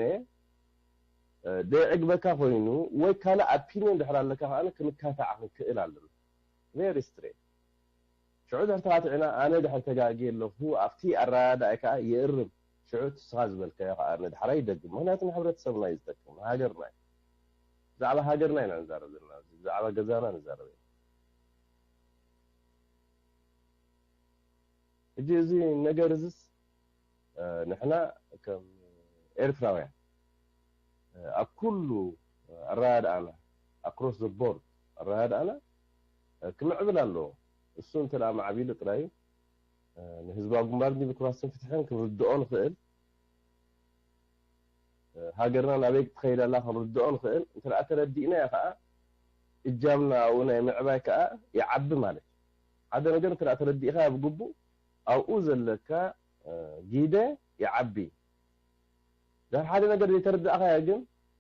እ፣ ደይዕግበካ ኮይኑ ወይ ካልእ ኣፒንዮን ድሕሪ ኣለካ ከኣ ክንካታዕ ክንክእል ኣለና። ቬሪ ስትሬት። ሽዑ ድሕሪ ተኻቲዕና ኣነ ድሕሪ ተጋግየ ኣለኹ ኣብቲ ኣረዳድኣይ ከኣ ይእርም። ሽዑ እቲ ንስኻ ዝበልካዮ ከኣ ንዳሕራይ ይደግም። ምኽንያቱ ንሕብረተሰብና እዩ ዝጠቅም፣ ንሃገርና እዩ። ብዛዕባ ሃገርና ኢና ንዛረብ ዘለና፣ ብዛዕባ ገዛና ንዛረብ ኢና። ሕጂ እዚ ነገር እዚስ፣ እ፣ ንሕና ከም ኤርትራውያን፣ እ፣ ኣብ ኩሉ ኣረዳድኣና፣ ኣክሮስ ዘ ቦርድ ኣረዳድኣና፣ እ፣ ክምዕብል ኣለዎ። እሱ እንተ ደኣ ማዕቢሉ ጥራይ፣ እ፣ ንህዝባዊ ግንባር ዲሞክራስን ፍትሕን ክንርድኦ ንኽእል። ሃገርና ናበይ ክትኸይድ ኣላ ክንርድኦ ንኽእል። እንተ ደኣ ተረዲእናዮ ከኣ፣ እጃምና ኣብኡ ናይ ምዕባይ ከኣ ይዓቢ ማለት እዩ። ሓደ ነገር እንተ ደኣ ተረዲእካዮ ብግቡእ፣ ኣብኡ ዘለካ፣ እ፣ ግደ ይዓቢ። ድሕሪ ሓደ ነገር ዘይተረዳእካዮ ግን፣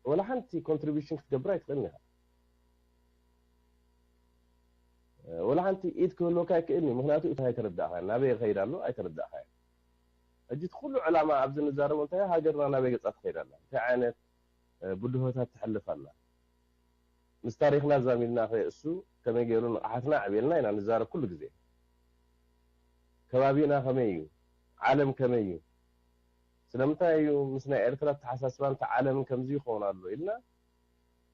ወላ ሓንቲ ኮንትሪቢሽን ክትገብር ኣይትኽእልን ኢኻ። እ፣ ወላ ሓንቲ ኢድ ክህልወካ ኣይክእልን እዩ። ምኽንያቱ፣ እቲ ኣይተረዳእካዮ፣ ናበይ ይኸይድ ኣሎ ኣይተረዳእካዮ። ሕጂ እቲ ኩሉ ዕላማ ኣብዚ ንዛረቦ እንታይ እዩ? ሃገርና ናበይ ገጻ ትኸይድ ኣላ? እንታይ ዓይነት፣ እ፣ ብድሆታት ተሕልፍ ኣላ? ምስ ታሪኽና ዛሚድና ከ እሱ ከመይ ገይሩ ንቕሓትና ኣዕብየልና ኢና ንዛረብ ኩሉ ግዜ። ከባቢና ከመይ እዩ? ዓለም ከመይ እዩ? ስለምንታይ እዩ ምስ ናይ ኤርትራ ኣተሓሳስባን እቲ ዓለምን ከምዚ ይኸውን ኣሎ ኢልና፣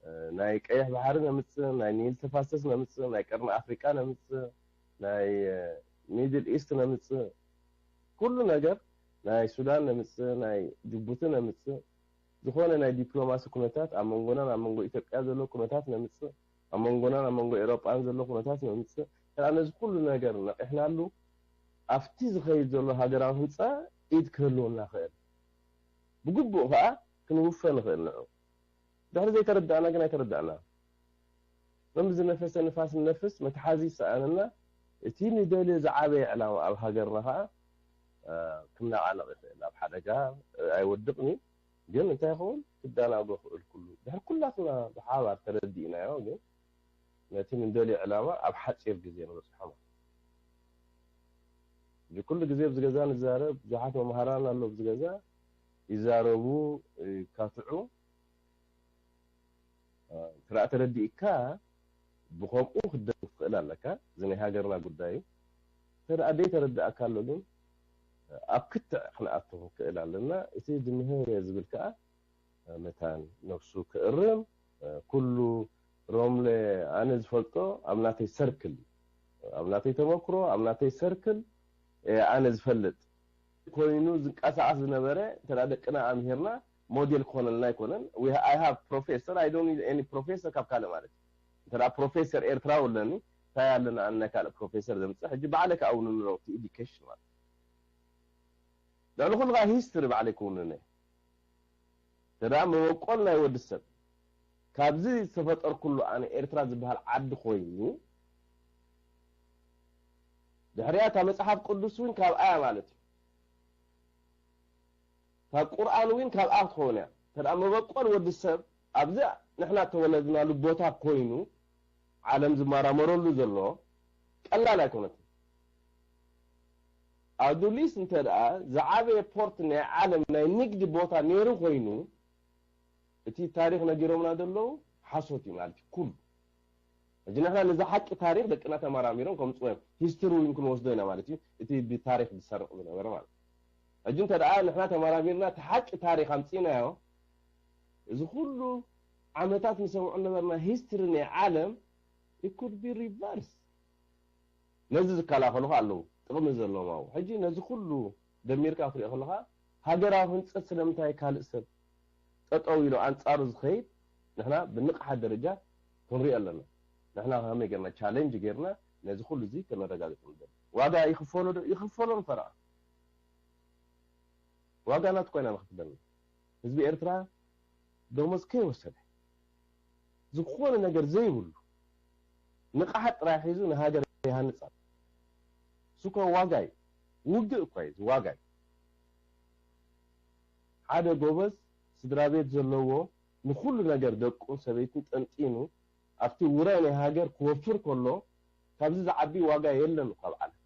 እ፣ ናይ ቀይሕ ባሕሪ ነምጽእ፣ ናይ ኒል ተፋሰስ ነምጽእ፣ ናይ ቀርኒ ኣፍሪቃ ነምጽእ፣ ናይ፣ እ፣ ሚድል ኢስት ነምጽእ፣ ኩሉ ነገር ናይ ሱዳን ነምጽእ፣ ናይ ጅቡቲ ነምጽእ፣ ዝኾነ ናይ ዲፕሎማሲ ኩነታት ኣብ መንጎናን ኣብ መንጎ ኢትዮጵያ ዘሎ ኩነታት ነምጽእ፣ ኣብ መንጎናን ኣብ መንጎ ኤውሮጳን ዘሎ ኩነታት ነምጽእ። ከኣ ነዚ ኩሉ ነገር ነቒሕናሉ ኣብቲ ዝኸይድ ዘሎ ሃገራዊ ህንጻ ኢድ ክህልወና ክእል። ብግቡእ ከኣ ክንውፈ ንኽእል ንዑ። ድሕሪ ዘይተረዳእና ግን ኣይተረዳእና። ከም ዝነፈሰ ንፋስ ንነፍስ፣ መትሓዚ ይሰኣነና። እቲ ንደልዮ ዝዓበየ ዕላማ ኣብ ሃገርና ከኣ፣ እ፣ ክነቓነቕ ይኽእል። ኣብ ሓደጋ፣ እ፣ ኣይወድቕን እዩ። ግን እንታይ ይኸውን? ክደናጎ ክእል ኩሉ። ድሕሪ ኩላትና ብሓባር ተረዲእናዮ፣ ግን ነቲ ንደልዮ ዕላማ ኣብ ሓጺር ግዜ ንበጽሖ ማለት እዩ። እዚ ኩሉ ግዜ ኣብዚ ገዛ ንዛረብ፣ ብዙሓት መምሃራን ኣለዉ ኣብዚ ገዛ፣ ይዛረቡ፣ ይካትዑ። እ፣ እንተ ደኣ ተረዲእካ፣ ብኸምኡ ክትደግፍ ትኽእል ኣለካ። እዚ ናይ ሃገርና ጉዳይ እዩ። እንተ ደኣ ዘይተረዳእካ ኣሎ ግን፣ ኣብ ክትዕ ክንኣቱ ክንክእል ኣለና። እቲ ዝምህር እየ ዝብል ከኣ፣ መታን ነብሱ ክእርም፣ ኩሉ ሮምለ ኣነ ዝፈልጦ ኣብ ናተይ ሰርክል እዩ። ኣብ ናተይ ተመክሮ፣ ኣብ ናተይ ሰርክል እየ ኣነ ዝፈልጥ። ኮይኑ ዝንቀሳቐስ ዝነበረ፣ እንተ ደኣ ደቅና ኣምሂርና፣ ሞዴል ክኾነልና ኣይኮነን። We ha-, I have professor, I don't need any professor ካብ ካልእ ማለት እዩ። እንተ ደኣ ፕሮፌሰር ኤርትራዊ ኣለኒ፣ እንታይ ኣለና ኣነ ናይ ካልእ ፕሮፌሰር ዘምጽእ? ሕጂ ባዕለይ ከኣ እውንኖ እቲ ኤዱኬሽን ማለት እዩ። ልዕሊ ኩሉ ከኣ ሂስትሪ ባዕለይ ክውንኖ እየ። ተደኣ መበቆል ናይ ወዲ ሰብ ካብዚ ዝተፈጠርኩሉ ኣነ ኤርትራ ዝበሃል ዓዲ ኮይኑ፣ ድሕሪኣ እታ መጽሓፍ ቅዱስ እውን ካብኣ እያ ማለት እዩ። እታ ቁርኣን እውን ካብኣ ክትኸውን እያ። ተደኣ መበቆል ወዲ ሰብ ኣብዚ ንሕና እተወለድናሉ ቦታ ኮይኑ፣ ዓለም ዝመራመረሉ ዘሎ ቀላል ኣይኮነትን። ኣዱሊስ እንተ ደኣ ዝዓበየ ፖርት ናይ ዓለም ናይ ንግዲ ቦታ ነይሩ ኮይኑ፣ እቲ ታሪኽ ነጊሮምና ዘለዉ ሓሶት እዩ ማለት እዩ። ኩሉ ሕጂ ንሕና ነዚ ሓቂ ታሪኽ ደቅና ተመራሚሮም ከምፅዎ እዮም። ሂስትሪ እውን ክንወስዶ ኢና ማለት እዩ። እቲ ብታሪኽ ዝሰርቕ ዝነበረ ማለት እዩ። ሕጂ እንተ ደኣ ንሕና ተመራሚርና እቲ ሓቂ ታሪኽ ኣምፂእናዮ፣ እዚ ኩሉ ዓመታት ንሰምዖ ነበርና ሂስትሪ ናይ ዓለም it could be reverse። ነዚ ዝከላኸሉ ኣለዉ፣ ጥቕሚ ዘለዎም ኣብኡ። ሕጂ ነዚ ኩሉ ደሚርካ ክትሪኦ ከለኻ፣ ሃገራዊ ህንጸት ስለምንታይ ካልእ ሰብ ጠጠው ኢሉ ኣንጻሩ ዝኸይድ፣ ንሕና ብንቕሓት ደረጃ ክንሪኦ ኣለና። ንሕና ከመይ ጌርና ቻሌንጅ ጌርና ነዚ ኩሉ እዚ ከነረጋግጽ ንደሊ። ዋጋ ይኽፈሎ ዶ? ይኽፈሎ ንፈርዖን። ዋጋ ናቱ ኮይና ንኽፍለና። ህዝቢ ኤርትራ ደሞዝ ከይወሰደ፣ ዝኾነ ነገር ዘይብሉ፣ ንቕሓት ጥራይ ሒዙ ንሃገር ይሃንጽ ኣሎ። እሱ እኮ ዋጋ እዩ። ውግእ እኮ እዩ፣ ዋጋ እዩ። ሓደ ጎበዝ ስድራ ቤት ዘለዎ ንኹሉ ነገር ደቁን ሰበይቱን ጠንጢኑ ኣብቲ ውራይ ናይ ሃገር ክወፍር ከሎ ካብዚ ዝዓቢ ዋጋ የለን እኮ ኣብ ዓለም።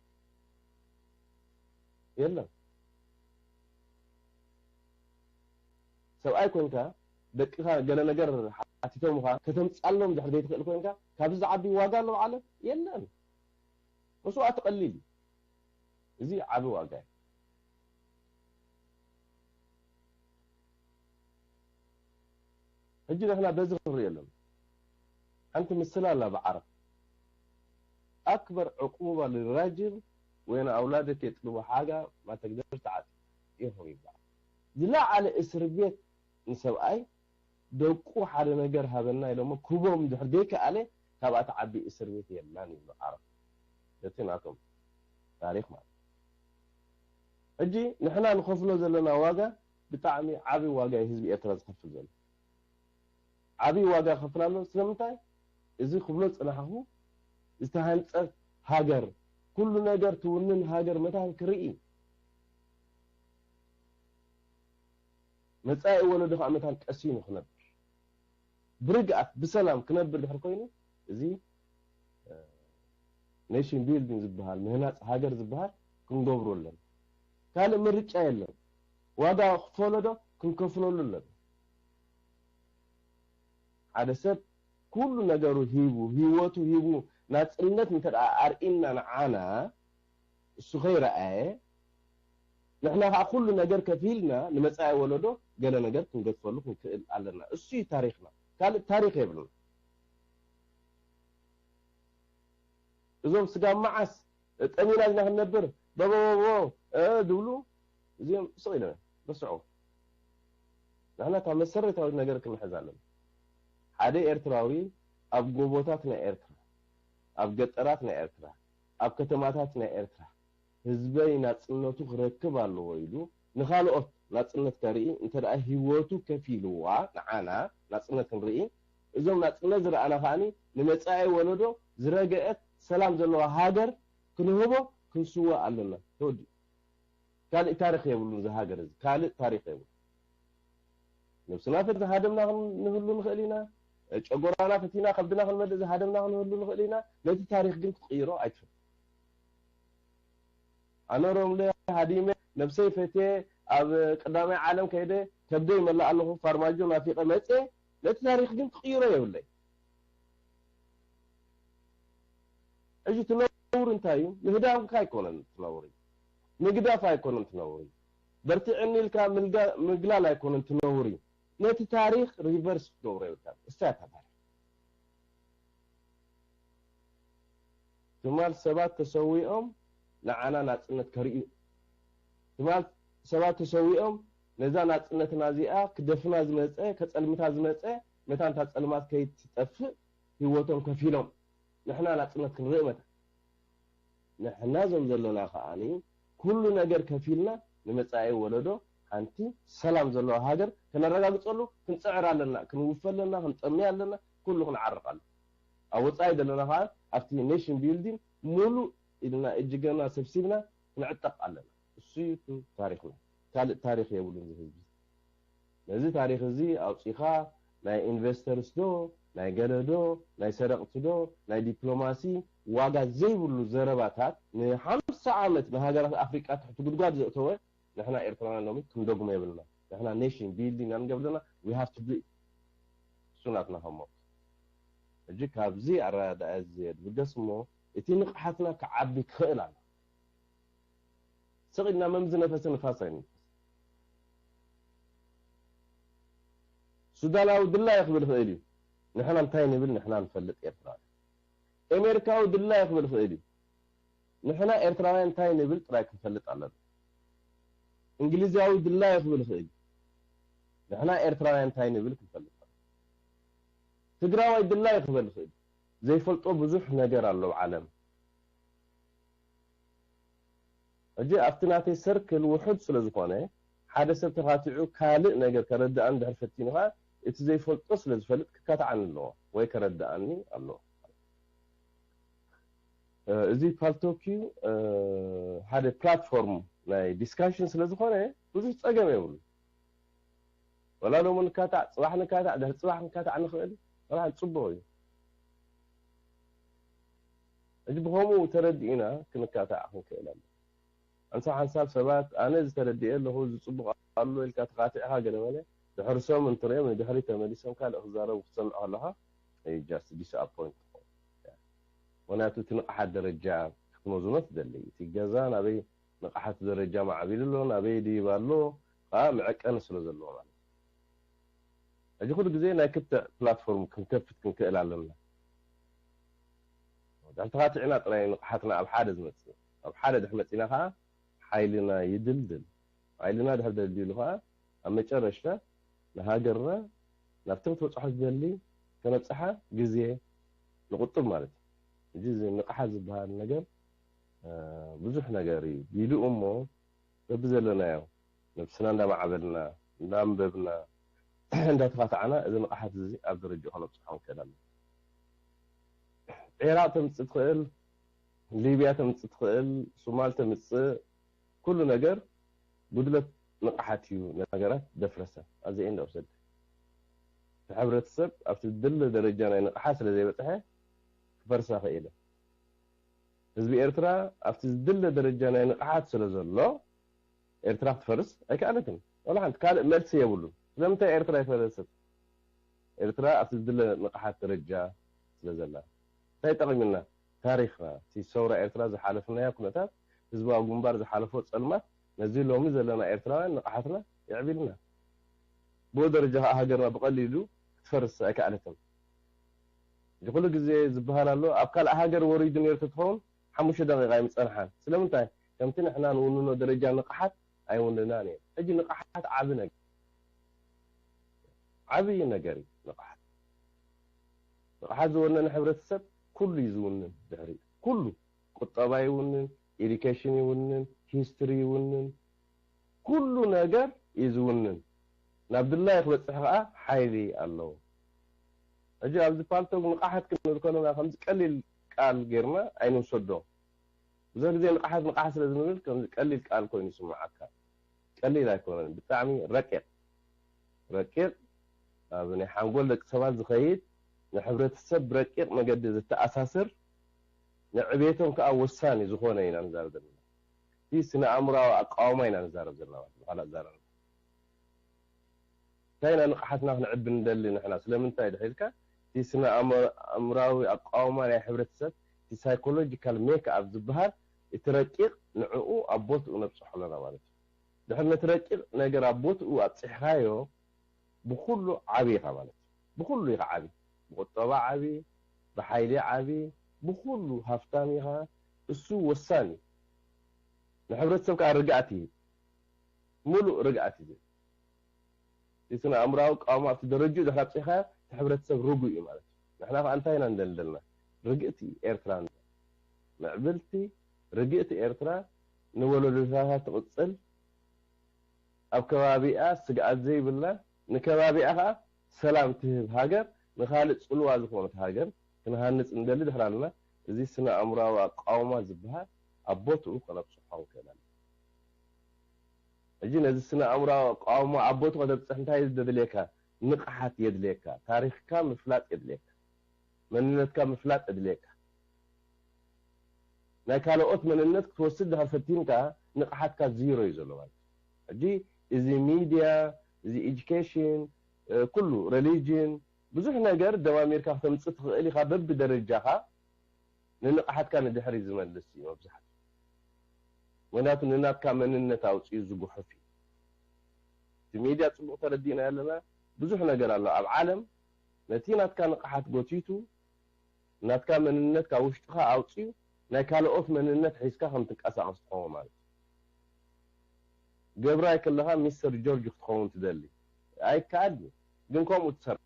የለን። ሰብኣይ ኮንካ ደቅኻ ገለ ነገር ሓቲቶምኻ ከተምጻሎም ድሕሪ ዘይትኽእል ኮንካ ካብዚ ዝዓቢ ዋጋ ኣሎ ኣብ ዓለም? የለን። መስዋእቲ ቀሊል እዩ። እዚ ዓቢ ዋጋ እዩ። ሕጂ ንሕና በዚ ክንሪኦ ኣለና። ሓንቲ ምስላ ኣላ ብዓረብ፣ ኣክበር ዕቁባ ልራጅል ወይን ኣውላደክ የጥልቡ ሓጋ ማተግደር ተዓጢ ኢኹም ይበሃል። ዝለዓለ እስር ቤት ንሰብኣይ ደቁ ሓደ ነገር ሃበና ኢሎሞ ክቦም ድሕር ዘይከኣለ ካብኣ ትዓቢ እስር ቤት የላን ይብሉ ዓረብ። እቲ ናቶም ታሪኽ ማለት። ሕጂ ንሕና ንኸፍሎ ዘለና ዋጋ ብጣዕሚ ዓቢ ዋጋ እዩ ህዝቢ ኤርትራ ዝኸፍል ዘሎ። ዓቢ ዋጋ ይኸፍል ኣሎ። ስለምንታይ? እዚ ክብሎ ዝጸናሕኹ ዝተሃንጸት ሃገር፣ ኩሉ ነገር ትውንን ሃገር መታን ክርኢ፣ መጻኢ ወለዶ ከኣ መታን ቀሲኑ ክነብር፣ ብርግኣት ብሰላም ክነብር ድሕር ኮይኑ፣ እዚ እ፣ ኔሽን ቢልዲንግ ዝበሃል፣ ምህናጽ ሃገር ዝበሃል ክንገብሮ ኣለና። ካልእ ምርጫ የለን። ዋጋ ክፈሎ ዶ? ክንከፍለሉ ኣለና። ሓደ ሰብ ኩሉ ነገሩ ሂቡ፣ ህይወቱ ሂቡ፣ ናጽነት እንተ ደኣ ኣርኢና ንዓና፣ እሱ ከይረኣየ፣ ንሕና ከኣ ኩሉ ነገር ከፊልና ንመጻኢ ወለዶ ገለ ነገር ክንገድፈሉ ክንክእል ኣለና። እሱ እዩ ታሪኽና። ካልእ ታሪኽ የብልና። እዞም ስጋብ መዓስ ጠሚና ኢና ክንነብር? በበበበ፣ እ፣ ድብሉ፣ እዚኦም ስቕ ኢሎም እዮም። በስዑ። ንሕና እታ መሰረታዊት ነገር ክንሕዝ ኣለና። ሓደ ኤርትራዊ ኣብ ጎቦታት ናይ ኤርትራ፣ ኣብ ገጠራት ናይ ኤርትራ፣ ኣብ ከተማታት ናይ ኤርትራ፣ ህዝበይ ናጽነቱ ክረክብ ኣለዎ ኢሉ ንኻልኦት ናጽነት ከርኢ እንተ ደኣ ህይወቱ ከፊልዋ፣ ንዓና ናጽነት ክንርኢ፣ እዞም ናጽነት ዝረኣና ከኣኒ ንመጻኢ ወለዶ ዝረገአት ሰላም ዘለዋ ሃገር ክንህቦ ክንስዋእ ኣለና። ተወዲኡ። ካልእ ታሪኽ የብሉን እዚ ሃገር እዚ። ካልእ ታሪኽ የብሉን። ነብስና ፈት ዝሃደምና ክንህሉ ንኽእል ኢና። ጨጎራና ፈቲና ከብድና ክንመልእ ዝሃደምና ክንህሉ ንኽእል ኢና። ነቲ ታሪኽ ግን ክትቕይሮ ኣይትኽእል። ኣነ ሮምለ ሃዲመ ነብሰይ ፈትየ ኣብ ቀዳማይ ዓለም ከይደ ከብደይ መላእ ኣለኹ ፋርማጆ ናፊቐ መጽየ። ነቲ ታሪኽ ግን ክቕይሮ የብለይ። ሕጂ እቲ ነውሪ እንታይ እዩ? ምህዳምካ ኣይኮነን እቲ ነውሪ። ምግዳፍ ኣይኮነን እቲ ነውሪ። በርቲዕኒ ኢልካ ምልጋ-፣ ምግላል ኣይኮነን እቲ ነውሪ። ነቲ ታሪኽ ሪቨርስ ክትገብሮ የብልካን። እሳ እታ ታሪኽ። ትማል ሰባት ተሰዊኦም ንዓና ናጽነት ከርእዩ። ትማል ሰባት ተሰዊኦም ነዛ ናጽነትና እዚኣ ክደፍና ዝመጸ፣ ከጸልምታ ዝመጸ፣ መታን እታ ጸልማት ከይትጠፍእ ህይወቶም ከፊሎም። ንሕና ናጽነት ክንርኢ መታን። ንሕና እዞም ዘለና ከኣኒ ኩሉ ነገር ከፊልና ንመጻኢ ወለዶ ሓንቲ ሰላም ዘለዋ ሃገር ከነረጋግጸሉ ክንጽዕር ኣለና፣ ክንውፈ ኣለና፣ ክንጠሚ ኣለና፣ ኩሉ ክንዓርቕ ኣለና። ኣብ ወጻኢ ዘለና ከዓ ኣብቲ ኔሽን ቢልዲንግ ሙሉእ ኢድና እጅገና ሰብሲብና ክንዕጠቕ ኣለና። እሱ እዩ እቲ ታሪኽና። ካልእ ታሪኽ የብሉን እዚ ህዝቢ። ነዚ ታሪኽ እዚ ኣውጺኻ ናይ ኢንቨስተርስ ዶ፣ ናይ ገለ ዶ፣ ናይ ሰረቕቲ ዶ፣ ናይ ዲፕሎማሲ ዋጋ ዘይብሉ ዘረባታት ንሓምሳ ዓመት ንሃገራት ኣፍሪቃ ትሕቲ ጉድጓድ ዘእተወ ንሕና ኤርትራውያን ሎሚ ክንደግሞ የብልና። ንሕና ኔሽን ቢልዲንግ ኢና ንገብር ዘለና። We have to do it. እሱ ናትና homework። ሕጂ ካብዚ ኣረዳድኣ እዚ ብገስ እሞ እቲ ንቕሓትና ክዓቢ ክኽእል ኣሎ። ስቕ ኢልና መምዚ ነፈሰ ንፋስ ኣይንንፈስ። ሱዳናዊ ድላዩ ክብል ይኽእል እዩ። ንሕና እንታይ ንብል ንሕና ንፈልጥ ኤርትራውያን። ኣሜሪካዊ ድላዩ ክብል ይኽእል እዩ። ንሕና ኤርትራውያን እንታይ ንብል ጥራይ ክንፈልጥ ኣለና። እንግሊዛዊ ድላዩ ክብል ይኽእል እዩ። ንሕና ኤርትራውያን እንታይ ንብል ክንፈልጥ ኣለና። ትግራዋይ ድላዩ ክብል ይኽእል እዩ። ዘይፈልጦ ብዙሕ ነገር ኣሎ ኣብ ዓለም። ሕጂ ኣብቲ ናተይ ሰርክል ውሑድ ስለ ዝኾነ ሓደ ሰብ ተኻቲዑ ካልእ ነገር ከረድኣኒ ድሕር ፈቲኑ ኸዓ እቲ ዘይፈልጦ ስለ ዝፈልጥ ክካትዓኒ ኣለዎ ወይ ከረድኣኒ ኣለዎ። እዚ ፓልቶክ እዩ ሓደ ፕላትፎርም ናይ ዲስካሽን ስለ ዝኾነ ብዙሕ ጸገም የብሉ። ወላ ሎሚ ንካታዕ፣ ጽባሕ ንካታዕ፣ ድሕሪ ጽባሕ ንካታዕ ንኽእል፣ ወላ ጽቡቕ እዩ። ሕጂ ብኸምኡ ተረዲእና ክንካታዕ ክንክእል ኣሎ። ሓንሳብ ሓንሳብ ሰባት ኣነ እዚ ተረዲኤ ኣለኹ፣ እዚ ጽቡቕ ኣሎ ኢልካ ተኻቲዕኻ ገለ መለ ድሕርሶም እንትሪኦም ንድሕሪ ተመሊሶም ካልእ ክዛረቡ ክትሰምዕ ከለኻ you just disappoint ትኸውን። ምኽንያቱ እቲ ንቕሓት ደረጃ ክትመዝኖ ትደሊ። እቲ ገዛ ናበይ ንቕሓት ደረጃ ማዕቢሉ ኣሎ፣ ናበይ ድይብ ኣሎ፣ ከዓ መዐቀኒ ስለ ዘለዎ ማለት እዩ። ሕጂ ኩሉ ግዜ ናይ ክትዕ ፕላትፎርም ክንከፍት ክንክእል ኣለና። ድሕሪ ተኻቲዕና ጥራይ ንቕሓትና ኣብ ሓደ ዝመጽእ። ኣብ ሓደ ድሕሪ መጺና ከዓ ሓይልና ይድልድል። ሓይልና ድሕሪ ደልዲሉ ከዓ ኣብ መጨረሽታ ንሃገርና ናብቲ ክትበጽሖ ዝደሊ ከነብጽሓ ግዜ ንቑጥብ ማለት እዩ። እዚ ንቕሓት ዝበሃል ነገር ብዙሕ ነገር እዩ። ቢሉ እሞ በብዘለናዮ ነብስና እንዳማዕበልና እንዳንበብና እንዳተኻታዕና እዚ ንቕሓት እዚ ኣብ ደረጃ ከነብፅሖ ንክእል ኣለና። ዒራቕ ተምፅእ ትኽእል፣ ሊብያ ተምፅእ ትኽእል፣ ሱማል ተምፅእ፣ ኩሉ ነገር ጉድለት ንቕሓት እዩ። ነገራት ደፍረሰ ኣዘ ኤንድ ኦፍ ዘ ዴይ እቲ ሕብረተሰብ ኣብቲ ዝድለ ደረጃ ናይ ንቕሓት ስለ ዘይበፅሐ ክፈርሳ ኽኢለ። ህዝቢ ኤርትራ ኣብቲ ዝድለ ደረጃ ናይ ንቕሓት ስለ ዘሎ ኤርትራ ክትፈርስ ኣይከኣለትን። ዋላ ሓንቲ ካልእ መልሲ የብሉን። ስለምንታይ ኤርትራ ኣይፈረሰት? ኤርትራ ኣብቲ ዝድለ ንቕሓት ደረጃ ስለ ዘላ። እንታይ ጠቒሙና? ታሪኽና፣ እቲ ሰውራ ኤርትራ ዝሓለፍናዮ ኩነታት፣ ህዝባዊ ግንባር ዝሓለፎ ጸልማት፣ ነዚ ሎሚ ዘለና ኤርትራውያን ንቕሓትና የዕቢልና። ብኡ ደረጃ ከኣ ሃገርና ብቐሊሉ ክትፈርስ ኣይከኣለትን። እዚ ኩሉ ግዜ ዝበሃል ኣሎ፣ ኣብ ካልእ ሃገር ወሪዱ ነይሩ ተትኸውን ሓሙሽተ ደቂቃ ኣይምጸንሓን። ስለምንታይ? ከምቲ ንሕና ንውንኖ ደረጃ ንቕሓት ኣይውንናን እየን። ሕጂ ንቕሓት ዓቢ ነገር፣ ዓቢ ነገር እዩ ንቕሓት። ንቕሓት ዝወነነ ሕብረተሰብ ኩሉ እዩ ዝውንን ድሕሪ ኩሉ፣ ቁጠባ ይውንን፣ ኤዱኬሽን ይውንን፣ ሂስትሪ ይውንን፣ ኩሉ ነገር እዩ ዝውንን። ናብ ድላዩ ክበጽሕ ከኣ ሓይሊ ኣለዎ። ሕጂ ኣብዚ ፓልቶክ ንቕሓት ክንብል ከለና ከምዚ ቀሊል ቃል ጌርና ኣይንውሰዶ። ብዙሕ ግዜ ንቕሓት ንቕሓት ስለ ዝንብል ከምዚ ቀሊል ቃል ኮይኑ ይስምዓካ። ቀሊል ኣይኮነን፣ ብጣዕሚ ረቂቕ፣ ረቂቕ ኣብ ናይ ሓንጎል ደቂ ሰባት ዝኸይድ ንሕብረተሰብ ብረቂቕ መገዲ ዝተኣሳስር ንዕቤቶም ከኣ ወሳኒ ዝኾነ ኢና ንዛረብ ዘለና። እቲ ስነ ኣእምራዊ ኣቃውማ ኢና ንዛረብ ዘለና ማለት ብኻልእ ኣዛራርባ። እንታይ ኢና ንቕሓትና ክንዕቢ ንደሊ ንሕና? ስለምንታይ ድሕ ኢልካ እቲ ስነ ኣእምራዊ ኣቃውማ ናይ ሕብረተሰብ እቲ ሳይኮሎጂካል ሜክ ኣፕ ዝበሃል እቲ ረቂቕ ንዕኡ ኣብ ቦትኡ ነብጽሖ ኣለና ማለት እዩ። ድሕሪ ነቲ ረቂቕ ነገር ኣብ ቦትኡ ኣብጺሕኻዮ ብኹሉ ዓቢ ኢኻ ማለት እዩ። ብኹሉ ኢኻ ዓቢ፣ ብቁጠባ ዓቢ፣ ብሓይሊ ዓቢ፣ ብኹሉ ሃፍታም ኢኻ። እሱ ወሳኒ እዩ። ንሕብረተሰብ ከዓ ርግኣት ይህብ፣ ሙሉእ ርግኣት እዩ ዝህብ። እቲ ስነ ኣእምራዊ ቃውማ ኣብቲ ደረጅኡ ድሕሪ ኣብፂኻ እቲ ሕብረተሰብ ርጉእ እዩ ማለት እዩ። ንሕና ከዓ እንታይ ኢና ንደሊ ዘለና? ርግእቲ ኤርትራ ንደሊ። ምዕብልቲ ርግእቲ ኤርትራ ንወለዶታት ትቕፅል ኣብ ከባቢኣ ስግኣት ዘይብላ፣ ንከባቢኣ ኸዓ ሰላም ትህብ ሃገር፣ ንኻልእ ጽልዋ ዝኾነት ሃገር ክንሃንጽ እንደሊ ድሕር ኣለና። እዚ ስነ ኣእምሮኣዊ ኣቃውማ ዝበሃል ኣብ ቦትኡ ከነብጽሖ ንክእል ኣለና። ሕጂ ነዚ ስነ ኣእምሮኣዊ ኣቃውማ ኣብ ቦትኡ ከተብጽሕ እንታይ ደድልየካ? ንቕሓት የድልየካ። ታሪኽካ ምፍላጥ የድልየካ። መንነትካ ምፍላጥ የድልየካ። ናይ ካልኦት መንነት ክትወስድ ድሕር ፈቲንካ ንቕሓትካ ዚሮ እዩ ዘሎ ማለት እዩ። ሕጂ እዚ ሚድያ፣ እዚ ኤጁኬሽን፣ ኩሉ ሬሊጅን፣ ብዙሕ ነገር ደማሚርካ ክተምፅእ ትኽእል ኢኻ። በብደረጃኻ ንንቕሓትካ ንድሕሪ ዝመልስ እዩ መብዛሕትኡ። ምክንያቱ ንናትካ መንነት ኣውፅኡ ዝጉሕፍ እዩ። እቲ ሚድያ ፅቡቕ ተረዲእና ኣለና። ብዙሕ ነገር ኣሎ ኣብ ዓለም ነቲ ናትካ ንቕሓት ጎቲቱ ናትካ መንነት ካብ ውሽጥኻ ኣውፅኡ ናይ ካልኦት መንነት ሒዝካ ከም ትንቀሳቐስ ትኸውን ማለት እዩ። ገብራይ ከለኻ ሚስተር ጆርጅ ክትኸውን ትደሊ ኣይከኣል እዩ። ግን ከምኡ ትሰርሕ።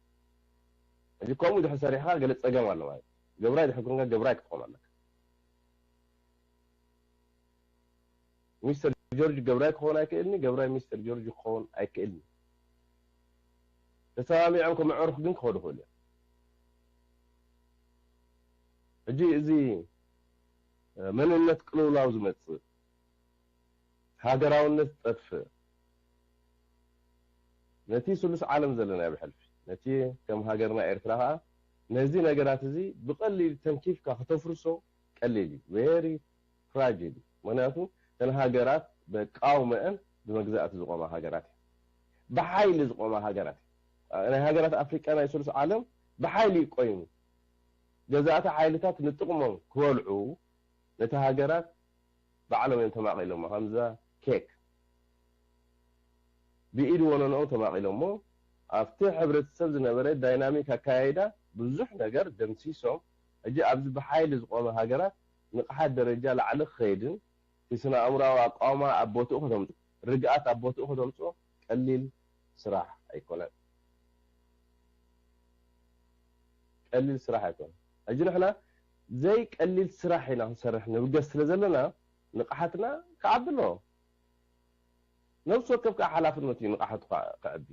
እዚ ከምኡ ድሕር ሰሪሕኻ ገለ ፀገም ኣሎ ማለት እዩ። ገብራይ ድሕር ኮንካ ገብራይ ክትኾን ኣለካ። ሚስተር ጆርጅ ገብራይ ክኸውን ኣይክእልኒ፣ ገብራይ ሚስተር ጆርጅ ክኸውን ኣይክእልኒ። ተሰማሚዖም ከመዕርኹ ግን ክኸዱ ይኽእሉ እዮም። ሕጂ እዚ መንነት ቅልውላው ዝመጽእ፣ ሃገራውነት ዝጠፍእ፣ ነቲ ስሉስ ዓለም ዘለናዮ ብሕልፊ፣ ነቲ ከም ሃገርና ኤርትራ ከኣ ነዚ ነገራት እዚ ብቐሊሉ ተንኪፍካ ከተፍርሶ ቀሊል እዩ። ቨሪ ፍራጅል እዩ። ምክንያቱ እተን ሃገራት በቃውመአን ብመግዛእቲ ዝቆማ ሃገራት እየን። ብሓይሊ ዝቆማ ሃገራት እየን። ናይ ሃገራት ኣፍሪቃ ናይ ስሉስ ዓለም ብሓይሊ እዩ ቆይሙ። ገዛእቲ ሓይልታት ንጥቕሞም ክበልዑ ነቲ ሃገራት ባዕሎም እዮም ተማቒሎሞ። ከምዛ ኬክ ብኢድ ወነንኦም ተማቒሎሞ ኣብቲ ሕብረተሰብ ዝነበረ ዳይናሚክ ኣካያይዳ ብዙሕ ነገር ደምሲሶም። ሕጂ ኣብዚ ብሓይሊ ዝቆመ ሃገራት ንቕሓት ደረጃ ላዕሊ ክኸይድን እቲ ስነ ኣእምሮኣዊ ኣቃውማ ኣብ ቦትኡ ከተምፅኦ፣ ርግኣት ኣብ ቦትኡ ከተምፅኦ ቀሊል ስራሕ ኣይኮነን። ቀሊል ስራሕ ኣይኮነን። ሕጂ ንሕና ዘይቀሊል ስራሕ ኢና ክንሰርሕ ንብገስ ስለ ዘለና ንቕሓትና ክዓቢ ኣለዎ። ነብሲ ወከፍ ከዓ ሓላፍነቱ እዩ ንቕሓቱ ክዕቢ።